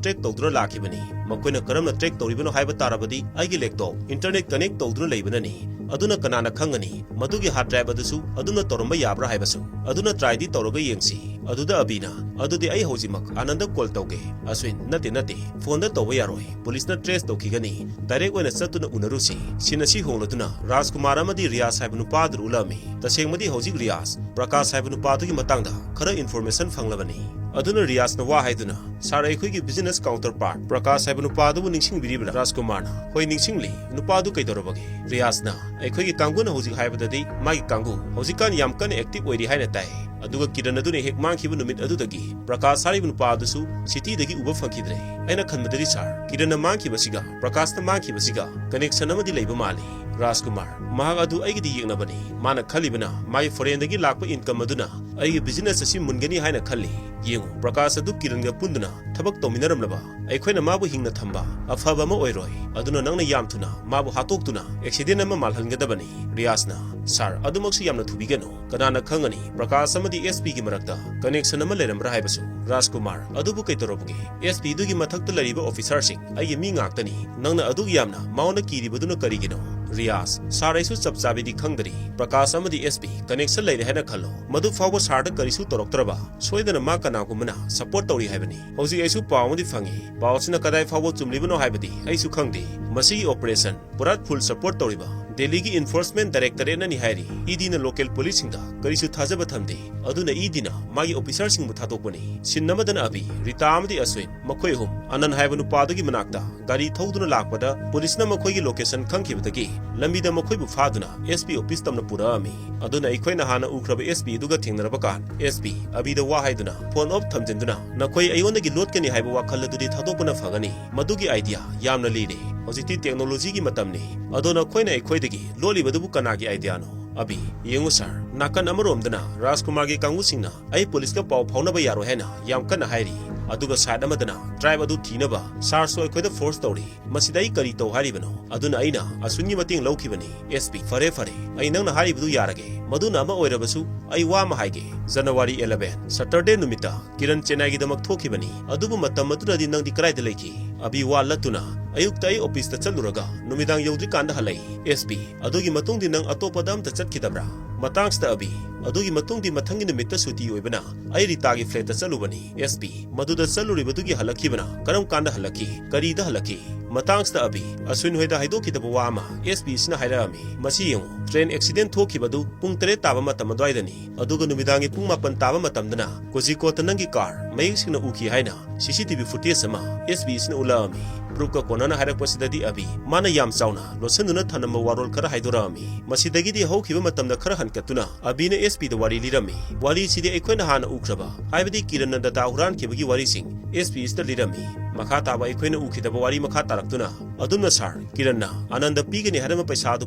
track ꯇꯧꯗꯨꯅ ꯂꯥꯛꯈꯤꯕꯅꯤ꯫ ꯃꯈꯣꯏꯅ ꯀꯔꯝꯅ track ꯇꯧꯔꯤꯕꯅꯣ ꯍꯥꯏꯕ ꯇꯥꯔꯕꯗꯤ ꯑꯩꯒꯤ laptop internet connect ꯇꯧꯗꯨꯅ ꯂꯩꯕꯅꯅꯤ꯫ ꯑꯗꯨꯅ ꯀꯅꯥꯅ ꯈꯪꯒꯅꯤ ꯃꯗꯨꯒꯤ hard drive ꯑꯗꯨꯁꯨ ꯑꯗꯨꯝꯅ ꯇꯧꯔꯝꯕ ꯌꯥꯕ꯭ꯔꯥ ꯍꯥꯏꯕꯁꯨ? ꯑꯗꯨꯅ tryꯗꯤ ꯇꯧꯔꯒ ꯌꯦꯡꯁꯤ꯫" ꯑꯗꯨꯗ ꯑꯕꯤꯅ, "ꯑꯗꯨꯗꯤ ꯑꯩ ꯍꯧꯖꯤꯛꯃꯛ ꯑꯅꯟꯗ call ꯇꯧꯒꯦ꯫" ꯑꯁ꯭ꯋꯤꯟ, "ꯅꯠꯇꯦ, ꯅꯠꯇꯦ, phoneꯗ ꯇꯧꯕ ꯌꯥꯔꯣꯏ꯫ Policeꯅ trace ꯇꯧꯈꯤꯒꯅꯤ꯫ Direct ꯑꯣꯏꯅ ꯆꯠꯇꯨꯅ ꯎꯅꯔꯨꯁꯤ꯫" Scene ꯑꯁꯤ ꯍꯣꯡꯂꯗꯨꯅ ꯔꯥꯖꯀꯨꯃꯥꯔ ꯑꯃꯗꯤ ꯔꯤꯌꯥꯖ ꯍꯥꯏꯕ ꯅꯨꯄꯥ ꯑꯗꯨ ꯎꯠꯂꯛꯑꯝꯃꯤ꯫ ꯇꯁꯦꯡꯕꯗꯤ ꯍꯧꯖꯤꯛ ꯔꯤꯌꯥꯖ ꯄ꯭ꯔꯀꯥꯁ ꯍꯥꯏꯕ ꯅꯨꯄꯥ ꯑꯗꯨꯒꯤ ꯃꯇꯥꯡꯗ ꯈꯔ information ꯐꯪꯂꯕꯅꯤ꯫ ꯑꯗꯨꯅ ꯔꯤꯌꯥꯖꯅ ꯋꯥ ꯍꯥꯏꯗꯨꯅ, "Sir, ꯑꯩꯈꯣꯏꯒꯤ business counterpart ꯄ꯭ꯔꯀꯥꯁ ꯍꯥꯏꯕ ꯅꯨꯄꯥ ꯑꯗꯨꯕꯨ ꯅꯤꯡꯁꯤꯡꯕꯤꯔꯤꯕ꯭ꯔꯥ?" ꯔꯥꯖꯀꯨꯃꯥꯔꯅ, "ꯍꯣꯏ, ꯅꯤꯡꯁꯤꯡꯂꯤ꯫ ꯅꯨꯄꯥ ꯑꯗꯨ ꯀꯩꯗꯧꯔꯕꯒꯦ?" ꯔꯤꯌꯥꯖꯅ, "ꯑꯩꯈꯣꯏꯒꯤ ꯀꯥꯡꯕꯨꯅ ꯍꯧꯖꯤꯛ ꯍꯥꯏꯕꯗꯗꯤ ꯃꯥꯒꯤ ꯀꯥꯡꯕꯨ ꯍꯧꯖꯤꯛꯀꯥꯟ ꯌꯥꯝ ꯀꯟꯅ active ꯑꯣꯏꯔꯤ ꯍꯥꯏꯅ ꯇꯥꯏ꯫ ꯑꯗꯨꯒ ꯀꯤꯔꯟ ꯑꯗꯨꯅ ꯍꯦꯛ ꯃꯥꯡꯈꯤꯕ ꯅꯨꯃꯤꯠ ꯑꯗꯨꯗꯒꯤ ꯄ꯭ꯔꯀꯥꯁ ꯍꯥꯏꯔꯤꯕ ꯅꯨꯄꯥ ꯑꯗꯨꯁꯨ ꯁꯤꯇꯤꯗꯒꯤ ꯎꯕ ꯐꯪꯈꯤꯗ꯭ꯔꯦ꯫ ꯑꯩꯅ ꯈꯟꯕꯗꯗꯤ ꯁꯥꯔ, ꯀꯤꯔꯟꯅ ꯃꯥꯡꯈꯤꯕꯁꯤꯒ ꯄ꯭ꯔꯀꯥꯁꯅ ꯃꯥꯡꯈꯤꯕꯁꯤꯒ ꯀꯅꯦꯛꯁꯟ ꯑꯃꯗꯤ ꯂꯩꯕ ꯃꯥꯜꯂꯤ꯫ ꯔꯥꯖꯀꯨꯃꯥꯔ, ꯃꯍꯥꯛ ꯑꯗꯨ ꯑꯩꯒꯤꯗꯤ ꯌꯦꯛꯅꯕꯅꯤ꯫ ꯃꯥꯅ ꯈꯜꯂꯤꯕꯅ ꯃꯥꯒꯤ ꯐꯣꯔꯦꯟꯗꯒꯤ ꯂꯥꯛꯄ ꯏꯟꯀꯝ ꯑꯗꯨꯅ ꯑꯩꯒꯤ ꯕꯤꯖꯤꯅꯦꯁ ꯑꯁꯤ ꯃꯨꯟꯒꯅꯤ ꯍꯥꯏꯅ ꯈꯜꯂꯤ꯫ ꯌꯦꯡꯉꯨ, ꯄ꯭ꯔꯀꯥꯁ ꯑꯗꯨ ꯀꯤꯔꯟꯒ ꯄꯨꯟꯗꯨꯅ ꯊꯕꯛ ꯇꯧꯃꯤꯟꯅꯔꯝꯂꯕ ꯑꯩꯈꯣꯏꯅ ꯃꯥꯕꯨ ꯍꯤꯡꯅ ꯊꯝꯕ ꯑꯐꯕ ꯑꯃ ꯑꯣꯏꯔꯣꯏ꯫ ꯑꯗꯨꯅ ꯅꯪꯅ ꯌꯥꯝ ꯊꯨꯅ ꯃꯥꯕꯨ ꯍꯥꯠꯇꯣꯛꯇꯨꯅ ꯑꯦꯛꯁꯤꯗꯦꯟ ꯑꯃ ꯃꯥꯜꯍꯟꯒꯗꯕꯅꯤ꯫ ꯔꯤꯌꯥꯖꯅ, ꯁꯥꯔ, ꯑꯗꯨꯃꯛꯁꯨ ꯌꯥꯝꯅ ꯊꯨꯕꯤꯒꯅꯨ꯫ ꯀꯅꯥꯅ ꯈꯪꯒꯅꯤ, ꯄ꯭ꯔꯀꯥꯁ ꯑꯃꯗꯤ ꯑꯦꯁ ꯄꯤꯒꯤ ꯃꯔꯛꯇ ꯀꯅꯦꯛꯁꯟ ꯑꯃ ꯂꯩꯔꯝꯕ꯭ꯔꯥ ꯍꯥꯏꯕꯁꯨ꯫ ꯔꯥꯖꯀꯨꯃꯥꯔ, ꯑꯗꯨꯕꯨ ꯀꯩꯗꯧꯔꯕꯒꯦ? ꯑꯦꯁ ꯄꯤ ꯑꯗꯨꯒꯤ ꯃꯊꯛꯇ ꯂꯩꯔꯤꯕ ꯑꯣꯐꯤꯁꯥꯔꯁꯤꯡ ꯑꯩꯒꯤ ꯃꯤ ꯉꯥꯛꯇꯅꯤ꯫ ꯅꯪꯅ ꯑꯗꯨꯛ ꯌꯥꯝꯅ ꯃꯉꯣꯟꯗ ꯀꯤꯔꯤꯕꯗꯨꯅ ꯀꯔꯤꯒꯤꯅꯣ? ꯔꯤꯌꯥꯖ, ꯁꯥꯔ, ꯑꯩꯁꯨ ꯆꯞ ꯆꯥꯕꯤꯗꯤ ꯈꯪꯗꯔꯤ꯫ ꯄ꯭ꯔꯀꯥꯁ ꯑꯃꯗꯤ ꯑꯦꯁ ꯄꯤ ꯀꯅꯦꯛꯁꯟ ꯂꯩꯔꯦ ꯍꯥꯏꯅ ꯈꯜꯂꯣ꯫ ꯃꯗꯨ ꯐꯥꯎꯕ ꯁꯥꯔꯗ ꯀꯔꯤꯁꯨ ꯇꯧꯔꯛꯇ꯭ꯔꯕ? ꯁꯣꯏꯗꯅ ꯃꯥ ꯀꯅꯥꯒꯨꯝꯕꯅ ꯁꯄꯣꯔꯠ ꯇꯧꯔꯤ ꯍꯥꯏꯕꯅꯤ꯫ ꯍꯧꯖꯤꯛ ꯑꯩꯁꯨ ꯄꯥꯎ ꯑꯃꯗꯤ ꯐꯪꯉꯤ꯫ ꯄꯥꯎ ꯑꯁꯤꯅ ꯀꯗꯥꯏ ꯐꯥꯎꯕ ꯆꯨꯝꯂꯤꯕꯅꯣ ꯍꯥꯏꯕꯗꯤ ꯑꯩꯁꯨ ꯈꯪꯗꯦ꯫ ꯃꯁꯤꯒꯤ ꯑꯣꯄꯔꯦꯁꯟ ꯄꯨꯔꯥ ꯐꯨꯜ ꯁꯄꯣꯔꯠ ꯇꯧꯔꯤꯕ ꯗꯦꯜꯂꯤꯒꯤ ꯏꯟꯐꯣꯔꯁꯃꯦꯟ ꯗꯥꯏꯔꯦꯛꯇꯣꯔꯦꯠꯅꯅꯤ ꯍꯥꯏꯔꯤ꯫ ꯏꯗꯤꯅ ꯂꯣꯀꯦꯜ ꯄꯨꯂꯤꯁꯁꯤꯡꯗ ꯀꯔꯤꯁꯨ ꯊꯥꯖꯕ ꯊꯝꯗꯦ꯫ ꯑꯗꯨꯅ ꯏꯗꯤꯅ ꯃꯥꯒꯤ ꯑꯣꯐꯤꯁꯥꯔꯁꯤꯡꯕꯨ ꯊꯥꯗꯣꯛꯄꯅꯤ꯫ ꯁꯤꯟ ꯑꯃꯗꯅ ꯑꯕꯤ, ꯔꯤꯇꯥ ꯑꯃꯗꯤ ꯑꯁ꯭ꯋꯤꯟ, ꯃꯈꯣꯏ ꯑꯍꯨꯝ ꯑꯅꯟ ꯍꯥꯏꯕ ꯅꯨꯄꯥꯗꯨꯒꯤ ꯃꯅꯥꯛꯇ ꯒꯥꯔꯤ ꯊꯧꯗꯨꯅ ꯂꯥꯛꯄꯗ ꯄꯨꯂꯤꯁꯅ ꯃꯈꯣꯏꯒꯤ ꯂꯣꯀꯦꯁꯟ ꯈꯪꯈꯤꯕꯗꯒꯤ ꯂꯝꯕꯤꯗ ꯃꯈꯣꯏꯕꯨ ꯐꯥꯗꯨꯅ ꯑꯦꯁ ꯄꯤ ꯑꯣꯐꯤꯁ ꯇꯝꯅ ꯄꯨꯔꯛꯑꯝꯃꯤ꯫ ꯑꯗꯨꯅ ꯑꯩꯈꯣꯏꯅ ꯍꯥꯟꯅ ꯎꯈ꯭ꯔꯕ ꯑꯦꯁ ꯄꯤ ꯑꯗꯨꯒ ꯊꯦꯡꯅꯔꯕ ꯀꯥꯟ ꯑꯦꯁ ꯄꯤ ꯑꯕꯤꯗ ꯋꯥ ꯍꯥꯏꯗꯨꯅ ꯐꯣꯟ ꯑꯣꯐ ꯊꯝꯖꯤꯟꯗꯨꯅ ꯅꯈꯣꯏ ꯑꯩꯉꯣꯟꯗꯒꯤ ꯂꯣꯠꯀꯅꯤ ꯍꯥꯏꯕ ꯋꯥꯈꯜ ꯑꯗꯨꯗꯤ ꯊꯥꯗꯣꯛꯄꯅ ꯐꯒꯅꯤ꯫ ꯃꯗꯨꯒꯤ ꯑꯥꯏꯗꯤꯌꯥ ꯌꯥꯝꯅ ꯂꯤꯔꯦ꯫ ꯍꯧꯖꯤꯛꯇꯤ ꯇꯦꯛꯅꯣꯂꯣꯖꯤꯒꯤ ꯃꯇꯝꯅꯤ꯫ ꯑꯗꯣ ꯅꯈꯣꯏꯅ ꯑꯩꯈꯣꯏꯗꯒꯤ ꯂꯣꯠꯂꯤꯕꯗꯨꯕꯨ ꯀꯅꯥꯒꯤ ꯑꯥꯏꯗꯤꯌꯥꯅꯣ? ꯑꯕꯤ, ꯌꯦꯡꯉꯨ ꯁꯥꯔ, ꯅꯥꯀꯟ ꯑꯃꯔꯣꯝꯗꯅ ꯔꯥꯖꯀꯨꯃꯥꯔꯒꯤ ꯀꯥꯡꯕꯨꯁꯤꯡꯅ ꯑꯩ ꯄꯨꯂꯤꯁꯀ ꯄꯥꯎ ꯐꯥꯎꯅꯕ ꯌꯥꯔꯣꯏ ꯍꯥꯏꯅ ꯌꯥꯝ ꯀꯟꯅ ꯍꯥꯏꯔꯤ꯫ ꯑꯗꯨꯒ ꯁꯥꯏꯠ ꯑꯃꯗꯅ ꯇ꯭ꯔꯥꯏꯕ ꯑꯗꯨ ꯊꯤꯅꯕ ꯁꯥꯔꯁꯨ ꯑꯩꯈꯣꯏꯗ ꯐꯣꯔꯁ ꯇꯧꯔꯤ꯫ ꯃꯁꯤꯗ ꯑꯩ ꯀꯔꯤ ꯇꯧ ꯍꯥꯏꯔꯤꯕꯅꯣ? ꯑꯗꯨꯅ ꯑꯩꯅ ꯑꯁ꯭ꯋꯤꯟꯒꯤ ꯃꯇꯦꯡ ꯂꯧꯈꯤꯕꯅꯤ꯫ ꯑꯦꯁ ꯄꯤ, ꯐꯔꯦ, ꯐꯔꯦ, ꯑꯩ ꯅꯪꯅ ꯍꯥꯏꯔꯤꯕꯗꯨ ꯌꯥꯔꯒꯦ꯫ ꯃꯗꯨꯅ ꯑꯃ ꯑꯣꯏꯔꯕꯁꯨ ꯑꯩ ꯋꯥ ꯑꯃ ꯍꯥꯏꯒꯦ꯫ ꯖꯅꯋꯥꯔꯤ eleven, ꯁꯇꯔꯗꯦ ꯅꯨꯃꯤꯠꯇ ꯀꯤꯔꯟ ꯆꯦꯟꯅꯥꯏꯒꯤꯗꯃꯛ ꯊꯣꯛꯈꯤꯕꯅꯤ꯫ ꯑꯗꯨꯕꯨ ꯃꯇꯝ ꯑꯗꯨꯗꯗꯤ ꯅꯪꯗꯤ ꯀꯗꯥꯏꯗ ꯂꯩꯈꯤ? ꯑꯕꯤ ꯋꯥ ꯂꯠꯇꯨꯅ, ꯑꯌꯨꯛꯇ ꯑꯩ ꯑꯣꯐꯤꯁꯇ ꯆꯠꯂꯨꯔꯒ ꯅꯨꯃꯤꯗꯥꯡ ꯌꯧꯗ꯭ꯔꯤꯀꯥꯟꯗ ꯍꯜꯂꯛꯏ꯫ ꯑꯦꯁ ꯄꯤ, ꯑꯗꯨꯒꯤ ꯃꯇꯨꯡꯗꯤ ꯅꯪ ꯑꯇꯣꯞꯄꯗ ꯑꯝꯇ ꯆꯠꯈꯤꯗꯕ꯭ꯔꯥ? ꯃꯇꯥꯡꯁꯤꯗ ꯑꯕꯤ, ꯑꯗꯨꯒꯤ ꯃꯇꯨꯡꯗꯤ ꯃꯊꯪꯒꯤ ꯅꯨꯃꯤꯠꯇ ꯁꯨꯇꯤ ꯑꯣꯏꯕꯅ ꯑꯩ ꯔꯤꯇꯥꯒꯤ ꯐ꯭ꯂꯦꯠꯇ ꯆꯠꯂꯨꯕꯅꯤ꯫ ꯑꯦꯁ ꯄꯤ, ꯃꯗꯨꯗ ꯆꯠꯂꯨꯔꯤꯕꯗꯨꯒꯤ ꯍꯜꯂꯛꯈꯤꯕꯅ ꯀꯔꯝ ꯀꯥꯟꯗ ꯍꯜꯂꯛꯈꯤ? ꯀꯔꯤꯗ ꯍꯜꯂꯛꯈꯤ? ꯃꯇꯥꯡꯁꯤꯗ ꯑꯕꯤ, ꯑꯁ꯭ꯋꯤꯟ ꯍꯣꯏꯗ ꯍꯥꯏꯗꯣꯛꯈꯤꯗꯕ ꯋꯥ ꯑꯃ ꯑꯦꯁ ꯄꯤ ꯁꯤꯅ ꯍꯥꯏꯔꯛꯑꯝꯃꯤ꯫ ꯃꯁꯤ ꯌꯦꯡꯉꯨ, ꯇ꯭ꯔꯦꯟ ꯑꯦꯛꯁꯤꯗꯦꯟ ꯊꯣꯛꯈꯤꯕꯗꯨ ꯄꯨꯡ ꯇꯔꯦꯠ ꯇꯥꯕ ꯃꯇꯝ ꯑꯗꯨꯋꯥꯏꯗꯅꯤ꯫ ꯑꯗꯨꯒ ꯅꯨꯃꯤꯗꯥꯡꯒꯤ ꯄꯨꯡ ꯃꯥꯄꯟ ꯇꯥꯕ ꯃꯇꯝꯗꯅ ꯀꯣꯖꯤꯀꯣꯠꯇ ꯅꯪꯒꯤ ꯀꯥꯔ ꯃꯌꯦꯛ ꯁꯦꯡꯅ ꯎꯈꯤ ꯍꯥꯏꯅ ꯁꯤ ꯁꯤ ꯇꯤ ꯚꯤ ꯐꯨꯇꯦꯖ ꯑꯃ ꯑꯦꯁ ꯄꯤ ꯁꯤꯅ ꯎꯠꯂꯛꯑꯝꯃꯤ꯫ ꯃꯔꯨꯞꯀ ꯀꯣꯟꯅꯅ ꯍꯥꯏꯔꯛꯄꯁꯤꯗꯗꯤ ꯑꯕꯤ ꯃꯥꯅ ꯌꯥꯝ ꯆꯥꯎꯅ ꯂꯣꯠꯁꯤꯟꯗꯨꯅ ꯊꯝꯂꯝꯕ ꯋꯥꯔꯣꯜ ꯈꯔ ꯍꯥꯏꯗꯣꯔꯛꯑꯝꯃꯤ꯫ ꯃꯁꯤꯗꯒꯤꯗꯤ ꯍꯧꯈꯤꯕ ꯃꯇꯝꯗ ꯈꯔ ꯍꯟꯀꯠꯇꯨꯅ ꯑꯕꯤꯅ ꯑꯦꯁ ꯄꯤꯗ ꯋꯥꯔꯤ ꯂꯤꯔꯝꯃꯤ꯫ ꯋꯥꯔꯤꯁꯤꯗꯤ ꯑꯩꯈꯣꯏꯅ ꯍꯥꯟꯅ ꯎꯈ꯭ꯔꯕ, ꯍꯥꯏꯕꯗꯤ ꯀꯤꯔꯟꯅ ꯗꯇꯥ ꯍꯨꯔꯥꯟꯈꯤꯕꯒꯤ ꯋꯥꯔꯤꯁꯤꯡ ꯑꯦꯁ ꯄꯤ ꯑꯁꯤꯗ ꯂꯤꯔꯝꯃꯤ꯫ ꯃꯈꯥ ꯇꯥꯕ ꯑꯩꯈꯣꯏꯅ ꯎꯈꯤꯗꯕ ꯋꯥꯔꯤ ꯃꯈꯥ ꯇꯥꯔꯛꯇꯨꯅ, ꯑꯗꯨꯝꯅ ꯁꯥꯔ, ꯀꯤꯔꯟꯅ ꯑꯅꯟꯗ ꯄꯤꯒꯅꯤ ꯍꯥꯏꯔꯝꯕ ꯄꯩꯁꯥ ꯑꯗꯨ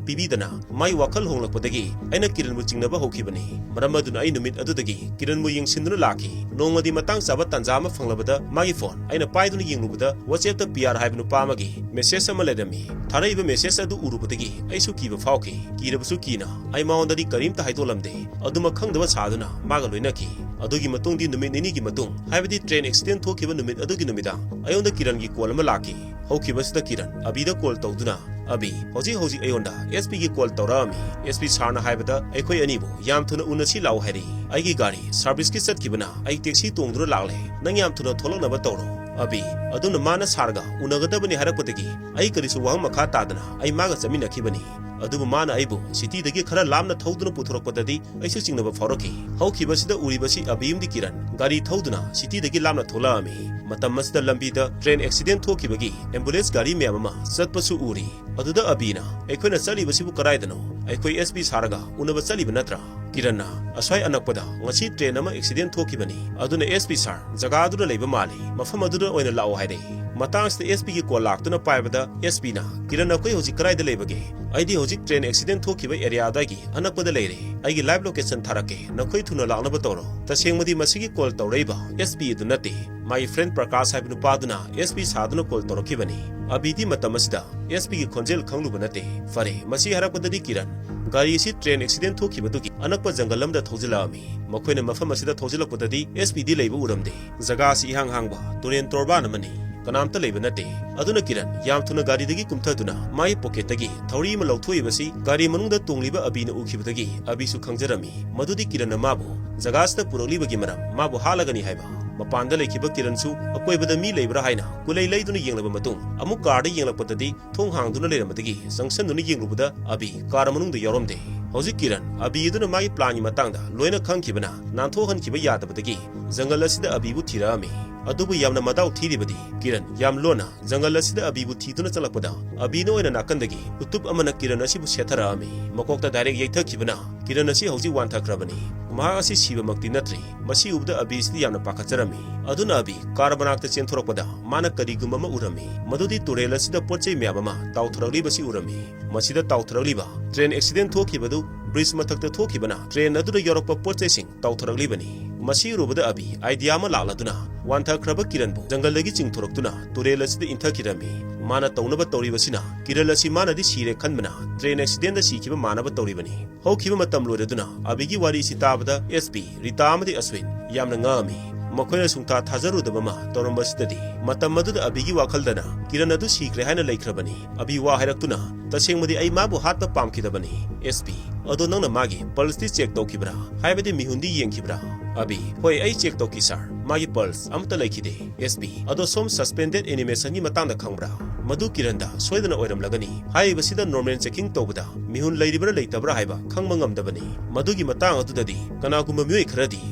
ꯄꯤꯕꯤꯗꯅ ꯃꯥꯒꯤ ꯋꯥꯈꯜ ꯍꯣꯡꯂꯛꯄꯗꯒꯤ ꯑꯩꯅ ꯀꯤꯔꯟꯕꯨ ꯆꯤꯡꯅꯕ ꯍꯧꯈꯤꯕꯅꯤ꯫ ꯃꯔꯝ ꯑꯗꯨꯅ ꯑꯩ ꯅꯨꯃꯤꯠ ꯑꯗꯨꯗꯒꯤ ꯀꯤꯔꯟꯕꯨ ꯌꯦꯡꯁꯤꯟꯗꯨꯅ ꯂꯥꯛꯈꯤ꯫ ꯅꯣꯡꯃꯗꯤ ꯃꯇꯥꯡ ꯆꯥꯕ ꯇꯥꯟꯖꯥ ꯑꯃ ꯐꯪꯂꯕꯗ ꯃꯥꯒꯤ ꯐꯣꯟ ꯑꯩꯅ ꯄꯥꯏꯗꯨꯅ ꯌꯦꯡꯂꯨꯕꯗ WhatsApp-ꯇ ꯄꯤ ꯑꯥꯔ ꯍꯥꯏꯕ ꯅꯨꯄꯥ ꯑꯃꯒꯤ message ꯑꯃ ꯂꯩꯔꯝꯃꯤ꯫ ꯊꯥꯔꯛꯏꯕ message ꯑꯗꯨ ꯎꯔꯨꯕꯗꯒꯤ ꯑꯩꯁꯨ ꯀꯤꯕ ꯐꯥꯎꯈꯤ꯫ ꯀꯤꯔꯕꯁꯨ ꯀꯤꯅ ꯑꯩ ꯃꯉꯣꯟꯗꯗꯤ ꯀꯔꯤꯝꯇ ꯍꯥꯏꯗꯣꯛꯂꯝꯗꯦ꯫ ꯑꯗꯨꯃꯛ ꯈꯪꯗꯕ ꯁꯥꯗꯨꯅ ꯃꯥꯒ ꯂꯣꯏꯅꯈꯤ꯫ ꯑꯗꯨꯒꯤ ꯃꯇꯨꯡꯗꯤ ꯅꯨꯃꯤꯠ ꯅꯤꯅꯤꯒꯤ ꯃꯇꯨꯡ, ꯍꯥꯏꯕꯗꯤ train accident ꯊꯣꯛꯈꯤꯕ ꯅꯨꯃꯤꯠ ꯑꯗꯨꯒꯤ ꯅꯨꯃꯤꯗꯥꯡ, ꯑꯩꯉꯣꯟꯗ ꯀꯤꯔꯟꯒꯤ call ꯑꯃ ꯂꯥꯛꯈꯤ꯫ ꯍꯧꯈꯤꯕꯁꯤꯗ ꯀꯤꯔꯟ ꯑꯕꯤꯗ call ꯇꯧꯗꯨꯅ, "ꯑꯕꯤ, ꯍꯧꯖꯤꯛ ꯍꯧꯖꯤꯛ ꯑꯩꯉꯣꯟꯗ ꯑꯦꯁ ꯄꯤꯒꯤ call ꯇꯧꯔꯛꯑꯝꯃꯤ꯫ ꯑꯦꯁ ꯄꯤ ꯁꯥꯔꯅ ꯍꯥꯏꯕꯗ ꯑꯩꯈꯣꯏ ꯑꯅꯤꯕꯨ ꯌꯥꯝ ꯊꯨꯅ ꯎꯅꯁꯤ ꯂꯥꯛꯎ ꯍꯥꯏꯔꯛꯏ꯫ ꯑꯩꯒꯤ ꯒꯥꯔꯤ service-ꯀꯤ ꯆꯠꯈꯤꯕꯅ ꯑꯩ taxi ꯇꯣꯡꯗꯨꯅ ꯂꯥꯛꯂꯦ꯫ ꯅꯪ ꯌꯥꯝ ꯊꯨꯅ ꯊꯣꯛꯂꯛꯅꯕ ꯇꯧꯔꯣ, ꯑꯕꯤ꯫ ꯑꯗꯨꯅ ꯃꯥꯅ ꯁꯥꯔꯒ ꯎꯅꯒꯗꯕꯅꯤ ꯍꯥꯏꯔꯛꯄꯗꯒꯤ ꯑꯩ ꯀꯔꯤꯁꯨ ꯋꯥꯍꯪ ꯃꯈꯥ ꯇꯥꯗꯅ ꯑꯩ ꯃꯥꯒ ꯆꯠꯃꯤꯟꯅꯈꯤꯕꯅꯤ꯫ ꯑꯗꯨꯕꯨ ꯃꯥꯅ ꯑꯩꯕꯨ city-ꯗꯒꯤ ꯈꯔ ꯂꯥꯞꯅ ꯊꯧꯗꯨꯅ ꯄꯨꯊꯣꯔꯛꯄꯗꯗꯤ ꯑꯩꯁꯨ ꯆꯤꯡꯅꯕ ꯐꯥꯎꯔꯛꯈꯤ꯫ ꯍꯧꯈꯤꯕꯁꯤꯗ ꯎꯔꯤꯕꯁꯤ ꯑꯕꯤ ꯑꯃꯗꯤ ꯀꯤꯔꯟ ꯒꯥꯔꯤ ꯊꯧꯗꯨꯅ city-ꯗꯒꯤ ꯂꯥꯞꯅ ꯊꯣꯛꯂꯛꯑꯝꯃꯤ꯫ ꯃꯇꯝ ꯑꯁꯤꯗ ꯂꯝꯕꯤꯗ train accident ꯊꯣꯛꯈꯤꯕꯒꯤ ambulance ꯒꯥꯔꯤ ꯃꯌꯥꯝ ꯑꯃ ꯆꯠꯄꯁꯨ ꯎꯔꯤ꯫ ꯑꯗꯨꯗ ꯑꯕꯤꯅ, "ꯑꯩꯈꯣꯏꯅ ꯆꯠꯂꯤꯕꯁꯤꯕꯨ ꯀꯗꯥꯏꯗꯅꯣ? ꯑꯩꯈꯣꯏ ꯑꯦꯁ ꯄꯤ ꯁꯥꯔꯒ ꯎꯅꯕ ꯆꯠꯂꯤꯕ ꯅꯠꯇ꯭ꯔꯥ?" ꯀꯤꯔꯟꯅ, "ꯑꯁ꯭ꯋꯥꯏ ꯑꯅꯛꯄꯗ ꯉꯁꯤ train ꯑꯃ accident ꯊꯣꯛꯈꯤꯕꯅꯤ, ꯑꯗꯨꯅ ꯑꯦꯁ ꯄꯤ ꯁꯥꯔ ꯖꯒꯥ ꯑꯗꯨꯗ ꯂꯩꯕ ꯃꯥꯜꯂꯤ, ꯃꯐꯝ ꯑꯗꯨꯗ ꯑꯣꯏꯅ ꯂꯥꯛꯑꯣ" ꯍꯥꯏꯔꯛꯏ꯫ ꯃꯇꯥꯡꯁꯤꯗ ꯑꯦꯁ ꯄꯤꯒꯤ call ꯂꯥꯛꯇꯨꯅ ꯄꯥꯏꯕꯗ ꯑꯦꯁ ꯄꯤꯅ, "ꯀꯤꯔꯟ, ꯑꯩꯈꯣꯏ ꯍꯧꯖꯤꯛ ꯀꯗꯥꯏꯗ ꯂꯩꯕꯒꯦ? ꯑꯩꯗꯤ ꯍꯧꯖꯤꯛ train accident ꯊꯣꯛꯈꯤꯕ area ꯑꯗꯨꯋꯥꯏꯒꯤ ꯑꯅꯛꯄꯗ ꯂꯩꯔꯦ꯫ ꯑꯩꯒꯤ live location ꯊꯥꯔꯛꯀꯦ, ꯅꯈꯣꯏ ꯊꯨꯅ ꯂꯥꯛꯅꯕ ꯇꯧꯔꯣ"꯫ ꯇꯁꯦꯡꯕꯗꯤ ꯃꯁꯤꯒꯤ call ꯇꯧꯔꯛꯏꯕ ꯑꯦꯁ ꯄꯤ ꯑꯗꯨ ꯅꯠꯇꯦ꯫ ꯃꯥꯒꯤ friend ꯄ꯭ꯔꯀꯥꯁ ꯍꯥꯏꯕ ꯅꯨꯄꯥꯗꯨꯅ ꯑꯦꯁ ꯄꯤ ꯁꯥꯗꯨꯅ call ꯇꯧꯔꯛꯈꯤꯕꯅꯤ꯫ ꯑꯕꯤꯗꯤ ꯃꯇꯝ ꯑꯁꯤꯗ ꯑꯦꯁ ꯄꯤꯒꯤ ꯈꯣꯟꯖꯦꯜ ꯈꯪꯂꯨꯕ ꯅꯠꯇꯦ꯫ ꯐꯔꯦ, ꯃꯁꯤ ꯍꯥꯏꯔꯛꯄꯗꯗꯤ ꯀꯤꯔꯟ ꯒꯥꯔꯤ ꯑꯁꯤ train accident ꯊꯣꯛꯈꯤꯕꯗꯨꯒꯤ ꯑꯅꯛꯄ ꯖꯪꯒꯜ ꯑꯃꯗ ꯊꯧꯖꯤꯜꯂꯛꯑꯝꯃꯤ꯫ ꯃꯈꯣꯏꯅ ꯃꯐꯝ ꯑꯁꯤꯗ ꯊꯧꯖꯤꯜꯂꯛꯄꯗꯗꯤ ꯑꯦꯁ ꯄꯤꯗꯤ ꯂꯩꯕ ꯎꯔꯝꯗꯦ꯫ ꯖꯒꯥ ꯑꯁꯤ ꯏꯍꯥꯡ ꯍꯥꯡꯕ ꯇꯨꯔꯦꯟ ꯇꯣꯔꯕꯥꯟ ꯑꯃꯅꯤ꯫ ꯀꯅꯥꯝꯇ ꯂꯩꯕ ꯅꯠꯇꯦ꯫ ꯑꯗꯨꯅ ꯀꯤꯔꯟ ꯌꯥꯝ ꯊꯨꯅ ꯒꯥꯔꯤꯗꯒꯤ ꯀꯨꯝꯊꯗꯨꯅ ꯃꯥꯒꯤ pocket-ꯇꯒꯤ ꯊꯧꯔꯤ ꯑꯃ ꯂꯧꯊꯣꯛꯏꯕꯁꯤ ꯒꯥꯔꯤ ꯃꯅꯨꯡꯗ ꯇꯣꯡꯂꯤꯕ ꯑꯕꯤꯅ ꯎꯈꯤꯕꯗꯒꯤ ꯑꯕꯤꯁꯨ ꯈꯪꯖꯔꯝꯃꯤ ꯃꯗꯨꯗꯤ ꯀꯤꯔꯟꯅ ꯃꯥꯕꯨ ꯖꯒꯥꯁꯤꯗ ꯄꯨꯔꯛꯂꯤꯕꯒꯤ ꯃꯔꯝ ꯃꯥꯕꯨ ꯍꯥꯠꯂꯒꯅꯤ ꯍꯥꯏꯕ꯫ ꯃꯄꯥꯟꯗ ꯂꯩꯈꯤꯕ ꯀꯤꯔꯟꯁꯨ ꯑꯀꯣꯏꯕꯗ ꯃꯤ ꯂꯩꯕ꯭ꯔꯥ ꯍꯥꯏꯅ ꯀꯨꯂꯩ ꯂꯩꯗꯨꯅ ꯌꯦꯡꯂꯕ ꯃꯇꯨꯡ ꯑꯃꯨꯛ car-ꯗ ꯌꯦꯡꯂꯛꯄꯗꯗꯤ ꯊꯣꯡ ꯍꯥꯡꯗꯨꯅ ꯂꯩꯔꯝꯕꯗꯒꯤ ꯆꯪꯁꯤꯟꯗꯨꯅ ꯌꯦꯡꯂꯨꯕꯗ ꯑꯕꯤ car ꯃꯅꯨꯡꯗ ꯌꯥꯎꯔꯝꯗꯦ꯫ ꯍꯧꯖꯤꯛ ꯀꯤꯔꯟ ꯑꯕꯤ ꯑꯗꯨꯅ ꯃꯥꯒꯤ planꯒꯤ ꯃꯇꯥꯡꯗ ꯂꯣꯏꯅ ꯈꯪꯈꯤꯕꯅ ꯅꯥꯟꯊꯣꯛꯍꯟꯈꯤꯕ ꯌꯥꯗꯕꯗꯒꯤ ꯖꯪꯒꯜ ꯑꯁꯤꯗ ꯑꯕꯤꯕꯨ ꯊꯤꯔꯛꯑꯝꯃꯤ꯫ ꯑꯗꯨꯕꯨ ꯌꯥꯝꯅ ꯃꯗꯥꯎ ꯊꯤꯔꯤꯕꯗꯤ ꯀꯤꯔꯟ ꯌꯥꯝ ꯂꯣꯟꯅ ꯖꯪꯒꯜ ꯑꯁꯤꯗ ꯑꯕꯤꯕꯨ ꯊꯤꯗꯨꯅ ꯆꯠꯂꯛꯄꯗ ꯑꯕꯤꯅ ꯑꯣꯏꯅ ꯅꯥꯀꯟꯗꯒꯤ ꯎꯇꯨꯞ ꯑꯃꯅ ꯀꯤꯔꯟ ꯑꯁꯤꯕꯨ ꯁꯦꯠꯊꯔꯛꯑꯝꯃꯤ꯫ ꯃꯀꯣꯛꯇ direct ꯌꯩꯊꯈꯤꯕꯅ ꯀꯤꯔꯟ ꯑꯁꯤ ꯍꯧꯖꯤꯛ ꯋꯥꯟꯊꯈ꯭ꯔꯕꯅꯤ꯫ ꯃꯍꯥꯛ ꯑꯁꯤ ꯁꯤꯕꯃꯛꯇꯤ ꯅꯠꯇ꯭ꯔꯤ꯫ ꯃꯁꯤ ꯎꯕꯗ ꯑꯕꯤꯁꯤꯗꯤ ꯌꯥꯝꯅ ꯄꯥꯈꯠꯆꯔꯝꯃꯤ꯫ ꯑꯗꯨꯅ ꯑꯕꯤ car ꯃꯅꯥꯛꯇ ꯆꯦꯟꯊꯣꯔꯛꯄꯗ ꯃꯥꯅ ꯀꯔꯤꯒꯨꯝꯕ ꯑꯃ ꯎꯔꯝꯃꯤ꯫ ꯃꯗꯨꯗꯤ ꯇꯨꯔꯦꯜ ꯑꯁꯤꯗ ꯄꯣꯠ ꯆꯩ ꯃꯌꯥꯝ ꯑꯃ ꯇꯥꯎꯊꯔꯛꯂꯤꯕꯁꯤ ꯎꯔꯝꯃꯤ꯫ ꯃꯁꯤꯗ ꯇꯥꯎꯊꯔꯛꯂꯤꯕ train accident ꯊꯣꯛꯈꯤꯕꯗꯨ bridge ꯃꯊꯛꯇ ꯊꯣꯛꯈꯤꯕꯅ train ꯑꯗꯨꯗ ꯌꯥꯎꯔꯛꯄ ꯄꯣꯠ ꯆꯩꯁꯤꯡ ꯇꯥꯎꯊꯔꯛꯂꯤꯕꯅꯤ꯫ ꯃꯁꯤ ꯎꯔꯨꯕꯗ ꯑꯕꯤ idea ꯑꯃ ꯂꯥꯛꯂꯗꯨꯅ ꯋꯥꯟꯊꯈ꯭ꯔꯕ ꯀꯤꯔꯟꯕꯨ ꯖꯪꯒꯜꯗꯒꯤ ꯆꯤꯡꯊꯣꯔꯛꯇꯨꯅ ꯇꯨꯔꯦꯜ ꯑꯁꯤꯗ ꯏꯟꯊꯈꯤꯔꯝꯃꯤ꯫ ꯃꯥꯅ ꯇꯧꯅꯕ ꯇꯧꯔꯤꯕꯁꯤꯅ ꯀꯤꯔꯟ ꯑꯁꯤ ꯃꯥꯅꯗꯤ ꯁꯤꯔꯦ ꯈꯟꯕꯅ train accidentꯗ ꯁꯤꯈꯤꯕ ꯃꯥꯟꯅꯕ ꯇꯧꯔꯤꯕꯅꯤ꯫ ꯍꯧꯈꯤꯕ ꯃꯇꯝ ꯂꯣꯏꯔꯗꯨꯅ ꯑꯕꯤꯒꯤ ꯋꯥꯔꯤ ꯑꯁꯤ ꯇꯥꯕꯗ SP, ꯔꯤꯇꯥ ꯑꯃꯗꯤ ꯑꯁ꯭ꯋꯤꯟ ꯌꯥꯝꯅ ꯉꯛꯑꯝꯃꯤ꯫ ꯃꯈꯣꯏꯅ ꯁꯨꯡꯊꯥ ꯊꯥꯖꯔꯨꯗꯕ ꯑꯃ ꯇꯧꯔꯝꯕꯁꯤꯗꯗꯤ꯫ ꯃꯇꯝ ꯑꯗꯨꯗ ꯑꯕꯤꯒꯤ ꯋꯥꯈꯜꯗꯅ ꯀꯤꯔꯟ ꯑꯗꯨ ꯁꯤꯈ꯭ꯔꯦ ꯍꯥꯏꯅ ꯂꯩꯈ꯭ꯔꯕꯅꯤ꯫ ꯑꯕꯤ ꯋꯥ ꯍꯥꯏꯔꯛꯇꯨꯅ, "ꯇꯁꯦꯡꯕꯗꯤ ꯑꯩ ꯃꯥꯕꯨ ꯍꯥꯠꯄ ꯄꯥꯝꯈꯤꯗꯕꯅꯤ, SP꯫ ꯑꯗꯣ ꯅꯪꯅ ꯃꯥꯒꯤ pulseꯇꯤ check ꯇꯧꯈꯤꯕ꯭ꯔꯥ? ꯍꯥꯏꯕꯗꯤ ꯃꯤꯍꯨꯟꯗꯤ ꯌꯦꯡꯈꯤꯕ꯭ꯔꯥ?" ꯑꯕꯤ, "ꯍꯣꯏ, ꯑꯩ check ꯇꯧꯈꯤ, sir꯫ ꯃꯥꯒꯤ pulse ꯑꯃꯠꯇ ꯂꯩꯈꯤꯗꯦ, SP꯫ ꯑꯗꯣ ꯁꯣꯝ suspended animationꯒꯤ ꯃꯇꯥꯡꯗ ꯈꯪꯕ꯭ꯔꯥ? ꯃꯗꯨ ꯀꯤꯔꯟꯗ ꯁꯣꯏꯗꯅ ꯑꯣꯏꯔꯝꯂꯒꯅꯤ꯫ ꯍꯥꯏꯔꯤꯕꯁꯤꯗ normal checking ꯇꯧꯕꯗ ꯃꯤꯍꯨꯟ ꯂꯩꯔꯤꯕ꯭ꯔꯥ ꯂꯩꯇꯕ꯭ꯔꯥ ꯍꯥꯏꯕ ꯈꯪꯕ ꯉꯝꯗꯕꯅꯤ꯫ ꯃꯗꯨꯒꯤ ꯃꯇꯥꯡ ꯑꯗꯨꯗꯗꯤ ꯀꯅꯥꯒꯨꯝꯕ ꯃꯤꯑꯣꯏ ꯈꯔꯗꯤ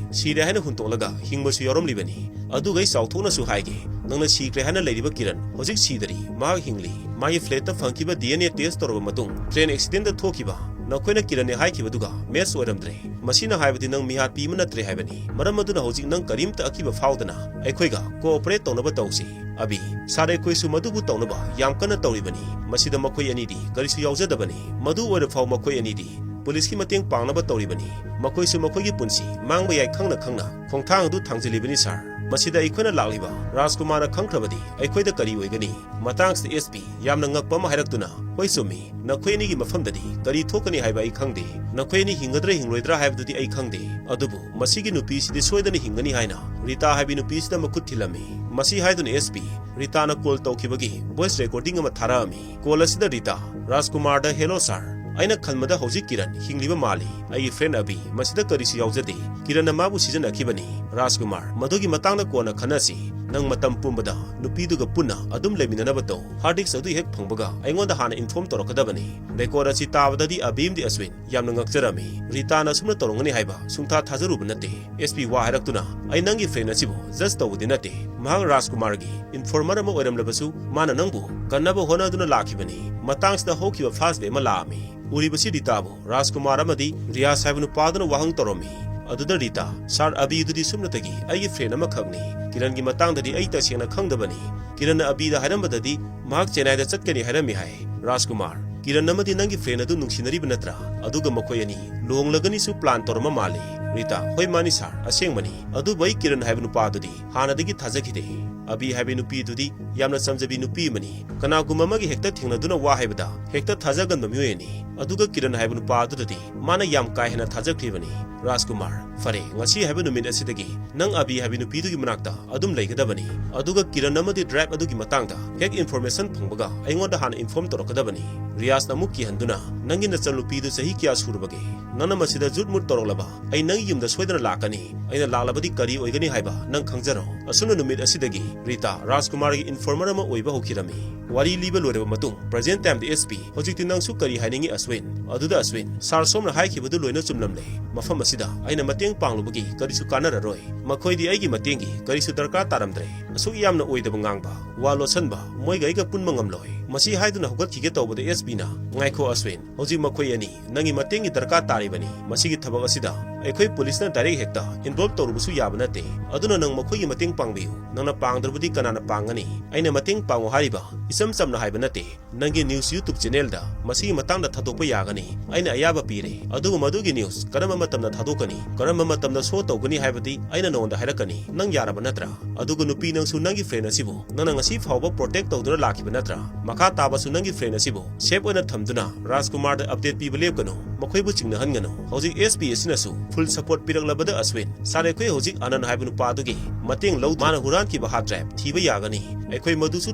ꯁꯤꯔꯦ ꯍꯥꯏꯅ ꯍꯨꯟꯇꯣꯛꯂꯒ ꯍꯤꯡꯕꯁꯨ ꯌꯥꯎꯔꯝꯂꯤꯕꯅꯤ꯫ ꯑꯗꯨꯒ ꯑꯩ ꯆꯥꯎꯊꯣꯛꯅꯁꯨ ꯍꯥꯏꯒꯦ, ꯅꯪꯅ ꯁꯤꯈ꯭ꯔꯦ ꯍꯥꯏꯅ ꯂꯩꯔꯤꯕ ꯀꯤꯔꯟ ꯍꯧꯖꯤꯛ ꯁꯤꯗꯔꯤ, ꯃꯍꯥꯛ ꯍꯤꯡꯂꯤ꯫ ꯃꯥꯒꯤ flatꯇ ꯐꯪꯈꯤꯕ DNA test ꯇꯧꯔꯕ ꯃꯇꯨꯡ train accidentꯗ ꯊꯣꯛꯈꯤꯕ ꯅꯈꯣꯏꯅ ꯀꯤꯔꯟꯅꯦ ꯍꯥꯏꯈꯤꯕꯗꯨꯒ match ꯑꯣꯏꯔꯝꯗ꯭ꯔꯦ꯫ ꯃꯁꯤꯅ ꯍꯥꯏꯕꯗꯤ ꯅꯪ ꯃꯤꯍꯥꯠꯄꯤ ꯑꯃ ꯅꯠꯇ꯭ꯔꯦ ꯍꯥꯏꯕꯅꯤ꯫ ꯃꯔꯝ ꯑꯗꯨꯅ ꯍꯧꯖꯤꯛ ꯅꯪ ꯀꯔꯤꯝꯇ ꯑꯀꯤꯕ ꯐꯥꯎꯗꯅ ꯑꯩꯈꯣꯏꯒ cooperate ꯇꯧꯅꯕ ꯇꯧꯁꯤ꯫ ꯑꯕꯤ, sir, ꯑꯩꯈꯣꯏꯁꯨ ꯃꯗꯨꯕꯨ ꯇꯧꯅꯕ ꯌꯥꯝ ꯀꯟꯅ ꯇꯧꯔꯤꯕꯅꯤ꯫ ꯃꯁꯤꯗ ꯃꯈꯣꯏ ꯑꯅꯤꯗꯤ ꯀꯔꯤꯁꯨ ꯌꯥꯎꯖꯗꯕꯅꯤ꯫ ꯃꯗꯨ ꯑꯣꯏꯔꯐꯥꯎ ꯃꯈꯣꯏ ꯑꯅꯤꯗꯤ ꯄꯨꯂꯤꯁꯀꯤ ꯃꯇꯦꯡ ꯄꯥꯡꯅꯕ ꯇꯧꯔꯤꯕꯅꯤ꯫ ꯃꯈꯣꯏꯁꯨ ꯃꯈꯣꯏꯒꯤ ꯄꯨꯟꯁꯤ ꯃꯥꯡꯕ ꯌꯥꯏ ꯈꯪꯅ ꯈꯪꯅ ꯈꯣꯡꯊꯥꯡ ꯑꯗꯨ ꯊꯥꯡꯖꯤꯜꯂꯤꯕꯅꯤ, sir꯫ ꯃꯁꯤꯗ ꯑꯩꯈꯣꯏꯅ ꯂꯥꯛꯂꯤꯕ ꯔꯥꯖꯀꯨꯃꯥꯔꯅ ꯈꯪꯈ꯭ꯔꯕꯗꯤ ꯑꯩꯈꯣꯏꯗ ꯀꯔꯤ ꯑꯣꯏꯒꯅꯤ?" ꯃꯇꯥꯡꯁꯤꯗ SP ꯌꯥꯝꯅ ꯉꯛꯄ ꯑꯃ ꯍꯥꯏꯔꯛꯇꯨꯅ, "ꯍꯣꯏ, ꯆꯨꯝꯃꯤ, ꯅꯈꯣꯏ ꯑꯅꯤꯒꯤ ꯃꯐꯝꯗꯗꯤ ꯀꯔꯤ ꯊꯣꯛꯀꯅꯤ ꯍꯥꯏꯕ ꯑꯩ ꯈꯪꯗꯦ꯫ ꯅꯈꯣꯏ ꯑꯅꯤ ꯍꯤꯡꯒꯗ꯭ꯔꯥ ꯍꯤꯡꯂꯣꯏꯗ꯭ꯔꯥ ꯍꯥꯏꯕꯗꯨꯗꯤ ꯑꯩ ꯈꯪꯗꯦ꯫ ꯑꯗꯨꯕꯨ ꯃꯁꯤꯒꯤ ꯅꯨꯄꯤꯁꯤꯗꯤ ꯁꯣꯏꯗꯅ ꯍꯤꯡꯒꯅꯤ" ꯍꯥꯏꯅ ꯔꯤꯇꯥ ꯍꯥꯏꯕꯤ ꯅꯨꯄꯤꯁꯤꯗ ꯃꯈꯨꯠ ꯊꯤꯜꯂꯝꯃꯤ꯫ ꯃꯁꯤ ꯍꯥꯏꯗꯨꯅ SP ꯔꯤꯇꯥꯅ call ꯇꯧꯈꯤꯕꯒꯤ voice recording ꯑꯃ ꯊꯥꯔꯛꯑꯝꯃꯤ꯫ Call ꯑꯁꯤꯗ ꯔꯤꯇꯥ, ꯔꯥꯖꯀꯨꯃꯥꯔꯗ, "Hello sir, ꯑꯩꯅ ꯈꯟꯕꯗ ꯍꯧꯖꯤꯛ ꯀꯤꯔꯟ ꯍꯤꯡꯂꯤꯕ ꯃꯥꯜꯂꯤ꯫ ꯑꯩꯒꯤ friend ꯑꯕꯤ ꯃꯁꯤꯗ ꯀꯔꯤꯁꯨ ꯌꯥꯎꯖꯗꯦ꯫ ꯀꯤꯔꯟꯅ ꯃꯥꯕꯨ ꯁꯤꯖꯤꯟꯅꯈꯤꯕꯅꯤ꯫ ꯔꯥꯖꯀꯨꯃꯥꯔ, ꯃꯗꯨꯒꯤ ꯃꯇꯥꯡꯗ ꯀꯣꯟꯅ ꯈꯟꯅꯁꯤ꯫ ꯅꯪ ꯃꯇꯝ ꯄꯨꯝꯕꯗ ꯅꯨꯄꯤꯗꯨꯒ ꯄꯨꯟꯅ ꯑꯗꯨꯝ ꯂꯩꯃꯤꯟꯅꯅꯕ ꯇꯧ꯫ ꯍꯥꯔꯗ ꯗꯤꯁꯛ ꯑꯗꯨ ꯍꯦꯛ ꯐꯪꯕꯒ ꯑꯩꯉꯣꯟꯗ ꯍꯥꯟꯅ ꯏꯟꯐꯣꯔꯝ ꯇꯧꯔꯛꯀꯗꯕꯅꯤ꯫ ꯔꯦꯀꯣꯔꯗ ꯑꯁꯤ ꯇꯥꯕꯗꯗꯤ ꯑꯕꯤ ꯑꯃꯗꯤ ꯑꯁ꯭ꯋꯤꯟ ꯌꯥꯝꯅ ꯉꯛꯆꯔꯝꯃꯤ꯫ ꯔꯤꯇꯥꯅ ꯑꯁꯨꯝꯅ ꯇꯧꯔꯝꯒꯅꯤ ꯍꯥꯏꯕ ꯁꯨꯡꯊꯥ ꯊꯥꯖꯔꯨꯕ ꯅꯠꯇꯦ꯫ ꯑꯦꯁ ꯄꯤ ꯋꯥ ꯍꯥꯏꯔꯛꯇꯨꯅ, "ꯑꯩ ꯅꯪꯒꯤ ꯐ꯭ꯔꯦꯟ ꯑꯁꯤꯕꯨ ꯖꯁ ꯇꯧꯕꯗꯤ ꯅꯠꯇꯦ꯫ ꯃꯍꯥꯛ ꯔꯥꯖꯀꯨꯃꯥꯔꯒꯤ ꯏꯟꯐꯣꯔꯃꯔ ꯑꯃ ꯑꯣꯏꯔꯝꯂꯕꯁꯨ ꯃꯥꯅ ꯅꯪꯕꯨ ꯀꯟꯅꯕ ꯍꯣꯠꯅꯗꯨꯅ ꯂꯥꯛꯈꯤꯕꯅꯤ꯫ ꯃꯇꯥꯡꯁꯤꯗ ꯍꯧꯈꯤꯕ ꯐ꯭ꯂꯥꯁꯕꯦꯛ ꯑꯃ ꯂꯥꯛꯑꯝꯃꯤ꯫ ꯎꯔꯤꯕꯁꯤ ꯔꯤꯇꯥꯕꯨ ꯔꯥꯖꯀꯨꯃꯥꯔ ꯑꯃꯗꯤ ꯔꯤꯌꯥꯁ ꯍꯥꯏꯕ ꯅꯨꯄꯥꯗꯨꯅ ꯋꯥꯍꯪ ꯇꯧꯔꯝꯃꯤ꯫ ꯑꯗꯨꯗ ꯔꯤꯇꯥ, 'ꯁꯥꯔ, ꯑꯕꯤꯗꯨꯗꯤ ꯁꯨꯞꯅꯇꯒꯤ ꯑꯩꯒꯤ ꯐ꯭ꯔꯦꯟ ꯑꯃꯈꯛꯅꯤ꯫ ꯀꯤꯔꯟꯒꯤ ꯃꯇꯥꯡꯗꯗꯤ ꯑꯩ ꯇꯁꯦꯡꯅ ꯈꯪꯗꯕꯅꯤ꯫ ꯀꯤꯔꯟꯅ ꯑꯕꯤꯗ ꯍꯥꯏꯔꯝꯕꯗꯗꯤ ꯃꯍꯥꯛ ꯆꯦꯟꯅꯥꯏꯗ ꯆꯠꯀꯅꯤ ꯍꯥꯏꯔꯝꯃꯤ ꯍꯥꯏ꯫ ꯔꯥꯖꯀꯨꯃꯥꯔ, ꯀꯤꯔꯟ ꯑꯃꯗꯤ ꯅꯪꯒꯤ ꯐ꯭ꯔꯦꯟ ꯑꯗꯨ ꯅꯨꯡꯁꯤꯅꯔꯤꯕ ꯅꯠꯇ꯭ꯔꯥ? ꯑꯗꯨꯒ ꯃꯈꯣꯏ ꯑꯅꯤ ꯂꯨꯍꯣꯡꯂꯒꯅꯤꯁꯨ ꯄ꯭ꯂꯥꯟ ꯇꯧꯔꯝꯕ ꯃꯥꯜꯂꯤ꯫ ꯔꯤꯇꯥ, ꯍꯣꯏ, ꯃꯥꯅꯤ ꯁꯥꯔ, ꯑꯁꯦꯡꯕꯅꯤ꯫ ꯑꯗꯨꯕꯨ ꯑꯩ ꯀꯤꯔꯟ ꯍꯥꯏꯕ ꯅꯨꯄꯥꯗꯨꯗꯤ ꯍꯥꯟꯅꯗꯒꯤ ꯊꯥꯖꯈꯤꯗꯦ꯫ ꯑꯕꯤ ꯍꯥꯏꯕ ꯅꯨꯄꯤꯗꯨꯗꯤ ꯌꯥꯝꯅ ꯆꯝꯖꯕꯤ ꯅꯨꯄꯤ ꯑꯃꯅꯤ꯫ ꯀꯅꯥꯒꯨꯝꯕ ꯑꯃꯒ ꯍꯦꯛꯇ ꯊꯦꯡꯅꯗꯨꯅ ꯋꯥ ꯍꯥꯏꯕꯗ ꯍꯦꯛꯇ ꯊꯥꯖꯒꯟꯕ ꯃꯤꯑꯣꯏꯅꯤ꯫ ꯑꯗꯨꯒ ꯀꯤꯔꯟ ꯍꯥꯏꯕ ꯅꯨꯄꯥ ꯑꯗꯨꯗꯗꯤ ꯃꯥꯅ ꯌꯥꯝ ꯀꯥ ꯍꯦꯟꯅ ꯊꯥꯖꯈ꯭ꯔꯤꯕꯅꯤ꯫ ꯔꯥꯖꯀꯨꯃꯥꯔ, ꯐꯔꯦ, ꯉꯁꯤ ꯍꯥꯏꯕ ꯅꯨꯃꯤꯠ ꯑꯁꯤꯗꯒꯤ ꯅꯪ ꯑꯕꯤ ꯍꯥꯏꯕ ꯅꯨꯄꯤꯗꯨꯒꯤ ꯃꯅꯥꯛꯇ ꯑꯗꯨꯝ ꯂꯩꯒꯗꯕꯅꯤ꯫ ꯑꯗꯨꯒ ꯀꯤꯔꯟ ꯑꯃꯗꯤ ꯗ꯭ꯔꯥꯏꯚ ꯑꯗꯨꯒꯤ ꯃꯇꯥꯡꯗ ꯍꯦꯛ ꯏꯟꯐꯣꯔꯃꯦꯁꯟ ꯐꯪꯕꯒ ꯑꯩꯉꯣꯟꯗ ꯍꯥꯟꯅ ꯏꯟꯐꯣꯔꯝ ꯇꯧꯔꯛꯀꯗꯕꯅꯤ꯫ ꯔꯤꯌꯥꯁꯅ ꯑꯃꯨꯛ ꯀꯤꯍꯟꯗꯨꯅ, "ꯅꯪꯒꯤ ꯅꯆꯟꯅꯨꯄꯤꯗꯨ ꯆꯍꯤ ꯀꯌꯥ ꯁꯨꯔꯕꯒꯦ? ꯅꯪꯅ ꯃꯁꯤꯗ ꯖꯨꯠ ꯃꯨꯠ ꯇꯧꯔꯛꯂꯕ ꯑꯩ ꯅꯪꯒꯤ ꯌꯨꯝꯗ ꯁꯣꯏꯗꯅ ꯂꯥꯛꯀꯅꯤ꯫ ꯑꯩꯅ ꯂꯥꯛꯂꯕꯗꯤ ꯀꯔꯤ ꯑꯣꯏꯒꯅꯤ ꯍꯥꯏꯕ ꯅꯪ ꯈꯪꯖꯔꯣ"꯫ ꯑꯁꯨꯝꯅ ꯅꯨꯃꯤꯠ ꯑꯁꯤꯗꯒꯤ ꯔꯤꯇꯥ ꯔꯥꯖꯀꯨꯃꯥꯔꯒꯤ ꯏꯟꯐꯣꯔꯃꯔ ꯑꯃ ꯑꯣꯏꯕ ꯍꯧꯈꯤꯔꯝꯃꯤ꯫ ꯋꯥꯔꯤ ꯂꯤꯕ ꯂꯣꯏꯔꯕ ꯃꯇꯨꯡ, ꯄ꯭ꯔꯖꯦꯟ ꯇꯥꯏꯝꯗ ꯑꯦꯁ ꯄꯤ, "ꯍꯧꯖꯤꯛꯇꯤ ꯅꯪꯁꯨ ꯀꯔꯤ ꯍꯥꯏꯅꯤꯡꯉꯤ ꯑꯁ꯭ꯋꯤꯟ?" ꯑꯗꯨꯗ ꯑꯁ꯭ꯋꯤꯟ, "ꯁꯥꯔ, ꯁꯣꯝꯅ ꯍꯥꯏꯈꯤꯕꯗꯨ ꯂꯣꯏꯅ ꯆꯨꯝꯂꯝꯂꯦ꯫ ꯃꯐꯝ ꯑꯁꯤꯗ ꯑꯩꯅ ꯃꯇꯦꯡ ꯄꯥꯡꯂꯨꯕꯒꯤ ꯀꯔꯤꯁꯨ ꯀꯥꯟꯅꯔꯔꯣꯏ꯫ ꯃꯈꯣꯏꯗꯤ ꯑꯩꯒꯤ ꯃꯇꯦꯡꯒꯤ ꯀꯔꯤꯁꯨ ꯗꯔꯀꯥꯔ ꯇꯥꯔꯝꯗ꯭ꯔꯦ꯫ ꯑꯁꯨꯛ ꯌꯥꯝꯅ ꯑꯣꯏꯗꯕ ꯉꯥꯡꯕ, ꯋꯥ ꯂꯣꯠꯁꯟꯕ, ꯃꯣꯏꯒ ꯑꯩꯒ ꯄꯨꯟꯕ ꯉꯝꯂꯣꯏ"꯫ ꯃꯁꯤ ꯍꯥꯏꯗꯨꯅ ꯍꯧꯒꯠꯈꯤꯒꯦ ꯇꯧꯕꯗ ꯑꯦꯁ ꯄꯤꯅ, "ꯉꯥꯏꯈꯣ ꯑꯁ꯭ꯋꯤꯟ, ꯍꯧꯖꯤꯛ ꯃꯈꯣꯏ ꯑꯅꯤ ꯅꯪꯒꯤ ꯃꯇꯦꯡꯒꯤ ꯗꯔꯀꯥꯔ ꯇꯥꯔꯤꯕꯅꯤ꯫ ꯃꯁꯤꯒꯤ ꯊꯕꯛ ꯑꯁꯤꯗ ꯑꯩꯈꯣꯏ ꯄꯨꯂꯤꯁꯅ ꯗꯥꯏꯔꯦꯛ ꯍꯦꯛꯇ ꯏꯟꯚꯣꯜꯚ ꯇꯧꯔꯨꯕꯁꯨ ꯌꯥꯕ ꯅꯠꯇꯦ꯫ ꯑꯗꯨꯅ ꯅꯪ ꯃꯈꯣꯏꯒꯤ ꯃꯇꯦꯡ ꯄꯥꯡꯕꯤꯌꯨ꯫ ꯅꯪꯅ ꯄꯥꯡꯗ꯭ꯔꯕꯗꯤ ꯀꯅꯥꯅ ꯄꯥꯡꯒꯅꯤ? ꯑꯩꯅ ꯃꯇꯦꯡ ꯄꯥꯡꯉꯨ ꯍꯥꯏꯔꯤꯕ ꯏꯆꯝ ꯆꯝꯅ ꯍꯥꯏꯕ ꯅꯠꯇꯦ꯫ ꯅꯪꯒꯤ ꯅ꯭ꯌꯨꯁ YouTube ꯆꯦꯅꯦꯜꯗ ꯃꯁꯤꯒꯤ ꯃꯇꯥꯡꯗ ꯊꯥꯗꯣꯛꯄ ꯌꯥꯒꯅꯤ꯫ ꯑꯩꯅ ꯑꯌꯥꯕ ꯄꯤꯔꯦ꯫ ꯑꯗꯨꯒ ꯃꯗꯨꯒꯤ ꯅ꯭ꯌꯨꯁ ꯀꯔꯝꯕ ꯃꯇꯝꯗ ꯊꯥꯗꯣꯛꯀꯅꯤ, ꯀꯔꯝꯕ ꯃꯇꯝꯗ ꯁꯣ ꯇꯧꯒꯅꯤ ꯍꯥꯏꯕꯗꯤ ꯑꯩꯅ ꯅꯉꯣꯟꯗ ꯍꯥꯏꯔꯛꯀꯅꯤ꯫ ꯅꯪ ꯌꯥꯔꯕ ꯅꯠꯇ꯭ꯔꯥ? ꯑꯗꯨꯒ ꯅꯨꯄꯤ, ꯅꯪꯁꯨ ꯅꯪꯒꯤ ꯐ꯭ꯔꯦꯟ ꯑꯁꯤꯕꯨ ꯅꯪꯅ ꯉꯁꯤ ꯐꯥꯎꯕ ꯄ꯭ꯔꯣꯇꯦꯛ ꯇꯧꯗꯨꯅ ꯂꯥꯛꯈꯤꯕ ꯅꯠꯇ꯭ꯔꯥ? ꯃꯈꯥ ꯇꯥꯕꯁꯨ ꯅꯪꯒꯤ ꯐ꯭ꯔꯦꯟ ꯑꯁꯤꯕꯨ ꯁꯦꯐ ꯑꯣꯏꯅ ꯊꯝꯗꯨꯅ ꯔꯥꯖꯀꯨꯃꯥꯔꯗ ꯑꯞꯗꯦꯠ ꯄꯤꯕ ꯂꯦꯞꯀꯅꯨ꯫ ꯃꯈꯣꯏꯕꯨ ꯆꯤꯡꯅꯍꯟꯒꯅꯨ꯫ ꯍꯧꯖꯤꯛ ꯑꯦꯁ ꯄꯤ ꯑꯁꯤꯅꯁꯨ ꯐꯨꯜ ꯁꯄꯣꯔꯠ ꯄꯤꯔꯛꯂꯕꯗ ꯑꯁ꯭ꯋꯤꯟ, ꯁꯥꯔ, ꯑꯩꯈꯣꯏ ꯍꯧꯖꯤꯛ ꯑꯅꯟ ꯍꯥꯏꯕ ꯅꯨꯄꯥ ꯑꯗꯨꯒꯤ ꯃꯇꯦꯡ ꯂꯧ꯫ ꯃꯥꯅ ꯍꯨꯔꯥꯟꯈꯤꯕ ꯍꯥꯔꯗ ꯗ꯭ꯔꯥꯏꯚ ꯊꯤꯕ ꯌꯥꯒꯅꯤ꯫ ꯑꯩꯈꯣꯏ ꯃꯗꯨꯁꯨ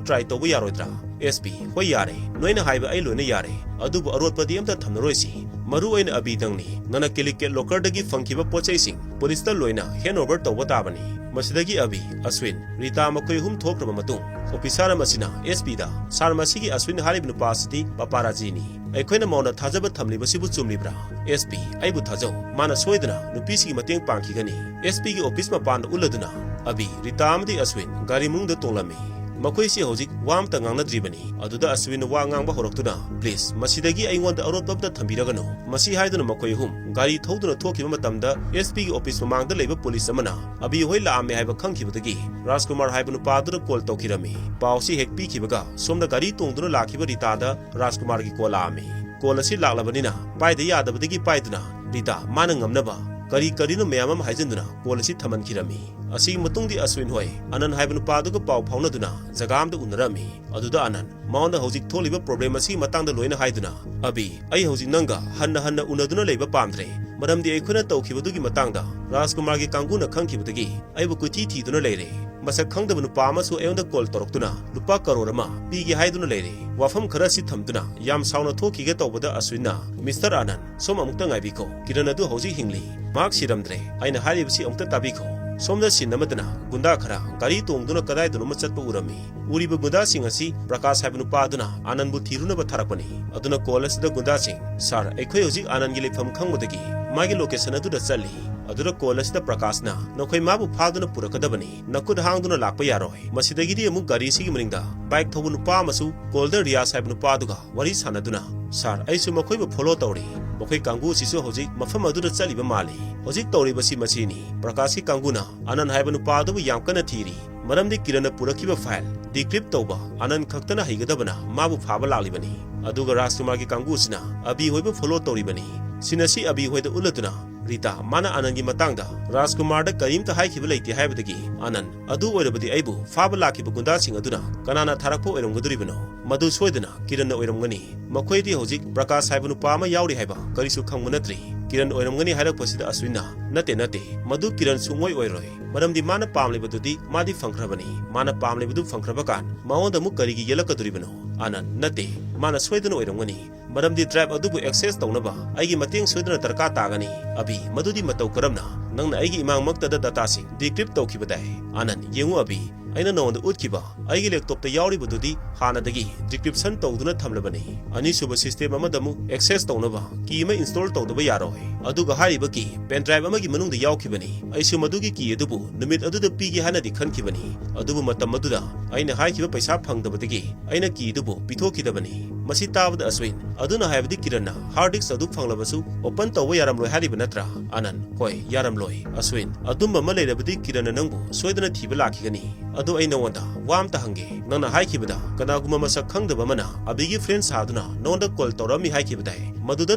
ꯇ꯭ꯔꯥꯏ ꯇꯧꯕ ꯌꯥꯔꯣꯏꯗ꯭ꯔꯥ? ꯑꯦꯁ ꯄꯤ, ꯍꯣꯏ, ꯌꯥꯔꯦ꯫ ꯅꯣꯏꯅ ꯍꯥꯏꯕ ꯑꯩ ꯂꯣꯏꯅ ꯌꯥꯔꯦ꯫ ꯑꯗꯨꯕꯨ ꯑꯔꯣꯠꯄꯗꯤ ꯑꯝꯇ ꯊꯝꯅꯔꯣꯏꯁꯤ꯫ ꯃꯔꯨ ꯑꯣꯏꯅ ꯑꯕꯤꯗꯪꯅꯤ꯫ ꯅꯪꯅ ꯀꯦꯂꯤꯀꯦꯠ ꯂꯣꯀꯔꯗꯒꯤ ꯐꯪꯈꯤꯕ ꯄꯣꯠ ꯆꯩꯁꯤꯡ ꯄꯨꯂꯤꯁꯇ ꯂꯣꯏꯅ ꯍꯦꯟ ꯑꯣꯚꯔ ꯇꯧꯕ ꯇꯥꯕꯅꯤ꯫ ꯃꯁꯤꯗꯒꯤ ꯑꯕꯤ, ꯑꯁ꯭ꯋꯤꯟ, ꯔꯤꯇꯥ ꯃꯈꯣꯏ ꯑꯍꯨꯝ ꯊꯣꯛꯈ꯭ꯔꯕ ꯃꯇꯨꯡ, ꯑꯣꯐꯤꯁꯥꯔ ꯑꯃꯁꯤꯅ ꯑꯦꯁ ꯄꯤꯗ, "ꯁꯥꯔ, ꯃꯁꯤꯒꯤ ꯑꯁ꯭ꯋꯤꯟ ꯍꯥꯏꯔꯤꯕ ꯅꯨꯄꯥ ꯑꯁꯤꯗꯤ ꯄꯄꯥꯔꯥꯖꯤꯅꯤ꯫ ꯑꯩꯈꯣꯏꯅ ꯃꯉꯣꯟꯗ ꯊꯥꯖꯕ ꯊꯝꯂꯤꯕꯁꯤꯕꯨ ꯆꯨꯝꯂꯤꯕ꯭ꯔꯥ?" "ꯑꯦꯁ ꯄꯤ, ꯑꯩꯕꯨ ꯊꯥꯖꯧ꯫ ꯃꯥꯅ ꯁꯣꯏꯗꯅ ꯅꯨꯄꯤꯁꯤꯒꯤ ꯃꯇꯦꯡ ꯄꯥꯡꯈꯤꯒꯅꯤ"꯫ ꯑꯦꯁ ꯄꯤꯒꯤ ꯑꯣꯐꯤꯁ ꯃꯄꯥꯟꯗ ꯎꯠꯂꯗꯨꯅ ꯑꯕꯤ, ꯔꯤꯇꯥ ꯑꯃꯗꯤ ꯑꯁ꯭ꯋꯤꯟ ꯒꯥꯔꯤ ꯃꯅꯨꯡꯗ ꯇꯣꯡꯂꯝꯃꯤ꯫ ꯃꯈꯣꯏꯁꯤ ꯍꯧꯖꯤꯛ ꯋꯥ ꯑꯃꯇ ꯉꯥꯡꯅꯗ꯭ꯔꯤꯕꯅꯤ꯫ ꯑꯗꯨꯗ ꯑꯁ꯭ꯋꯤꯟꯅ ꯋꯥ ꯉꯥꯡꯕ ꯍꯧꯔꯛꯇꯨꯅ, "ꯄ꯭ꯂꯤꯖ, ꯃꯁꯤꯗꯒꯤ ꯑꯩꯉꯣꯟꯗ ꯑꯔꯣꯠꯄ ꯑꯃꯇ ꯊꯝꯕꯤꯔꯒꯅꯨ"꯫ ꯃꯁꯤ ꯍꯥꯏꯗꯨꯅ ꯃꯈꯣꯏ ꯑꯍꯨꯝ ꯒꯥꯔꯤ ꯊꯧꯗꯨꯅ ꯊꯣꯛꯈꯤꯕ ꯃꯇꯝꯗ, ꯑꯦꯁ ꯄꯤꯒꯤ ꯑꯣꯐꯤꯁ ꯃꯃꯥꯡꯗ ꯂꯩꯕ ꯄꯨꯂꯤꯁ ꯑꯃꯅ ꯑꯕꯤ ꯍꯣꯏ ꯂꯥꯛꯑꯝꯃꯦ ꯍꯥꯏꯕ ꯈꯪꯈꯤꯕꯗꯒꯤ, ꯔꯥꯖꯀꯨꯃꯥꯔ ꯍꯥꯏꯕ ꯅꯨꯄꯥ ꯑꯗꯨꯗ ꯀꯣꯜ ꯇꯧꯈꯤꯔꯝꯃꯤ꯫ ꯄꯥꯎꯁꯤ ꯍꯦꯛ ꯄꯤꯈꯤꯕꯒ, ꯁꯣꯝꯗ ꯒꯥꯔꯤ ꯇꯣꯡꯗꯨꯅ ꯂꯥꯛꯈꯤꯕ ꯔꯤꯇꯥꯗ ꯔꯥꯖꯀꯨꯃꯥꯔꯒꯤ ꯀꯣꯜ ꯂꯥꯛꯑꯝꯃꯤ꯫ ꯀꯣꯜ ꯑꯁꯤ ꯂꯥꯛꯂꯕꯅꯤꯅ ꯄꯥꯏꯗ ꯌꯥꯗꯕꯗꯒꯤ ꯄꯥꯏꯗꯨꯅ, ꯔꯤꯇꯥ ꯃꯥꯅ ꯉꯝꯅꯕ ꯀꯔꯤ ꯀꯔꯤꯅꯣ ꯃꯌꯥꯝ ꯑꯃ ꯍꯥꯏꯖꯤꯟꯗꯨꯅ ꯀꯣꯜ ꯑꯁꯤ ꯊꯝꯍꯟꯈꯤꯔꯝꯃꯤ꯫ ꯑꯁꯤꯒꯤ ꯃꯇꯨꯡꯗꯤ ꯑꯁ꯭ꯋꯤꯟ ꯍꯣꯏ ꯑꯅꯟ ꯍꯥꯏꯕ ꯅꯨꯄꯥꯗꯨꯒ ꯄꯥꯎ ꯐꯥꯎꯅꯗꯨꯅ ꯖꯒꯥ ꯑꯃꯗ ꯎꯅꯔꯝꯃꯤ꯫ ꯑꯗꯨꯗ ꯑꯅꯟ ꯃꯉꯣꯟꯗ ꯍꯧꯖꯤꯛ ꯊꯣꯛꯂꯤꯕ ꯄ꯭ꯔꯣꯕ꯭ꯂꯦꯝ ꯑꯁꯤꯒꯤ ꯃꯇꯥꯡꯗ ꯂꯣꯏꯅ ꯍꯥꯏꯗꯨꯅ, "ꯑꯕꯤ, ꯑꯩ ꯍꯧꯖꯤꯛ ꯅꯪꯒ ꯍꯟꯅ ꯍꯟꯅ ꯎꯅꯗꯨꯅ ꯂꯩꯕ ꯄꯥꯝꯗ꯭ꯔꯦ, ꯃꯔꯝꯗꯤ ꯑꯩꯈꯣꯏꯅ ꯇꯧꯈꯤꯕꯗꯨꯒꯤ ꯃꯇꯥꯡꯗ ꯔꯥꯖꯀꯨꯃꯥꯔꯒꯤ ꯀꯥꯡꯕꯨꯅ ꯈꯪꯈꯤꯕꯗꯒꯤ ꯑꯩꯕꯨ ꯀꯣꯏꯊꯤ ꯊꯤꯗꯨꯅ ꯂꯩꯔꯦ꯫ ꯃꯁꯛ ꯈꯪꯗꯕ ꯅꯨꯄꯥ ꯑꯃꯁꯨ ꯑꯩꯉꯣꯟꯗ ꯀꯣꯜ ꯇꯧꯔꯛꯇꯨꯅ ꯂꯨꯄꯥ ꯀꯔꯣꯔ ꯑꯃ ꯄꯤꯒꯦ ꯍꯥꯏꯗꯨꯅ ꯂꯩꯔꯦ"꯫ ꯋꯥꯐꯝ ꯈꯔ ꯑꯁꯤ ꯊꯝꯗꯨꯅ ꯌꯥꯝ ꯁꯥꯎꯅ ꯊꯣꯛꯈꯤꯒꯦ ꯇꯧꯕꯗ, ꯑꯁ꯭ꯋꯤꯟꯅ, "ꯃꯤꯁꯇꯔ ꯑꯅꯟ, ꯁꯣꯝ ꯑꯃꯨꯛꯇ ꯉꯥꯏꯕꯤꯈꯣ꯫ ꯀꯤꯔꯟ ꯑꯗꯨ ꯍꯧꯖꯤꯛ ꯍꯤꯡꯂꯤ꯫ ꯃꯍꯥꯛ ꯁꯤꯔꯝꯗ꯭ꯔꯦ꯫ ꯑꯩꯅ ꯍꯥꯏꯔꯤꯕꯁꯤ ꯑꯃꯨꯛꯇ ꯇꯥꯕꯤꯈꯣ"꯫ ꯁꯣꯝꯗ ꯁꯤꯟ ꯑꯃꯗꯅ ꯒꯨꯟꯗꯥ ꯈꯔ ꯒꯥꯔꯤ ꯇꯣꯡꯗꯨꯅ ꯀꯗꯥꯏꯗꯅꯣꯃ ꯆꯠꯄ ꯎꯔꯝꯃꯤ꯫ ꯎꯔꯤꯕ ꯒꯨꯟꯗꯥꯁꯤꯡ ꯑꯁꯤ ꯄ꯭ꯔꯀꯥꯁ ꯍꯥꯏꯕ ꯅꯨꯄꯥ ꯑꯗꯨꯅ ꯑꯅꯟꯕꯨ ꯊꯤꯔꯨꯅꯕ ꯊꯥꯔꯛꯄꯅꯤ꯫ ꯑꯗꯨꯅ ꯀꯣꯜ ꯑꯁꯤꯗ ꯒꯨꯟꯗꯥꯁꯤꯡ, "ꯁꯥꯔ, ꯑꯩꯈꯣꯏ ꯍꯧꯖꯤꯛ ꯑꯅꯟꯒꯤ ꯂꯩꯐꯝ ꯈꯪꯕꯗꯒꯤ ꯃꯥꯒꯤ ꯂꯣꯀꯦꯁꯟ ꯑꯗꯨꯗ ꯆꯠꯂꯤ"꯫ ꯑꯗꯨꯗ ꯀꯣꯜ ꯑꯁꯤꯗ ꯄ꯭ꯔꯀꯥꯁꯅ, "ꯅꯈꯣꯏ ꯃꯥꯕꯨ ꯐꯥꯗꯨꯅ ꯄꯨꯔꯛꯀꯗꯕꯅꯤ꯫ ꯅꯈꯨꯠ ꯍꯥꯡꯗꯨꯅ ꯂꯥꯛꯄ ꯌꯥꯔꯣꯏ"꯫ ꯃꯁꯤꯗꯒꯤꯗꯤ ꯑꯃꯨꯛ ꯒꯥꯔꯤ ꯑꯁꯤꯒꯤ ꯃꯅꯤꯡꯗ ꯕꯥꯏꯛ ꯊꯧꯕ ꯅꯨꯄꯥ ꯑꯃꯁꯨ ꯀꯣꯜꯗ ꯔꯤꯌꯥꯁ ꯍꯥꯏꯕ ꯅꯨꯄꯥ ꯑꯗꯨꯒ ꯋꯥꯔꯤ ꯁꯥꯟꯅꯗꯨꯅ, "ꯁꯥꯔ, ꯑꯩꯁꯨ ꯃꯈꯣꯏꯕꯨ ꯐꯣꯂꯣ ꯇꯧꯔꯤ꯫ ꯃꯈꯣꯏ ꯀꯥꯡꯕꯨ ꯑꯁꯤꯁꯨ ꯍꯧꯖꯤꯛ ꯃꯐꯝ ꯑꯗꯨꯗ ꯆꯠꯂꯤꯕ ꯃꯥꯜꯂꯤ꯫ ꯍꯧꯖꯤꯛ ꯇꯧꯔꯤꯕꯁꯤ ꯃꯁꯤꯅꯤ"꯫ ꯄ꯭ꯔꯀꯥꯁꯀꯤ ꯀꯥꯡꯕꯨꯅ ꯑꯅꯟ ꯍꯥꯏꯕ ꯅꯨꯄꯥ ꯑꯗꯨꯕꯨ ꯌꯥꯝ ꯀꯟꯅ ꯊꯤꯔꯤ, ꯃꯔꯝꯗꯤ ꯀꯤꯔꯟꯅ ꯄꯨꯔꯛꯈꯤꯕ ꯐꯥꯏꯜ ꯗꯤꯀ꯭ꯔꯤꯞ ꯇꯧꯕ ꯑꯅꯟ ꯈꯛꯇꯅ ꯍꯩꯒꯗꯕꯅ ꯃꯥꯕꯨ ꯐꯥꯕ ꯂꯥꯛꯂꯤꯕꯅꯤ꯫ ꯑꯗꯨꯒ ꯔꯥꯖꯀꯨꯃꯥꯔꯒꯤ ꯀꯥꯡꯕꯨ ꯑꯁꯤꯅ ꯑꯕꯤ ꯍꯣꯏꯕꯨ ꯐꯣꯂꯣ ꯇꯧꯔꯤꯕꯅꯤ꯫ ꯁꯤꯟ ꯑꯁꯤ ꯑꯕꯤ ꯍꯣꯏꯗ ꯎꯠꯂꯗꯨꯅ, ꯔꯤꯇꯥ, ꯃꯥꯅ ꯑꯅꯟꯒꯤ ꯃꯇꯥꯡꯗ ꯔꯥꯖꯀꯨꯃꯥꯔꯗ ꯀꯔꯤꯝꯇ ꯍꯥꯏꯈꯤꯕ ꯂꯩꯇꯦ ꯍꯥꯏꯕꯗꯒꯤ, ꯑꯅꯟ, "ꯑꯗꯨ ꯑꯣꯏꯔꯕꯗꯤ ꯑꯩꯕꯨ ꯐꯥꯕ ꯂꯥꯛꯈꯤꯕ ꯒꯨꯟꯗꯥꯁꯤꯡ ꯑꯗꯨꯅ ꯀꯅꯥꯅ ꯊꯥꯔꯛꯄ ꯑꯣꯏꯔꯝꯒꯗꯣꯔꯤꯕꯅꯣ? ꯃꯗꯨ ꯁꯣꯏꯗꯅ ꯀꯤꯔꯟꯅ ꯑꯣꯏꯔꯝꯒꯅꯤ꯫ ꯃꯈꯣꯏꯗꯤ ꯍꯧꯖꯤꯛ ꯄ꯭ꯔꯀꯥꯁ ꯍꯥꯏꯕ ꯅꯨꯄꯥ ꯑꯃ ꯌꯥꯎꯔꯤ ꯍꯥꯏꯕ ꯀꯔꯤꯁꯨ ꯈꯪꯕ ꯅꯠꯇ꯭ꯔꯤ"꯫ ꯀꯤꯔꯟ ꯑꯣꯏꯔꯝꯒꯅꯤ ꯍꯥꯏꯔꯛꯄꯁꯤꯗ ꯑꯁ꯭ꯋꯤꯟꯅ, "ꯅꯠꯇꯦ, ꯅꯠꯇꯦ, ꯃꯗꯨ ꯀꯤꯔꯟ ꯁꯨꯡꯑꯣꯏ ꯑꯣꯏꯔꯣꯏ꯫ ꯃꯔꯝꯗꯤ ꯃꯥꯅ ꯄꯥꯝꯂꯤꯕꯗꯨꯗꯤ ꯃꯥꯗꯤ ꯐꯪꯈ꯭ꯔꯕꯅꯤ꯫ ꯃꯥꯅ ꯄꯥꯝꯂꯤꯕꯗꯨ ꯐꯪꯈ꯭ꯔꯕ ꯀꯥꯟ ꯃꯉꯣꯟꯗ ꯑꯃꯨꯛ ꯀꯔꯤꯒꯤ ꯌꯦꯜꯂꯛꯀꯗꯣꯔꯤꯕꯅꯣ? ꯑꯥꯅꯟꯗ, ꯅꯠꯇꯦ, ꯃꯥꯅ ꯁꯣꯏꯗꯅ ꯑꯣꯏꯔꯝꯒꯅꯤ꯫ ꯃꯔꯝꯗꯤ ꯗ꯭ꯔꯥꯏꯚ ꯑꯗꯨꯕꯨ ꯑꯦꯛꯁꯦꯁ ꯇꯧꯅꯕ ꯑꯩꯒꯤ ꯃꯇꯦꯡ ꯁꯣꯏꯗꯅ ꯗꯔꯀꯥꯔ ꯇꯥꯒꯅꯤ꯫ ꯑꯕꯤ, ꯃꯗꯨꯗꯤ ꯃꯇꯧ ꯀꯔꯝꯅ? ꯅꯪꯅ ꯑꯩꯒꯤ ꯏꯃꯥꯡꯃꯛꯇꯗ ꯗꯇꯥꯁꯤꯡ ꯗꯤꯀ꯭ꯔꯤꯞ ꯇꯧꯈꯤꯕꯗꯥꯏ? ꯑꯥꯅꯟꯗ, ꯌꯦꯡꯉꯨ ꯑꯕꯤ, ꯑꯩꯅ ꯅꯉꯣꯟꯗ ꯎꯠꯈꯤꯕ ꯑꯩꯒꯤ ꯂꯦꯞꯇꯣꯞꯇ ꯌꯥꯎꯔꯤꯕꯗꯨꯗꯤ ꯍꯥꯟꯅꯗꯒꯤ ꯗꯤꯀ꯭ꯔꯤꯞꯁꯟ ꯇꯧꯗꯨꯅ ꯊꯝꯂꯕꯅꯤ꯫ ꯑꯅꯤꯁꯨꯕ ꯁꯤꯁꯇꯦꯝ ꯑꯃꯗ ꯑꯃꯨꯛ ꯑꯦꯛꯁꯦꯁ ꯇꯧꯅꯕ ꯀꯤ ꯑꯃ ꯏꯟꯁꯇꯣꯜ ꯇꯧꯗꯕ ꯌꯥꯔꯣꯏ꯫ ꯑꯗꯨꯒ ꯍꯥꯏꯔꯤꯕ ꯀꯤ ꯄꯦꯟ ꯗ꯭ꯔꯥꯏꯚ ꯑꯃꯒꯤ ꯃꯅꯨꯡꯗ ꯌꯥꯎꯈꯤꯕꯅꯤ꯫ ꯑꯩꯁꯨ ꯃꯗꯨꯒꯤ ꯀꯤ ꯑꯗꯨꯕꯨ ꯅꯨꯃꯤꯠ ꯑꯗꯨꯗ ꯄꯤꯒꯦ ꯍꯥꯏꯅꯗꯤ ꯈꯟꯈꯤꯕꯅꯤ꯫ ꯑꯗꯨꯕꯨ ꯃꯇꯝ ꯑꯗꯨꯗ ꯑꯩꯅ ꯍꯥꯏꯈꯤꯕ ꯄꯩꯁꯥ ꯐꯪꯗꯕꯗꯒꯤ ꯑꯩꯅ ꯀꯤ ꯑꯗꯨꯕꯨ ꯄꯤꯊꯣꯛꯈꯤꯗꯕꯅꯤ꯫ ꯃꯁꯤ ꯇꯥꯕꯗ ꯑꯁ꯭ꯋꯤꯟ, ꯑꯗꯨꯅ ꯍꯥꯏꯕꯗꯤ ꯀꯤꯔꯟꯅ ꯍꯥꯔꯗ ꯗꯤꯁꯛ ꯑꯗꯨ ꯐꯪꯂꯕꯁꯨ ꯑꯣꯄꯟ ꯇꯧꯕ ꯌꯥꯔꯝꯂꯣꯏ ꯍꯥꯏꯔꯤꯕ ꯅꯠꯇ꯭ꯔꯥ? ꯑꯥꯅꯟꯗ, ꯍꯣꯏ, ꯌꯥꯔꯝꯂꯣꯏ꯫ ꯑꯁ꯭ꯋꯤꯟ, ꯑꯗꯨꯝꯕ ꯑꯃ ꯂꯩꯔꯕꯗꯤ ꯀꯤꯔꯟꯅ ꯅꯪꯕꯨ ꯁꯣꯏꯗꯅ ꯊꯤꯕ ꯂꯥꯛꯈꯤꯒꯅꯤ꯫ ꯑꯗꯣ ꯑꯩ ꯅꯉꯣꯟꯗ ꯋꯥ ꯑꯝꯇ ꯍꯪꯒꯦ꯫ ꯅꯪꯅ ꯍꯥꯏꯈꯤꯕꯗ ꯀꯅꯥꯒꯨꯝꯕ ꯃꯁꯛ ꯈꯪꯗꯕ ꯑꯃꯅ ꯑꯕꯤꯒꯤ ꯐ꯭ꯔꯦꯟ ꯁꯥꯗꯨꯅ ꯅꯉꯣꯟꯗ ꯀꯣꯜ ꯇꯧꯔꯛꯑꯝꯃꯤ ꯍꯥꯏꯈꯤꯕꯗꯥꯏ? ꯃꯗꯨꯗ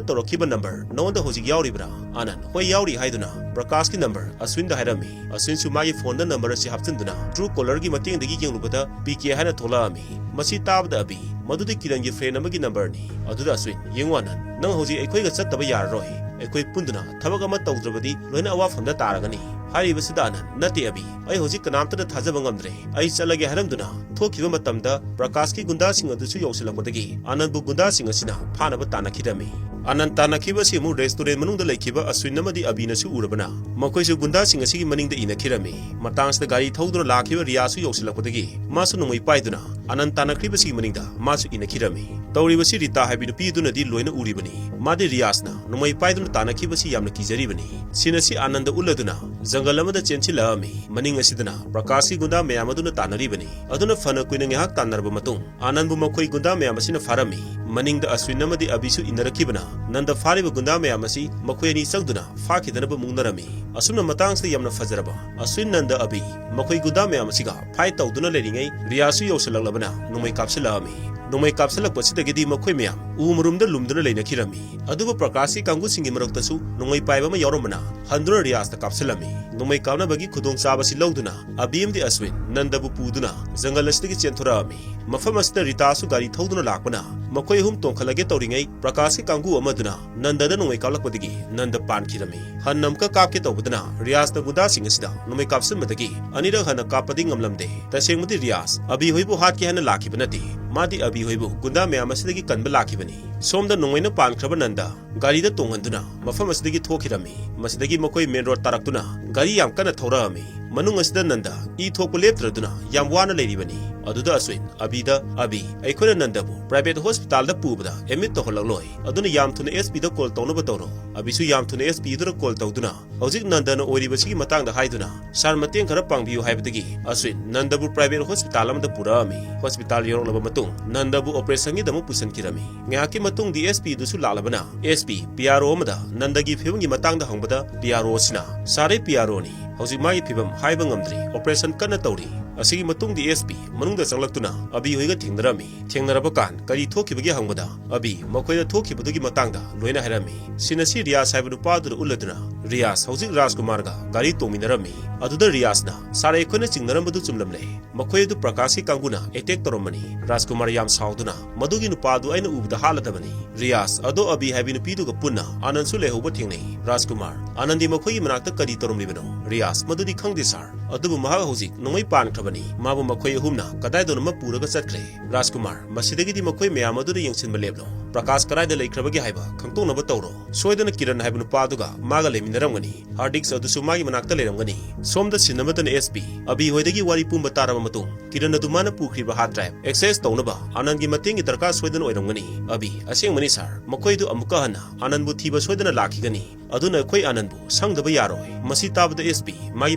ꯇꯧꯔꯛꯈꯤꯕ ꯅꯝꯕꯔ ꯅꯉꯣꯟꯗ ꯍꯧꯖꯤꯛ ꯌꯥꯎꯔꯤꯕ꯭ꯔꯥ? ꯑꯥꯅꯟꯗ, ꯍꯣꯏ, ꯌꯥꯎꯔꯤ ꯍꯥꯏꯗꯨꯅ ꯄ꯭ꯔꯀꯥꯁꯀꯤ ꯅꯝꯕꯔ ꯑꯁ꯭ꯋꯤꯟꯗ ꯍꯥꯏꯔꯝꯃꯤ꯫ ꯑꯁ꯭ꯋꯤꯟꯁꯨ ꯃꯥꯒꯤ ꯐꯣꯟꯗ ꯅꯝꯕꯔ ꯑꯁꯤ ꯍꯥꯞꯆꯤꯟꯗꯨꯅ ꯇ꯭ꯔꯨ ꯀꯣꯂꯔꯒꯤ ꯃꯇꯦꯡꯗꯒꯤ ꯌꯦꯡꯂꯨꯕꯗ ꯄꯤ ꯀꯦ ꯍꯥꯏꯅ ꯊꯣꯛꯂꯛꯑꯝꯃꯤ꯫ ꯃꯁꯤ ꯇꯥꯕꯗ ꯑꯕꯤ, ꯃꯗꯨꯗꯤ ꯀꯤꯔꯟꯒꯤ ꯐ꯭ꯔꯦꯟ ꯑꯃꯒꯤ ꯅꯝꯕꯔꯅꯤ꯫ ꯑꯗꯨꯗ ꯑꯁ꯭ꯋꯤꯟ, ꯌꯦꯡꯉꯨ ꯑꯥꯅꯟꯗ, ꯅꯪ ꯍꯧꯖꯤꯛ ꯑꯩꯈꯣꯏꯒ ꯆꯠꯇꯕ ꯌꯥꯔꯔꯣꯏ꯫ ꯑꯩꯈꯣꯏ ꯄꯨꯟꯗꯨꯅ ꯊꯕꯛ ꯑꯃ ꯇꯧꯗ꯭ꯔꯕꯗꯤ ꯂꯣꯏꯅ ꯑꯋꯥꯐꯝꯗ ꯇꯥꯔꯒꯅꯤ꯫ ꯍꯥꯏꯔꯤꯕꯁꯤꯗ ꯑꯥꯅꯟꯗ, ꯅꯠꯇꯦ ꯑꯕꯤ, ꯑꯩ ꯍꯧꯖꯤꯛ ꯀꯅꯥꯝꯇꯗ ꯊꯥꯖꯕ ꯉꯝꯗ꯭ꯔꯦ꯫ ꯑꯩ ꯆꯠꯂꯒꯦ ꯍꯥꯏꯔꯝꯗꯨꯅ ꯊꯣꯛꯈꯤꯕ ꯃꯇꯝꯗ ꯄ꯭ꯔꯀꯥꯁꯀꯤ ꯒꯨꯟꯗꯥꯁꯤꯡ ꯑꯗꯨꯁꯨ ꯌꯧꯁꯤꯜꯂꯛꯄꯗꯒꯤ ꯑꯥꯅꯟꯗꯕꯨ ꯒꯨꯟꯗꯥꯁꯤꯡ ꯑꯁꯤꯅ ꯐꯥꯅꯕ ꯇꯥꯟꯅꯈꯤꯔꯝꯃꯤ꯫ ꯑꯥꯅꯟꯗ ꯇꯥꯟꯅꯈꯤꯕ ꯑꯁꯤ ꯑꯃꯨꯛ ꯔꯦꯁꯇꯨꯔꯦꯟ ꯃꯅꯨꯡꯗ ꯂꯩꯈꯤꯕ ꯑꯁ꯭ꯋꯤꯟ ꯑꯃꯗꯤ ꯑꯕꯤꯅꯁꯨ ꯎꯔꯕꯅ ꯃꯈꯣꯏꯁꯨ ꯒꯨꯟꯗꯥꯁꯤꯡ ꯑꯁꯤꯒꯤ ꯃꯅꯤꯡꯗ ꯏꯅꯈꯤꯔꯝꯃꯤ꯫ ꯃꯇꯥꯡꯁꯤꯗ ꯒꯥꯔꯤ ꯊꯧꯗꯨꯅ ꯂꯥꯛꯈꯤꯕ ꯔꯤꯌꯥꯁꯁꯨ ꯌꯧꯁꯤꯜꯂꯛꯄꯗꯒꯤ ꯃꯥꯁꯨ ꯅꯣꯡꯃꯩ ꯄꯥꯏꯗꯨꯅ ꯑꯥꯅꯟꯗ ꯇꯥꯟꯅꯈ꯭ꯔꯤꯕꯁꯤꯒꯤ ꯃꯅꯤꯡꯗ ꯃꯥꯁꯨ ꯏꯅꯈꯤꯔꯝꯃꯤ꯫ ꯇꯧꯔꯤꯕꯁꯤ ꯔꯤꯇꯥ ꯍꯥꯏꯕꯤ ꯅꯨꯄꯤ ꯑꯗꯨꯅꯗꯤ ꯂꯣꯏꯅ ꯎꯔꯤꯕꯅꯤ꯫ ꯃꯥꯗꯤ ꯔꯤꯌꯥꯁꯅ ꯅꯣꯡꯃꯩ ꯄꯥꯏꯗꯨꯅ ꯇꯥꯟꯅꯈꯤꯕꯁꯤ ꯌꯥꯝꯅ ꯀꯤꯖꯔꯤꯕꯅꯤ꯫ ꯁꯤꯟ ꯑꯁꯤ ꯑꯥꯅꯟꯗ ꯎꯠꯂꯗꯨꯅ ꯖꯪꯒꯜ ꯑꯃꯗ ꯆꯦꯟꯁꯤꯜꯂꯛꯑꯝꯃꯤ꯫ ꯃꯅꯤꯡ ꯑꯁꯤꯗꯅ ꯄ꯭ꯔꯀꯥꯁꯀꯤ ꯒꯨꯟꯗꯥ ꯃꯌꯥꯝ ꯑꯗꯨꯅ ꯇꯥꯟꯅꯔꯤꯕꯅꯤ꯫ ꯑꯗꯨꯅ ꯐꯅ ꯀꯨꯏꯅ ꯉꯥꯏꯍꯥꯛ ꯇꯥꯟꯅꯔꯕ ꯃꯇꯨꯡ ꯑꯥꯅꯟꯗꯕꯨ ꯃꯈꯣꯏ ꯒꯨꯟꯗꯥ ꯃꯌꯥꯝ ꯑꯁꯤꯅ ꯐꯥꯔꯝꯃꯤ꯫ ꯃꯅꯤꯡꯗ ꯑꯁ꯭ꯋꯤꯟ ꯑꯃꯗꯤ ꯑꯕꯤꯁꯨ ꯏꯟꯅꯔꯛꯈꯤꯕꯅ ꯅꯟꯗ ꯐꯥꯔꯤꯕ ꯒꯨꯟꯗꯥ ꯃꯌꯥꯝ ꯑꯁꯤ ꯃꯈꯣꯏ ꯑꯅꯤ ꯆꯪꯗꯨꯅ ꯐꯥꯈꯤꯗꯅꯕ ꯃꯨꯛꯅꯔꯝꯃꯤ꯫ ꯑꯁꯨꯝꯅ ꯃꯇꯥꯡꯁꯤꯗ ꯌꯥꯝꯅ ꯐꯖꯔꯕ ꯑꯁ꯭ꯋꯤꯟ, ꯅꯟꯗ, ꯑꯕꯤ ꯃꯈꯣꯏ ꯒꯨꯟꯗꯥ ꯃꯌꯥꯝ ꯑꯁꯤꯒ ꯐꯥꯏꯠ ꯇꯧꯗꯨꯅ ꯂꯩꯔꯤꯉꯩ ꯔꯤꯌꯥꯁꯁꯨ ꯌꯧꯁꯤꯜꯂꯛꯂꯕꯅ ꯅꯣꯡꯃꯩ ꯀꯥꯞꯁꯤꯜꯂꯛꯑꯝꯃꯤ꯫ ꯅꯣꯡꯃꯩ ꯀꯥꯞꯁꯤꯜꯂꯛꯄꯁꯤꯗꯒꯤꯗꯤ ꯃꯈꯣꯏ ꯃꯌꯥꯝ ꯎ ꯃꯔꯨꯝꯗ ꯂꯨꯝꯗꯨꯅ ꯂꯩꯅꯈꯤꯔꯝꯃꯤ꯫ ꯑꯗꯨꯕꯨ ꯄ꯭ꯔꯀꯥꯁꯀꯤ ꯀꯥꯡꯕꯨꯁꯤꯡꯒꯤ ꯃꯔꯛꯇꯁꯨ ꯅꯣꯡꯃꯩ ꯄꯥꯏꯕ ꯑꯃ ꯌꯥꯎꯔꯝꯕꯅ ꯍꯟꯗꯨꯅ ꯔꯤꯌꯥꯁꯇ ꯀꯥꯞꯁꯤꯜꯂꯝꯃꯤ꯫ ꯅꯣꯡꯃꯩ ꯀꯥꯞꯅꯕꯒꯤ ꯈꯨꯗꯣꯡꯆꯥꯕꯁꯤ ꯂꯧꯗꯨꯅ ꯑꯕꯤ ꯑꯃꯗꯤ ꯑꯁ꯭ꯋꯤꯟ ꯅꯟꯗꯕꯨ ꯄꯨꯗꯨꯅ ꯖꯪꯒꯜ ꯑꯁꯤꯗꯒꯤ ꯆꯦꯟꯊꯣꯔꯛꯑꯝꯃꯤ꯫ ꯃꯐꯝ ꯑꯁꯤꯗ ꯔꯤꯇꯥꯁꯨ ꯒꯥꯔꯤ ꯊꯧꯗꯨꯅ ꯂꯥꯛꯄꯅ ꯃꯈꯣꯏ ꯑꯍꯨꯝ ꯇꯣꯡꯈꯠꯂꯒꯦ ꯇꯧꯔꯤꯉꯩ ꯄ꯭ꯔꯀꯥꯁꯀꯤ ꯀꯥꯡꯕꯨ ꯑꯃꯗꯨꯅ ꯅꯟꯗꯗ ꯅꯣꯡꯃꯩ ꯀꯥꯞꯂꯛꯄꯗꯒꯤ ꯅꯟꯗ ꯄꯥꯟꯈꯤꯔꯝꯃꯤ꯫ ꯍꯟꯅ ꯑꯃꯨꯛꯀ ꯀꯥꯞꯀꯦ ꯇꯧꯕꯗꯅ ꯔꯤꯌꯥꯁꯅ ꯒꯨꯟꯗꯥꯁꯤꯡ ꯑꯁꯤꯗ ꯅꯣꯡꯃꯩ ꯀꯥꯞꯁꯤꯟꯕꯗꯒꯤ ꯑꯅꯤꯔꯛ ꯍꯟꯅ ꯀꯥꯞꯄꯗꯤ ꯉꯝꯂꯝꯗꯦ꯫ ꯇꯁꯦꯡꯕꯗꯤ ꯔꯤꯌꯥꯁ ꯑꯕꯤ ꯍꯣꯏꯕꯨ ꯍꯥꯠꯀꯦ ꯍꯥꯏꯅ ꯂꯥꯛꯈꯤꯕ ꯅꯠꯇꯦ꯫ ꯃꯥꯗꯤ ꯑꯕꯤ ꯍꯣꯏꯕꯨ ꯒꯨꯟꯗꯥ ꯃꯌꯥꯝ ꯑꯁꯤꯗꯒꯤ ꯀꯟꯕ ꯂꯥꯛꯈꯤꯕꯅꯤ꯫ ꯁꯣꯝꯗ ꯅꯣꯡꯃꯩꯅ ꯄꯥꯟꯈ꯭ꯔꯕ ꯅꯟꯗ ꯒꯥꯔꯤꯗ ꯇꯣꯡꯍꯟꯗꯨꯅ ꯃꯐꯝ ꯑꯁꯤꯗꯒꯤ ꯊꯣꯛꯈꯤꯔꯝꯃꯤ꯫ ꯃꯁꯤꯗꯒꯤ ꯃꯈꯣꯏ ꯃꯦꯟ ꯔꯣꯗ ꯇꯥꯔꯛꯇꯨꯅ ꯒꯥꯔꯤ ꯌꯥꯝ ꯀꯟꯅ ꯊꯧꯔꯛꯑꯝꯃꯤ꯫ ꯃꯅꯨꯡ ꯑꯁꯤꯗ ꯅꯟꯗ ꯏ ꯊꯣꯛꯄ ꯂꯦꯞꯇ꯭ꯔꯗꯨꯅ ꯌꯥꯝ ꯋꯥꯅ ꯂꯩꯔꯤꯕꯅꯤ꯫ ꯑꯗꯨꯗ ꯑꯁ꯭ꯋꯤꯟ ꯑꯕꯤꯗ, "ꯑꯕꯤ, ꯑꯩꯈꯣꯏꯅ ꯅꯟꯗꯕꯨ ꯄ꯭ꯔꯥꯏꯚꯦꯠ ꯍꯣꯁꯄꯤꯇꯥꯜꯗ ꯄꯨꯕꯗ ꯑꯦꯗꯃꯤꯠ ꯇꯧꯍꯜꯂꯛꯂꯣꯏ, ꯑꯗꯨꯅ ꯌꯥꯝ ꯊꯨꯅ ꯑꯦꯁ ꯄꯤꯗ ꯀꯣꯜ ꯇꯧꯅꯕ ꯇꯧꯔꯣ"꯫ ꯑꯕꯤꯁꯨ ꯌꯥꯝ ꯊꯨꯅ ꯑꯦꯁ ꯄꯤꯗꯨꯗ ꯀꯣꯜ ꯇꯧꯗꯨꯅ ꯍꯧꯖꯤꯛ ꯅꯟꯗꯅ ꯑꯣꯏꯔꯤꯕꯁꯤꯒꯤ ꯃꯇꯥꯡꯗ ꯍꯥꯏꯗꯨꯅ, "ꯁꯥꯔ, ꯃꯇꯦꯡ ꯈꯔ ꯄꯥꯡꯕꯤꯌꯨ" ꯍꯥꯏꯕꯗꯒꯤ ꯑꯁ꯭ꯋꯤꯟ ꯅꯟꯗꯕꯨ ꯄ꯭ꯔꯥꯏꯚꯦꯠ ꯍꯣꯁꯄꯤꯇꯥꯜ ꯑꯃꯗ ꯄꯨꯔꯛꯑꯝꯃꯤ꯫ ꯍꯣꯁꯄꯤꯇꯥꯜ ꯌꯧꯔꯛꯂꯕ ꯃꯇꯨꯡ ꯅꯟꯗꯕꯨ ꯑꯣꯄꯔꯦꯁꯟꯒꯤꯗꯃꯛ ꯄꯨꯁꯤꯟꯈꯤꯔꯝꯃꯤ꯫ ꯉꯥꯏꯍꯥꯛꯀꯤ ꯃꯇꯨꯡꯗꯤ ꯑꯦꯁ ꯄꯤ ꯑꯗꯨꯁꯨ ꯂꯥꯛꯂꯕꯅ ꯑꯦꯁ ꯄꯤ ꯄꯤ ꯑꯥꯔ ꯑꯣ ꯑꯃꯗ ꯅꯟꯗꯒꯤ ꯐꯤꯕꯝꯒꯤ ꯃꯇꯥꯡꯗ ꯍꯪꯕꯗ ꯄꯤ ꯑꯥꯔ ꯑꯣ ꯑꯁꯤꯅ, "ꯁꯥꯔ, ꯑꯩ ꯄꯤ ꯑꯥꯔ ꯑꯣꯅꯤ, ꯍꯧꯖꯤꯛ ꯃꯥꯒꯤ ꯐꯤꯕꯝ ꯍꯥꯏꯕ ꯉꯝꯗ꯭ꯔꯤ, ꯑꯣꯄꯔꯦꯁꯟ ꯀꯟꯅ ꯇꯧꯔꯤ"꯫ ꯑꯁꯤꯒꯤ ꯃꯇꯨꯡꯗꯤ ꯑꯦꯁ ꯄꯤ ꯃꯅꯨꯡꯗ ꯆꯪꯂꯛꯇꯨꯅ ꯑꯕꯤ ꯍꯣꯏꯒ ꯊꯦꯡꯅꯔꯝꯃꯤ꯫ ꯊꯦꯡꯅꯔꯕ ꯀꯥꯟ ꯀꯔꯤ ꯊꯣꯛꯈꯤꯕꯒꯦ ꯍꯪꯕꯗ ꯑꯕꯤ ꯃꯈꯣꯏꯗ ꯊꯣꯛꯈꯤꯕꯗꯨꯒꯤ ꯃꯇꯥꯡꯗ ꯂꯣꯏꯅ ꯍꯥꯏꯔꯝꯃꯤ꯫ ꯁꯤꯟ ꯑꯁꯤ ꯔꯤꯌꯥꯁ ꯍꯥꯏꯕ ꯅꯨꯄꯥꯗꯨꯗ ꯎꯠꯂꯗꯨꯅ ꯔꯤꯌꯥꯁ ꯍꯧꯖꯤꯛ ꯔꯥꯖꯀꯨꯃꯥꯔꯒ ꯒꯥꯔꯤ ꯇꯣꯡꯃꯤꯟꯅꯔꯝꯃꯤ꯫ ꯑꯗꯨꯗ ꯔꯤꯌꯥꯁꯅ, "ꯁꯥꯔ, ꯑꯩꯈꯣꯏꯅ ꯆꯤꯡꯅꯔꯝꯕꯗꯨ ꯆꯨꯝꯂꯝꯂꯦ꯫ ꯃꯈꯣꯏ ꯑꯗꯨ ꯄ꯭ꯔꯀꯥꯁꯀꯤ ꯀꯥꯡꯕꯨꯅ ꯑꯦꯇꯦꯛ ꯇꯧꯔꯝꯕꯅꯤ꯫ ꯔꯥꯖꯀꯨꯃꯥꯔ ꯌꯥꯝ ꯁꯥꯎꯗꯨꯅ, 'ꯃꯗꯨꯒꯤ ꯅꯨꯄꯥ ꯑꯗꯨ ꯑꯩꯅ ꯎꯕꯗ ꯍꯥꯠꯂꯗꯕꯅꯤ.'" ꯔꯤꯌꯥꯁ ꯑꯗꯣ ꯑꯕꯤ ꯍꯥꯏꯕꯤ ꯅꯨꯄꯤꯗꯨꯒ ꯄꯨꯟꯅ ꯑꯥꯅꯟꯁꯨ ꯂꯩꯍꯧꯕ ꯊꯦꯡꯅꯩ꯫ ꯔꯥꯖꯀꯨꯃꯥꯔ, "ꯑꯥꯅꯟꯗꯤ ꯃꯈꯣꯏꯒꯤ ꯃꯅꯥꯛꯇ ꯀꯔꯤ ꯇꯧꯔꯝꯂꯤꯕꯅꯣ?" ꯔꯤꯌꯥꯁ, "ꯃꯗꯨꯗꯤ ꯈꯪꯗꯦ ꯁꯥꯔ, ꯑꯗꯨꯕꯨ ꯃꯍꯥꯛ ꯍꯧꯖꯤꯛ ꯅꯣꯡꯃꯩ ꯄꯥꯟꯈ꯭ꯔꯕꯅꯤ꯫ ꯃꯥꯕꯨ ꯃꯈꯣꯏ ꯑꯍꯨꯝꯅ ꯀꯗꯥꯏꯗꯅꯣꯃ ꯄꯨꯔꯒ ꯆꯠꯈ꯭ꯔꯦ"꯫ ꯔꯥꯖꯀꯨꯃꯥꯔ, "ꯃꯁꯤꯗꯒꯤꯗꯤ ꯃꯈꯣꯏ ꯃꯌꯥꯝ ꯑꯗꯨꯗ ꯌꯦꯡꯁꯤꯟꯕ ꯂꯦꯞꯂꯣ꯫ ꯄ꯭ꯔꯀꯥꯁ ꯀꯗꯥꯏꯗ ꯂꯩꯈ꯭ꯔꯕꯒꯦ ꯍꯥꯏꯕ ꯈꯪꯗꯣꯛꯅꯕ ꯇꯧꯔꯣ꯫ ꯁꯣꯏꯗꯅ ꯀꯤꯔꯟ ꯍꯥꯏꯕ ꯅꯨꯄꯥ ꯑꯗꯨꯒ ꯃꯥꯒ ꯂꯩꯃꯤꯟꯅꯔꯝꯒꯅꯤ꯫ ꯍꯥꯔꯗ ꯗꯤꯁꯛ ꯑꯗꯨꯁꯨ ꯃꯥꯒꯤ ꯃꯅꯥꯛꯇ ꯂꯩꯔꯝꯒꯅꯤ"꯫ ꯁꯣꯝꯗ ꯁꯤꯟ ꯑꯃꯗꯅ ꯑꯦꯁ ꯄꯤ ꯑꯕꯤ ꯍꯣꯏꯗꯒꯤ ꯋꯥꯔꯤ ꯄꯨꯝꯕ ꯇꯥꯔꯕ ꯃꯇꯨꯡ ꯀꯤꯔꯟ ꯑꯗꯨ ꯃꯥꯅ ꯄꯨꯈ꯭ꯔꯤꯕ ꯍꯥꯔꯗ ꯗ꯭ꯔꯥꯏꯚ ꯑꯦꯛꯁꯦꯁ ꯇꯧꯅꯕ ꯑꯥꯅꯟꯒꯤ ꯃꯇꯦꯡꯒꯤ ꯗꯔꯀꯥꯔ ꯁꯣꯏꯗꯅ ꯑꯣꯏꯔꯝꯒꯅꯤ꯫ ꯑꯕꯤ, "ꯑꯁꯦꯡꯕꯅꯤ ꯁꯥꯔ, ꯃꯈꯣꯏꯗꯨ ꯑꯃꯨꯛꯀ ꯍꯟꯅ ꯑꯥꯅꯟꯕꯨ ꯊꯤꯕ ꯁꯣꯏꯗꯅ ꯂꯥꯛꯈꯤꯒꯅꯤ꯫ ꯑꯗꯨꯅ ꯑꯩꯈꯣꯏ ꯑꯥꯅꯟꯕꯨ ꯁꯪꯗꯕ ꯌꯥꯔꯣꯏ"꯫ ꯃꯁꯤ ꯇꯥꯕꯗ ꯑꯦꯁ ꯄꯤ ꯃꯥꯒꯤ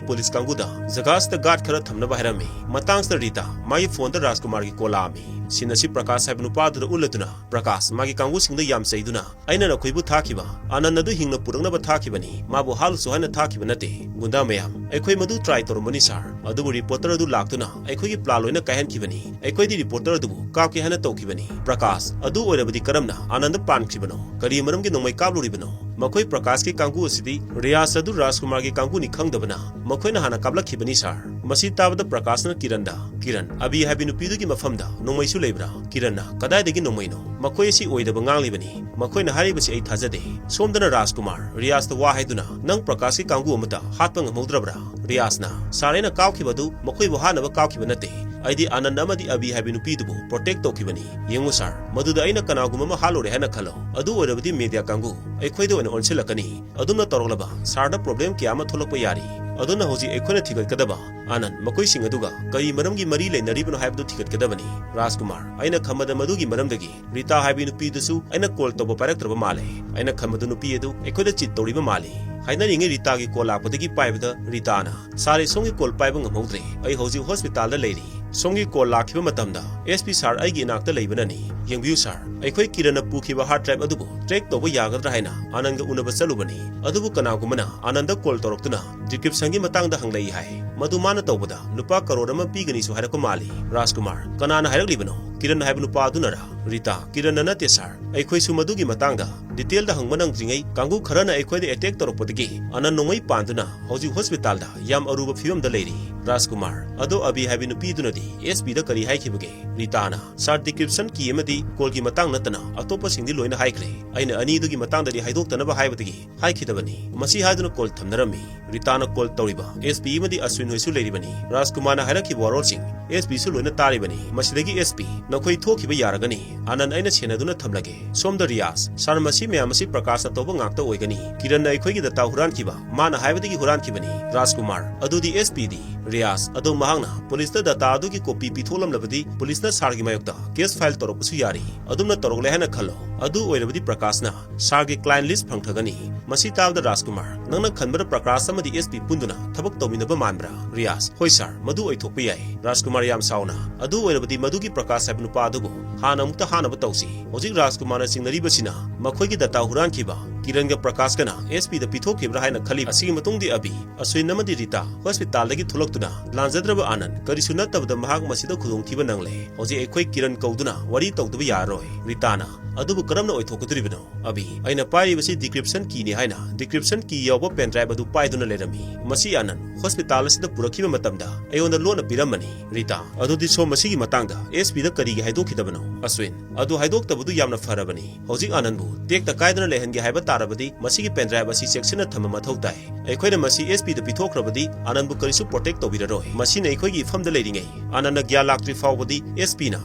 ꯄꯨꯂꯤꯁ ꯀꯥꯡꯕꯨꯗ ꯖꯒꯥꯁꯤꯗ ꯒꯥꯔꯗ ꯈꯔ ꯊꯝꯅꯕ ꯍꯥꯏꯔꯝꯃꯤ꯫ ꯃꯇꯥꯡꯁꯤꯗ ꯔꯤꯇꯥ ꯃꯥꯒꯤ ꯐꯣꯟꯗ ꯔꯥꯖꯀꯨꯃꯥꯔꯒꯤ ꯀꯣꯜ ꯂꯥꯛꯑꯝꯃꯤ꯫ ꯁꯤꯟ ꯑꯁꯤ ꯄ꯭ꯔꯀꯥꯁ ꯍꯥꯏꯕ ꯅꯨꯄꯥꯗꯨꯗ ꯎꯠꯂꯗꯨꯅ ꯄ꯭ꯔꯀꯥꯁ ꯃꯥꯒꯤ ꯀꯥꯡꯕꯨꯁꯤꯡꯗ ꯌꯥꯝ ꯆꯩꯗꯨꯅ, "ꯑꯩꯅ ꯅꯈꯣꯏꯕꯨ ꯊꯥꯈꯤꯕ, ꯑꯥꯅꯟ ꯑꯗꯨ ꯍꯤꯡꯅ ꯄꯨꯔꯛꯅꯕ ꯊꯥꯈꯤꯕꯅꯤ, ꯃꯥꯕꯨ ꯍꯥꯠꯂꯨꯁꯨ ꯍꯥꯏꯅ ꯊꯥꯈꯤꯕ ꯅꯠꯇꯦ꯫ ꯒꯨꯟꯗꯥ ꯃꯌꯥꯝ, ꯑꯩꯈꯣꯏ ꯃꯗꯨ ꯇ꯭ꯔꯥꯏ ꯇꯧꯔꯝꯕꯅꯤ ꯁꯥꯔ, ꯑꯗꯨꯕꯨ ꯔꯤꯄꯣꯔꯇꯔ ꯑꯗꯨ ꯂꯥꯛꯇꯨꯅ ꯑꯩꯈꯣꯏꯒꯤ ꯄ꯭ꯂꯥꯟ ꯂꯣꯏꯅ ꯀꯥꯏꯍꯟꯈꯤꯕꯅꯤ꯫ ꯑꯩꯈꯣꯏꯗꯤ ꯔꯤꯄꯣꯔꯇꯔ ꯑꯗꯨꯕꯨ ꯀꯥꯞꯀꯦ ꯍꯥꯏꯅ ꯇꯧꯈꯤꯕꯅꯤ"꯫ ꯄ꯭ꯔꯀꯥꯁ, "ꯑꯗꯨ ꯑꯣꯏꯔꯕꯗꯤ ꯀꯔꯝꯅ ꯑꯥꯅꯟꯗ ꯄꯥꯟꯈ꯭ꯔꯤꯕꯅꯣ? ꯀꯔꯤ ꯃꯔꯝꯒꯤ ꯅꯣꯡꯃꯩ ꯀꯥꯞꯂꯨꯔꯤꯕꯅꯣ?" ꯃꯈꯣꯏ ꯄ꯭ꯔꯀꯥꯁꯀꯤ ꯀꯥꯡꯕꯨ ꯑꯁꯤꯗꯤ ꯔꯤꯌꯥꯖ ꯑꯗꯨ ꯔꯥꯖꯀꯨꯃꯥꯔꯒꯤ ꯀꯥꯡꯕꯨꯅꯤ ꯈꯪꯗꯕꯅ ꯃꯈꯣꯏꯅ ꯍꯥꯟꯅ ꯀꯥꯞꯂꯛꯈꯤꯕꯅꯤ ꯁꯥꯔ꯫ ꯃꯁꯤ ꯇꯥꯕꯗ ꯄ꯭ꯔꯀꯥꯁꯅ ꯀꯤꯔꯟꯗ, "ꯀꯤꯔꯟ, ꯑꯕꯤ ꯍꯥꯏꯕꯤ ꯅꯨꯄꯤꯗꯨꯒꯤ ꯃꯐꯝꯗ ꯅꯣꯡꯃꯩꯁꯨ ꯂꯩꯕ꯭ꯔꯥ?" ꯀꯤꯔꯟꯅ, "ꯀꯗꯥꯏꯗꯒꯤ ꯅꯣꯡꯃꯩꯅꯣ? ꯃꯈꯣꯏ ꯑꯁꯤ ꯑꯣꯏꯗꯕ ꯉꯥꯡꯂꯤꯕꯅꯤ꯫ ꯃꯈꯣꯏꯅ ꯍꯥꯏꯔꯤꯕꯁꯤ ꯑꯩ ꯊꯥꯖꯗꯦ꯫ ꯁꯣꯝꯗꯅ ꯔꯥꯖꯀꯨꯃꯥꯔ ꯔꯤꯌꯥꯖꯇ ꯋꯥ ꯍꯥꯏꯗꯨꯅ, 'ꯅꯪ ꯄ꯭ꯔꯀꯥꯁꯀꯤ ꯀꯥꯡꯕꯨ ꯑꯃꯠꯇ ꯍꯥꯠꯄ ꯉꯝꯍꯧꯗ꯭ꯔꯕ꯭ꯔꯥ?'" ꯔꯤꯌꯥꯖꯅ, "ꯁꯥꯔ, ꯑꯩꯅ ꯀꯥꯞꯈꯤꯕ ꯑꯗꯨ ꯃꯈꯣꯏꯕꯨ ꯍꯥꯠꯅꯕ ꯀꯥꯞꯈꯤꯕ ꯅꯠꯇꯦ꯫ ꯑꯩꯗꯤ ꯑꯥꯅꯟꯗ ꯑꯃꯗꯤ ꯑꯕꯤ ꯍꯥꯏꯕ ꯅꯨꯄꯤꯗꯨꯕꯨ ꯄ꯭ꯔꯣꯇꯦꯛ ꯇꯧꯈꯤꯕꯅꯤ꯫ ꯌꯦꯡꯉꯨ ꯁꯥꯔ, ꯃꯗꯨꯗ ꯑꯩꯅ ꯀꯅꯥꯒꯨꯝꯕ ꯑꯃ ꯍꯥꯠꯂꯨꯔꯦ ꯍꯥꯏꯅ ꯈꯜꯂꯣ, ꯑꯗꯨ ꯑꯣꯏꯔꯕꯗꯤ ꯃꯦꯗꯤꯌꯥ ꯀꯥꯡꯕꯨ ꯑꯩꯈꯣꯏꯗ ꯑꯣꯏꯅ ꯑꯣꯟꯁꯤꯜꯂꯛꯀꯅꯤ꯫ ꯑꯗꯨꯝꯅ ꯇꯧꯔꯛꯂꯕ ꯁꯥꯔꯗ ꯄ꯭ꯔꯣꯕ꯭ꯂꯦꯝ ꯀꯌꯥ ꯑꯃ ꯊꯣꯛꯂꯛꯄ ꯌꯥꯔꯤ꯫ ꯑꯗꯨꯅ ꯍꯧꯖꯤꯛ ꯑꯩꯈꯣꯏꯅ ꯊꯤꯒꯠꯀꯗꯕ ꯑꯥꯅꯟꯗ, ꯃꯈꯣꯏꯁꯤꯡ ꯑꯗꯨꯒ ꯀꯔꯤ ꯃꯔꯝꯒꯤ ꯃꯔꯤ ꯂꯩꯅꯔꯤꯕꯅꯣ ꯍꯥꯏꯕꯗꯨ ꯊꯤꯒꯠꯀꯗꯕꯅꯤ꯫ ꯔꯥꯖꯀꯨꯃꯥꯔ, ꯑꯩꯅ ꯈꯟꯕꯗ ꯃꯗꯨꯒꯤ ꯃꯔꯝꯗꯒꯤ ꯔꯤꯇꯥ ꯍꯥꯏꯕꯤ ꯅꯨꯄꯤꯗꯨꯁꯨ ꯑꯩꯅ ꯀꯣꯜ ꯇꯧꯕ ꯄꯥꯏꯔꯛꯇ꯭ꯔꯕ ꯃꯥꯜꯂꯦ꯫ ꯑꯩꯅ ꯈꯟꯕꯗ ꯅꯨꯄꯤ ꯑꯗꯨ ꯑꯩꯈꯣꯏꯗ ꯆꯤꯠ ꯇꯧꯔꯤꯕ ꯃꯥꯜꯂꯤ꯫ ꯍꯥꯏꯅꯔꯤꯉꯩ ꯔꯤꯇꯥꯒꯤ ꯀꯣꯜ ꯂꯥꯛꯄꯗꯒꯤ ꯄꯥꯏꯕꯗ ꯔꯤꯇꯥꯅ, "ꯁꯥꯔ, ꯑꯩ ꯁꯣꯝꯒꯤ ꯀꯣꯜ ꯄꯥꯏꯕ ꯉꯝꯍꯧꯗ꯭ꯔꯦ꯫ ꯑꯩ ꯍꯧꯖꯤꯛ ꯍꯣꯁꯄꯤꯇꯥꯜꯗ ꯂꯩꯔꯤ꯫ ꯁꯣꯝꯒꯤ ꯀꯣꯜ ꯂꯥꯛꯈꯤꯕ ꯃꯇꯝꯗ ꯑꯦꯁ ꯄꯤ ꯁꯥꯔ ꯑꯩꯒꯤ ꯏꯅꯥꯛꯇ ꯂꯩꯕꯅꯅꯤ꯫ ꯌꯦꯡꯕꯤꯌꯨ ꯁꯥꯔ, ꯑꯩꯈꯣꯏ ꯀꯤꯔꯟꯅ ꯄꯨꯈꯤꯕ ꯍꯥꯔꯗ ꯗ꯭ꯔꯥꯏꯚ ꯑꯗꯨꯕꯨ ꯇ꯭ꯔꯦꯛ ꯇꯧꯕ ꯌꯥꯒꯗ꯭ꯔꯥ ꯍꯥꯏꯅ ꯑꯥꯅꯟꯗꯒ ꯎꯅꯕ ꯆꯠꯂꯨꯕꯅꯤ꯫ ꯑꯗꯨꯕꯨ ꯀꯅꯥꯒꯨꯝꯕꯅ ꯑꯥꯅꯟꯗ ꯀꯣꯜ ꯇꯧꯔꯛꯇꯨꯅ ꯗꯤꯀ꯭ꯔꯤꯞꯁꯟꯒꯤ ꯃꯇꯥꯡꯗ ꯍꯪꯂꯛꯏ ꯍꯥꯏ꯫ ꯃꯗꯨ ꯃꯥꯅ ꯇꯧꯕꯗ ꯂꯨꯄꯥ ꯀꯔꯣꯔ ꯑꯃ ꯄꯤꯒꯅꯤꯁꯨ ꯍꯥꯏꯔꯛꯄ ꯃꯥꯜꯂꯤ꯫" ꯔꯥꯖꯀꯨꯃꯥꯔ, "ꯀꯅꯥꯅ ꯍꯥꯏꯔꯛꯂꯤꯕꯅꯣ? ꯀꯤꯔꯟ ꯍꯥꯏꯕ ꯅꯨꯄꯥ ꯑꯗꯨꯅꯔꯥ?" ꯔꯤꯇꯥ, "ꯀꯤꯔꯟꯅ ꯅꯠꯇꯦ ꯁꯥꯔ꯫ ꯑꯩꯈꯣꯏꯁꯨ ꯃꯗꯨꯒꯤ ꯃꯇꯥꯡꯗ ꯗꯤꯇꯦꯜꯗ ꯍꯪꯕ ꯅꯪꯗ꯭ꯔꯤꯉꯩ ꯀꯥꯡꯕꯨ ꯈꯔꯅ ꯑꯩꯈꯣꯏꯗ ꯑꯦꯇꯦꯛ ꯇꯧꯔꯛꯄꯗꯒꯤ ꯑꯥꯅꯟꯗ ꯅꯣꯡꯃꯩ ꯄꯥꯟꯗꯨꯅ ꯍꯧꯖꯤꯛ ꯍꯣꯁꯄꯤꯇꯥꯜꯗ ꯌꯥꯝ ꯑꯔꯨꯕ ꯐꯤꯕꯝꯗ ꯂꯩꯔꯤ꯫" ꯔꯥꯖꯀꯨꯃꯥꯔ, "ꯑꯗꯣ ꯑꯕꯤ ꯍꯥꯏꯕꯤ ꯅꯨꯄꯤꯗꯨꯅꯗꯤ ꯑꯦꯁ ꯄꯤꯗ ꯀꯔꯤ ꯍꯥꯏꯈꯤꯕꯒꯦ?" ꯔꯤꯇꯥꯅ, "ꯁꯥꯔ, ꯗꯤꯀ꯭ꯔꯤꯞꯁꯟ ꯀꯤ ꯑꯃꯗꯤ ꯀꯣꯜꯒꯤ ꯃꯇꯥꯡ ꯅꯠꯇꯅ ꯑꯇꯣꯞꯄꯁꯤꯡꯗꯤ ꯂꯣꯏꯅ ꯍꯥꯏꯈ꯭ꯔꯦ꯫ ꯑꯩꯅ ꯑꯅꯤꯗꯨꯒꯤ ꯃꯇꯥꯡꯗꯗꯤ ꯍꯥꯏꯗꯣꯛꯇꯅꯕ ꯍꯥꯏꯕꯗꯒꯤ ꯍꯥꯏꯈꯤꯗꯕꯅꯤ꯫ ꯃꯁꯤ ꯍꯥꯏꯗꯨꯅ ꯀꯣꯜ ꯊꯝꯅꯔꯝꯃꯤ꯫" ꯔꯤꯇꯥꯅ ꯀꯣꯜ ꯇꯧꯔꯤꯕ ꯑꯦꯁ ꯄꯤ ꯑꯃꯗꯤ ꯑꯁ꯭ꯋꯤꯟ ꯍꯣꯏꯁꯨ ꯂꯩꯔꯤꯕꯅꯤ꯫ ꯔꯥꯖꯀꯨꯃꯥꯔꯅ ꯍꯥꯏꯔꯛꯈꯤꯕ ꯋꯥꯔꯣꯜꯁꯤꯡ ꯑꯦꯁ ꯄꯤꯁꯨ ꯂꯣꯏꯅ ꯇꯥꯔꯤꯕꯅꯤ꯫ "ꯃꯁꯤꯗꯒꯤ ꯑꯦꯁ ꯄꯤ, ꯅꯈꯣꯏ ꯊꯣꯛꯈꯤꯕ ꯌꯥꯔꯒꯅꯤ꯫ ꯑꯥꯅꯟꯗ ꯑꯩꯅ ꯁꯦꯟꯅꯗꯨꯅ ꯊꯝꯂꯒꯦ꯫ ꯁꯣꯝꯗ ꯔꯤꯌꯥꯖ, ꯁꯥꯔ, ꯃꯁꯤ ꯃꯌꯥꯝ ꯑꯁꯤ ꯄ꯭ꯔꯀꯥꯁꯅ ꯇꯧꯕ ꯉꯥꯛꯇ ꯑꯣꯏꯒꯅꯤ꯫ ꯀꯤꯔꯟꯅ ꯑꯩꯈꯣꯏꯒꯤ ꯗꯇꯥ ꯍꯨꯔꯥꯟꯈꯤꯕ ꯃꯥꯅ ꯍꯥꯏꯕꯗꯒꯤ ꯍꯨꯔꯥꯟꯈꯤꯕꯅꯤ꯫" ꯔꯥꯖꯀꯨꯃꯥꯔ, "ꯑꯗꯨꯗꯤ ꯑꯦꯁ ꯄꯤꯗꯤ?" ꯔꯤꯌꯥꯖ, "ꯑꯗꯣ ꯃꯍꯥꯛꯅ ꯄꯨꯂꯤꯁꯇ ꯗꯇꯥ ꯑꯗꯨꯒꯤ ꯀꯣꯄꯤ ꯄꯤꯊꯣꯛꯂꯝꯂꯕꯗꯤ ꯄꯨꯂꯤꯁꯅ ꯁꯥꯔꯒꯤ ꯃꯥꯌꯣꯛꯇ ꯀꯦꯁ ꯐꯥꯏꯜ ꯇꯧꯔꯛꯄꯁꯨ ꯌꯥꯔꯤ꯫ ꯑꯗꯨꯝꯅ ꯇꯧꯔꯛꯂꯦ ꯍꯥꯏꯅ ꯈꯜꯂꯣ꯫ ꯑꯗꯨ ꯑꯣꯏꯔꯕꯗꯤ ꯄ꯭ꯔꯀꯥꯁꯅ ꯁꯥꯔꯒꯤ ꯀ꯭ꯂꯥꯏꯟ ꯂꯤꯁ ꯐꯪꯊꯒꯅꯤ꯫" ꯃꯁꯤ ꯇꯥꯕꯗ ꯔꯥꯖꯀꯨꯃꯥꯔ, "ꯅꯪꯅ ꯈꯟꯕꯗ ꯄ꯭ꯔꯀꯥꯁ ꯑꯃꯗꯤ ꯑꯦꯁ ꯄꯤ ꯄꯨꯟꯗꯨꯅ ꯊꯕꯛ ꯇꯧꯃꯤꯟꯅꯕ ꯃꯥꯟꯕ꯭ꯔꯥ?" ꯔꯤꯌꯥꯖ, "ꯍꯣꯏ ꯁꯥꯔ, ꯃꯗꯨ ꯑꯣꯏꯊꯣꯛꯄ ꯌꯥꯏ꯫" ꯔꯥꯖꯀꯨꯃꯥꯔ, ꯌꯥꯝ ꯁꯥꯎꯅ, "ꯑꯗꯨ ꯑꯣꯏꯔꯕꯗꯤ ꯃꯗꯨꯒꯤ ꯄ꯭ꯔꯀꯥꯁ ꯍꯥꯏꯕ ꯅꯨꯄꯥ ꯑꯗꯨꯕꯨ ꯍꯥꯟꯅ ꯑꯃꯨꯛꯇ ꯍꯥꯠꯅꯕ ꯇꯧꯁꯤ꯫ ꯍꯧꯖꯤꯛ ꯔꯥꯖꯀꯨꯃꯥꯔꯅ ꯆꯤꯡꯅꯔꯤꯕꯁꯤꯅ ꯃꯈꯣꯏꯒꯤ ꯗꯇꯥ ꯍꯨꯔꯥꯟꯈꯤꯕ ꯀꯤꯔꯟꯒ ꯄ꯭ꯔꯀꯥꯁꯀꯅ ꯑꯦꯁ ꯄꯤꯗ ꯄꯤꯊꯣꯛꯈꯤꯕ꯭ꯔꯥ ꯍꯥꯏꯅ ꯈꯜꯂꯤ꯫ ꯑꯁꯤꯒꯤ ꯃꯇꯨꯡꯗꯤ ꯑꯕꯤ, ꯑꯁ꯭ꯋꯤꯟ ꯑꯃꯗꯤ ꯔꯤꯇꯥ ꯍꯣꯁꯄꯤꯇꯥꯜꯗꯒꯤ ꯊꯣꯛꯂꯛꯇꯨꯅ ꯂꯥꯟꯖꯗ꯭ꯔꯕ ꯑꯥꯅꯟꯗ, ꯀꯔꯤꯁꯨ ꯅꯠꯇꯕꯗ ꯃꯍꯥꯛ ꯃꯁꯤꯗ ꯈꯨꯗꯣꯡꯊꯤꯕ ꯅꯪꯂꯦ꯫ ꯍꯧꯖꯤꯛ ꯑꯩꯈꯣꯏ ꯀꯤꯔꯟ ꯀꯧꯗꯨꯅ ꯋꯥꯔꯤ ꯇꯧꯗꯕ ꯌꯥꯔꯔꯣꯏ꯫" ꯔꯤꯇꯥꯅ, "ꯑꯗꯨꯕꯨ ꯀꯔꯝꯅ ꯑꯣꯏꯊꯣꯛꯀꯗꯧꯔꯤꯕꯅꯣ?" ꯑꯕꯤ, "ꯑꯩꯅ ꯄꯥꯏꯔꯤꯕꯁꯤ ꯗꯤꯀ꯭ꯔꯤꯞꯁꯟ ꯀꯤꯅꯤ ꯍꯥꯏꯅ ꯗꯤꯀ꯭ꯔꯤꯞꯁꯟ ꯀꯤ ꯌꯥꯎꯕ ꯄꯦꯟ ꯗ꯭ꯔꯥꯏꯚ ꯑꯗꯨ ꯄꯥꯏꯗꯨꯅ ꯂꯩꯔꯝꯃꯤ꯫ ꯃꯁꯤ ꯑꯥꯅꯟꯗ ꯍꯣꯁꯄꯤꯇꯥꯜ ꯑꯁꯤꯗ ꯄꯨꯔꯛꯈꯤꯕ ꯃꯇꯝꯗ ꯑꯩꯉꯣꯟꯗ ꯂꯣꯟꯅ ꯄꯤꯔꯝꯕꯅꯤ꯫" ꯔꯤꯇꯥ, "ꯑꯗꯨꯗꯤ ꯁꯣꯝ ꯃꯁꯤꯒꯤ ꯃꯇꯥꯡꯗ ꯑꯦꯁ ꯄꯤꯗ ꯀꯔꯤꯒꯤ ꯍꯥꯏꯗꯣꯛꯈꯤꯗꯕꯅꯣ?" ꯑꯁ꯭ꯋꯤꯟ, "ꯑꯗꯨ ꯍꯥꯏꯗꯣꯛꯇꯕꯗꯨ ꯌꯥꯝꯅ ꯐꯔꯕꯅꯤ꯫ ꯍꯧꯖꯤꯛ ꯑꯥꯅꯟꯗꯕꯨ ꯇꯦꯛꯇ ꯀꯥꯏꯗꯅ ꯂꯩꯍꯟꯒꯦ ꯍꯥꯏꯕ ꯇꯥꯔꯦ꯫ ꯇꯥꯔꯕꯗꯤ ꯃꯁꯤꯒꯤ ꯄꯦꯟ ꯗ꯭ꯔꯥꯏꯚ ꯑꯁꯤ ꯆꯦꯛꯁꯤꯟꯅ ꯊꯝꯕ ꯃꯊꯧ ꯇꯥꯏ꯫ ꯑꯩꯈꯣꯏꯅ ꯃꯁꯤ ꯑꯦꯁ ꯄꯤꯗ ꯄꯤꯊꯣꯛꯈ꯭ꯔꯕꯗꯤ ꯑꯥꯅꯟꯕꯨ ꯀꯔꯤꯁꯨ ꯄ꯭ꯔꯣꯇꯦꯛ ꯇꯧꯕꯤꯔꯔꯣꯏ꯫ ꯃꯁꯤꯅ ꯑꯩꯈꯣꯏꯒꯤ ꯏꯐꯝꯗ ꯂꯩꯔꯤꯉꯩ ꯑꯥꯅꯟꯅ ꯒ꯭ꯌꯥꯟ ꯂꯥꯛꯇ꯭ꯔꯤ ꯐꯥꯎꯕꯗꯤ ꯑꯦꯁ ꯄꯤꯅ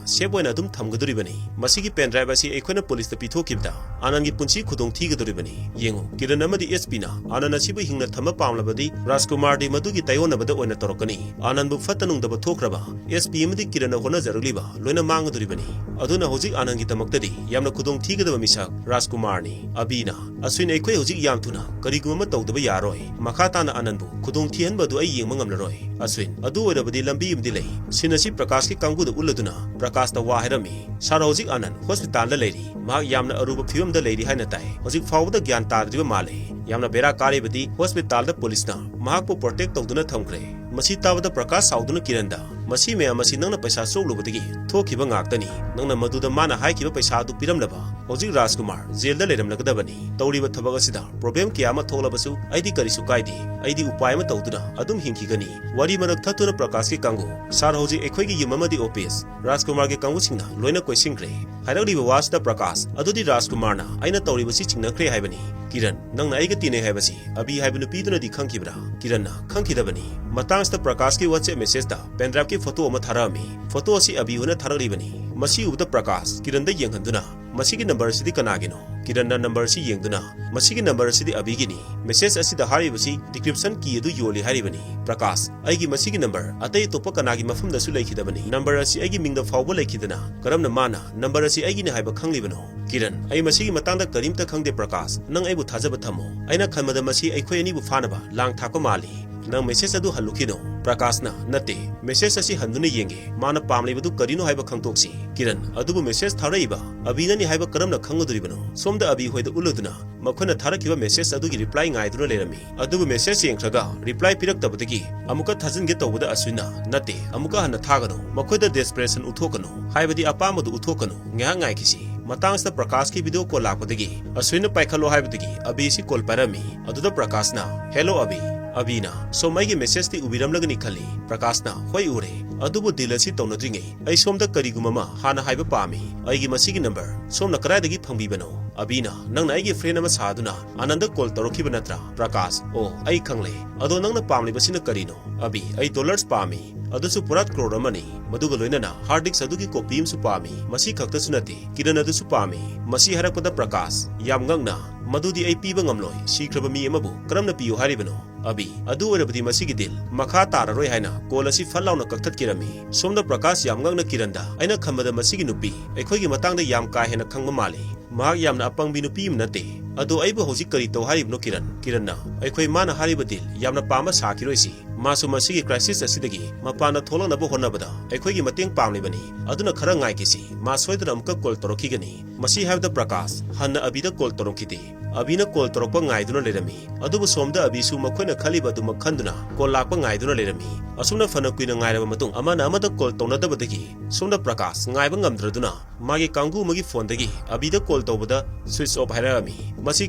ꯁꯦꯐ ꯑꯣꯏꯅ ꯑꯗꯨꯝ ꯊꯝꯒꯗꯣꯔꯤꯕꯅꯤ꯫ ꯃꯁꯤꯒꯤ ꯄꯦꯟ ꯗ꯭ꯔꯥꯏꯚ ꯑꯁꯤ ꯑꯩꯈꯣꯏꯅ ꯄꯨꯂꯤꯁꯇ ꯄꯤꯊꯣꯛꯈꯤꯕꯗ ꯑꯥꯅꯟꯒꯤ ꯄꯨꯟꯁꯤ ꯈꯨꯗꯣꯡ ꯊꯤꯒꯗꯣꯔꯤꯕꯅꯤ꯫ ꯌꯦꯡꯉꯨ, ꯀꯤꯔꯟ ꯑꯃꯗꯤ ꯑꯦꯁ ꯄꯤꯅ ꯑꯥꯅꯟ ꯑꯁꯤꯕꯨ ꯍꯤꯡꯅ ꯊꯝꯕ ꯄꯥꯝꯂꯕꯗꯤ ꯔꯥꯖꯀꯨꯃꯥꯔꯗꯤ ꯃꯗꯨꯒꯤ ꯇꯥꯏꯑꯣꯟꯅꯕꯗ ꯑꯣꯏꯅ ꯇꯧꯔꯛꯀꯅꯤ꯫ ꯑꯥꯅꯟꯕꯨ ꯐꯠꯇ ꯅꯨꯡꯗꯕ ꯊꯣꯛꯈ꯭ꯔꯕ ꯑꯦꯁ ꯄꯤ ꯑꯃꯗꯤ ꯀꯤꯔꯟꯅ ꯍꯣꯠꯅꯖꯔꯛꯂꯤꯕ ꯂꯣꯏꯅ ꯃꯥꯡꯒꯗꯣꯔꯤꯕꯅꯤ꯫ ꯑꯗꯨꯅ ꯍꯧꯖꯤꯛ ꯑꯥꯅꯟꯒꯤꯗꯃꯛꯇꯗꯤ ꯌꯥꯝꯅ ꯈꯨꯗꯣꯡ ꯊꯤꯒꯗꯕ ꯃꯤꯁꯛ ꯔꯥꯖꯀꯨꯃꯥꯔꯅꯤ꯫ ꯑꯕꯤꯅ, "ꯑꯁ꯭ꯋꯤꯟ, ꯑꯩꯈꯣꯏ ꯍꯧꯖꯤꯛ ꯌꯥꯝ ꯊꯨꯅ ꯀꯔꯤꯒꯨꯝꯕ ꯑꯃ ꯇꯧꯗꯕ ꯌꯥꯔꯣꯏ꯫ ꯃꯈꯥ ꯇꯥꯅ ꯑꯥꯅꯟꯕꯨ ꯈꯨꯗꯣꯡ ꯊꯤꯍꯟꯕ ꯑꯗꯨ ꯑꯩ ꯌꯦꯡꯕ ꯉꯝꯂꯔꯣꯏ꯫ ꯑꯁ꯭ꯋꯤꯟ, ꯑꯗꯨ ꯑꯣꯏꯔꯕꯗꯤ ꯂꯝꯕꯤ ꯑꯃꯗꯤ ꯂꯩ꯫ ꯁꯤꯟ ꯑꯁꯤ ꯄ꯭ꯔꯀꯥꯁꯀꯤ ꯀꯥꯡꯕꯨꯗ ꯎꯠꯂꯗꯨꯅ ꯄ꯭ꯔꯀꯥꯁꯇ ꯋꯥ ꯍꯥꯏꯔꯝꯃꯤ꯫ ꯁꯥꯔ, ꯍꯧꯖꯤꯛ ꯑꯥꯅꯟ ꯍꯣꯁꯄꯤꯇꯥꯜꯗ ꯂꯩꯔꯤ꯫ ꯃꯍꯥꯛ ꯌꯥꯝꯅ ꯑꯔꯨꯕ ꯐꯤꯕꯝꯗ ꯂꯩꯔꯤ ꯍꯥꯏꯅ ꯇꯥꯏ꯫ ꯍꯧꯖꯤꯛ ꯐꯥꯎꯕꯗ ꯒ꯭ꯌꯥꯟ ꯇꯥꯗ꯭ꯔꯤꯕ ꯃꯥꯜꯂꯦ꯫ ꯌꯥꯝꯅ ꯕꯦꯔꯥ ꯀꯥꯔꯤꯕꯗꯤ ꯍꯣꯁꯄꯤꯇꯥꯜꯗ ꯄꯨꯂꯤꯁꯅ ꯃꯍꯥꯛꯄꯨ ꯄ꯭ꯔꯣꯇꯦꯛ ꯇꯧꯗꯨꯅ ꯊꯝꯈ꯭ꯔꯦ꯫" ꯃꯁꯤ ꯇꯥꯕꯗ ꯄ꯭ꯔꯀꯥꯁ ꯁꯥꯎꯗꯨꯅ ꯀꯤꯔꯟꯗ, "ꯃꯁꯤ ꯃꯌꯥꯝ ꯑꯁꯤ ꯅꯪꯅ ꯄꯩꯁꯥ ꯆꯣꯛꯂꯨꯕꯗꯒꯤ ꯊꯣꯛꯈꯤꯕ ꯉꯥꯛꯇꯅꯤ꯫ ꯅꯪꯅ ꯃꯗꯨꯗ ꯃꯥꯅ ꯍꯥꯏꯈꯤꯕ ꯄꯩꯁꯥ ꯑꯗꯨ ꯄꯤꯔꯝꯂꯕ ꯍꯧꯖꯤꯛ ꯔꯥꯖꯀꯨꯃꯥꯔ ꯖꯦꯜꯗ ꯂꯩꯔꯝꯂꯒꯗꯕꯅꯤ꯫ ꯇꯧꯔꯤꯕ ꯊꯕꯛ ꯑꯁꯤꯗ ꯄ꯭ꯔꯣꯕ꯭ꯂꯦꯝ ꯀꯌꯥ ꯑꯃ ꯊꯣꯛꯂꯕꯁꯨ ꯑꯩꯗꯤ ꯀꯔꯤꯁꯨ ꯀꯥꯏꯗꯦ꯫ ꯑꯩꯗꯤ ꯎꯄꯥꯏ ꯑꯃ ꯇꯧꯗꯨꯅ ꯑꯗꯨꯝ ꯍꯤꯡꯈꯤꯒꯅꯤ꯫" ꯋꯥꯔꯤ ꯃꯔꯛ ꯊꯠꯇꯨꯅ ꯄ꯭ꯔꯀꯥꯁꯀꯤ ꯀꯥꯡꯕꯨ, "ꯁꯥꯔ, ꯍꯧꯖꯤꯛ ꯑꯩꯈꯣꯏꯒꯤ ꯌꯨꯝ ꯑꯃꯗꯤ ꯑꯣꯐꯤꯁ ꯔꯥꯖꯀꯨꯃꯥꯔꯒꯤ ꯀꯥꯡꯕꯨꯁꯤꯡꯅ ꯂꯣꯏꯅ ꯀꯣꯏꯁꯤꯟꯈ꯭ꯔꯦ꯫" ꯍꯥꯏꯔꯛꯂꯤꯕ ꯋꯥꯁꯤꯗ ꯄ꯭ꯔꯀꯥꯁ, "ꯑꯗꯨꯗꯤ ꯔꯥꯖꯀꯨꯃꯥꯔꯅ ꯑꯩꯅ ꯇꯧꯔꯤꯕꯁꯤ ꯆꯤꯡꯅꯈ꯭ꯔꯦ ꯍꯥꯏꯕꯅꯤ꯫" ꯀꯤꯔꯟ, "ꯅꯪꯅ ꯑꯩꯒ ꯇꯤꯟꯅꯩ ꯍꯥꯏꯕꯁꯤ ꯑꯕꯤ ꯍꯥꯏꯕ ꯅꯨꯄꯤꯗꯨꯅꯗꯤ ꯈꯪꯈꯤꯕ꯭ꯔꯥ?" ꯀꯤꯔꯟꯅ, "ꯈꯪꯈꯤꯗꯕꯅꯤ꯫" ꯃꯇꯥꯡꯁꯤꯗ ꯄ꯭ꯔꯀꯥꯁꯀꯤ WhatsApp ꯃꯦꯁꯦꯖꯇ ꯄꯦꯟꯗ꯭ꯔꯥꯏꯚꯀꯤ ꯐꯣꯇꯣ ꯑꯃ ꯊꯥꯔꯛꯑꯝꯃꯤ꯫ ꯐꯣꯇꯣ ꯑꯁꯤ ꯑꯕꯤ ꯍꯣꯏꯅ ꯊꯥꯔꯛꯂꯤꯕꯅꯤ꯫ ꯃꯁꯤ ꯎꯕꯗ ꯄ꯭ꯔꯀꯥꯁ ꯀꯤꯔꯟꯗ ꯌꯦꯡꯍꯟꯗꯨꯅ, "ꯃꯁꯤꯒꯤ ꯅꯝꯕꯔ ꯑꯁꯤꯗꯤ ꯀꯅꯥꯒꯤꯅꯣ?" ꯀꯤꯔꯟꯅ ꯅꯝꯕꯔ ꯑꯁꯤ ꯌꯦꯡꯗꯨꯅ, "ꯃꯁꯤꯒꯤ ꯅꯝꯕꯔ ꯑꯁꯤꯗꯤ ꯑꯕꯤꯒꯤꯅꯤ꯫ ꯃꯦꯁꯦꯖ ꯑꯁꯤꯗ ꯍꯥꯏꯔꯤꯕꯁꯤ decryption key ꯑꯗꯨ ꯌꯣꯜꯂꯤ ꯍꯥꯏꯔꯤꯕꯅꯤ꯫" ꯄ꯭ꯔꯀꯥꯁ, "ꯑꯩꯒꯤ ꯃꯁꯤꯒꯤ ꯅꯝꯕꯔ ꯑꯇꯩ ꯑꯇꯣꯞꯄ ꯀꯅꯥꯒꯤ ꯃꯐꯝꯗꯁꯨ ꯂꯩꯈꯤꯗꯕꯅꯤ꯫ ꯅꯝꯕꯔ ꯑꯁꯤ ꯑꯩꯒꯤ ꯃꯤꯡꯗ ꯐꯥꯎꯕ ꯂꯩꯈꯤꯗꯅ ꯀꯔꯝꯅ ꯃꯥꯅ ꯅꯝꯕꯔ ꯑꯁꯤ ꯑꯩꯒꯤꯅꯤ ꯍꯥꯏꯕ ꯈꯪꯂꯤꯕꯅꯣ?" ꯀꯤꯔꯟ, "ꯑꯩ ꯃꯁꯤꯒꯤ ꯃꯇꯥꯡꯗ ꯀꯔꯤꯝꯇ ꯈꯪꯗꯦ ꯄ꯭ꯔꯀꯥꯁ꯫ ꯅꯪ ꯑꯩꯕꯨ ꯊꯥꯖꯕ ꯊꯝꯃꯣ꯫ ꯑꯩꯅ ꯈꯟꯕꯗ ꯃꯁꯤ ꯑꯩꯈꯣꯏ ꯑꯅꯤꯕꯨ ꯐꯥꯅꯕ ꯂꯥꯡ ꯊꯥꯛꯄ ꯃꯥꯜꯂꯤ꯫ ꯅꯪ ꯃꯦꯁꯦꯖ ꯑꯗꯨ ꯍꯜꯂꯨꯈꯤꯅꯨ꯫" ꯄ꯭ꯔꯀꯥꯁꯅ, "ꯅꯠꯇꯦ, ꯃꯦꯁꯦꯖ ꯑꯁꯤ ꯍꯟꯗꯨꯅ ꯌꯦꯡꯒꯦ꯫ ꯃꯥꯅ ꯄꯥꯝꯂꯤꯕꯗꯨ ꯀꯔꯤꯅꯣ ꯍꯥꯏꯕ ꯈꯪꯗꯣꯛꯁꯤ꯫" ꯀꯤꯔꯟ, "ꯑꯗꯨꯕꯨ ꯃꯦꯁꯦꯖ ꯊꯥꯔꯛꯏꯕ ꯑꯕꯤꯅꯅꯤ ꯍꯥꯏꯕ ꯀꯔꯝꯅ ꯈꯪꯒꯗꯣꯔꯤꯕꯅꯣ? ꯁꯣꯝꯗ ꯑꯕꯤ ꯍꯣꯏꯗ ꯎꯠꯂꯨꯗꯨꯅ ꯃꯈꯣꯏꯅ ꯊꯥꯔꯛꯈꯤꯕ ꯃꯦꯁꯦꯖ ꯑꯗꯨꯒꯤ ꯔꯤꯄ꯭ꯂꯥꯏ ꯉꯥꯏꯗꯨꯅ ꯂꯩꯔꯝꯃꯤ꯫ ꯑꯗꯨꯕꯨ ꯃꯦꯁꯦꯖ ꯌꯦꯡꯈ꯭ꯔꯒ ꯔꯤꯄ꯭ꯂꯥꯏ ꯄꯤꯔꯛꯇꯕꯗꯒꯤ ꯑꯃꯨꯛꯀ ꯊꯥꯖꯤꯟꯒꯦ ꯇꯧꯕꯗ ꯑꯁ꯭ꯋꯤꯟꯅ, "ꯅꯠꯇꯦ, ꯑꯃꯨꯛꯀ ꯍꯟꯅ ꯊꯥꯒꯅꯨ꯫ ꯃꯈꯣꯏꯗ desperation ꯎꯠꯊꯣꯛꯀꯅꯨ, ꯍꯥꯏꯕꯗꯤ ꯑꯄꯥꯝꯕꯗꯨ ꯎꯠꯊꯣꯛꯀꯅꯨ꯫ ꯉꯥꯏꯍꯥꯛ ꯉꯥꯏꯈꯤꯁꯤ꯫" ꯃꯇꯥꯡꯁꯤꯗ ꯄ꯭ꯔꯀꯥꯁꯀꯤ ꯚꯤꯗꯤꯑꯣ ꯀꯣꯜ ꯂꯥꯛꯄꯗꯒꯤ ꯑꯁ꯭ꯋꯤꯟꯅ ꯄꯥꯏꯈꯠꯂꯣ ꯍꯥꯏꯕꯗꯒꯤ ꯑꯕꯤꯁꯤ ꯀꯣꯜ ꯄꯥꯏꯔꯝꯃꯤ꯫ ꯑꯗꯨꯗ ꯄ꯭ꯔꯀꯥꯁꯅ, "ꯍꯦꯜꯂꯣ ꯑꯕꯤ, ꯑꯕꯤꯅ, "ꯁꯣꯝ ꯑꯩꯒꯤ message ꯇꯤ ꯎꯕꯤꯔꯝꯂꯒꯅꯤ ꯈꯜꯂꯤ꯫" ꯄ꯭ꯔꯀꯥꯁꯅ, "ꯍꯣꯏ ꯎꯔꯦ, ꯑꯗꯨꯕꯨ deal ꯑꯁꯤ ꯇꯧꯅꯗ꯭ꯔꯤꯉꯩ ꯑꯩ ꯁꯣꯝꯗ ꯀꯔꯤꯒꯨꯝꯕ ꯑꯃ ꯍꯥꯟꯅ ꯍꯥꯏꯕ ꯄꯥꯝꯃꯤ꯫ ꯑꯩꯒꯤ ꯃꯁꯤꯒꯤ number ꯁꯣꯝꯅ ꯀꯗꯥꯏꯗꯒꯤ ꯐꯪꯕꯤꯕꯅꯣ?" ꯑꯕꯤꯅ, "ꯅꯪꯅ ꯑꯩꯒꯤ friend ꯑꯃ ꯁꯥꯗꯨꯅ ꯑꯅꯟꯗ call ꯇꯧꯔꯛꯈꯤꯕ ꯅꯠꯇ꯭ꯔꯥ?" ꯄ꯭ꯔꯀꯥꯁ, "ꯑꯣ, ꯑꯩ ꯈꯪꯂꯦ꯫ ꯑꯗꯣ ꯅꯪꯅ ꯄꯥꯝꯂꯤꯕꯁꯤꯅ ꯀꯔꯤꯅꯣ?" ꯑꯕꯤ, "ꯑꯩ dollars ꯄꯥꯝꯃꯤ, ꯑꯗꯨꯁꯨ ꯄꯨꯔꯥ crore ꯑꯃꯅꯤ, ꯃꯗꯨꯒ ꯂꯣꯏꯅꯅ hard disk ꯑꯗꯨꯒꯤ copy ꯑꯃꯁꯨ ꯄꯥꯝꯃꯤ꯫ ꯃꯁꯤ ꯈꯛꯇꯁꯨ ꯅꯠꯇꯦ, ꯀꯤꯔꯟ ꯑꯗꯨꯁꯨ ꯄꯥꯝꯃꯤ꯫" ꯃꯁꯤ ꯍꯥꯏꯔꯛꯄꯗ ꯄ꯭ꯔꯀꯥꯁ ꯌꯥꯝ ꯉꯛꯅ, "ꯃꯗꯨꯗꯤ ꯑꯩ ꯄꯤꯕ ꯉꯝꯂꯣꯏ, ꯁꯤꯈ꯭ꯔꯕ ꯃꯤ ꯑꯃꯕꯨ ꯀꯔꯝꯅ ꯄꯤꯌꯨ ꯍꯥꯏꯔꯤꯕꯅꯣ?" ꯑꯕꯤ, "ꯑꯗꯨ ꯑꯣꯏꯔꯕꯗꯤ ꯃꯁꯤꯒꯤ deal ꯃꯈꯥ ꯇꯥꯔꯔꯣꯏ" ꯍꯥꯏꯅ call ꯑꯁꯤ ꯐꯠ ꯂꯥꯎꯅ ꯀꯛꯊꯠꯈꯤꯔꯝꯃꯤ꯫ ꯁꯣꯝꯗ ꯄ꯭ꯔꯀꯥꯁ ꯌꯥꯝ ꯉꯛꯅ ꯀꯤꯔꯟꯗ, "ꯑꯩꯅ ꯈꯟꯕꯗ ꯃꯁꯤꯒꯤ ꯅꯨꯄꯤ ꯑꯩꯈꯣꯏꯒꯤ ꯃꯇꯥꯡꯗ ꯌꯥꯝ ꯀꯥ ꯍꯦꯟꯅ ꯈꯪꯕ ꯃꯥꯜꯂꯤ, ꯃꯍꯥꯛ ꯌꯥꯝꯅ ꯑꯄꯪꯕꯤ ꯅꯨꯄꯤ ꯑꯃ ꯅꯠꯇꯦ꯫ ꯑꯗꯣ ꯑꯩꯕꯨ ꯍꯧꯖꯤꯛ ꯀꯔꯤ ꯇꯧ ꯍꯥꯏꯔꯤꯕꯅꯣ ꯀꯤꯔꯟ?" ꯀꯤꯔꯟꯅ, "ꯑꯩꯈꯣꯏ ꯃꯥꯅ ꯍꯥꯏꯔꯤꯕ deal ꯌꯥꯝꯅ ꯄꯥꯝꯕ ꯁꯥꯈꯤꯔꯣꯏꯁꯤ꯫ ꯃꯥꯁꯨ ꯃꯁꯤꯒꯤ crisis ꯑꯁꯤꯗꯒꯤ ꯃꯄꯥꯟꯗ ꯊꯣꯛꯂꯛꯅꯕ ꯍꯣꯠꯅꯕꯗ ꯑꯩꯈꯣꯏꯒꯤ ꯃꯇꯦꯡ ꯄꯥꯝꯂꯤꯕꯅꯤ꯫ ꯑꯗꯨꯅ ꯈꯔ ꯉꯥꯏꯈꯤꯁꯤ, ꯃꯥ ꯁꯣꯏꯗꯅ ꯑꯃꯨꯛꯀ call ꯇꯧꯔꯛꯈꯤꯒꯅꯤ꯫" ꯃꯁꯤ ꯍꯥꯏꯕꯗ ꯄ꯭ꯔꯀꯥꯁ ꯍꯟꯅ ꯑꯕꯤꯗ call ꯇꯧꯔꯛꯈꯤꯗꯦ꯫ ꯑꯕꯤꯅ call ꯇꯧꯔꯛꯄ ꯉꯥꯏꯗꯨꯅ ꯂꯩꯔꯝꯃꯤ꯫ ꯑꯗꯨꯕꯨ ꯁꯣꯝꯗ ꯑꯕꯤꯁꯨ ꯃꯈꯣꯏꯅ ꯈꯜꯂꯤꯕ ꯑꯗꯨꯃꯛ ꯈꯟꯗꯨꯅ call ꯂꯥꯛꯄ ꯉꯥꯏꯗꯨꯅ ꯂꯩꯔꯝꯃꯤ꯫ ꯑꯁꯨꯝꯅ ꯐꯅ ꯀꯨꯏꯅ ꯉꯥꯏꯔꯕ ꯃꯇꯨꯡ ꯑꯃꯅ ꯑꯃꯗ call ꯇꯧꯅꯗꯕꯗꯒꯤ ꯁꯣꯝꯗ ꯄ꯭ꯔꯀꯥꯁ ꯉꯥꯏꯕ ꯉꯝꯗ꯭ꯔꯗꯨꯅ ꯃꯥꯒꯤ ꯀꯥꯡꯕꯨ ꯑꯃꯒꯤ phoneꯗꯒꯤ ꯑꯕꯤꯗ call ꯇꯧꯕꯗ switch off ꯍꯥꯏꯔꯛꯑꯝꯃꯤ꯫ ꯃꯁꯤ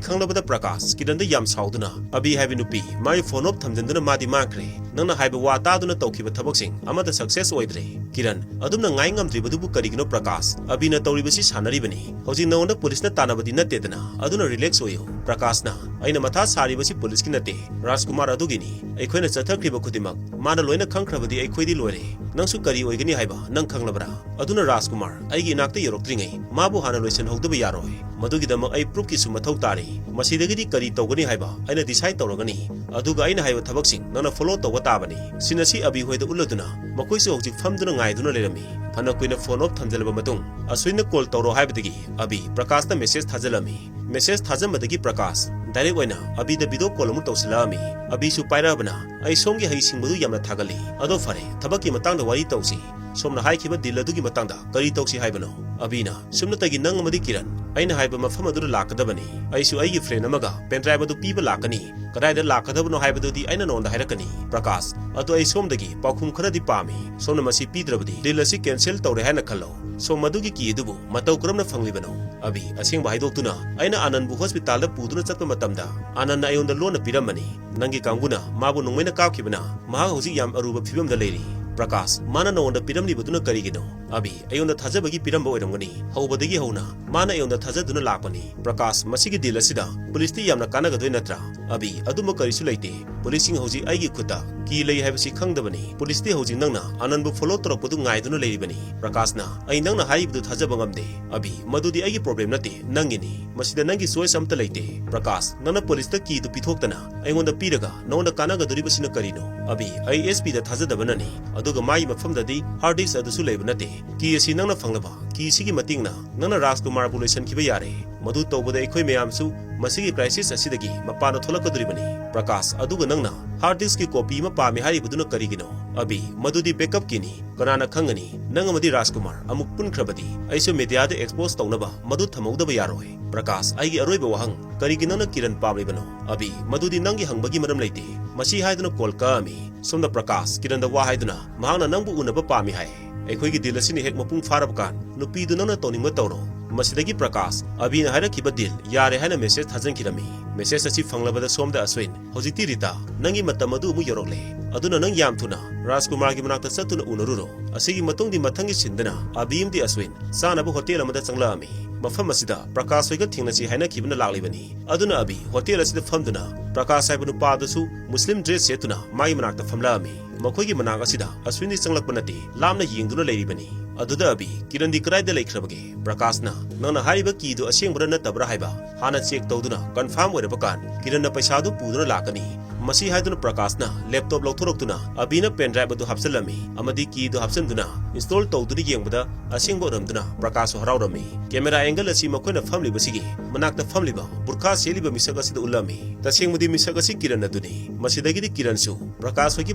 ꯈꯪꯂꯕꯗ ꯄ꯭ꯔꯀꯥꯁ ꯀꯤꯔꯟꯗ ꯌꯥꯝ ꯁꯥꯎꯗꯨꯅ, "ꯑꯕꯤ ꯍꯥꯏꯕ ꯅꯨꯄꯤ, ꯃꯥꯒꯤ phone off ꯊꯝꯖꯤꯟꯗꯨꯅ ꯃꯥꯗꯤ ꯃꯥꯡꯈ꯭ꯔꯦ꯫ ꯅꯪꯅ ꯍꯥꯏꯕ ꯋꯥ ꯇꯥꯗꯨꯅ ꯇꯧꯈꯤꯕ ꯊꯕꯛꯁꯤꯡ ꯑꯃꯠꯇ success ꯑꯣꯏꯗ꯭ꯔꯦ꯫" ꯀꯤꯔꯟ, "ꯑꯗꯨꯝꯅ ꯉꯥꯏ ꯉꯝꯗ꯭ꯔꯤꯕꯗꯨꯕꯨ ꯀꯔꯤꯒꯤꯅꯣ ꯄ꯭ꯔꯀꯥꯁ? ꯑꯕꯤꯅ ꯇꯧꯔꯤꯕꯁꯤ ꯁꯥꯟꯅꯔꯤꯕꯅꯤ꯫ ꯍꯧꯖꯤꯛ ꯅꯉꯣꯟꯗ ꯄꯨꯂꯤꯁꯅ ꯇꯥꯟꯅꯕꯗꯤ ꯅꯠꯇꯦꯗꯅ, ꯑꯗꯨꯅ relax ꯑꯣꯏꯌꯨ꯫" ꯄ꯭ꯔꯀꯥꯁꯅ, "ꯑꯩꯅ ꯃꯊꯥ ꯁꯥꯔꯤꯕꯁꯤ ꯄꯨꯂꯤꯁꯀꯤ ꯅꯠꯇꯦ, ꯔꯥꯖꯀꯨꯃꯥꯔ ꯑꯗꯨꯒꯤꯅꯤ꯫ ꯑꯩꯈꯣꯏꯅ ꯆꯠꯊꯈ꯭ꯔꯤꯕ ꯈꯨꯗꯤꯡꯃꯛ ꯃꯥꯅ ꯂꯣꯏꯅ ꯈꯪꯈ꯭ꯔꯕꯗꯤ ꯑꯩꯈꯣꯏꯗꯤ ꯂꯣꯏꯔꯦ꯫ ꯅꯪꯁꯨ ꯀꯔꯤ ꯑꯣꯏꯒꯅꯤ ꯍꯥꯏꯕ ꯅꯪ ꯈꯪꯂꯕ꯭ꯔꯥ? ꯑꯗꯨꯅ ꯔꯥꯖꯀꯨꯃꯥꯔ, ꯑꯩꯒꯤ ꯏꯅꯥꯛꯇ ꯌꯧꯔꯛꯇ꯭ꯔꯤꯉꯩ ꯃꯥꯕꯨ ꯍꯥꯟꯅ ꯂꯣꯏꯁꯤꯟꯍꯧꯗꯕ ꯌꯥꯔꯣꯏ꯫ ꯃꯗꯨꯒꯤꯗꯃꯛ ꯑꯩ proofꯀꯤꯁꯨ ꯃꯊꯧ ꯇꯥꯔꯤ꯫ ꯃꯁꯤꯗꯒꯤꯗꯤ ꯀꯔꯤ ꯇꯧꯒꯅꯤ ꯍꯥꯏꯕ ꯑꯩꯅ decide ꯇꯧꯔꯒꯅꯤ꯫ ꯑꯗꯨꯒ ꯑꯩꯅ ꯍꯥꯏꯕ ꯊꯕꯛꯁꯤꯡ ꯅꯪꯅ follow ꯇꯧꯕ ꯇꯥꯕꯅꯤ꯫" Scene ꯑꯁꯤ ꯑꯕꯤ ꯍꯣꯏꯗ ꯎꯠꯂꯗꯨꯅ ꯃꯈꯣꯏꯁꯨ ꯍꯧꯖꯤꯛ ꯐꯝꯗꯨꯅ ꯉꯥꯏꯗꯨꯅ ꯂꯩꯔꯝꯃꯤ꯫ ꯐꯅ ꯀꯨꯏꯅ phone off ꯊꯝꯖꯤꯜꯂꯕ ꯃꯇꯨꯡ ꯑꯁ꯭ꯋꯤꯟꯅ call ꯇꯧꯔꯣ ꯍꯥꯏꯕꯗꯒꯤ ꯑꯕꯤ ꯄ꯭ꯔꯀꯥꯁꯇ message ꯊꯥꯖꯤꯜꯂꯝꯃꯤ꯫ Message ꯊꯥꯖꯤꯟꯕꯗꯒꯤ ꯄ꯭ꯔꯀꯥꯁ direct ꯑꯣꯏꯅ ꯑꯕꯤꯗ video call ꯑꯃꯨꯛ ꯇꯧꯁꯤꯜꯂꯛꯑꯝꯃꯤ꯫ ꯑꯕꯤꯁꯨ ꯄꯥꯏꯔꯛꯑꯕꯅ, "ꯑꯩ ꯁꯣꯝꯒꯤ ꯍꯩꯁꯤꯡꯕꯗꯨ ꯌꯥꯝꯅ ꯊꯥꯒꯠꯂꯤ꯫ ꯑꯗꯣ ꯐꯔꯦ, ꯊꯕꯛꯀꯤ ꯃꯇꯥꯡꯗ ꯋꯥꯔꯤ ꯇꯧꯁꯤ꯫ ꯁꯣꯝꯅ ꯍꯥꯏꯈꯤꯕ deal ꯑꯗꯨꯒꯤ ꯃꯇꯥꯡꯗ ꯀꯔꯤ ꯇꯧꯁꯤ ꯍꯥꯏꯕꯅꯣ?" ꯑꯕꯤꯅ, "ꯁꯨꯞꯅꯇꯒꯤ ꯅꯪ ꯑꯃꯗꯤ ꯀꯤꯔꯟ ꯑꯩꯅ ꯍꯥꯏꯕ ꯃꯐꯝ ꯑꯗꯨꯗ ꯂꯥꯛꯀꯗꯕꯅꯤ꯫ ꯑꯩꯁꯨ ꯑꯩꯒꯤ friend ꯑꯃꯒ pen drive ꯑꯗꯨ ꯄꯤꯕ ꯂꯥꯛꯀꯅꯤ꯫ ꯀꯗꯥꯏꯗ ꯂꯥꯛꯀꯗꯕꯅꯣ ꯍꯥꯏꯕꯗꯨꯗꯤ ꯑꯩꯅ ꯅꯉꯣꯟꯗ ꯍꯥꯏꯔꯛꯀꯅꯤ, ꯄ꯭ꯔꯀꯥꯁ꯫ ꯑꯗꯣ ꯑꯩ ꯁꯣꯝꯗꯒꯤ ꯄꯥꯎꯈꯨꯝ ꯈꯔꯗꯤ ꯄꯥꯝꯃꯤ꯫ ꯁꯣꯝꯅ ꯃꯁꯤ ꯄꯤꯗ꯭ꯔꯕꯗꯤ deal ꯑꯁꯤ cancel ꯇꯧꯔꯦ ꯍꯥꯏꯅ ꯈꯜꯂꯣ꯫ ꯁꯣꯝ ꯃꯗꯨꯒꯤ key ꯑꯗꯨꯕꯨ ꯃꯇꯧ ꯀꯔꯝꯅ ꯐꯪꯂꯤꯕꯅꯣ?" ꯑꯕꯤ, ꯑꯁꯦꯡꯕ ꯍꯥꯏꯗꯣꯛꯇꯨꯅ, "ꯑꯩꯅ ꯑꯅꯟꯕꯨ hospitalꯗ ꯄꯨꯗꯨꯅ ꯆꯠꯄ ꯃꯇꯝꯗ ꯑꯅꯟꯅ ꯑꯩꯉꯣꯟꯗ ꯂꯣꯟꯅ ꯄꯤꯔꯝꯕꯅꯤ꯫ ꯅꯪꯒꯤ ꯀꯥꯡꯕꯨꯅ ꯃꯥꯕꯨ ꯅꯣꯡꯃꯩꯅ ꯀꯥꯞꯈꯤꯕꯅ ꯃꯍꯥꯛ ꯍꯧꯖꯤꯛ ꯌꯥꯝ ꯑꯔꯨꯕ ꯐꯤꯕꯝꯗ ꯂꯩꯔꯤ꯫ ꯄ꯭ꯔꯀꯥꯁ, ꯃꯥꯅ ꯅꯉꯣꯟꯗ ꯄꯤꯔꯝꯂꯤꯕꯗꯨꯅ ꯀꯔꯤꯒꯤꯅꯣ?" ꯑꯕꯤ, "ꯑꯩꯉꯣꯟꯗ ꯊꯥꯖꯕꯒꯤ ꯄꯤꯔꯝꯕ ꯑꯣꯏꯔꯝꯒꯅꯤ꯫ ꯍꯧꯕꯗꯒꯤ ꯍꯧꯅ ꯃꯥꯅ ꯑꯩꯉꯣꯟꯗ ꯊꯥꯖꯗꯨꯅ ꯂꯥꯛꯄꯅꯤ꯫ ꯄ꯭ꯔꯀꯥꯁ, ꯃꯁꯤꯒꯤ deal ꯑꯁꯤꯗ policeꯇꯤ ꯌꯥꯝꯅ ꯀꯥꯟꯅꯒꯗꯣꯏ ꯅꯠꯇ꯭ꯔꯥ?" ꯑꯕꯤ, "ꯑꯗꯨꯝꯕ ꯀꯔꯤꯁꯨ ꯂꯩꯇꯦ꯫ Policeꯁꯤꯡ ꯍꯧꯖꯤꯛ ꯑꯩꯒꯤ ꯈꯨꯠꯇ key ꯂꯩ ꯍꯥꯏꯕꯁꯤ ꯈꯪꯗꯕꯅꯤ꯫ Policeꯇꯤ ꯍꯧꯖꯤꯛ ꯅꯪꯅ ꯑꯅꯟꯕꯨ follow ꯇꯧꯔꯛꯄꯗꯨ ꯉꯥꯏꯗꯨꯅ ꯂꯩꯔꯤꯕꯅꯤ꯫" ꯄ꯭ꯔꯀꯥꯁꯅ, "ꯑꯩ ꯅꯪꯅ ꯍꯥꯏꯔꯤꯕꯗꯨ ꯊꯥꯖꯕ ꯉꯝꯗꯦ꯫" ꯑꯕꯤ, "ꯃꯗꯨꯗꯤ ꯑꯩꯒꯤ problem ꯅꯠꯇꯦ, ꯅꯪꯒꯤꯅꯤ꯫ ꯃꯁꯤꯗ ꯅꯪꯒꯤ choice ꯑꯃꯠꯇ ꯂꯩꯇꯦ꯫ ꯄ꯭ꯔꯀꯥꯁ, ꯅꯪꯅ policeꯇ keyꯗꯨ ꯄꯤꯊꯣꯛꯇꯅ ꯑꯩꯉꯣꯟꯗ ꯄꯤꯔꯒ ꯅꯉꯣꯟꯗ ꯀꯥꯟꯅꯒꯗꯣꯔꯤꯕꯁꯤꯅ ꯀꯔꯤꯅꯣ?" ꯑꯕꯤ, "ꯑꯩ SPꯗ ꯊꯥꯖꯗꯕꯅꯅꯤ꯫ ꯑꯗꯨꯒ ꯃꯥꯒꯤ ꯃꯐꯝꯗꯗꯤ hard disk ꯑꯗꯨꯁꯨ ꯂꯩꯕ ꯅꯠꯇꯦ꯫ Key ꯑꯁꯤ ꯅꯪꯅ ꯐꯪꯂꯕ keyꯁꯤꯒꯤ ꯃꯇꯦꯡꯅ ꯅꯪꯅ ꯔꯥꯖꯀꯨꯃꯥꯔꯕꯨ ꯂꯣꯏꯁꯤꯟꯈꯤꯕ ꯌꯥꯔꯦ꯫ ꯃꯗꯨ ꯇꯧꯕꯗ ꯑꯩꯈꯣꯏ ꯃꯌꯥꯝꯁꯨ ꯃꯁꯤꯒꯤ crisis ꯑꯁꯤꯗꯒꯤ ꯃꯄꯥꯟꯗ ꯊꯣꯛꯂꯛꯀꯗꯧꯔꯤꯕꯅꯤ꯫" ꯄ꯭ꯔꯀꯥꯁ, "ꯑꯗꯨꯒ ꯅꯪꯅ hard diskꯀꯤ copy ꯑꯃ ꯄꯥꯝꯃꯤ ꯍꯥꯏꯔꯤꯕꯗꯨꯅ ꯀꯔꯤꯒꯤꯅꯣ?" ꯑꯕꯤ, "ꯃꯗꯨꯗꯤ backupꯀꯤꯅꯤ꯫ ꯀꯅꯥꯅ ꯈꯪꯒꯅꯤ? ꯅꯪ ꯑꯃꯗꯤ ꯔꯥꯖꯀꯨꯃꯥꯔ ꯑꯃꯨꯛ ꯄꯨꯟꯈ꯭ꯔꯕꯗꯤ ꯑꯩꯁꯨ mediaꯗ expose ꯇꯧꯅꯕ ꯃꯗꯨ ꯊꯝꯍꯧꯗꯕ ꯌꯥꯔꯣꯏ꯫" ꯄ꯭ꯔꯀꯥꯁ, "ꯑꯩꯒꯤ ꯑꯔꯣꯏꯕ ꯋꯥꯍꯪ, ꯀꯔꯤꯒꯤ ꯅꯪꯅ ꯀꯤꯔꯟ ꯄꯥꯝꯂꯤꯕꯅꯣ?" ꯑꯕꯤ, "ꯃꯗꯨꯗꯤ ꯅꯪꯒꯤ ꯍꯪꯕꯒꯤ ꯃꯔꯝ ꯂꯩꯇꯦ꯫" ꯃꯁꯤ ꯍꯥꯏꯗꯨꯅ call ꯀꯛꯑꯝꯃꯤ꯫ ꯁꯣꯝꯗ ꯄ꯭ꯔꯀꯥꯁ ꯀꯤꯔꯟꯗ ꯋꯥ ꯍꯥꯏꯗꯨꯅ, "ꯃꯍꯥꯛꯅ ꯅꯪꯕꯨ ꯎꯅꯕ ꯄꯥꯝꯃꯤ ꯍꯥꯏ꯫ ꯑꯩꯈꯣꯏꯒꯤ deal ꯑꯁꯤꯅ ꯍꯦꯛ ꯃꯄꯨꯡ ꯐꯥꯔꯕ ꯀꯥꯟ ꯅꯨꯄꯤꯗꯨ ꯅꯪꯅ ꯇꯧꯅꯤꯡꯕ ꯇꯧꯔꯣ꯫" ꯃꯁꯤꯗꯒꯤ ꯄ꯭ꯔꯀꯥꯁ ꯑꯕꯤꯅ ꯍꯥꯏꯔꯛꯈꯤꯕ deal ꯌꯥꯔꯦ ꯍꯥꯏꯅ message ꯊꯥꯖꯤꯟꯈꯤꯔꯝꯃꯤ꯫ Message ꯑꯁꯤ ꯐꯪꯂꯕꯗ ꯁꯣꯝꯗ ꯑꯁ꯭ꯋꯤꯟ, "ꯍꯧꯖꯤꯛꯇꯤ ꯔꯤꯇꯥ, ꯅꯪꯒꯤ ꯃꯇꯝ ꯑꯗꯨ ꯑꯃꯨꯛ ꯌꯧꯔꯛꯂꯦ꯫ ꯑꯗꯨꯅ ꯅꯪ ꯌꯥꯝ ꯊꯨꯅ ꯔꯥꯖꯀꯨꯃꯥꯔꯒꯤ ꯃꯅꯥꯛꯇ ꯆꯠꯇꯨꯅ ꯎꯅꯔꯨꯔꯣ꯫" ꯑꯁꯤꯒꯤ ꯃꯇꯨꯡꯗꯤ ꯃꯊꯪꯒꯤ sceneꯗꯅ ꯑꯕꯤ ꯑꯃꯗꯤ ꯑꯁ꯭ꯋꯤꯟ ꯆꯥꯅꯕ hotel ꯑꯃꯗ ꯆꯪꯂꯛꯑꯝꯃꯤ꯫ ꯃꯐꯝ ꯑꯁꯤꯗ ꯄ꯭ꯔꯀꯥꯁ ꯍꯣꯏꯒ ꯊꯦꯡꯅꯁꯤ ꯍꯥꯏꯅꯈꯤꯕꯅ ꯂꯥꯛꯂꯤꯕꯅꯤ꯫ ꯑꯗꯨꯅ ꯑꯕꯤ hotel ꯑꯁꯤꯗ ꯐꯝꯗꯨꯅ ꯄ꯭ꯔꯀꯥꯁ ꯍꯥꯏꯕ ꯅꯨꯄꯥ ꯑꯗꯨꯁꯨ ꯃꯨꯁꯂꯤꯝ dress ꯁꯦꯠꯇꯨꯅ ꯃꯥꯒꯤ ꯃꯅꯥꯛꯇ ꯐꯝꯂꯛꯑꯝꯃꯤ꯫ ꯃꯈꯣꯏꯒꯤ ꯃꯅꯥꯛ ꯑꯁꯤꯗ ꯑꯁ꯭ꯋꯤꯟꯗꯤ ꯆꯪꯂꯛꯄ ꯅꯠꯇꯦ, ꯂꯥꯞꯅ ꯌꯦꯡꯗꯨꯅ ꯂꯩꯔꯤꯕꯅꯤ꯫ ꯑꯗꯨꯗ ꯑꯕꯤ, "ꯀꯤꯔꯟꯗꯤ ꯀꯗꯥꯏꯗ ꯂꯩꯈ꯭ꯔꯕꯒꯦ?" ꯄ꯭ꯔꯀꯥꯁꯅ, "ꯅꯪꯅ ꯍꯥꯏꯔꯤꯕ keyꯗꯨ ꯑꯁꯦꯡꯕꯔꯥ ꯅꯠꯇꯕ꯭ꯔꯥ ꯍꯥꯏꯕ ꯍꯥꯟꯅ check ꯇꯧꯗꯨꯅ confirm ꯑꯣꯏꯔꯕ ꯀꯥꯟ ꯀꯤꯔꯟꯅ ꯄꯩꯁꯥꯗꯨ ꯄꯨꯗꯨꯅ ꯂꯥꯛꯀꯅꯤ꯫" ꯃꯁꯤ ꯍꯥꯏꯗꯨꯅ ꯄ꯭ꯔꯀꯥꯁꯅ laptop ꯂꯧꯊꯣꯔꯛꯇꯨꯅ ꯑꯕꯤꯅ pen drive ꯑꯗꯨ ꯍꯥꯞꯆꯤꯜꯂꯝꯃꯤ ꯑꯃꯗꯤ keyꯗꯨ ꯍꯥꯞꯆꯤꯟꯗꯨꯅ install ꯇꯧꯗꯨꯅ ꯌꯦꯡꯕꯗ ꯑꯁꯦꯡꯕ ꯑꯣꯏꯔꯝꯗꯨꯅ ꯄ꯭ꯔꯀꯥꯁꯁꯨ ꯍꯔꯥꯎꯔꯝꯃꯤ꯫ Camera angle ꯑꯁꯤ ꯃꯈꯣꯏꯅ ꯐꯝꯂꯤꯕꯁꯤꯒꯤ ꯃꯅꯥꯛꯇ ꯐꯝꯂꯤꯕ ꯕꯨꯔꯈꯥ ꯁꯦꯠꯂꯤꯕ ꯃꯤꯁꯛ ꯑꯁꯤꯗ ꯎꯠꯂꯝꯃꯤ꯫ ꯇꯁꯦꯡꯕꯗꯤ ꯃꯤꯁꯛ ꯑꯁꯤ ꯀꯤꯔꯟ ꯑꯗꯨꯅꯤ꯫ ꯃꯁꯤꯗꯒꯤꯗꯤ ꯀꯤꯔꯟꯁꯨ ꯄ꯭ꯔꯀꯥꯁ ꯍꯣꯏꯒꯤ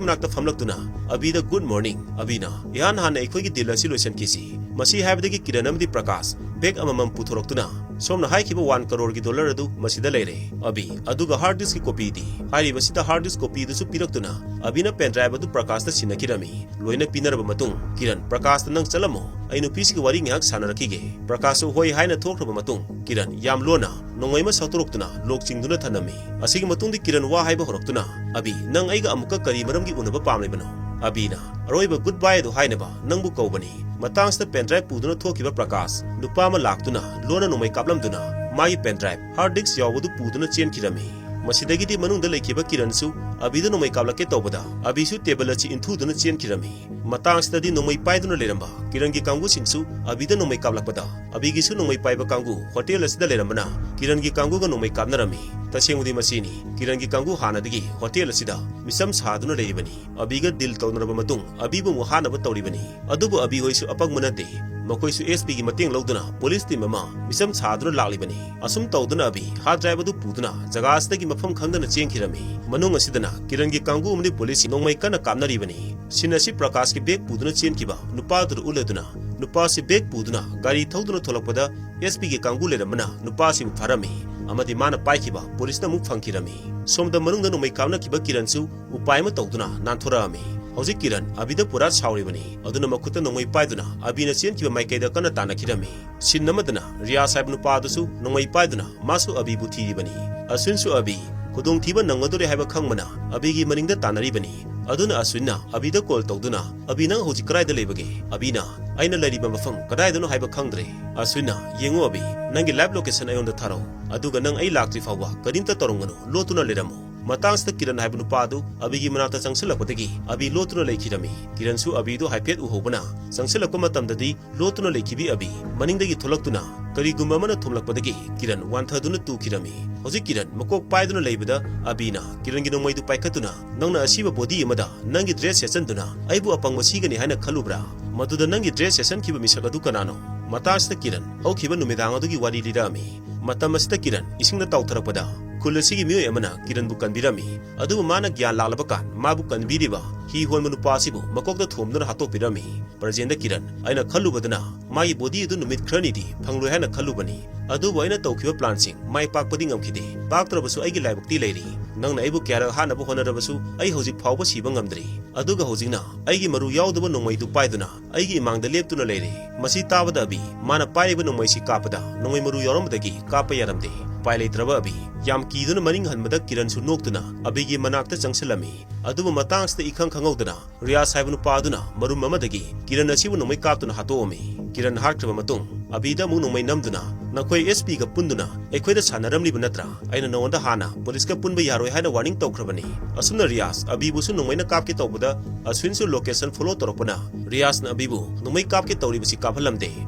ꯃꯅꯥꯛꯇ ꯐꯝꯂꯛꯇꯨꯅ ꯑꯕꯤꯗ, "Good morning, ꯑꯕꯤꯅ꯫ ꯏꯍꯥꯟ ꯍꯥꯟꯅ ꯑꯩꯈꯣꯏꯒꯤ deal ꯑꯁꯤ ꯂꯣꯏꯁꯤꯟꯈꯤꯁꯤ꯫ ꯃꯁꯤ ꯍꯥꯏꯕꯗꯒꯤ ꯀꯤꯔꯟ ꯑꯃꯗꯤ ꯄ꯭ꯔꯀꯥꯁ ꯕꯦꯒ ꯑꯃꯃꯝ ꯄꯨꯊꯣꯔꯛꯇꯨꯅ ꯁꯣꯝꯅ ꯍꯥꯏꯈꯤꯕ ꯋꯥꯟ ꯀꯔꯣꯔꯒꯤ ꯗꯣꯂꯔ ꯑꯗꯨ ꯃꯁꯤꯗ ꯂꯩꯔꯦ꯫ ꯑꯕꯤ, ꯑꯗꯨꯒ ꯍꯥꯔꯗ ꯗꯤꯁꯀꯤ ꯀꯣꯄꯤꯗꯤ? ꯍꯥꯏꯔꯤꯕꯁꯤꯗ ꯍꯥꯔꯗ ꯗꯤꯁ ꯀꯣꯄꯤꯗꯨꯁꯨ ꯄꯤꯔꯛꯇꯨꯅ ꯑꯕꯤꯅ ꯄꯦꯟ ꯗ꯭ꯔꯥꯏꯚ ꯑꯗꯨ ꯄ꯭ꯔꯀꯥꯁꯇ ꯁꯤꯟꯅꯈꯤꯔꯝꯃꯤ꯫ ꯂꯣꯏꯅ ꯄꯤꯅꯔꯕ ꯃꯇꯨꯡ ꯀꯤꯔꯟ, "ꯄ꯭ꯔꯀꯥꯁꯇ ꯅꯪ ꯆꯠꯂꯝꯃꯣ, ꯑꯩ ꯅꯨꯄꯤꯁꯤꯒ ꯋꯥꯔꯤ ꯉꯥꯏꯍꯥꯛ ꯁꯥꯟꯅꯔꯛꯈꯤꯒꯦ"꯫ ꯄ꯭ꯔꯀꯥꯁꯁꯨ ꯍꯣꯏ ꯍꯥꯏꯅ ꯊꯣꯛꯈ꯭ꯔꯕ ꯃꯇꯨꯡ ꯀꯤꯔꯟ ꯌꯥꯝ ꯂꯣꯟꯅ ꯅꯣꯡꯃꯩ ꯑꯃ ꯁꯠꯇꯣꯔꯛꯇꯨꯅ ꯂꯣꯛ ꯆꯤꯡꯗꯨꯅ ꯊꯅꯝꯃꯤ꯫ ꯑꯁꯤꯒꯤ ꯃꯇꯨꯡꯗꯤ ꯀꯤꯔꯟ ꯋꯥ ꯍꯥꯏꯕ ꯍꯧꯔꯛꯇꯨꯅ, "ꯑꯕꯤ, ꯅꯪ ꯑꯩꯒ ꯑꯃꯨꯛꯀ ꯀꯔꯤ ꯃꯔꯝꯒꯤ ꯎꯅꯕ ꯄꯥꯝꯂꯤꯕꯅꯣ?" ꯑꯕꯤꯅ, "ꯑꯔꯣꯏꯕ ꯒꯨꯗ ꯕꯥꯏ ꯑꯗꯨ ꯍꯥꯏꯅꯕ ꯅꯪꯕꯨ ꯀꯧꯕꯅꯤ꯫ ꯃꯇꯥꯡꯁꯤꯗ ꯄꯦꯟ ꯗ꯭ꯔꯥꯏꯚ ꯄꯨꯗꯨꯅ ꯊꯣꯛꯈꯤꯕ ꯄ꯭ꯔꯀꯥꯁ ꯅꯨꯄꯥ ꯑꯃ ꯂꯥꯛꯇꯨꯅ ꯂꯣꯟꯅ ꯅꯣꯡꯃꯩ ꯀꯥꯞꯂꯝꯗꯨꯅ ꯃꯥꯒꯤ ꯄꯦꯟ ꯗ꯭ꯔꯥꯏꯚ, ꯍꯥꯔꯗ ꯗꯤꯁ ꯌꯥꯎꯕꯗꯨ ꯄꯨꯗꯨꯅ ꯆꯦꯟꯈꯤꯔꯝꯃꯤ꯫ ꯃꯁꯤꯗꯒꯤꯗꯤ ꯃꯅꯨꯡꯗ ꯂꯩꯈꯤꯕ ꯀꯤꯔꯟꯁꯨ ꯑꯕꯤꯗ ꯅꯣꯡꯃꯩ ꯀꯥꯞꯂꯛꯀꯦ ꯇꯧꯕꯗ ꯑꯕꯤꯁꯨ ꯇꯦꯕꯜ ꯑꯁꯤ ꯏꯟꯊꯨꯗꯨꯅ ꯆꯦꯟꯈꯤꯔꯝꯃꯤ꯫ ꯃꯇꯥꯡꯁꯤꯗꯗꯤ ꯅꯣꯡꯃꯩ ꯄꯥꯏꯗꯨꯅ ꯂꯩꯔꯝꯕ ꯀꯤꯔꯟꯒꯤ ꯀꯥꯡꯕꯨꯁꯤꯡꯁꯨ ꯑꯕꯤꯗ ꯅꯣꯡꯃꯩ ꯀꯥꯞꯂꯛꯄꯗ ꯑꯕꯤꯒꯤꯁꯨ ꯅꯣꯡꯃꯩ ꯄꯥꯏꯕ ꯀꯥꯡꯕꯨ ꯍꯣꯇꯦꯜ ꯑꯁꯤꯗ ꯂꯩꯔꯝꯕꯅ ꯀꯤꯔꯟꯒꯤ ꯀꯥꯡꯕꯨꯒ ꯅꯣꯡꯃꯩ ꯀꯥꯞꯅꯔꯝꯃꯤ꯫ ꯇꯁꯦꯡꯕꯗꯤ ꯃꯁꯤꯅꯤ, ꯀꯤꯔꯟꯒꯤ ꯀꯥꯡꯕꯨ ꯍꯥꯟꯅꯗꯒꯤ ꯍꯣꯇꯦꯜ ꯑꯁꯤꯗ ꯃꯤꯆꯝ ꯁꯥꯗꯨꯅ ꯂꯩꯔꯤꯕꯅꯤ꯫ ꯑꯕꯤꯒ ꯗꯤꯜ ꯇꯧꯅꯔꯕ ꯃꯇꯨꯡ ꯑꯕꯤꯕꯨ ꯑꯃꯨꯛ ꯍꯥꯠꯅꯕ ꯇꯧꯔꯤꯕꯅꯤ꯫ ꯑꯗꯨꯕꯨ ꯑꯕꯤ ꯍꯣꯏꯁꯨ ꯑꯄꯪꯕ ꯅꯠꯇꯦ꯫ ꯃꯈꯣꯏꯁꯨ ꯑꯦꯁ ꯄꯤꯒꯤ ꯃꯇꯦꯡ ꯂꯧꯗꯨꯅ ꯄꯨꯂꯤꯁ ꯇꯤꯝ ꯑꯃ ꯃꯤꯆꯝ ꯁꯥꯗꯨꯅ ꯂꯥꯛꯂꯤꯕꯅꯤ꯫ ꯑꯁꯨꯝ ꯇꯧꯗꯨꯅ ꯑꯕꯤ ꯍꯥꯔꯗ ꯗ꯭ꯔꯥꯏꯚ ꯑꯗꯨ ꯄꯨꯗꯨꯅ ꯖꯒꯥ ꯑꯁꯤꯗꯒꯤ ꯃꯐꯝ ꯈꯪꯗꯅ ꯆꯦꯟꯈꯤꯔꯝꯃꯤ꯫ ꯃꯅꯨꯡ ꯑꯁꯤꯗꯅ ꯀꯤꯔꯟꯒꯤ ꯀꯥꯡꯕꯨ ꯑꯃꯗꯤ ꯄꯨꯂꯤꯁꯁꯤꯡ ꯅꯣꯡꯃꯩ ꯀꯟꯅ ꯀꯥꯞꯅꯔꯤꯕꯅꯤ꯫ ꯁꯤꯟ ꯑꯁꯤ ꯄ꯭ꯔꯀꯥꯁꯀꯤ ꯕꯦꯒ ꯄꯨꯗꯨꯅ ꯆꯦꯟꯈꯤꯕ ꯅꯨꯄꯥꯗꯨꯗ ꯎꯠꯂꯗꯨꯅ ꯅꯨꯄꯥꯁꯤ ꯕꯦꯒ ꯄꯨꯗꯨꯅ ꯒꯥꯔꯤ ꯊꯧꯗꯨꯅ ꯊꯣꯛꯂꯛꯄꯗ ꯑꯦꯁ ꯄꯤꯒꯤ ꯀꯥꯡꯕꯨ ꯂꯩꯔꯝꯕꯅ ꯅꯨꯄꯥꯁꯤꯕꯨ ꯐꯥꯔꯝꯃꯤ ꯑꯃꯗꯤ ꯃꯥꯅ ꯄꯥꯏꯈꯤꯕ ꯄꯨꯂꯤꯁꯅ ꯑꯃꯨꯛ ꯐꯪꯈꯤꯔꯝꯃꯤ꯫ ꯁꯣꯝꯗ ꯃꯅꯨꯡꯗ ꯅꯣꯡꯃꯩ ꯀꯥꯞꯅꯈꯤꯕ ꯀꯤꯔꯟꯁꯨ ꯎꯄꯥꯏ ꯑꯃ ꯇꯧꯗꯨꯅ ꯅꯥꯟꯊꯣꯔꯛꯑꯝꯃꯤ꯫ ꯍꯧꯖꯤꯛ ꯀꯤꯔꯟ ꯑꯕꯤꯗ ꯄꯨꯔꯥ ꯁꯥꯎꯔꯤꯕꯅꯤ꯫ ꯑꯗꯨꯅ ꯃꯈꯨꯠꯇ ꯅꯣꯡꯃꯩ ꯄꯥꯏꯗꯨꯅ ꯑꯕꯤꯅ ꯆꯦꯟꯈꯤꯕ ꯃꯥꯏꯀꯩꯗ ꯀꯟꯅ ꯇꯥꯟꯅꯈꯤꯔꯝꯃꯤ꯫ ꯁꯤꯟ ꯑꯃꯗꯅ ꯔꯤꯌꯥꯁ ꯍꯥꯏꯕ ꯅꯨꯄꯥ ꯑꯗꯨꯁꯨ ꯅꯣꯡꯃꯩ ꯄꯥꯏꯗꯨꯅ ꯃꯥꯁꯨ ꯑꯕꯤꯕꯨ ꯊꯤꯔꯤꯕꯅꯤ꯫ ꯑꯁ꯭ꯋꯤꯟꯁꯨ ꯑꯕꯤ ꯈꯨꯗꯣꯡꯊꯤꯕ ꯅꯪꯒꯗꯧꯔꯦ ꯍꯥꯏꯕ ꯈꯪꯕꯅ ꯑꯕꯤꯒꯤ ꯃꯅꯤꯡꯗ ꯇꯥꯟꯅꯔꯤꯕꯅꯤ꯫ ꯑꯗꯨꯅ ꯑꯁ꯭ꯋꯤꯟꯅ ꯑꯕꯤꯗ ꯀꯣꯜ ꯇꯧꯗꯨꯅ, "ꯑꯕꯤ, ꯅꯪ ꯍꯧꯖꯤꯛ ꯀꯗꯥꯏꯗ ꯂꯩꯕꯒꯦ?" ꯑꯕꯤꯅ, "ꯑꯩꯅ ꯂꯩꯔꯤꯕ ꯃꯐꯝ ꯀꯗꯥꯏꯗꯅꯣ ꯍꯥꯏꯕ ꯈꯪꯗ꯭ꯔꯦ"꯫ ꯑꯁ꯭ꯋꯤꯟꯅ, "ꯌꯦꯡꯉꯨ ꯑꯕꯤ, ꯅꯪꯒꯤ ꯂꯥꯏꯚ ꯂꯣꯀꯦꯁꯟ ꯑꯩꯉꯣꯟꯗ ꯊꯥꯔꯛꯎ, ꯑꯗꯨꯒ ꯅꯪ ꯑꯩ ꯂꯥꯛꯇ꯭ꯔꯤ ꯐꯥꯎꯕ ꯀꯔꯤꯝꯇ ꯇꯧꯔꯝꯒꯅꯨ, ꯂꯣꯠꯇꯨꯅ ꯂꯩꯔꯝꯃꯨ"꯫ ꯃꯇꯥꯡꯁꯤꯗ ꯀꯤꯔꯟ ꯍꯥꯏꯕ ꯅꯨꯄꯥ ꯑꯗꯨ ꯑꯕꯤꯒꯤ ꯃꯅꯥꯛꯇ ꯆꯪꯁꯤꯜꯂꯛꯄꯗꯒꯤ ꯑꯕꯤ ꯂꯣꯠꯇꯨꯅ ꯂꯩꯈꯤꯔꯝꯃꯤ꯫ ꯀꯤꯔꯟꯁꯨ ꯑꯕꯤꯗꯨ ꯍꯥꯏꯐꯦꯠ ꯎꯍꯧꯕꯅ ꯆꯪꯁꯤꯜꯂꯛꯄ ꯃꯇꯝꯗꯗꯤ ꯂꯣꯠꯇꯨꯅ ꯂꯩꯈꯤꯕꯤ ꯑꯕꯤ ꯃꯅꯤꯡꯗꯒꯤ ꯊꯣꯛꯂꯛꯇꯨꯅ ꯀꯔꯤꯒꯨꯝꯕ ꯑꯃꯅ ꯊꯣꯝꯂꯛꯄꯗꯒꯤ ꯀꯤꯔꯟ ꯋꯥꯟꯊꯗꯨꯅ ꯇꯨꯈꯤꯔꯝꯃꯤ꯫ ꯍꯧꯖꯤꯛ ꯀꯤꯔꯟ ꯃꯀꯣꯛ ꯄꯥꯏꯗꯨꯅ ꯂꯩꯕꯗ ꯑꯕꯤꯅ ꯀꯤꯔꯟꯒꯤ ꯅꯣꯡꯃꯩꯗꯨ ꯄꯥꯏꯈꯠꯇꯨꯅ, "ꯅꯪꯅ ꯑꯁꯤꯕ ꯕꯣꯗꯤ ꯑꯃꯗ ꯅꯪꯒꯤ ꯗ꯭ꯔꯦꯁ ꯁꯦꯠꯆꯟꯗꯨꯅ ꯑꯩꯕꯨ ꯑꯄꯪꯕ ꯁꯤꯒꯅꯤ ꯍꯥꯏꯅ ꯈꯜꯂꯨꯕ꯭ꯔꯥ? ꯃꯗꯨꯗ ꯅꯪꯒꯤ ꯗ꯭ꯔꯦꯁ ꯁꯦꯠꯆꯟꯈꯤꯕ ꯃꯤꯁꯛ ꯑꯗꯨ ꯀꯅꯥꯅꯣ?" ꯃꯇꯥꯡꯁꯤꯗ ꯀꯤꯔꯟ ꯍꯧꯈꯤꯕ ꯅꯨꯃꯤꯗꯥꯡ ꯑꯗꯨꯒꯤ ꯋꯥꯔꯤ ꯂꯤꯔꯛꯑꯝꯃꯤ꯫ ꯃꯇꯝ ꯑꯁꯤꯗ ꯀꯤꯔꯟ ꯏꯁꯤꯡꯗ ꯇꯥꯎꯊꯔꯛꯄꯗ ꯈꯨꯜ ꯑꯁꯤꯒꯤ ꯃꯤꯑꯣꯏ ꯑꯃꯅ ꯀꯤꯔꯟꯕꯨ ꯀꯟꯕꯤꯔꯝꯃꯤ꯫ ꯑꯗꯨꯕꯨ ꯃꯥꯅ ꯒ꯭ꯌꯥꯟ ꯂꯥꯛꯂꯕ ꯀꯥꯟ ꯃꯥꯕꯨ ꯀꯟꯕꯤꯔꯤꯕ ꯍꯤ ꯍꯣꯟꯕ ꯅꯨꯄꯥ ꯑꯁꯤꯕꯨ ꯃꯀꯣꯛꯇ ꯊꯣꯝꯗꯨꯅ ꯍꯥꯠꯇꯣꯛꯄꯤꯔꯝꯃꯤ꯫ ꯄ꯭ꯔꯖꯦꯟꯗ ꯀꯤꯔꯟ, ꯑꯩꯅ ꯈꯜꯂꯨꯕꯗꯅ ꯃꯥꯒꯤ ꯕꯣꯗꯤ ꯑꯗꯨ ꯅꯨꯃꯤꯠ ꯈꯔꯅꯤꯗꯤ ꯐꯪꯂꯣꯏ ꯍꯥꯏꯅ ꯈꯜꯂꯨꯕꯅꯤ꯫ ꯑꯗꯨꯕꯨ ꯑꯩꯅ ꯇꯧꯈꯤꯕ ꯄ꯭ꯂꯥꯟꯁꯤꯡ ꯃꯥꯏ ꯄꯥꯛꯄꯗꯤ ꯉꯝꯈꯤꯗꯦ꯫ ꯄꯥꯛꯇ꯭ꯔꯕꯁꯨ ꯑꯩꯒꯤ ꯂꯥꯏꯕꯛꯇꯤ ꯂꯩꯔꯤ꯫ ꯅꯪꯅ ꯑꯩꯕꯨ ꯀꯌꯥꯔꯛ ꯍꯥꯠꯅꯕ ꯍꯣꯠꯅꯔꯕꯁꯨ ꯑꯩ ꯍꯧꯖꯤꯛ ꯐꯥꯎꯕ ꯁꯤꯕ ꯉꯝꯗ꯭ꯔꯤ꯫ ꯑꯗꯨꯒ ꯍꯧꯖꯤꯛꯅ ꯑꯩꯒꯤ ꯃꯔꯨ ꯌꯥꯎꯗꯕ ꯅꯣꯡꯃꯩꯗꯨ ꯄꯥꯏꯗꯨꯅ ꯑꯩꯒꯤ ꯏꯃꯥꯡꯗ ꯂꯦꯞꯇꯨꯅ ꯂꯩꯔꯦ꯫ ꯃꯁꯤ ꯇꯥꯕꯗ ꯑꯕꯤ, ꯃꯥꯅ ꯄꯥꯏꯔꯤꯕ ꯅꯣꯡꯃꯩꯁꯤ ꯀꯥꯞꯄꯗ ꯅꯣꯡꯃꯩ ꯃꯔꯨ ꯌꯥꯎꯔꯝꯕꯗꯒꯤ ꯀꯥꯞꯄ ꯌꯥꯔꯝꯗꯦ꯫ ꯎꯄꯥꯏ ꯂꯩꯇ꯭ꯔꯕ ꯑꯕꯤ, ꯌꯥꯝ ꯀꯤꯗꯨꯅ ꯃꯅꯤꯡ ꯍꯟꯕꯗ ꯀꯤꯔꯟꯁꯨ ꯅꯣꯛꯇꯨꯅ ꯑꯕꯤꯒꯤ ꯃꯅꯥꯛꯇ ꯆꯪꯁꯤꯜꯂꯝꯃꯤ꯫ ꯑꯗꯨꯕꯨ ꯃꯇꯥꯡꯁꯤꯗ ꯏꯈꯪ ꯈꯪꯍꯧꯗꯅ ꯔꯤꯌꯥꯁ ꯍꯥꯏꯕ ꯅꯨꯄꯥ ꯑꯗꯨꯅ ꯃꯔꯨꯝ ꯑꯃꯗꯒꯤ ꯀꯤꯔꯟ ꯑꯁꯤꯕꯨ ꯅꯣꯡꯃꯩ ꯀꯥꯞꯇꯨꯅ ꯍꯥꯠꯇꯣꯛꯑꯝꯃꯤ꯫ ꯀꯤꯔꯟ ꯍꯥꯠꯈ꯭ꯔꯕ ꯃꯇꯨꯡ ꯑꯕꯤꯗ ꯑꯃꯨꯛ ꯅꯣꯡꯃꯩ ꯅꯝꯗꯨꯅ, "ꯅꯈꯣꯏ ꯑꯦꯁ ꯄꯤꯒ ꯄꯨꯟꯗꯨꯅ ꯑꯩꯈꯣꯏꯗ ꯁꯥꯟꯅꯔꯝꯂꯤꯕ ꯅꯠꯇ꯭ꯔꯥ? ꯑꯩꯅ ꯅꯉꯣꯟꯗ ꯍꯥꯟꯅ ꯄꯨꯂꯤꯁꯀ ꯄꯨꯟꯕ ꯌꯥꯔꯣꯏ ꯍꯥꯏꯅ ꯋꯥꯔꯅꯤꯡ ꯇꯧꯈ꯭ꯔꯕꯅꯤ꯫" ꯑꯁꯨꯝꯅ ꯔꯤꯌꯥꯁ ꯑꯕꯤꯕꯨꯁꯨ ꯅꯣꯡꯃꯩꯅ ꯀꯥꯞꯀꯦ ꯇꯧꯕꯗ ꯑꯁ꯭ꯋꯤꯟꯁꯨ ꯂꯣꯀꯦꯁꯟ ꯐꯣꯂꯣ ꯇꯧꯔꯛꯄꯅ ꯔꯤꯌꯥꯁꯅ ꯑꯕꯤꯕꯨ ꯅꯣꯡꯃꯩ ꯀꯥꯞꯀꯦ ꯇꯧꯔꯤꯕꯁꯤ ꯀꯥꯞꯍꯜꯂꯝꯗꯦ꯫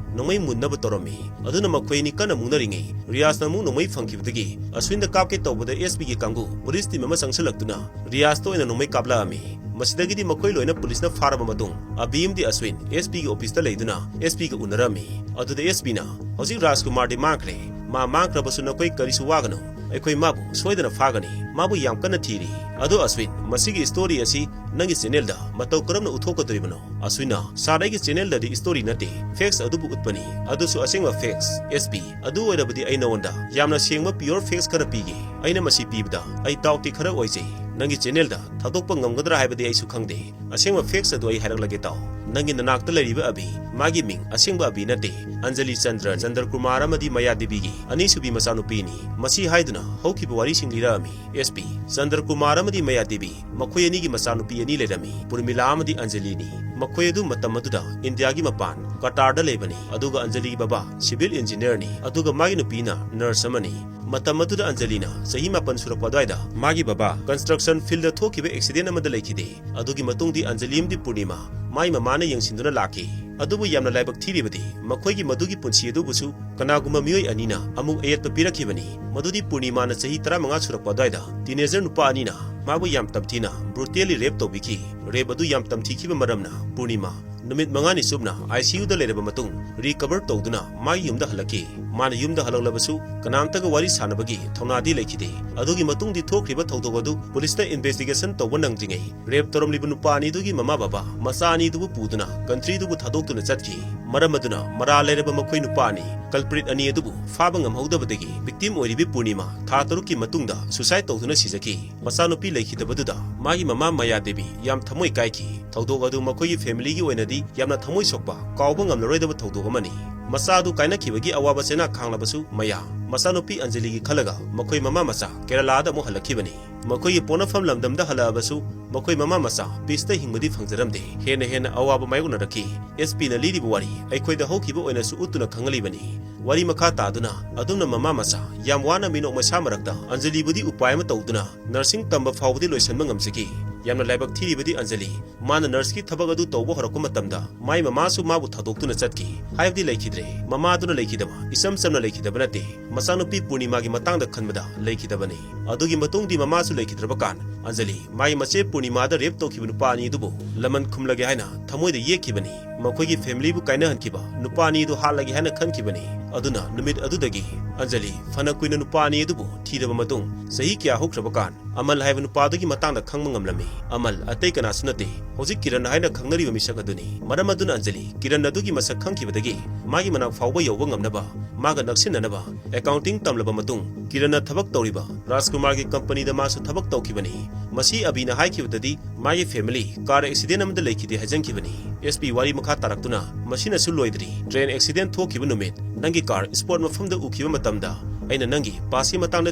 ꯅꯣꯡꯃꯩ ꯃꯨꯟꯅꯕ ꯇꯧꯔꯝꯃꯤ꯫ ꯑꯗꯨꯅ ꯃꯈꯣꯏ ꯑꯅꯤ ꯀꯟꯅ ꯃꯨꯛꯅꯔꯤꯉꯩ ꯔꯤꯌꯥꯁꯅ ꯑꯃꯨꯛ ꯅꯣꯡꯃꯩ ꯐꯪꯈꯤꯕꯗꯒꯤ ꯑꯁ꯭ꯋꯤꯟꯗ ꯀꯥꯞꯀꯦ ꯇꯧꯕꯗ ꯑꯦꯁ ꯄꯤꯒꯤ ꯀꯥꯡꯕꯨ ꯄꯨꯂꯤꯁ ꯇꯤꯝ ꯑꯃ ꯆꯪꯁꯤꯜꯂꯛꯇꯨꯅ ꯔꯤꯌꯥꯁꯇ ꯑꯣꯏꯅ ꯅꯣꯡꯃꯩ ꯀꯥꯞꯂꯛꯑꯝꯃꯤ꯫ ꯃꯁꯤꯗꯒꯤꯗꯤ ꯃꯈꯣꯏ ꯂꯣꯏꯅ ꯄꯨꯂꯤꯁꯅ ꯐꯥꯔꯕ ꯃꯇꯨꯡ ꯑꯕꯤ ꯑꯃꯗꯤ ꯑꯁ꯭ꯋꯤꯟ ꯑꯦꯁ ꯄꯤꯒꯤ ꯑꯣꯐꯤꯁꯇ ꯂꯩꯗꯨꯅ ꯑꯦꯁ ꯄꯤꯒ ꯎꯅꯔꯝꯃꯤ꯫ ꯑꯗꯨꯗ ꯑꯦꯁ ꯄꯤꯅ, "ꯍꯧꯖꯤꯛ ꯔꯥꯖꯀꯨꯃꯥꯔꯗꯤ ꯃꯥꯡꯈ꯭ꯔꯦ꯫ ꯃꯥ ꯃꯥꯡꯈ꯭ꯔꯕꯁꯨ ꯅꯈꯣꯏ ꯀꯔꯤꯁꯨ ꯋꯥꯒꯅꯨ꯫ ꯑꯩꯈꯣꯏ ꯃꯥꯕꯨ ꯁꯣꯏꯗꯅ ꯐꯥꯒꯅꯤ꯫ ꯃꯥꯕꯨ ꯌꯥꯝ ꯀꯟꯅ ꯊꯤꯔꯤ꯫ ꯑꯗꯣ ꯑꯁ꯭ꯋꯤꯟ, ꯃꯁꯤꯒꯤ ꯁ꯭ꯇꯣꯔꯤ ꯑꯁꯤ ꯅꯪꯒꯤ ꯆꯦꯅꯦꯜꯗ ꯃꯇꯧ ꯀꯔꯝꯅ ꯎꯠꯊꯣꯛꯀꯗꯣꯔꯤꯕꯅꯣ?" ꯑꯁ꯭ꯋꯤꯟꯅ, "ꯁꯥꯔ, ꯑꯩꯒꯤ ꯆꯦꯅꯦꯜꯗꯗꯤ ꯁ꯭ꯇꯣꯔꯤ ꯅꯠꯇꯦ, ꯐꯦꯛꯁ ꯑꯗꯨꯕꯨ ꯎꯠꯄꯅꯤ꯫ ꯑꯗꯨꯁꯨ ꯑꯁꯦꯡꯕ ꯐꯦꯛꯁ꯫ ꯑꯦꯁ ꯄꯤ, ꯑꯗꯨ ꯑꯣꯏꯔꯕꯗꯤ ꯑꯩ ꯅꯉꯣꯟꯗ ꯌꯥꯝꯅ ꯁꯦꯡꯕ ꯄꯤꯌꯣꯔ ꯐꯦꯛꯁ ꯈꯔ ꯄꯤꯒꯦ꯫ ꯑꯩꯅ ꯃꯁꯤ ꯄꯤꯕꯗ ꯑꯩ ꯗꯥꯎꯠꯇꯤ ꯈꯔ ꯑꯣꯏꯖꯩ꯫ ꯅꯪꯒꯤ ꯆꯦꯅꯦꯜꯗ ꯊꯥꯗꯣꯛꯄ ꯉꯝꯒꯗ꯭ꯔꯥ ꯍꯥꯏꯕꯗꯤ ꯑꯩꯁꯨ ꯈꯪꯗꯦ꯫ ꯑꯁꯦꯡꯕ ꯐꯦꯛꯁ ꯑꯗꯨ ꯑꯩ ꯍꯥꯏꯔꯛꯂꯒꯦ ꯇꯥꯎ꯫ ꯅꯪꯒꯤ ꯅꯅꯥꯛꯇ ꯂꯩꯔꯤꯕ ꯑꯕꯤ, ꯃꯥꯒꯤ ꯃꯤꯡ ꯑꯁꯦꯡꯕ ꯑꯕꯤ ꯅꯠꯇꯦ꯫ ꯑꯟꯖꯂꯤ ꯆꯟꯗ꯭ꯔꯟ, ꯆꯟꯗ꯭ꯔ ꯀꯨꯃꯥꯔ ꯑꯃꯗꯤ ꯃꯌꯥ ꯗꯦꯕꯤꯒꯤ ꯑꯅꯤꯁꯨꯕꯤ ꯃꯆꯥꯅꯨꯄꯤꯅꯤ꯫" ꯃꯁꯤ ꯍꯥꯏꯗꯨꯅ ꯍꯧꯈꯤꯕ ꯋꯥꯔꯤꯁꯤꯡ ꯂꯤꯔꯛꯑꯝꯃꯤ꯫ ꯑꯦꯁ ꯄꯤ, ꯆꯟꯗ꯭ꯔ ꯀꯨꯃꯥꯔ ꯑꯃꯗꯤ ꯃꯌꯥ ꯗꯦꯕꯤ, ꯃꯈꯣꯏ ꯑꯅꯤꯒꯤ ꯃꯆꯥꯅꯨꯄꯤ ꯑꯅꯤ ꯂꯩꯔꯝꯃꯤ, ꯄꯨꯔꯃꯤꯂꯥ ꯑꯃꯗꯤ ꯑꯟꯖꯂꯤꯅꯤ꯫ ꯃꯈꯣꯏ ꯑꯗꯨ ꯃꯇꯝ ꯑꯗꯨꯗ ꯏꯟꯗꯤꯌꯥꯒꯤ ꯃꯄꯥꯟ ꯀꯇꯥꯔꯗ ꯂꯩꯕꯅꯤ꯫ ꯑꯗꯨꯒ ꯑꯟꯖꯂꯤꯒꯤ ꯕꯕꯥ ꯁꯤꯚꯤꯜ ꯏꯟꯖꯤꯅꯤꯌꯔꯅꯤ, ꯑꯗꯨꯒ ꯃꯥꯒꯤ ꯅꯨꯄꯤꯅ ꯅꯔꯁ ꯑꯃꯅꯤ꯫ ꯃꯇꯝ ꯑꯗꯨꯗ ꯑꯟꯖꯂꯤꯅ ꯆꯍꯤ ꯃꯥꯄꯟ ꯁꯨꯔꯛꯄ ꯑꯗꯨꯋꯥꯏꯗ ꯃꯥꯒꯤ ꯕꯕꯥ ꯀꯟꯁꯇ꯭ꯔꯛꯁꯟ ꯐꯤꯜꯗ ꯊꯣꯛꯈꯤꯕ ꯑꯦꯛꯁꯤꯗꯦꯟ ꯑꯃꯗ ꯂꯩꯈꯤꯗꯦ꯫ ꯑꯗꯨꯒꯤ ꯃꯇꯨꯡꯗꯤ ꯑꯟꯖꯂꯤ ꯑꯃꯗꯤ ꯄꯨꯔꯅꯤꯃꯥ ꯃꯥꯏ ꯃꯃꯥꯅ ꯌꯦꯡꯁꯤꯟꯗꯨꯅ ꯂꯥꯛꯈꯤ꯫ ꯑꯗꯨꯕꯨ ꯌꯥꯝꯅ ꯂꯥꯏꯕꯛ ꯊꯤꯔꯤꯕꯗꯤ ꯃꯈꯣꯏꯒꯤ ꯃꯗꯨꯒꯤ ꯄꯨꯟꯁꯤ ꯑꯗꯨꯕꯨꯁꯨ ꯀꯅꯥꯒꯨꯝꯕ ꯃꯤꯑꯣꯏ ꯑꯅꯤꯅ ꯑꯃꯨꯛ ꯑꯌꯦꯠꯄ ꯄꯤꯔꯛꯈꯤꯕꯅꯤ꯫ ꯃꯗꯨꯗꯤ ꯄꯨꯔꯅꯤꯃꯥꯅ ꯆꯍꯤ ꯇꯔꯥꯃꯉꯥ ꯁꯨꯔꯛꯄ ꯑꯗꯨꯋꯥꯏꯗ ꯇꯤꯅꯦꯖꯔ ꯅꯨꯄꯥ ꯑꯅꯤꯅ ꯃꯥꯕꯨ ꯌꯥꯝ ꯇꯝꯊꯤꯅ ꯕ꯭ꯔꯨꯇꯦꯜꯂꯤ ꯔꯦꯞ ꯇꯧꯕꯤꯈꯤ꯫ ꯔꯦꯞ ꯑꯗꯨ ꯌꯥꯝ ꯇꯝꯊꯤꯈꯤꯕ ꯃꯔꯝꯅ ꯄꯨꯔꯅꯤꯃꯥ ꯅꯨꯃꯤꯠ ꯃꯉꯥꯅꯤ ꯆꯨꯞꯅ ICUꯗ ꯂꯩꯔꯕ ꯃꯇꯨꯡ recover ꯇꯧꯗꯨꯅ ꯃꯥꯒꯤ ꯌꯨꯝꯗ ꯍꯜꯂꯛꯈꯤ꯫ ꯃꯥꯅ ꯌꯨꯝꯗ ꯍꯜꯂꯛꯂꯕꯁꯨ ꯀꯅꯥꯝꯇꯒ ꯋꯥꯔꯤ ꯁꯥꯟꯅꯕꯒꯤ ꯊꯧꯅꯥꯗꯤ ꯂꯩꯈꯤꯗꯦ꯫ ꯑꯗꯨꯒꯤ ꯃꯇꯨꯡꯗꯤ ꯊꯣꯛꯈ꯭ꯔꯤꯕ ꯊꯧꯗꯣꯛ ꯑꯗꯨ ꯄꯨꯂꯤꯁꯅ investigation ꯇꯧꯕ ꯅꯪꯗ꯭ꯔꯤꯉꯩ rape ꯇꯧꯔꯝꯂꯤꯕ ꯅꯨꯄꯥ ꯑꯅꯤꯗꯨꯒꯤ ꯃꯃꯥ ꯕꯕꯥ ꯃꯆꯥ ꯑꯅꯤꯗꯨꯕꯨ ꯄꯨꯗꯨꯅ countryꯗꯨꯕꯨ ꯊꯥꯗꯣꯛꯇꯨꯅ ꯆꯠꯈꯤ꯫ ꯃꯔꯝ ꯑꯗꯨꯅ ꯃꯔꯥꯜ ꯂꯩꯔꯕ ꯃꯈꯣꯏ ꯅꯨꯄꯥ ꯑꯅꯤ culprit ꯑꯅꯤ ꯑꯗꯨꯕꯨ ꯐꯥꯕ ꯉꯝꯍꯧꯗꯕꯗꯒꯤ victim ꯑꯣꯏꯔꯤꯕꯤ ꯄꯨꯔꯅꯤꯃꯥ ꯊꯥ ꯇꯔꯨꯛꯀꯤ ꯃꯇꯨꯡꯗ suicide ꯇꯧꯗꯨꯅ ꯁꯤꯖꯈꯤ꯫ ꯃꯆꯥꯅꯨꯄꯤ ꯂꯩꯈꯤꯗꯕꯗꯨꯗ ꯃꯥꯒꯤ ꯃꯃꯥ ꯃꯌꯥ ꯗꯦꯕꯤ ꯌꯥꯝ ꯊꯃꯣꯏ ꯀꯥꯏꯈꯤ꯫ ꯊꯧꯗꯣꯛ ꯑꯗꯨ ꯃꯈꯣꯏꯒꯤ familyꯒꯤ ꯑꯣꯏꯅꯗꯤ ꯌꯥꯝꯅ ꯊꯃꯣꯏ ꯁꯣꯛꯄ, ꯀꯥꯎꯕ ꯉꯝꯂꯔꯣꯏꯗꯕ ꯊꯧꯗꯣꯛ ꯑꯃꯅꯤ꯫ ꯃꯆꯥ ꯑꯗꯨ ꯀꯥꯏꯅꯈꯤꯕꯒꯤ ꯑꯋꯥꯕ ꯆꯩꯅꯥ ꯈꯥꯡꯂꯕꯁꯨ ꯃꯌꯥ ꯃꯆꯥꯅꯨꯄꯤ ꯑꯟꯖꯂꯤꯒꯤ ꯈꯜꯂꯒ ꯃꯈꯣꯏ ꯃꯃꯥ ꯃꯆꯥ ꯀꯦꯔꯂꯥꯗ ꯑꯃꯨꯛ ꯍꯜꯂꯛꯈꯤꯕꯅꯤ꯫ ꯃꯈꯣꯏꯒꯤ ꯄꯣꯛꯅꯐꯝ ꯂꯝꯗꯝꯗ ꯍꯜꯂꯛꯑꯕꯁꯨ ꯃꯈꯣꯏ ꯃꯃꯥ ꯃꯆꯥ peaceꯇ ꯍꯤꯡꯕꯗꯤ ꯐꯪꯖꯔꯝꯗꯦ꯫ ꯍꯦꯟꯅ ꯍꯦꯟꯅ ꯑꯋꯥꯕ ꯃꯥꯌꯣꯛꯅꯔꯛꯈꯤ꯫ SPꯅ ꯂꯤꯔꯤꯕ ꯋꯥꯔꯤ ꯑꯩꯈꯣꯏꯗ ꯍꯧꯈꯤꯕ ꯑꯣꯏꯅꯁꯨ ꯎꯠꯇꯨꯅ ꯈꯪꯍꯜꯂꯤꯕꯅꯤ꯫ ꯋꯥꯔꯤ ꯃꯈꯥ ꯇꯥꯗꯨꯅ ꯑꯗꯨꯝꯅ ꯃꯃꯥ ꯃꯆꯥ ꯌꯥꯝ ꯋꯥꯅ ꯃꯤꯅꯣꯛ ꯃꯩꯁꯥ ꯃꯔꯛꯇ ꯑꯟꯖꯂꯤꯕꯨꯗꯤ ꯎꯄꯥꯏ ꯑꯃ ꯇꯧꯗꯨꯅ nursing ꯇꯝꯕ ꯐꯥꯎꯕꯗꯤ ꯂꯣꯏꯁꯤꯟꯕ ꯉꯝꯖꯈꯤ꯫ ꯌꯥꯝꯅ ꯂꯥꯏꯕꯛ ꯊꯤꯔꯤꯕꯗꯤ ꯑꯟꯖꯂꯤ, ꯃꯥꯅ nurseꯀꯤ ꯊꯕꯛ ꯑꯗꯨ ꯇꯧꯕ ꯍꯧꯔꯛꯄ ꯃꯇꯝꯗ ꯃꯥꯏ ꯃꯃꯥꯁꯨ ꯃꯥꯕꯨ ꯊꯥꯗꯣꯛꯇꯨꯅ ꯆꯠꯈꯤ꯫ ꯍꯥꯏꯕꯗꯤ ꯂꯩꯈꯤꯗ꯭ꯔꯦ꯫ ꯃꯃꯥꯗꯨꯅ ꯂꯩꯈꯤꯗꯕ ꯏꯆꯝ ꯆꯝꯅ ꯂꯩꯈꯤꯗꯕ ꯅꯠꯇꯦ꯫ ꯃꯆꯥꯅꯨꯄꯤ ꯄꯨꯔꯅꯤꯃꯥꯒꯤ ꯃꯇꯥꯡꯗ ꯈꯟꯕꯗ ꯂꯩꯈꯤꯗꯕꯅꯤ꯫ ꯑꯗꯨꯒꯤ ꯃꯇꯨꯡꯗꯤ ꯃꯃꯥꯁꯨ ꯂꯩꯈꯤꯗ꯭ꯔꯕ ꯀꯥꯟ ꯑꯟꯖꯂꯤ ꯃꯥꯒꯤ ꯃꯆꯦ ꯄꯨꯔꯅꯤꯃꯥꯗ rape ꯇꯧꯈꯤꯕ ꯅꯨꯄꯥ ꯑꯅꯤ ꯑꯗꯨꯕꯨ ꯂꯃꯟ ꯈꯨꯝꯂꯒꯦ ꯍꯥꯏꯅ ꯊꯃꯣꯏꯗ ꯌꯦꯛꯈꯤꯕꯅꯤ꯫ ꯃꯈꯣꯏꯒꯤ familyꯕꯨ ꯀꯥꯏꯅꯍꯟꯈꯤꯕ ꯅꯨꯄꯥ ꯑꯅꯤ ꯑꯗꯨ ꯍꯥꯠꯂꯒꯦ ꯍꯥꯏꯅ ꯈꯟꯈꯤꯕꯅꯤ꯫ ꯑꯗꯨꯅ ꯅꯨꯃꯤꯠ ꯑꯗꯨꯗꯒꯤ ꯑꯟꯖꯂꯤ ꯐꯅ ꯀꯨꯏꯅ ꯅꯨꯄꯥ ꯑꯅꯤ ꯑꯗꯨꯕꯨ ꯊꯤꯔꯕ ꯃꯇꯨꯡ ꯆꯍꯤ ꯀꯌꯥ ꯍꯧꯈ꯭ꯔꯕ ꯀꯥꯟ ꯑꯃꯜ ꯍꯥꯏꯕ ꯅꯨꯄꯥꯗꯨꯒꯤ ꯃꯇꯥꯡꯗ ꯈꯪꯕ ꯉꯝꯂꯝꯃꯤ꯫ ꯑꯃꯜ ꯑꯇꯩ ꯀꯅꯥꯁꯨ ꯅꯠꯇꯦ, ꯍꯧꯖꯤꯛ ꯀꯤꯔꯟ ꯍꯥꯏꯅ ꯈꯪꯅꯔꯤꯕ ꯃꯤꯁꯛ ꯑꯗꯨꯅꯤ꯫ ꯃꯔꯝ ꯑꯗꯨꯅ ꯑꯟꯖꯂꯤ ꯀꯤꯔꯟ ꯑꯗꯨꯒꯤ ꯃꯁꯛ ꯈꯪꯈꯤꯕꯗꯒꯤ ꯃꯥꯒꯤ ꯃꯅꯥꯛ ꯐꯥꯎꯕ ꯌꯧꯕ ꯉꯝꯅꯕ ꯃꯥꯒ ꯅꯛꯁꯤꯟꯅꯅꯕ accounting ꯇꯝꯂꯕ ꯃꯇꯨꯡ ꯀꯤꯔꯟꯅ ꯊꯕꯛ ꯇꯧꯔꯤꯕ ꯔꯥꯖꯀꯨꯃꯥꯔꯒꯤ companyꯗ ꯃꯥꯁꯨ ꯊꯕꯛ ꯇꯧꯈꯤꯕꯅꯤ꯫ ꯃꯁꯤ ꯑꯕꯤꯅ ꯍꯥꯏꯈꯤꯕꯗꯗꯤ ꯃꯥꯒꯤ family car accident ꯑꯃꯗ ꯂꯩꯈꯤꯗꯦ ꯍꯥꯏꯖꯟꯈꯤꯕꯅꯤ꯫ SP ꯋꯥꯔꯤ ꯃꯈꯥ ꯇꯥꯔꯛꯇꯨꯅ ꯃꯁꯤꯅꯁꯨ ꯂꯣꯏꯗ꯭ꯔꯤ꯫ Train accident ꯊꯣꯛꯈꯤꯕ ꯅꯨꯃꯤꯠ ꯅꯪꯒꯤ car spot ꯃꯐꯝꯗ ꯎꯈꯤꯕ ꯃꯇꯝꯗ ꯑꯩꯅ ꯅꯪꯒꯤ pastꯀꯤ ꯃꯇꯥꯡꯗ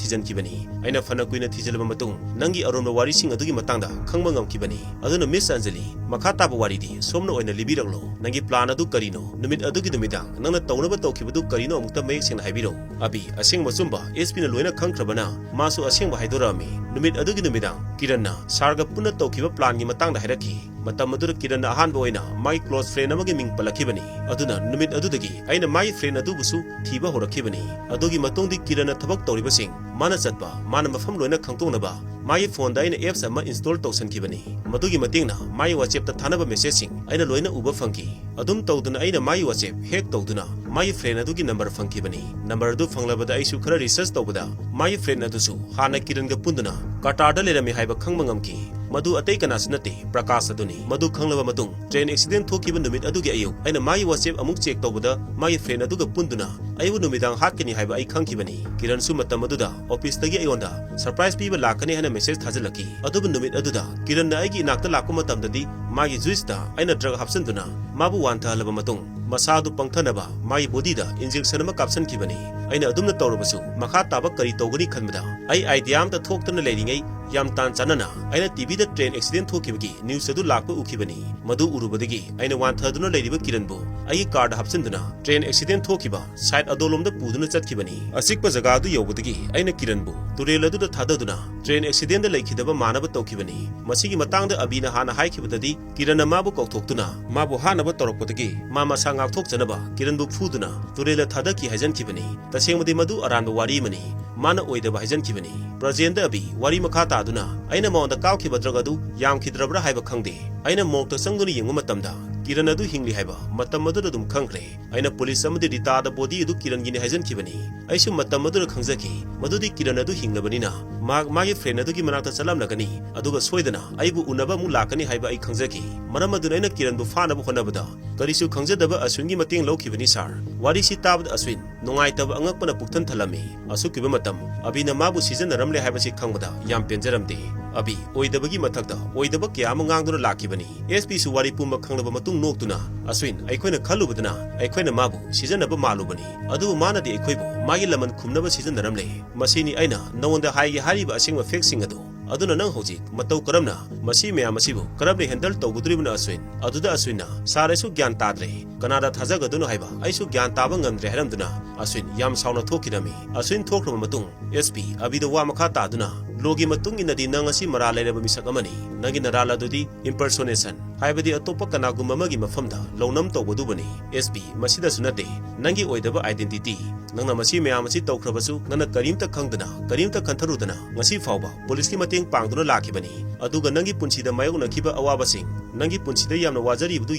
ꯊꯤꯖꯤꯟꯈꯤꯕꯅꯤ꯫ ꯑꯩꯅ ꯐꯅ ꯀꯨꯏꯅ ꯊꯤꯖꯤꯜꯂꯕ ꯃꯇꯨꯡ ꯅꯪꯒꯤ ꯑꯔꯣꯟꯕ ꯋꯥꯔꯤꯁꯤꯡ ꯑꯗꯨꯒꯤ ꯃꯇꯥꯡꯗ ꯈꯪꯕ ꯉꯝꯈꯤꯕꯅꯤ꯫ ꯑꯗꯨꯅ Miss ꯑꯟꯖꯂꯤ, ꯃꯈꯥ ꯇꯥꯕ ꯋꯥꯔꯤꯗꯤ ꯁꯣꯝꯅ ꯑꯣꯏꯅ ꯂꯤꯕꯤꯔꯛꯂꯣ꯫ ꯅꯪꯒꯤ plan ꯑꯗꯨ ꯀꯔꯤꯅꯣ? ꯅꯨꯃꯤꯠ ꯑꯗꯨꯒꯤ ꯅꯨꯃꯤꯗꯥꯡ ꯅꯪꯅ ꯇꯧꯅꯕ ꯇꯧꯈꯤꯕꯗꯨ ꯀꯔꯤꯅꯣ? ꯑꯃꯨꯛꯇ ꯃꯌꯦꯛ ꯁꯦꯡꯅ ꯍꯥꯏꯕꯤꯔꯛꯎ꯫ ꯑꯕꯤ, ꯑꯁꯦꯡꯕ ꯑꯆꯨꯝꯕ SPꯅ ꯂꯣꯏꯅ ꯈꯪꯈ꯭ꯔꯕꯅ ꯃꯥꯁꯨ ꯑꯁꯦꯡꯕ ꯍꯥꯏꯗꯣꯔꯛꯑꯝꯃꯤ꯫ ꯅꯨꯃꯤꯠ ꯑꯗꯨꯒꯤ ꯅꯨꯃꯤꯗꯥꯡ ꯀꯤꯔꯟꯅ sirꯒ ꯄꯨꯟꯅ ꯇꯧꯈꯤꯕ planꯒꯤ ꯃꯇꯥꯡꯗ ꯍꯥꯏꯔꯛꯈꯤ꯫ ꯃꯇꯝ ꯑꯗꯨꯗ ꯀꯤꯔꯟꯅ ꯑꯍꯥꯟꯕ ꯑꯣꯏꯅ ꯃꯥꯒꯤ close friend ꯑꯃꯒꯤ ꯃꯤꯡ ꯄꯜꯂꯛꯈꯤꯕꯅꯤ꯫ ꯑꯗꯨꯅ ꯅꯨꯃꯤꯠ ꯑꯗꯨꯗꯒꯤ ꯑꯩꯅ ꯃꯥꯒꯤ friend ꯑꯗꯨꯕꯨꯁꯨ ꯊꯤꯕ ꯍꯧꯔꯛꯈꯤꯕꯅꯤ꯫ ꯑꯗꯨꯒꯤ ꯃꯇꯨꯡꯗꯤ ꯀꯤꯔꯟꯅ ꯊꯕꯛ ꯇꯧꯔꯤꯕꯁꯤꯡ, ꯃꯥꯅ ꯆꯠꯄ, ꯃꯥꯅ ꯃꯐꯝ ꯂꯣꯏꯅ ꯈꯪꯗꯣꯛꯅꯕ ꯃꯥꯒꯤ phoneꯗ ꯑꯩꯅ apps ꯑꯃ install ꯇꯧꯁꯟꯈꯤꯕꯅꯤ꯫ ꯃꯗꯨꯒꯤ ꯃꯇꯦꯡꯅ ꯃꯥꯒꯤ WhatsAppꯇ ꯊꯥꯅꯕ messageꯁꯤꯡ ꯑꯩꯅ ꯂꯣꯏꯅ ꯎꯕ ꯐꯪꯈꯤ꯫ ꯑꯗꯨꯝ ꯇꯧꯗꯨꯅ ꯑꯩꯅ ꯃꯥꯒꯤ WhatsApp hack ꯇꯧꯗꯨꯅ ꯃꯥꯒꯤ friend ꯑꯗꯨꯒꯤ number ꯐꯪꯈꯤꯕꯅꯤ꯫ Number ꯑꯗꯨ ꯐꯪꯂꯕꯗ ꯑꯩꯁꯨ ꯈꯔ research ꯇꯧꯕꯗ ꯃꯥꯒꯤ friend ꯑꯗꯨꯁꯨ ꯍꯥꯟꯅ ꯀꯤꯔꯟꯒ ꯄꯨꯟꯗꯨꯅ ꯀꯇꯥꯔꯗ ꯂꯩꯔꯝꯃꯤ ꯍꯥꯏꯕ ꯈꯪꯕ ꯉꯝꯈꯤ꯫ ꯃꯗꯨ ꯑꯇꯩ ꯀꯅꯥꯁꯨ ꯅꯠꯇꯦ, ꯄ꯭ꯔꯀꯥꯁ ꯑꯗꯨꯅꯤ꯫ ꯃꯗꯨ ꯈꯪꯂꯕ ꯃꯇꯨꯡ train accident ꯊꯣꯛꯈꯤꯕ ꯅꯨꯃꯤꯠ ꯑꯗꯨꯒꯤ ꯑꯌꯨꯛ ꯑꯩꯅ ꯃꯥꯒꯤ WhatsApp ꯑꯃꯨꯛ check ꯇꯧꯕꯗ ꯃꯥꯒꯤ friend ꯑꯗꯨꯒ ꯄꯨꯟꯗꯨꯅ ꯑꯩꯕꯨ ꯅꯨꯃꯤꯗꯥꯡ ꯍꯥꯠꯀꯅꯤ ꯍꯥꯏꯕ ꯑꯩ ꯈꯪꯈꯤꯕꯅꯤ꯫ ꯀꯤꯔꯟꯁꯨ ꯃꯇꯝ ꯑꯗꯨꯗ officeꯇꯒꯤ ꯑꯩꯉꯣꯟꯗ surprise ꯄꯤꯕ ꯂꯥꯛꯀꯅꯤ ꯍꯥꯏꯅ message ꯊꯥꯖꯤꯜꯂꯛꯈꯤ꯫ ꯑꯗꯨꯕꯨ ꯅꯨꯃꯤꯠ ꯑꯗꯨꯗ ꯀꯤꯔꯟꯅ ꯑꯩꯒꯤ ꯏꯅꯥꯛꯇ ꯂꯥꯛꯄ ꯃꯇꯝꯗꯗꯤ ꯃꯥꯒꯤ juiceꯇ ꯑꯩꯅ drug ꯍꯥꯞꯆꯤꯟꯗꯨꯅ ꯃꯥꯕꯨ ꯋꯥꯟꯊꯍꯜꯂꯕ ꯃꯇꯨꯡ ꯃꯁꯥ ꯑꯗꯨ ꯄꯪꯊꯅꯕ ꯃꯥꯒꯤ bodyꯗ injection ꯑꯃ ꯀꯥꯞꯁꯤꯟꯈꯤꯕꯅꯤ꯫ ꯑꯩꯅ ꯑꯗꯨꯝꯅ ꯇꯧꯔꯕꯁꯨ ꯃꯈꯥ ꯇꯥꯕ ꯀꯔꯤ ꯇꯧꯒꯅꯤ ꯈꯟꯕꯗ ꯑꯩ idea ꯑꯃꯠꯇ ꯊꯣꯛꯇꯅ ꯂꯩꯔꯤꯉꯩ ꯌꯥꯝ ꯇꯥꯟ ꯆꯥꯟꯅꯅ ꯑꯩꯅ TVꯗ train accident ꯊꯣꯛꯈꯤꯕꯒꯤ news ꯑꯗꯨ ꯂꯥꯛꯄ ꯎꯈꯤꯕꯅꯤ꯫ ꯃꯗꯨ ꯎꯔꯨꯕꯗꯒꯤ ꯑꯩꯅ ꯋꯥꯟꯊꯗꯨꯅ ꯂꯩꯔꯤꯕ ꯀꯤꯔꯟꯕꯨ ꯑꯩꯒꯤ carꯗ ꯍꯥꯞꯆꯤꯟꯗꯨꯅ train accident ꯊꯣꯛꯈꯤꯕ side ꯑꯗꯣꯂꯣꯝꯗ ꯄꯨꯗꯨꯅ ꯆꯠꯈꯤꯕꯅꯤ꯫ ꯑꯆꯤꯛꯄ ꯖꯒꯥ ꯑꯗꯨ ꯌꯧꯕꯗꯒꯤ ꯑꯩꯅ ꯀꯤꯔꯟꯕꯨ ꯇꯨꯔꯦꯜ ꯑꯗꯨꯗ ꯊꯥꯗꯗꯨꯅ train accidentꯗ ꯂꯩꯈꯤꯗꯕ ꯃꯥꯟꯅꯕ ꯇꯧꯈꯤꯕꯅꯤ꯫ ꯃꯁꯤꯒꯤ ꯃꯇꯥꯡꯗ ꯑꯕꯤꯅ ꯍꯥꯟꯅ ꯍꯥꯏꯈꯤꯕꯗꯗꯤ ꯀꯤꯔꯟꯅ ꯃꯥꯕꯨ ꯀꯧꯊꯣꯛꯇꯨꯅ ꯃꯥꯕꯨ ꯍꯥꯠꯅꯕ ꯇꯧꯔꯛꯄꯗꯒꯤ ꯃꯥ ꯃꯁꯥ ꯉꯥꯛꯊꯣꯛꯆꯅꯕ ꯀꯤꯔꯟꯕꯨ ꯐꯨꯗꯨꯅ ꯇꯨꯔꯦꯜꯗ ꯊꯥꯗꯈꯤ ꯍꯥꯏꯖꯟꯈꯤꯕꯅꯤ꯫ ꯇꯁꯦꯡꯕꯗꯤ ꯃꯗꯨ ꯑꯔꯥꯟꯕ ꯋꯥꯔꯤ ꯑꯃꯅꯤ꯫ ꯃꯥꯅ ꯑꯣꯏꯗꯕ ꯍꯥꯏꯖꯟꯈꯤꯕꯅꯤ꯫ ꯕ꯭ꯔꯖꯦꯟꯗ ꯑꯕꯤ ꯋꯥꯔꯤ ꯃꯈꯥ ꯇꯥꯗꯨꯅ ꯑꯩꯅ ꯃꯉꯣꯟꯗ ꯀꯥꯞꯈꯤꯕ drug ꯑꯗꯨ ꯌꯥꯝꯈꯤꯗ꯭ꯔꯕ꯭ꯔꯥ ꯍꯥꯏꯕ ꯈꯪꯗꯦ꯫ ꯑꯩꯅ morgueꯇ ꯆꯪꯗꯨꯅ ꯌꯦꯡꯕ ꯃꯇꯝꯗ ꯀꯤꯔꯟ ꯑꯗꯨ ꯍꯤꯡꯂꯤ ꯍꯥꯏꯕ ꯃꯇꯝ ꯑꯗꯨꯗ ꯑꯗꯨꯝ ꯈꯪꯈ꯭ꯔꯦ꯫ ꯑꯩꯅ police ꯑꯃꯗꯤ ꯔꯤꯇꯥꯗ body ꯑꯗꯨ ꯀꯤꯔꯟꯒꯤꯅꯤ ꯍꯥꯏꯖꯟꯈꯤꯕꯅꯤ꯫ ꯑꯩꯁꯨ ꯃꯇꯝ ꯑꯗꯨꯗ ꯈꯪꯖꯈꯤ ꯃꯗꯨꯗꯤ ꯀꯤꯔꯟ ꯑꯗꯨ ꯍꯤꯡꯂꯕꯅꯤꯅ ꯃꯍꯥꯛ ꯃꯥꯒꯤ friend ꯑꯗꯨꯒꯤ ꯃꯅꯥꯛꯇ ꯆꯠꯂꯝꯂꯒꯅꯤ, ꯑꯗꯨꯒ ꯁꯣꯏꯗꯅ ꯑꯩꯕꯨ ꯎꯅꯕ ꯑꯃꯨꯛ ꯂꯥꯛꯀꯅꯤ ꯍꯥꯏꯕ ꯑꯩ ꯈꯪꯖꯈꯤ꯫ ꯃꯔꯝ ꯑꯗꯨꯅ ꯑꯩꯅ ꯀꯤꯔꯟꯕꯨ ꯐꯥꯅꯕ ꯍꯣꯠꯅꯕꯗ ꯀꯔꯤꯁꯨ ꯈꯪꯖꯗꯕ ꯑꯁ꯭ꯋꯤꯟꯒꯤ ꯃꯇꯦꯡ ꯂꯧꯈꯤꯕꯅꯤ꯫ Sir, ꯋꯥꯔꯤꯁꯤ ꯇꯥꯕꯗ ꯑꯁ꯭ꯋꯤꯟ ꯅꯨꯡꯉꯥꯏꯇꯕ ꯑꯉꯛꯄꯅ ꯄꯨꯛꯊꯟ ꯊꯜꯂꯝꯃꯤ꯫ ꯑꯁꯨꯛ ꯀꯨꯏꯕ ꯃꯇꯝ ꯑꯕꯤꯅ ꯃꯥꯕꯨ ꯁꯤꯖꯤꯟꯅꯔꯝꯂꯦ ꯍꯥꯏꯕꯁꯤ ꯈꯪꯕꯗ ꯌꯥꯝ ꯄꯦꯟꯖꯔꯝꯗꯦ꯫ ꯑꯕꯤ ꯑꯣꯏꯗꯕꯒꯤ ꯃꯊꯛꯇ ꯑꯣꯏꯗꯕ ꯀꯌꯥ ꯑꯃ ꯉꯥꯡꯗꯨꯅ ꯂꯥꯛꯈꯤꯕꯅꯤ꯫ ꯑꯦꯁ ꯄꯤꯁꯨ ꯋꯥꯔꯤ ꯄꯨꯝꯕ ꯈꯪꯂꯕ ꯃꯇꯨꯡ ꯅꯣꯛꯇꯨꯅ, "ꯑꯁ꯭ꯋꯤꯟ, ꯑꯩꯈꯣꯏꯅ ꯈꯜꯂꯨꯕꯗꯅ ꯑꯩꯈꯣꯏꯅ ꯃꯥꯕꯨ ꯁꯤꯖꯤꯟꯅꯕ ꯃꯥꯜꯂꯨꯕꯅꯤ, ꯑꯗꯨꯕꯨ ꯃꯥꯅꯗꯤ ꯑꯩꯈꯣꯏꯕꯨ ꯃꯥꯒꯤ ꯂꯃꯟ ꯈꯨꯝꯅꯕ ꯁꯤꯖꯤꯟꯅꯔꯝꯂꯦ꯫ ꯃꯁꯤꯅꯤ ꯑꯩꯅ ꯅꯉꯣꯟꯗ ꯍꯥꯏꯒꯦ ꯍꯥꯏꯔꯤꯕ ꯑꯁꯦꯡꯕ factꯁꯤꯡ ꯑꯗꯨ꯫ ꯑꯗꯨꯅ ꯅꯪ ꯍꯧꯖꯤꯛ ꯃꯇꯧ ꯀꯔꯝꯅ ꯃꯁꯤ ꯃꯌꯥꯝ ꯑꯁꯤꯕꯨ ꯀꯔꯝꯅ handle ꯇꯧꯒꯗꯧꯔꯤꯕꯅꯣ, ꯑꯁ꯭ꯋꯤꯟ?" ꯑꯗꯨꯗ ꯑꯁ꯭ꯋꯤꯟꯅ, "Sir, ꯑꯩꯁꯨ ꯒ꯭ꯌꯥꯟ ꯇꯥꯗ꯭ꯔꯦ꯫ ꯀꯅꯥꯗ ꯊꯥꯖꯒꯗꯣꯏꯅꯣ ꯍꯥꯏꯕ ꯑꯩꯁꯨ ꯒ꯭ꯌꯥꯟ ꯇꯥꯕ ꯉꯝꯗ꯭ꯔꯦ" ꯍꯥꯏꯔꯝꯗꯨꯅ ꯑꯁ꯭ꯋꯤꯟ ꯌꯥꯝ ꯁꯥꯎꯅ ꯊꯣꯛꯈꯤꯔꯝꯃꯤ꯫ ꯑꯁ꯭ꯋꯤꯟ ꯊꯣꯛꯈ꯭ꯔꯕ ꯃꯇꯨꯡ ꯑꯦꯁ ꯄꯤ ꯑꯕꯤꯗ ꯋꯥ ꯃꯈꯥ ꯇꯥꯗꯨꯅ, Law ꯒꯤ ꯃꯇꯨꯡ ꯏꯟꯅꯗꯤ ꯅꯪ ꯑꯁꯤ ꯃꯔꯥꯜ ꯂꯩꯔꯕ ꯃꯤꯁꯛ ꯑꯃꯅꯤ꯫ ꯅꯪꯒꯤ ꯅꯔꯥꯜ ꯑꯗꯨꯗꯤ impersonation, ꯍꯥꯏꯕꯗꯤ ꯑꯇꯣꯞꯄ ꯀꯅꯥꯒꯨꯝꯕ ꯑꯃꯒꯤ ꯃꯐꯝꯗ ꯂꯧꯅꯝ ꯇꯧꯕꯗꯨꯕꯨꯅꯤ꯫ S P, ꯃꯁꯤꯗꯁꯨ ꯅꯠꯇꯦ, ꯅꯪꯒꯤ ꯑꯣꯏꯗꯕ identity꯫ ꯅꯪꯅ ꯃꯁꯤ ꯃꯌꯥꯝ ꯑꯁꯤ ꯇꯧꯈ꯭ꯔꯕꯁꯨ, ꯅꯪꯅ ꯀꯔꯤꯝꯇ ꯈꯪꯗꯅ, ꯀꯔꯤꯝꯇ ꯈꯟꯊꯔꯨꯗꯅ ꯉꯁꯤ ꯐꯥꯎꯕ ꯄꯨꯂꯤꯁꯀꯤ ꯃꯇꯦꯡ ꯄꯥꯡꯗꯨꯅ ꯂꯥꯛꯈꯤꯕꯅꯤ꯫ ꯑꯗꯨꯒ ꯅꯪꯒꯤ ꯄꯨꯟꯁꯤꯗ ꯃꯥꯌꯣꯛꯅꯈꯤꯕ ꯑꯋꯥꯕꯁꯤꯡ, ꯅꯪꯒꯤ ꯄꯨꯟꯁꯤꯗ ꯌꯥꯝꯅ ꯋꯥꯖꯔꯤꯕꯗꯨ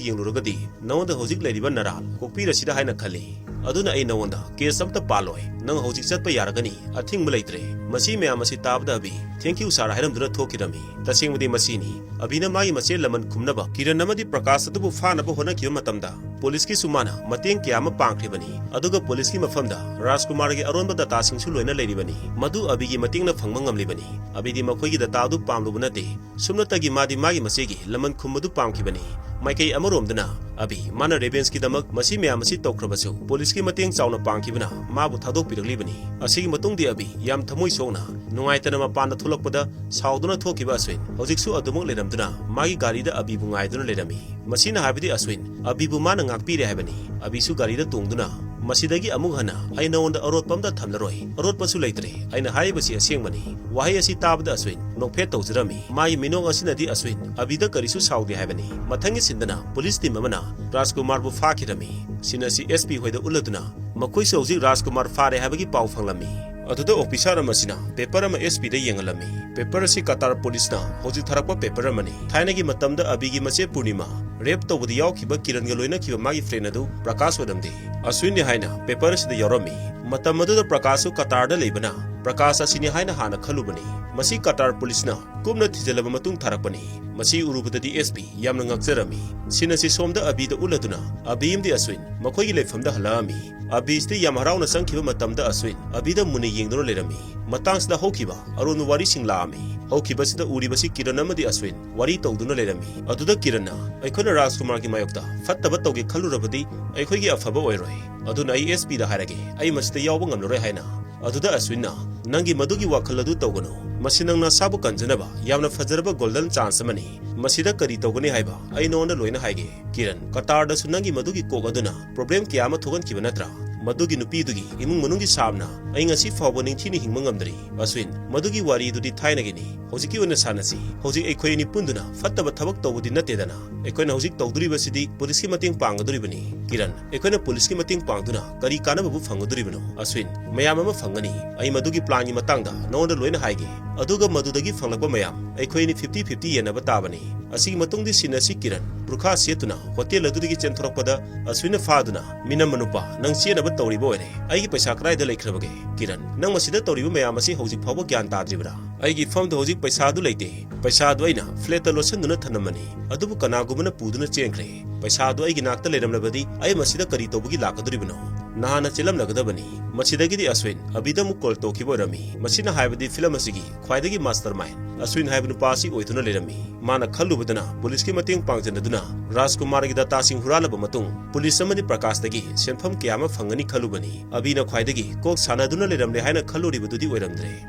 ꯌꯦꯡꯂꯨꯔꯒꯗꯤ, ꯅꯉꯣꯟꯗ ꯍꯧꯖꯤꯛ ꯂꯩꯔꯤꯕ ꯅꯔꯥꯜ ꯀꯣꯛꯄꯤꯔꯁꯤꯗ ꯍꯥꯏꯅ ꯈꯜꯂꯤ꯫ ꯑꯗꯨꯅ ꯑꯩ ꯅꯉꯣꯟꯗ case ꯑꯝꯇ ꯄꯥꯜꯂꯣꯏ꯫ ꯅꯪ ꯍꯧꯖꯤꯛ ꯆꯠꯄ ꯌꯥꯔꯒꯅꯤ, ꯑꯊꯤꯡꯕ ꯂꯩꯇ꯭ꯔꯦ꯫ ꯃꯁꯤ ꯃꯌꯥꯝ ꯑꯁꯤ ꯇꯥꯕꯗ ꯑꯕꯤ, "Thank you sir" ꯍꯥꯏꯔꯝꯗꯨꯅ ꯊꯣꯛꯈꯤꯔꯝꯃꯤ꯫ ꯇꯁꯦꯡꯕꯗꯤ ꯃꯁꯤꯅꯤ꯫ ꯑꯕꯤꯅ ꯃꯥꯒꯤ ꯃꯆꯦ ꯂꯃꯟ ꯈꯨꯝꯅꯕ ꯀꯤꯔꯟ ꯑꯃꯗꯤ ꯄ꯭ꯔꯀꯥꯁ ꯑꯗꯨꯕꯨ ꯐꯥꯅꯕ ꯍꯣꯠꯅꯈꯤꯕ ꯃꯇꯝꯗ ꯄꯨꯂꯤꯁꯀꯤꯁꯨ ꯃꯥꯅ ꯃꯇꯦꯡ ꯀꯌꯥ ꯑꯃ ꯄꯥꯡꯈ꯭ꯔꯤꯕꯅꯤ꯫ ꯑꯗꯨꯒ ꯄꯨꯂꯤꯁꯀꯤ ꯃꯐꯝꯗ ꯔꯥꯖꯀꯨꯃꯥꯔꯒꯤ ꯑꯔꯣꯟꯕ data ꯁꯤꯡꯁꯨ ꯂꯣꯏꯅ ꯂꯩꯔꯤꯕꯅꯤ꯫ ꯃꯗꯨ ꯑꯕꯤꯒꯤ ꯃꯇꯦꯡꯅ ꯐꯪꯕ ꯉꯝꯂꯤꯕꯅꯤ꯫ ꯑꯕꯤꯗꯤ ꯃꯈꯣꯏꯒꯤ data ꯑꯗꯨ ꯄꯥꯝꯂꯨꯕ ꯅꯠꯇꯦ꯫ ꯁꯨꯞꯅꯇꯒꯤ ꯃꯥꯗꯤ ꯃꯥꯒꯤ ꯃꯆꯦꯒꯤ ꯂꯃꯟ ꯈꯨꯝꯕꯗꯨ ꯄꯥꯝꯈꯤꯕꯅꯤ꯫ ꯃꯥꯏꯀꯩ ꯑꯃꯔꯣꯝꯗꯅ ꯑꯕꯤ, ꯃꯥꯅ revenge ꯀꯤꯗꯃꯛ ꯃꯁꯤ ꯃꯌꯥꯝ ꯑꯁꯤ ꯇꯧꯈ꯭ꯔꯕꯁꯨ, ꯄꯨꯂꯤꯁꯀꯤ ꯃꯇꯦꯡ ꯆꯥꯎꯅ ꯄꯥꯡꯈꯤꯕꯅ ꯃꯥꯕꯨ ꯊꯥꯗꯣꯛꯄꯤꯔꯛꯂꯤꯕꯅꯤ꯫ ꯑꯁꯤꯒꯤ ꯃꯇꯨꯡꯗꯤ ꯑꯕꯤ ꯌꯥꯝ ꯊꯃꯣꯏ ꯁꯣꯛꯅ, ꯅꯨꯡꯉꯥꯏꯇꯅ ꯃꯄꯥꯟꯗ ꯊꯣꯛꯂꯛꯄꯗ ꯁꯥꯎꯗꯨꯅ ꯊꯣꯛꯈꯤꯕ ꯑꯁ꯭ꯋꯤꯟ ꯍꯧꯖꯤꯛꯁꯨ ꯑꯗꯨꯃꯛ ꯂꯩꯔꯝꯗꯨꯅ ꯃꯥꯒꯤ ꯒꯥꯔꯤꯗ ꯑꯕꯤꯕꯨ ꯉꯥꯏꯗꯨꯅ ꯂꯩꯔꯝꯃꯤ꯫ ꯃꯁꯤꯅ ꯍꯥꯏꯕꯗꯤ ꯑꯁ꯭ꯋꯤꯟ ꯑꯕꯤꯕꯨ ꯃꯥꯅ ꯉꯥꯛꯄꯤꯔꯦ ꯍꯥꯏꯕꯅꯤ꯫ ꯑꯕꯤꯁꯨ ꯒꯥꯔꯤꯗ ꯇꯣꯡꯗꯨꯅ ꯃꯁꯤꯗꯒꯤ ꯑꯃꯨꯛ ꯍꯟꯅ ꯑꯩ ꯅꯉꯣꯟꯗ ꯑꯔꯣꯠꯄ ꯑꯝꯇ ꯊꯝꯂꯔꯣꯏ, ꯑꯔꯣꯠꯄꯁꯨ ꯂꯩꯇ꯭ꯔꯦ, ꯑꯩꯅ ꯍꯥꯏꯔꯤꯕꯁꯤ ꯑꯁꯦꯡꯕꯅꯤ꯫ ꯋꯥꯍꯩ ꯑꯁꯤ ꯇꯥꯕꯗ ꯑꯁ꯭ꯋꯤꯟ ꯅꯣꯛꯐꯦꯠ ꯇꯧꯖꯔꯝꯃꯤ꯫ ꯃꯥꯒꯤ ꯃꯤꯅꯣꯛ ꯑꯁꯤꯅꯗꯤ ꯑꯁ꯭ꯋꯤꯟ ꯑꯕꯤꯗ ꯀꯔꯤꯁꯨ ꯁꯥꯎꯗꯦ ꯍꯥꯏꯕꯅꯤ꯫ ꯃꯊꯪꯒꯤ ꯁꯤꯟꯗꯅ ꯄꯨꯂꯤꯁ ꯇꯤꯝ ꯑꯃꯅ ꯔꯥꯖꯀꯨꯃꯥꯔꯕꯨ ꯐꯥꯈꯤꯔꯝꯃꯤ꯫ ꯁꯤꯟ ꯑꯁꯤ S P ꯍꯣꯏꯗ ꯎꯠꯂꯗꯨꯅ ꯃꯈꯣꯏꯁꯨ ꯍꯧꯖꯤꯛ ꯔꯥꯖꯀꯨꯃꯥꯔ ꯐꯥꯔꯦ ꯍꯥꯏꯕꯒꯤ ꯄꯥꯎ ꯐꯪꯂꯝꯃꯤ꯫ ꯑꯗꯨꯗ ꯑꯣꯐꯤꯁꯥꯔ ꯑꯃꯁꯤꯅ ꯄꯦꯄꯔ ꯑꯃ S P ꯗ ꯌꯦꯡꯍꯜꯂꯝꯃꯤ꯫ ꯄꯦꯄꯔ ꯑꯁꯤ ꯀꯇꯥꯔ ꯄꯨꯂꯤꯁꯅ ꯍꯧꯖꯤꯛ ꯊꯥꯔꯛꯄ ꯄꯦꯄꯔ ꯑꯃꯅꯤ꯫ ꯊꯥꯏꯅꯒꯤ ꯃꯇꯝꯗ ꯑꯕꯤꯒꯤ ꯃꯆꯦ ꯄꯨꯔꯅꯤꯃꯥ ꯔꯦꯞ ꯇꯧꯕꯗ ꯌꯥꯎꯈꯤꯕ ꯀꯤꯔꯟꯒ ꯂꯣꯏꯅꯈꯤꯕ ꯃꯥꯒꯤ ꯐ꯭ꯔꯦꯟ ꯑꯗꯨ ꯄ꯭ꯔꯀꯥꯁ ꯑꯣꯏꯔꯝꯗꯦ꯫ ꯑꯁ꯭ꯋꯤꯟꯅꯤ ꯍꯥꯏꯅ ꯄꯦꯄꯔ ꯑꯁꯤꯗ ꯌꯥꯎꯔꯝꯃꯤ꯫ ꯃꯇꯝ ꯑꯗꯨꯗ ꯄ꯭ꯔꯀꯥꯁꯁꯨ ꯀꯇꯥꯔꯗ ꯂꯩꯕꯅ ꯄ꯭ꯔꯀꯥꯁ ꯑꯁꯤꯅꯤ ꯍꯥꯏꯅ ꯍꯥꯟꯅ ꯈꯜꯂꯨꯕꯅꯤ꯫ ꯃꯁꯤ ꯀꯇꯥꯔ ꯄꯨꯂꯤꯁꯅ ꯀꯨꯞꯅ ꯊꯤꯖꯤꯜꯂꯕ ꯃꯇꯨꯡ ꯊꯥꯔꯛꯄꯅꯤ꯫ ꯃꯁꯤ ꯎꯔꯨꯕꯗꯗꯤ S P ꯌꯥꯝꯅ ꯉꯛꯆꯔꯝꯃꯤ꯫ ꯁꯤꯟ ꯑꯁꯤ ꯁꯣꯝꯗ ꯑꯕꯤꯗ ꯎꯠꯂꯗꯨꯅ ꯑꯕꯤ ꯑꯃꯗꯤ ꯑꯁ꯭ꯋꯤꯟ ꯃꯈꯣꯏꯒꯤ ꯂꯩꯐꯝꯗ ꯍꯜꯂꯛꯑꯝꯃꯤ꯫ ꯑꯕꯤꯁꯤꯗꯤ ꯌꯥꯝ ꯍꯔꯥꯎꯅ ꯆꯪꯈꯤꯕ ꯃꯇꯝꯗ ꯑꯁ꯭ꯋꯤꯟ ꯑꯕꯤꯗ ꯃꯨꯟꯅ ꯌꯦꯡꯗꯨꯅ ꯂꯩꯔꯝꯃꯤ꯫ ꯃꯇꯥꯡꯁꯤꯗ ꯍꯧꯈꯤꯕ ꯑꯔꯣꯟꯕ ꯋꯥꯔꯤꯁꯤꯡ ꯂꯥꯛꯑꯝꯃꯤ꯫ ꯍꯧꯈꯤꯕꯁꯤꯗ ꯎꯔꯤꯕꯁꯤ ꯀꯤꯔꯟ ꯑꯃꯗꯤ ꯑꯁ꯭ꯋꯤꯟ ꯋꯥꯔꯤ ꯇꯧꯗꯨꯅ ꯂꯩꯔꯝꯃꯤ꯫ ꯑꯗꯨꯗ ꯀꯤꯔꯟꯅ, "ꯑꯩꯈꯣꯏꯅ ꯔꯥꯖꯀꯨꯃꯥꯔꯒꯤ ꯃꯥꯌꯣꯛꯇ ꯐꯠꯇꯕ ꯇꯧꯒꯦ ꯈꯜꯂꯨꯔꯕꯗꯤ ꯑꯩꯈꯣꯏꯒꯤ ꯑꯐꯕ ꯑꯣꯏꯔꯣꯏ꯫ ꯑꯗꯨꯅ ꯑꯩ S P ꯗ ꯍꯥꯏꯔꯒꯦ, ꯑꯩ ꯃꯁꯤꯗ ꯌꯥꯎꯕ ꯉꯝꯂꯔꯣꯏ" ꯍꯥꯏꯅ꯫ ꯑꯗꯨꯗ ꯑꯁ꯭ꯋꯤꯟꯅ, "ꯅꯪꯒꯤ ꯃꯗꯨꯒꯤ ꯋꯥꯈꯜ ꯑꯗꯨ ꯇꯧꯒꯅꯨ꯫ ꯃꯁꯤ ꯅꯪ ꯅꯁꯥꯕꯨ ꯀꯟꯖꯅꯕ ꯌꯥꯝꯅ ꯐꯖꯔꯕ golden chance ꯑꯃꯅꯤ꯫ ꯃꯁꯤꯗ ꯀꯔꯤ ꯇꯧꯒꯅꯤ ꯍꯥꯏꯕ ꯑꯩ ꯅꯉꯣꯟꯗ ꯂꯣꯏꯅ ꯍꯥꯏꯒꯦ꯫ ꯀꯤꯔꯟ, ꯀꯇꯥꯔꯗꯁꯨ ꯅꯪꯒꯤ ꯃꯗꯨꯒꯤ ꯀꯣꯛ ꯑꯗꯨꯅ problem ꯀꯌꯥ ꯑꯃ ꯊꯣꯛꯍꯟꯈꯤꯕ ꯅꯠꯇ꯭ꯔꯥ? ꯃꯗꯨꯒꯤ ꯅꯨꯄꯤꯗꯨꯒꯤ ꯏꯃꯨꯡ ꯃꯅꯨꯡꯒꯤ ꯁꯥꯞꯅ ꯑꯩ ꯉꯁꯤ ꯐꯥꯎꯕ ꯅꯤꯡꯊꯤꯅ ꯍꯤꯡꯕ ꯉꯝꯗ꯭ꯔꯤ꯫ ꯑꯁ꯭ꯋꯤꯟ, ꯃꯗꯨꯒꯤ ꯋꯥꯔꯤꯗꯨꯗꯤ ꯊꯥꯏꯅꯒꯤꯅꯤ꯫ ꯍꯧꯖꯤꯛꯀꯤ ꯑꯣꯏꯅ ꯁꯥꯟꯅꯁꯤ꯫ ꯍꯧꯖꯤꯛ ꯑꯩꯈꯣꯏ ꯑꯅꯤ ꯄꯨꯟꯗꯨꯅ ꯐꯠꯇꯕ ꯊꯕꯛ ꯇꯧꯕꯗꯤ ꯅꯠꯇꯦꯗꯅ꯫ ꯑꯩꯈꯣꯏꯅ ꯍꯧꯖꯤꯛ ꯇꯧꯗꯣꯔꯤꯕꯁꯤꯗꯤ ꯄꯨꯂꯤꯁꯀꯤ ꯃꯇꯦꯡ ꯄꯥꯡꯒꯗꯣꯔꯤꯕꯅꯤ꯫ ꯀꯤꯔꯟ, ꯑꯩꯈꯣꯏꯅ ꯄꯨꯂꯤꯁꯀꯤ ꯃꯇꯦꯡ ꯄꯥꯡꯗꯨꯅ ꯀꯔꯤ ꯀꯥꯟꯅꯕꯕꯨ ꯐꯪꯒꯗꯣꯔꯤꯕꯅꯣ? ꯑꯁ꯭ꯋꯤꯟ, ꯃꯌꯥꯝ ꯑꯃ ꯐꯪꯒꯅꯤ꯫ ꯑꯩ ꯃꯗꯨꯒꯤ ꯄ꯭ꯂꯥꯟꯒꯤ ꯃꯇꯥꯡꯗ ꯅꯉꯣꯟꯗ ꯂꯣꯏꯅ ꯍꯥꯏꯒꯦ꯫ ꯑꯗꯨꯒ ꯃꯗꯨꯗꯒꯤ ꯐꯪꯂꯛꯄ ꯃꯌꯥꯝ ꯑꯩꯈꯣꯏ ꯑꯅꯤ fifty fifty ꯌꯦꯟꯅꯕ ꯇꯥꯕꯅꯤ꯫ ꯑꯁꯤꯒꯤ ꯃꯇꯨꯡꯗꯤ ꯁꯤꯟ ꯑꯁꯤ ꯀꯤꯔꯟ ꯕꯨꯔꯈꯥ ꯁꯦꯠꯇꯨꯅ ꯍꯣꯇꯦꯜ ꯑꯗꯨꯗꯒꯤ ꯆꯦꯟꯊꯣꯔꯛꯄꯗ ꯑꯁ꯭ꯋꯤꯟꯅ ꯐꯥꯗꯨꯅ, "ꯃꯤꯅꯝꯕ ꯅꯨꯄꯥ, ꯅꯪ ꯆꯦꯟꯅꯕ ꯇꯧꯔꯤꯕ ꯑꯣꯏꯔꯦ꯫ ꯑꯩꯒꯤ ꯄꯩꯁꯥ ꯀꯗꯥꯏꯗ ꯂꯩꯈ꯭ꯔꯕꯒꯦ?" ꯀꯤꯔꯟ, "ꯅꯪ ꯃꯁꯤꯗ ꯇꯧꯔꯤꯕ ꯃꯌꯥꯝ ꯑꯁꯤ ꯍꯧꯖꯤꯛ ꯐꯥꯎꯕ ꯒ꯭ꯌꯥꯟ ꯇꯥꯗ꯭ꯔꯤꯕ꯭ꯔꯥ?" "ꯑꯩꯒꯤ ꯐꯝꯗ ꯍꯧꯖꯤꯛ ꯄꯩꯁꯥꯗꯨ ꯂꯩꯇꯦ꯫ ꯄꯩꯁꯥꯗꯨ ꯑꯩꯅ ꯐ꯭ꯂꯦꯠꯇ ꯂꯣꯠꯁꯤꯟꯗꯨꯅ ꯊꯝꯂꯝꯕꯅꯤ꯫ ꯑꯗꯨꯕꯨ ꯀꯅꯥꯒꯨꯝꯕꯅ ꯄꯨꯗꯨꯅ ꯆꯦꯟꯈ꯭ꯔꯦ꯫ ꯄꯩꯁꯥꯗꯨ ꯑꯩꯒꯤ ꯅꯥꯛꯇ ꯂꯩꯔꯝꯂꯕꯗꯤ ꯑꯩ ꯃꯁꯤꯗ ꯀꯔꯤ ꯇꯧꯕꯒꯤ ꯂꯥꯛꯀꯗꯣꯔꯤꯕꯅꯣ? ꯅꯍꯥꯟꯅ ꯆꯦꯜꯂꯝꯂꯒꯗꯕꯅꯤ꯫" ꯃꯁꯤꯗꯒꯤꯗꯤ ꯑꯁ꯭ꯋꯤꯟ ꯑꯕꯤꯗ ꯑꯃꯨꯛ ꯀꯣꯜ ꯇꯧꯈꯤꯕ ꯑꯣꯏꯔꯝꯃꯤ꯫ ꯃꯁꯤꯅ ꯍꯥꯏꯕꯗꯤ ꯐꯤꯂꯝ ꯑꯁꯤꯒꯤ ꯈ꯭ꯋꯥꯏꯗꯒꯤ ꯃꯥꯁꯇꯔ ꯃꯥꯏꯟ ꯑꯁ꯭ꯋꯤꯟ ꯍꯥꯏꯕ ꯅꯨꯄꯥ ꯑꯁꯤ ꯑꯣꯏꯗꯨꯅ ꯂꯩꯔꯝꯃꯤ꯫ ꯃꯥꯅ ꯈꯜꯂꯨꯕꯗꯅ ꯄꯨꯂꯤꯁꯀꯤ ꯃꯇꯦꯡ ꯄꯥꯡꯖꯟꯅꯗꯨꯅ ꯔꯥꯖꯀꯨꯃꯥꯔꯒꯤ ꯗꯇꯥꯁꯤꯡ ꯍꯨꯔꯥꯜꯂꯕ ꯃꯇꯨꯡ ꯄꯨꯂꯤꯁ ꯑꯃꯗꯤ ꯄ꯭ꯔꯀꯥꯁꯇꯒꯤ ꯁꯦꯟꯐꯝ ꯀꯌꯥ ꯑꯃ ꯐꯪꯒꯅꯤ ꯈꯜꯂꯨꯕꯅꯤ꯫ ꯑꯕꯤꯅ ꯈ꯭ꯋꯥꯏꯗꯒꯤ ꯀꯣꯛ ꯁꯥꯟꯅꯗꯨꯅ ꯂꯩꯔꯝꯂꯦ ꯍꯥꯏꯅ ꯈꯜꯂꯨꯔꯤꯕꯗꯨꯗꯤ ꯑꯣꯏꯔꯝꯗ꯭ꯔꯦ꯫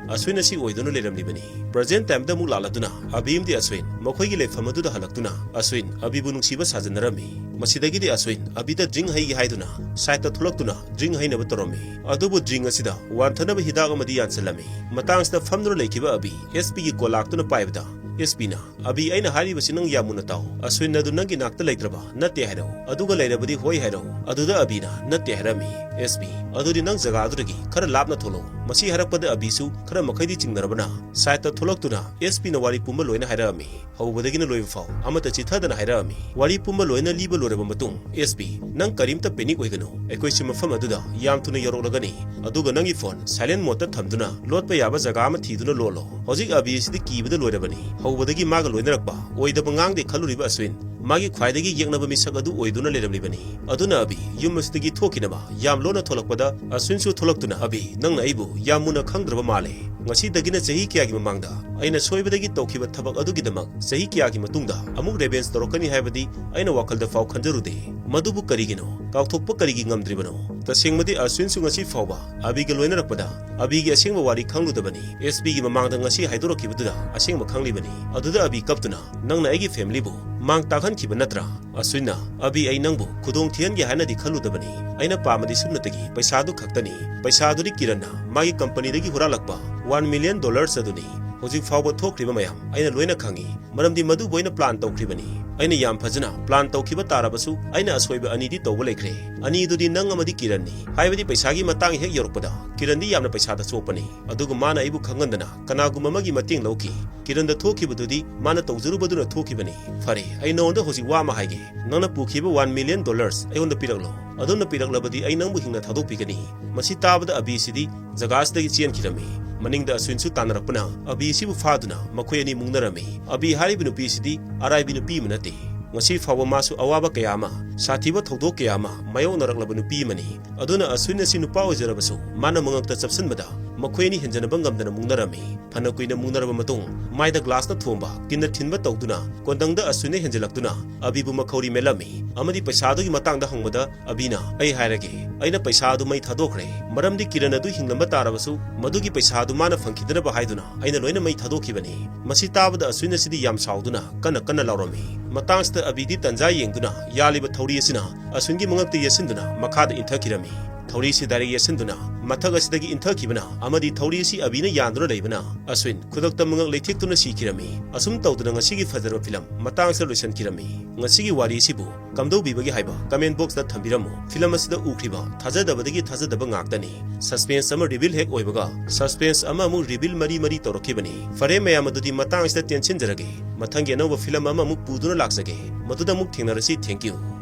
ꯑꯁ꯭ꯋꯤꯟ ꯑꯁꯤ ꯑꯣꯏꯗꯨꯅ ꯂꯩꯔꯝꯂꯤꯕꯅꯤ꯫ ꯄ꯭ꯔꯖꯦꯟ ꯇꯥꯏꯝꯗ ꯑꯃꯨꯛ ꯂꯥꯛꯂꯗꯨꯅ ꯑꯕꯤ ꯑꯃꯗꯤ ꯑꯁ꯭ꯋꯤꯟ ꯃꯈꯣꯏꯒꯤ ꯂꯩꯐꯝ ꯑꯗꯨꯗ ꯍꯜꯂꯛꯇꯨꯅ ꯑꯁ꯭ꯋꯤꯟ ꯑꯕꯤꯕꯨ ꯅꯨꯡꯁꯤꯕ ꯁꯥꯖꯟꯅꯔꯝꯃꯤ꯫ ꯃꯁꯤꯗꯒꯤꯗꯤ ꯑꯁ꯭ꯋꯤꯟ ꯑꯕꯤꯗ ꯗ꯭ꯔꯤꯡ ꯍꯩꯒꯦ ꯍꯥꯏꯗꯨꯅ ꯁꯥꯏꯠꯇ ꯊꯣꯛꯂꯛꯇꯨꯅ ꯗ꯭ꯔꯤꯡ ꯍꯩꯅꯕ ꯇꯧꯔꯝꯃꯤ꯫ ꯑꯗꯨꯕꯨ ꯗ꯭ꯔꯤꯡ ꯑꯁꯤꯗ ꯋꯥꯟꯊꯅꯕ ꯍꯤꯗꯥꯛ ꯑꯃꯗꯤ ꯌꯥꯟꯁꯤꯜꯂꯝꯃꯤ꯫ ꯃꯇꯥꯡꯁꯤꯗ ꯐꯝꯗꯨꯅ ꯂꯩꯈꯤꯕ ꯑꯕꯤ ꯑꯦꯁ ꯄꯤꯒꯤ ꯀꯣꯜ ꯂꯥꯛꯇꯨꯅ ꯄꯥꯏꯕꯗ ꯑꯦꯁ ꯄꯤꯅ, "ꯑꯕꯤ, ꯑꯩꯅ ꯍꯥꯏꯔꯤꯕꯁꯤ ꯅꯪ ꯌꯥꯝ ꯃꯨꯟꯅ ꯇꯥꯎ꯫ ꯑꯁ꯭ꯋꯤꯟ ꯑꯗꯨ ꯅꯪꯒꯤ ꯅꯥꯛꯇ ꯂꯩꯇ꯭ꯔꯕ? ꯅꯠꯇꯦ ꯍꯥꯏꯔꯛꯎ꯫ ꯑꯗꯨꯒ ꯂꯩꯔꯕꯗꯤ ꯍꯣꯏ ꯍꯥꯏꯔꯛꯎ꯫" ꯑꯗꯨꯗ ꯑꯕꯤꯅ, "ꯅꯠꯇꯦ" ꯍꯥꯏꯔꯛꯑꯝꯃꯤ꯫ ꯑꯦꯁ ꯄꯤ, "ꯑꯗꯨꯗꯤ ꯅꯪ ꯖꯒꯥ ꯑꯗꯨꯗꯒꯤ ꯈꯔ ꯂꯥꯞꯅ ꯊꯣꯛꯂꯛꯎ꯫" ꯃꯁꯤ ꯍꯥꯏꯔꯛꯄꯗ ꯑꯕꯤꯁꯨ ꯈꯔ ꯃꯈꯩꯗꯤ ꯆꯤꯡꯅꯔꯕꯅ ꯁꯥꯏꯠꯇ ꯊꯣꯛꯂꯛꯇꯨꯅ ꯑꯦꯁ ꯄꯤꯅ ꯋꯥꯔꯤ ꯄꯨꯝꯕ ꯂꯣꯏꯅ ꯍꯥꯏꯔꯛꯑꯝꯃꯤ꯫ ꯍꯧꯕꯗꯒꯤꯅ ꯂꯣꯏꯕ ꯐꯥꯎ ꯑꯃꯠꯇ ꯆꯤꯊꯗꯅ ꯍꯥꯏꯔꯛꯑꯝꯃꯤ꯫ ꯋꯥꯔꯤ ꯄꯨꯝꯕ ꯂꯣꯏꯅ ꯂꯤꯕ ꯂꯣꯏꯔꯕ ꯃꯇꯨꯡ, "ꯑꯦꯁ ꯄꯤ, ꯅꯪ ꯀꯔꯤꯝꯇ ꯄꯦꯅꯤꯛ ꯑꯣꯏꯒꯅꯨ꯫ ꯑꯩꯈꯣꯏꯁꯨ ꯃꯐꯝ ꯑꯗꯨꯗ ꯌꯥꯝ ꯊꯨꯅ ꯌꯧꯔꯛꯂꯒꯅꯤ꯫ ꯑꯗꯨꯒ ꯅꯪꯒꯤ ꯐꯣꯟ ꯁꯥꯏꯂꯦꯟ ꯃꯣꯗꯇ ꯊꯝꯗꯨꯅ ꯂꯣꯠꯄ ꯌꯥꯕ ꯖꯒꯥ ꯑꯃ ꯊꯤꯗꯨꯅ ꯂꯣꯠꯂꯣ꯫" ꯍꯧꯖꯤꯛ ꯑꯕꯤ ꯑꯁꯤꯗꯤ ꯀꯤꯕꯗ ꯂꯣꯏꯔꯕꯅꯤ꯫ ꯍꯧꯕꯗꯒꯤ ꯃꯥꯒ ꯂꯣꯏꯅꯔꯛꯄ ꯑꯣꯏꯗꯕ ꯉꯥꯡꯗꯦ ꯈꯜꯂꯨꯔꯤꯕ ꯑꯁ꯭ꯋꯤꯟ, ꯃꯥꯒꯤ ꯈ꯭ꯋꯥꯏꯗꯒꯤ ꯌꯦꯛꯅꯕ ꯃꯤꯁꯛ ꯑꯗꯨ ꯑꯣꯏꯗꯨꯅ ꯂꯩꯔꯝꯂꯤꯕꯅꯤ꯫ ꯑꯗꯨꯅ ꯑꯕꯤ ꯌꯨꯝ ꯑꯁꯤꯗꯒꯤ ꯊꯣꯛꯈꯤꯅꯕ ꯌꯥꯝ ꯂꯣꯟꯅ ꯊꯣꯛꯂꯛꯄꯗ, ꯑꯁ꯭ꯋꯤꯟꯁꯨ ꯊꯣꯛꯂꯛꯇꯨꯅ, "ꯑꯕꯤ, ꯅꯪꯅ ꯑꯩꯕꯨ ꯌꯥꯝ ꯃꯨꯟꯅ ꯈꯪꯗ꯭ꯔꯕ ꯃꯥꯜꯂꯦ꯫ ꯉꯁꯤꯗꯒꯤꯅ ꯆꯍꯤ ꯀꯌꯥꯒꯤ ꯃꯃꯥꯡꯗ ꯑꯩꯅ ꯁꯣꯏꯕꯗꯒꯤ ꯇꯧꯈꯤꯕ ꯊꯕꯛ ꯑꯗꯨꯒꯤꯗꯃꯛ ꯆꯍꯤ ꯀꯌꯥꯒꯤ ꯃꯇꯨꯡꯗ ꯑꯃꯨꯛ revenge ꯇꯧꯔꯛꯀꯅꯤ ꯍꯥꯏꯕꯗꯤ ꯑꯩꯅ ꯋꯥꯈꯜꯗ ꯐꯥꯎ ꯈꯟꯖꯔꯨꯗꯦ꯫ ꯃꯗꯨꯕꯨ ꯀꯔꯤꯒꯤꯅꯣ? ꯀꯥꯎꯊꯣꯛꯄ ꯀꯔꯤꯒꯤ ꯉꯝꯗ꯭ꯔꯤꯕꯅꯣ? ꯇꯁꯦꯡꯕꯗꯤ ꯑꯁ꯭ꯋꯤꯟꯁꯨ ꯉꯁꯤ ꯐꯥꯎꯕ ꯑꯕꯤꯒ ꯂꯣꯏꯅꯔꯛꯄꯗ ꯑꯕꯤꯒꯤ ꯑꯁꯦꯡꯕ ꯋꯥꯔꯤ ꯈꯪꯂꯨꯗꯕꯅꯤ꯫ ꯑꯦꯁ ꯄꯤꯒꯤ ꯃꯃꯥꯡꯗ ꯉꯁꯤ ꯍꯥꯏꯗꯣꯔꯛꯈꯤꯕꯗꯨꯗ ꯑꯁꯦꯡꯕ ꯈꯪꯂꯤꯕꯅꯤ꯫ ꯑꯗꯨꯗ ꯑꯕꯤ ꯀꯞꯇꯨꯅ, "ꯅꯪꯅ ꯑꯩꯒꯤ familyꯕꯨ ꯃꯥꯡ ꯇꯥꯛꯍꯟꯈꯤꯕ ꯅꯠꯇ꯭ꯔꯥ?" ꯑꯁ꯭ꯋꯤꯟꯅ, "ꯑꯕꯤ, ꯑꯩ ꯅꯪꯕꯨ ꯈꯨꯗꯣꯡ ꯊꯤꯍꯟꯒꯦ ꯍꯥꯏꯅꯗꯤ ꯈꯜꯂꯨꯗꯕꯅꯤ꯫ ꯑꯩꯅ ꯄꯥꯝꯕꯗꯤ ꯁꯨꯞꯅꯇꯒꯤ ꯄꯩꯁꯥꯗꯨ ꯈꯛꯇꯅꯤ꯫ ꯄꯩꯁꯥꯗꯨꯗꯤ ꯀꯤꯔꯟꯅ ꯃꯥꯒꯤ companyꯗꯒꯤ ꯍꯨꯔꯥꯜꯂꯛꯄ one million dollars ꯑꯗꯨꯅꯤ꯫ ꯍꯧꯖꯤꯛ ꯐꯥꯎꯕ ꯊꯣꯛꯈ꯭ꯔꯤꯕ ꯃꯌꯥꯝ ꯑꯩꯅ ꯂꯣꯏꯅ ꯈꯪꯏ, ꯃꯔꯝꯗꯤ ꯃꯗꯨꯕꯨ ꯑꯩꯅ plan ꯇꯧꯈ꯭ꯔꯤꯕꯅꯤ꯫ ꯑꯩꯅ ꯌꯥꯝ ꯐꯖꯅ plan ꯇꯧꯈꯤꯕ ꯇꯥꯔꯕꯁꯨ ꯑꯩꯅ ꯑꯁꯣꯏꯕ ꯑꯅꯤꯗꯤ ꯇꯧꯕ ꯂꯩꯈ꯭ꯔꯦ꯫ ꯑꯅꯤꯗꯨꯗꯤ ꯅꯪ ꯑꯃꯗꯤ ꯀꯤꯔꯟꯅꯤ꯫ ꯍꯥꯏꯕꯗꯤ ꯄꯩꯁꯥꯒꯤ ꯃꯇꯥꯡ ꯍꯦꯛ ꯌꯧꯔꯛꯄꯗ ꯀꯤꯔꯟꯗꯤ ꯌꯥꯝꯅ ꯄꯩꯁꯥꯗ ꯆꯣꯞꯄꯅꯤ꯫ ꯑꯗꯨꯒ ꯃꯥꯅ ꯑꯩꯕꯨ ꯈꯪꯍꯟꯗꯅ ꯀꯅꯥꯒꯨꯝꯕ ꯑꯃꯒꯤ ꯃꯇꯦꯡ ꯂꯧꯈꯤ꯫ ꯀꯤꯔꯟꯗ ꯊꯣꯛꯈꯤꯕꯗꯨꯗꯤ ꯃꯥꯅ ꯇꯧꯖꯔꯨꯕꯗꯨꯅ ꯊꯣꯛꯈꯤꯕꯅꯤ꯫ ꯐꯔꯦ, ꯑꯩ ꯅꯉꯣꯟꯗ ꯍꯧꯖꯤꯛ ꯋꯥ ꯑꯃ ꯍꯥꯏꯒꯦ꯫ ꯅꯪꯅ ꯄꯨꯈꯤꯕ one million dollars ꯑꯩꯉꯣꯟꯗ ꯄꯤꯔꯛꯂꯣ꯫ ꯑꯗꯣꯝꯅ ꯄꯤꯔꯛꯂꯕꯗꯤ ꯑꯩ ꯅꯪꯕꯨ ꯍꯤꯡꯅ ꯊꯥꯗꯣꯛꯄꯤꯒꯅꯤ꯫" ꯃꯁꯤ ꯇꯥꯕꯗ ꯑꯕꯤꯁꯤꯗꯤ ꯖꯒꯥꯁꯤꯗꯒꯤ ꯆꯦꯟꯈꯤꯔꯝꯃꯤ꯫ ꯃꯅꯤꯡꯗ ꯑꯁ꯭ꯋꯤꯟꯁꯨ ꯇꯥꯟꯅꯔꯛꯄꯅ ꯑꯕꯤꯁꯤꯕꯨ ꯐꯥꯗꯨꯅ ꯃꯈꯣꯏ ꯑꯅꯤ ꯃꯨꯛꯅꯔꯝꯃꯤ꯫ ꯑꯕꯤ ꯍꯥꯏꯔꯤꯕ ꯅꯨꯄꯤꯁꯤꯗꯤ ꯑꯔꯥꯏꯕꯤ ꯅꯨꯄꯤ ꯑꯃ ꯅꯠꯇꯦ꯫ ꯉꯁꯤ ꯐꯥꯎꯕ ꯃꯥꯁꯨ ꯑꯋꯥꯕ ꯀꯌꯥ ꯑꯃ, ꯁꯥꯊꯤꯕ ꯊꯧꯗꯣꯛ ꯀꯌꯥ ꯑꯃ ꯃꯥꯌꯣꯛꯅꯔꯛꯂꯕ ꯅꯨꯄꯤ ꯑꯃꯅꯤ꯫ ꯑꯗꯨꯅ ꯑꯁ꯭ꯋꯤꯟ ꯑꯁꯤ ꯅꯨꯄꯥ ꯑꯣꯏꯖꯔꯕꯁꯨ ꯃꯥꯅ ꯃꯉꯛꯇ ꯆꯞꯁꯤꯟꯕꯗ ꯃꯈꯣꯏ ꯑꯅꯤ ꯍꯦꯟꯖꯅꯕ ꯉꯝꯗꯅ ꯃꯨꯛꯅꯔꯝꯃꯤ꯫ ꯐꯅ ꯀꯨꯏꯅ ꯃꯨꯛꯅꯔꯕ ꯃꯇꯨꯡ ꯃꯥꯏꯗ glassꯅ ꯊꯣꯝꯕ, ꯀꯤꯟꯅ ꯊꯤꯟꯕ ꯇꯧꯗꯨꯅ ꯀꯣꯟꯗꯪꯗ ꯑꯁ꯭ꯋꯤꯟꯅ ꯍꯦꯟꯖꯜꯂꯛꯇꯨꯅ ꯑꯕꯤꯕꯨ ꯃꯈꯧꯔꯤ ꯃꯦꯠꯂꯝꯃꯤ ꯑꯃꯗꯤ ꯄꯩꯁꯥꯗꯨꯒꯤ ꯃꯇꯥꯡꯗ ꯍꯪꯕꯗ ꯑꯕꯤꯅ, "ꯑꯩ ꯍꯥꯏꯔꯒꯦ, ꯑꯩꯅ ꯄꯩꯁꯥ ꯑꯗꯨ ꯃꯩ ꯊꯥꯗꯣꯛꯈ꯭ꯔꯦ, ꯃꯔꯝꯗꯤ ꯀꯤꯔꯟ ꯑꯗꯨ ꯍꯤꯡꯂꯝꯕ ꯇꯥꯔꯕꯁꯨ ꯃꯗꯨꯒꯤ ꯄꯩꯁꯥ ꯑꯗꯨ ꯃꯥꯅ ꯐꯪꯈꯤꯗꯅꯕ ꯍꯥꯏꯗꯨꯅ ꯑꯩꯅ ꯂꯣꯏꯅ ꯃꯩ ꯊꯥꯗꯣꯛꯈꯤꯕꯅꯤ꯫" ꯃꯁꯤ ꯇꯥꯕꯗ ꯑꯁ꯭ꯋꯤꯟ ꯑꯁꯤꯗꯤ ꯌꯥꯝ ꯁꯥꯎꯗꯨꯅ ꯀꯟꯅ ꯀꯟꯅ ꯂꯥꯎꯔꯝꯃꯤ꯫ ꯃꯇꯥꯡꯁꯤꯗ ꯑꯕꯤꯗꯤ ꯇꯟꯖꯥ ꯌꯦꯡꯗꯨꯅ ꯌꯥꯜꯂꯤꯕ ꯊꯧꯔꯤ ꯑꯁꯤꯅ ꯑꯁ꯭ꯋꯤꯟꯒꯤ ꯃꯉꯛꯇ ꯌꯦꯠꯁꯤꯟꯗꯨꯅ ꯃꯈꯥꯗ ꯏꯟꯊꯈꯤꯔꯝꯃꯤ꯫ ꯊꯧꯔꯤꯁꯤ direct ꯌꯦꯠꯁꯤꯟꯗꯨꯅ ꯃꯊꯛ ꯑꯁꯤꯗꯒꯤ ꯏꯟꯊꯈꯤꯕꯅ ꯑꯃꯗꯤ ꯊꯧꯔꯤ ꯑꯁꯤ ꯑꯕꯤꯅ ꯌꯥꯟꯗꯨꯅ ꯂꯩꯕꯅ ꯑꯁ꯭ꯋꯤꯟ ꯈꯨꯗꯛꯇ ꯃꯉꯛ ꯂꯩꯊꯦꯛꯇꯨꯅ ꯁꯤꯈꯤꯔꯝꯃꯤ꯫ ꯑꯁꯨꯝ ꯇꯧꯗꯅ ꯉꯁꯤꯒꯤ ꯐꯖꯔꯕ film ꯃꯇꯥꯡꯁꯤꯗ ꯂꯣꯏꯁꯤꯟꯈꯤꯔꯝꯃꯤ꯫ ꯉꯁꯤꯒꯤ ꯋꯥꯔꯤ ꯑꯁꯤꯕꯨ ꯀꯝꯗꯧꯕꯤꯕꯒꯦ ꯍꯥꯏꯕ comment boxꯇ ꯊꯝꯕꯤꯔꯝꯃꯨ꯫ Film ꯑꯁꯤꯗ ꯎꯈ꯭ꯔꯤꯕ ꯊꯥꯖꯗꯕꯗꯒꯤ ꯊꯥꯖꯗꯕ ꯉꯥꯛꯇꯅꯤ꯫ Suspense ꯑꯃ reveal ꯍꯦꯛ ꯑꯣꯏꯕꯒ suspense ꯑꯃ ꯑꯃꯨꯛ reveal ꯃꯔꯤ ꯃꯔꯤ ꯇꯧꯔꯛꯈꯤꯕꯅꯤ꯫ ꯐꯔꯦ ꯃꯌꯥꯝ, ꯑꯗꯨꯗꯤ ꯃꯇꯥꯡꯁꯤꯗ ꯇꯦꯟꯁꯤꯟꯖꯔꯒꯦ꯫ ꯃꯊꯪꯒꯤ ꯑꯅꯧꯕ film ꯑꯃ ꯑꯃꯨꯛ ꯄꯨꯗꯨꯅ ꯂꯥꯛꯆꯒꯦ꯫ ꯃꯗꯨꯗ ꯑꯃꯨꯛ ꯊꯦꯡꯅꯔꯁꯤ꯫ Thank you꯫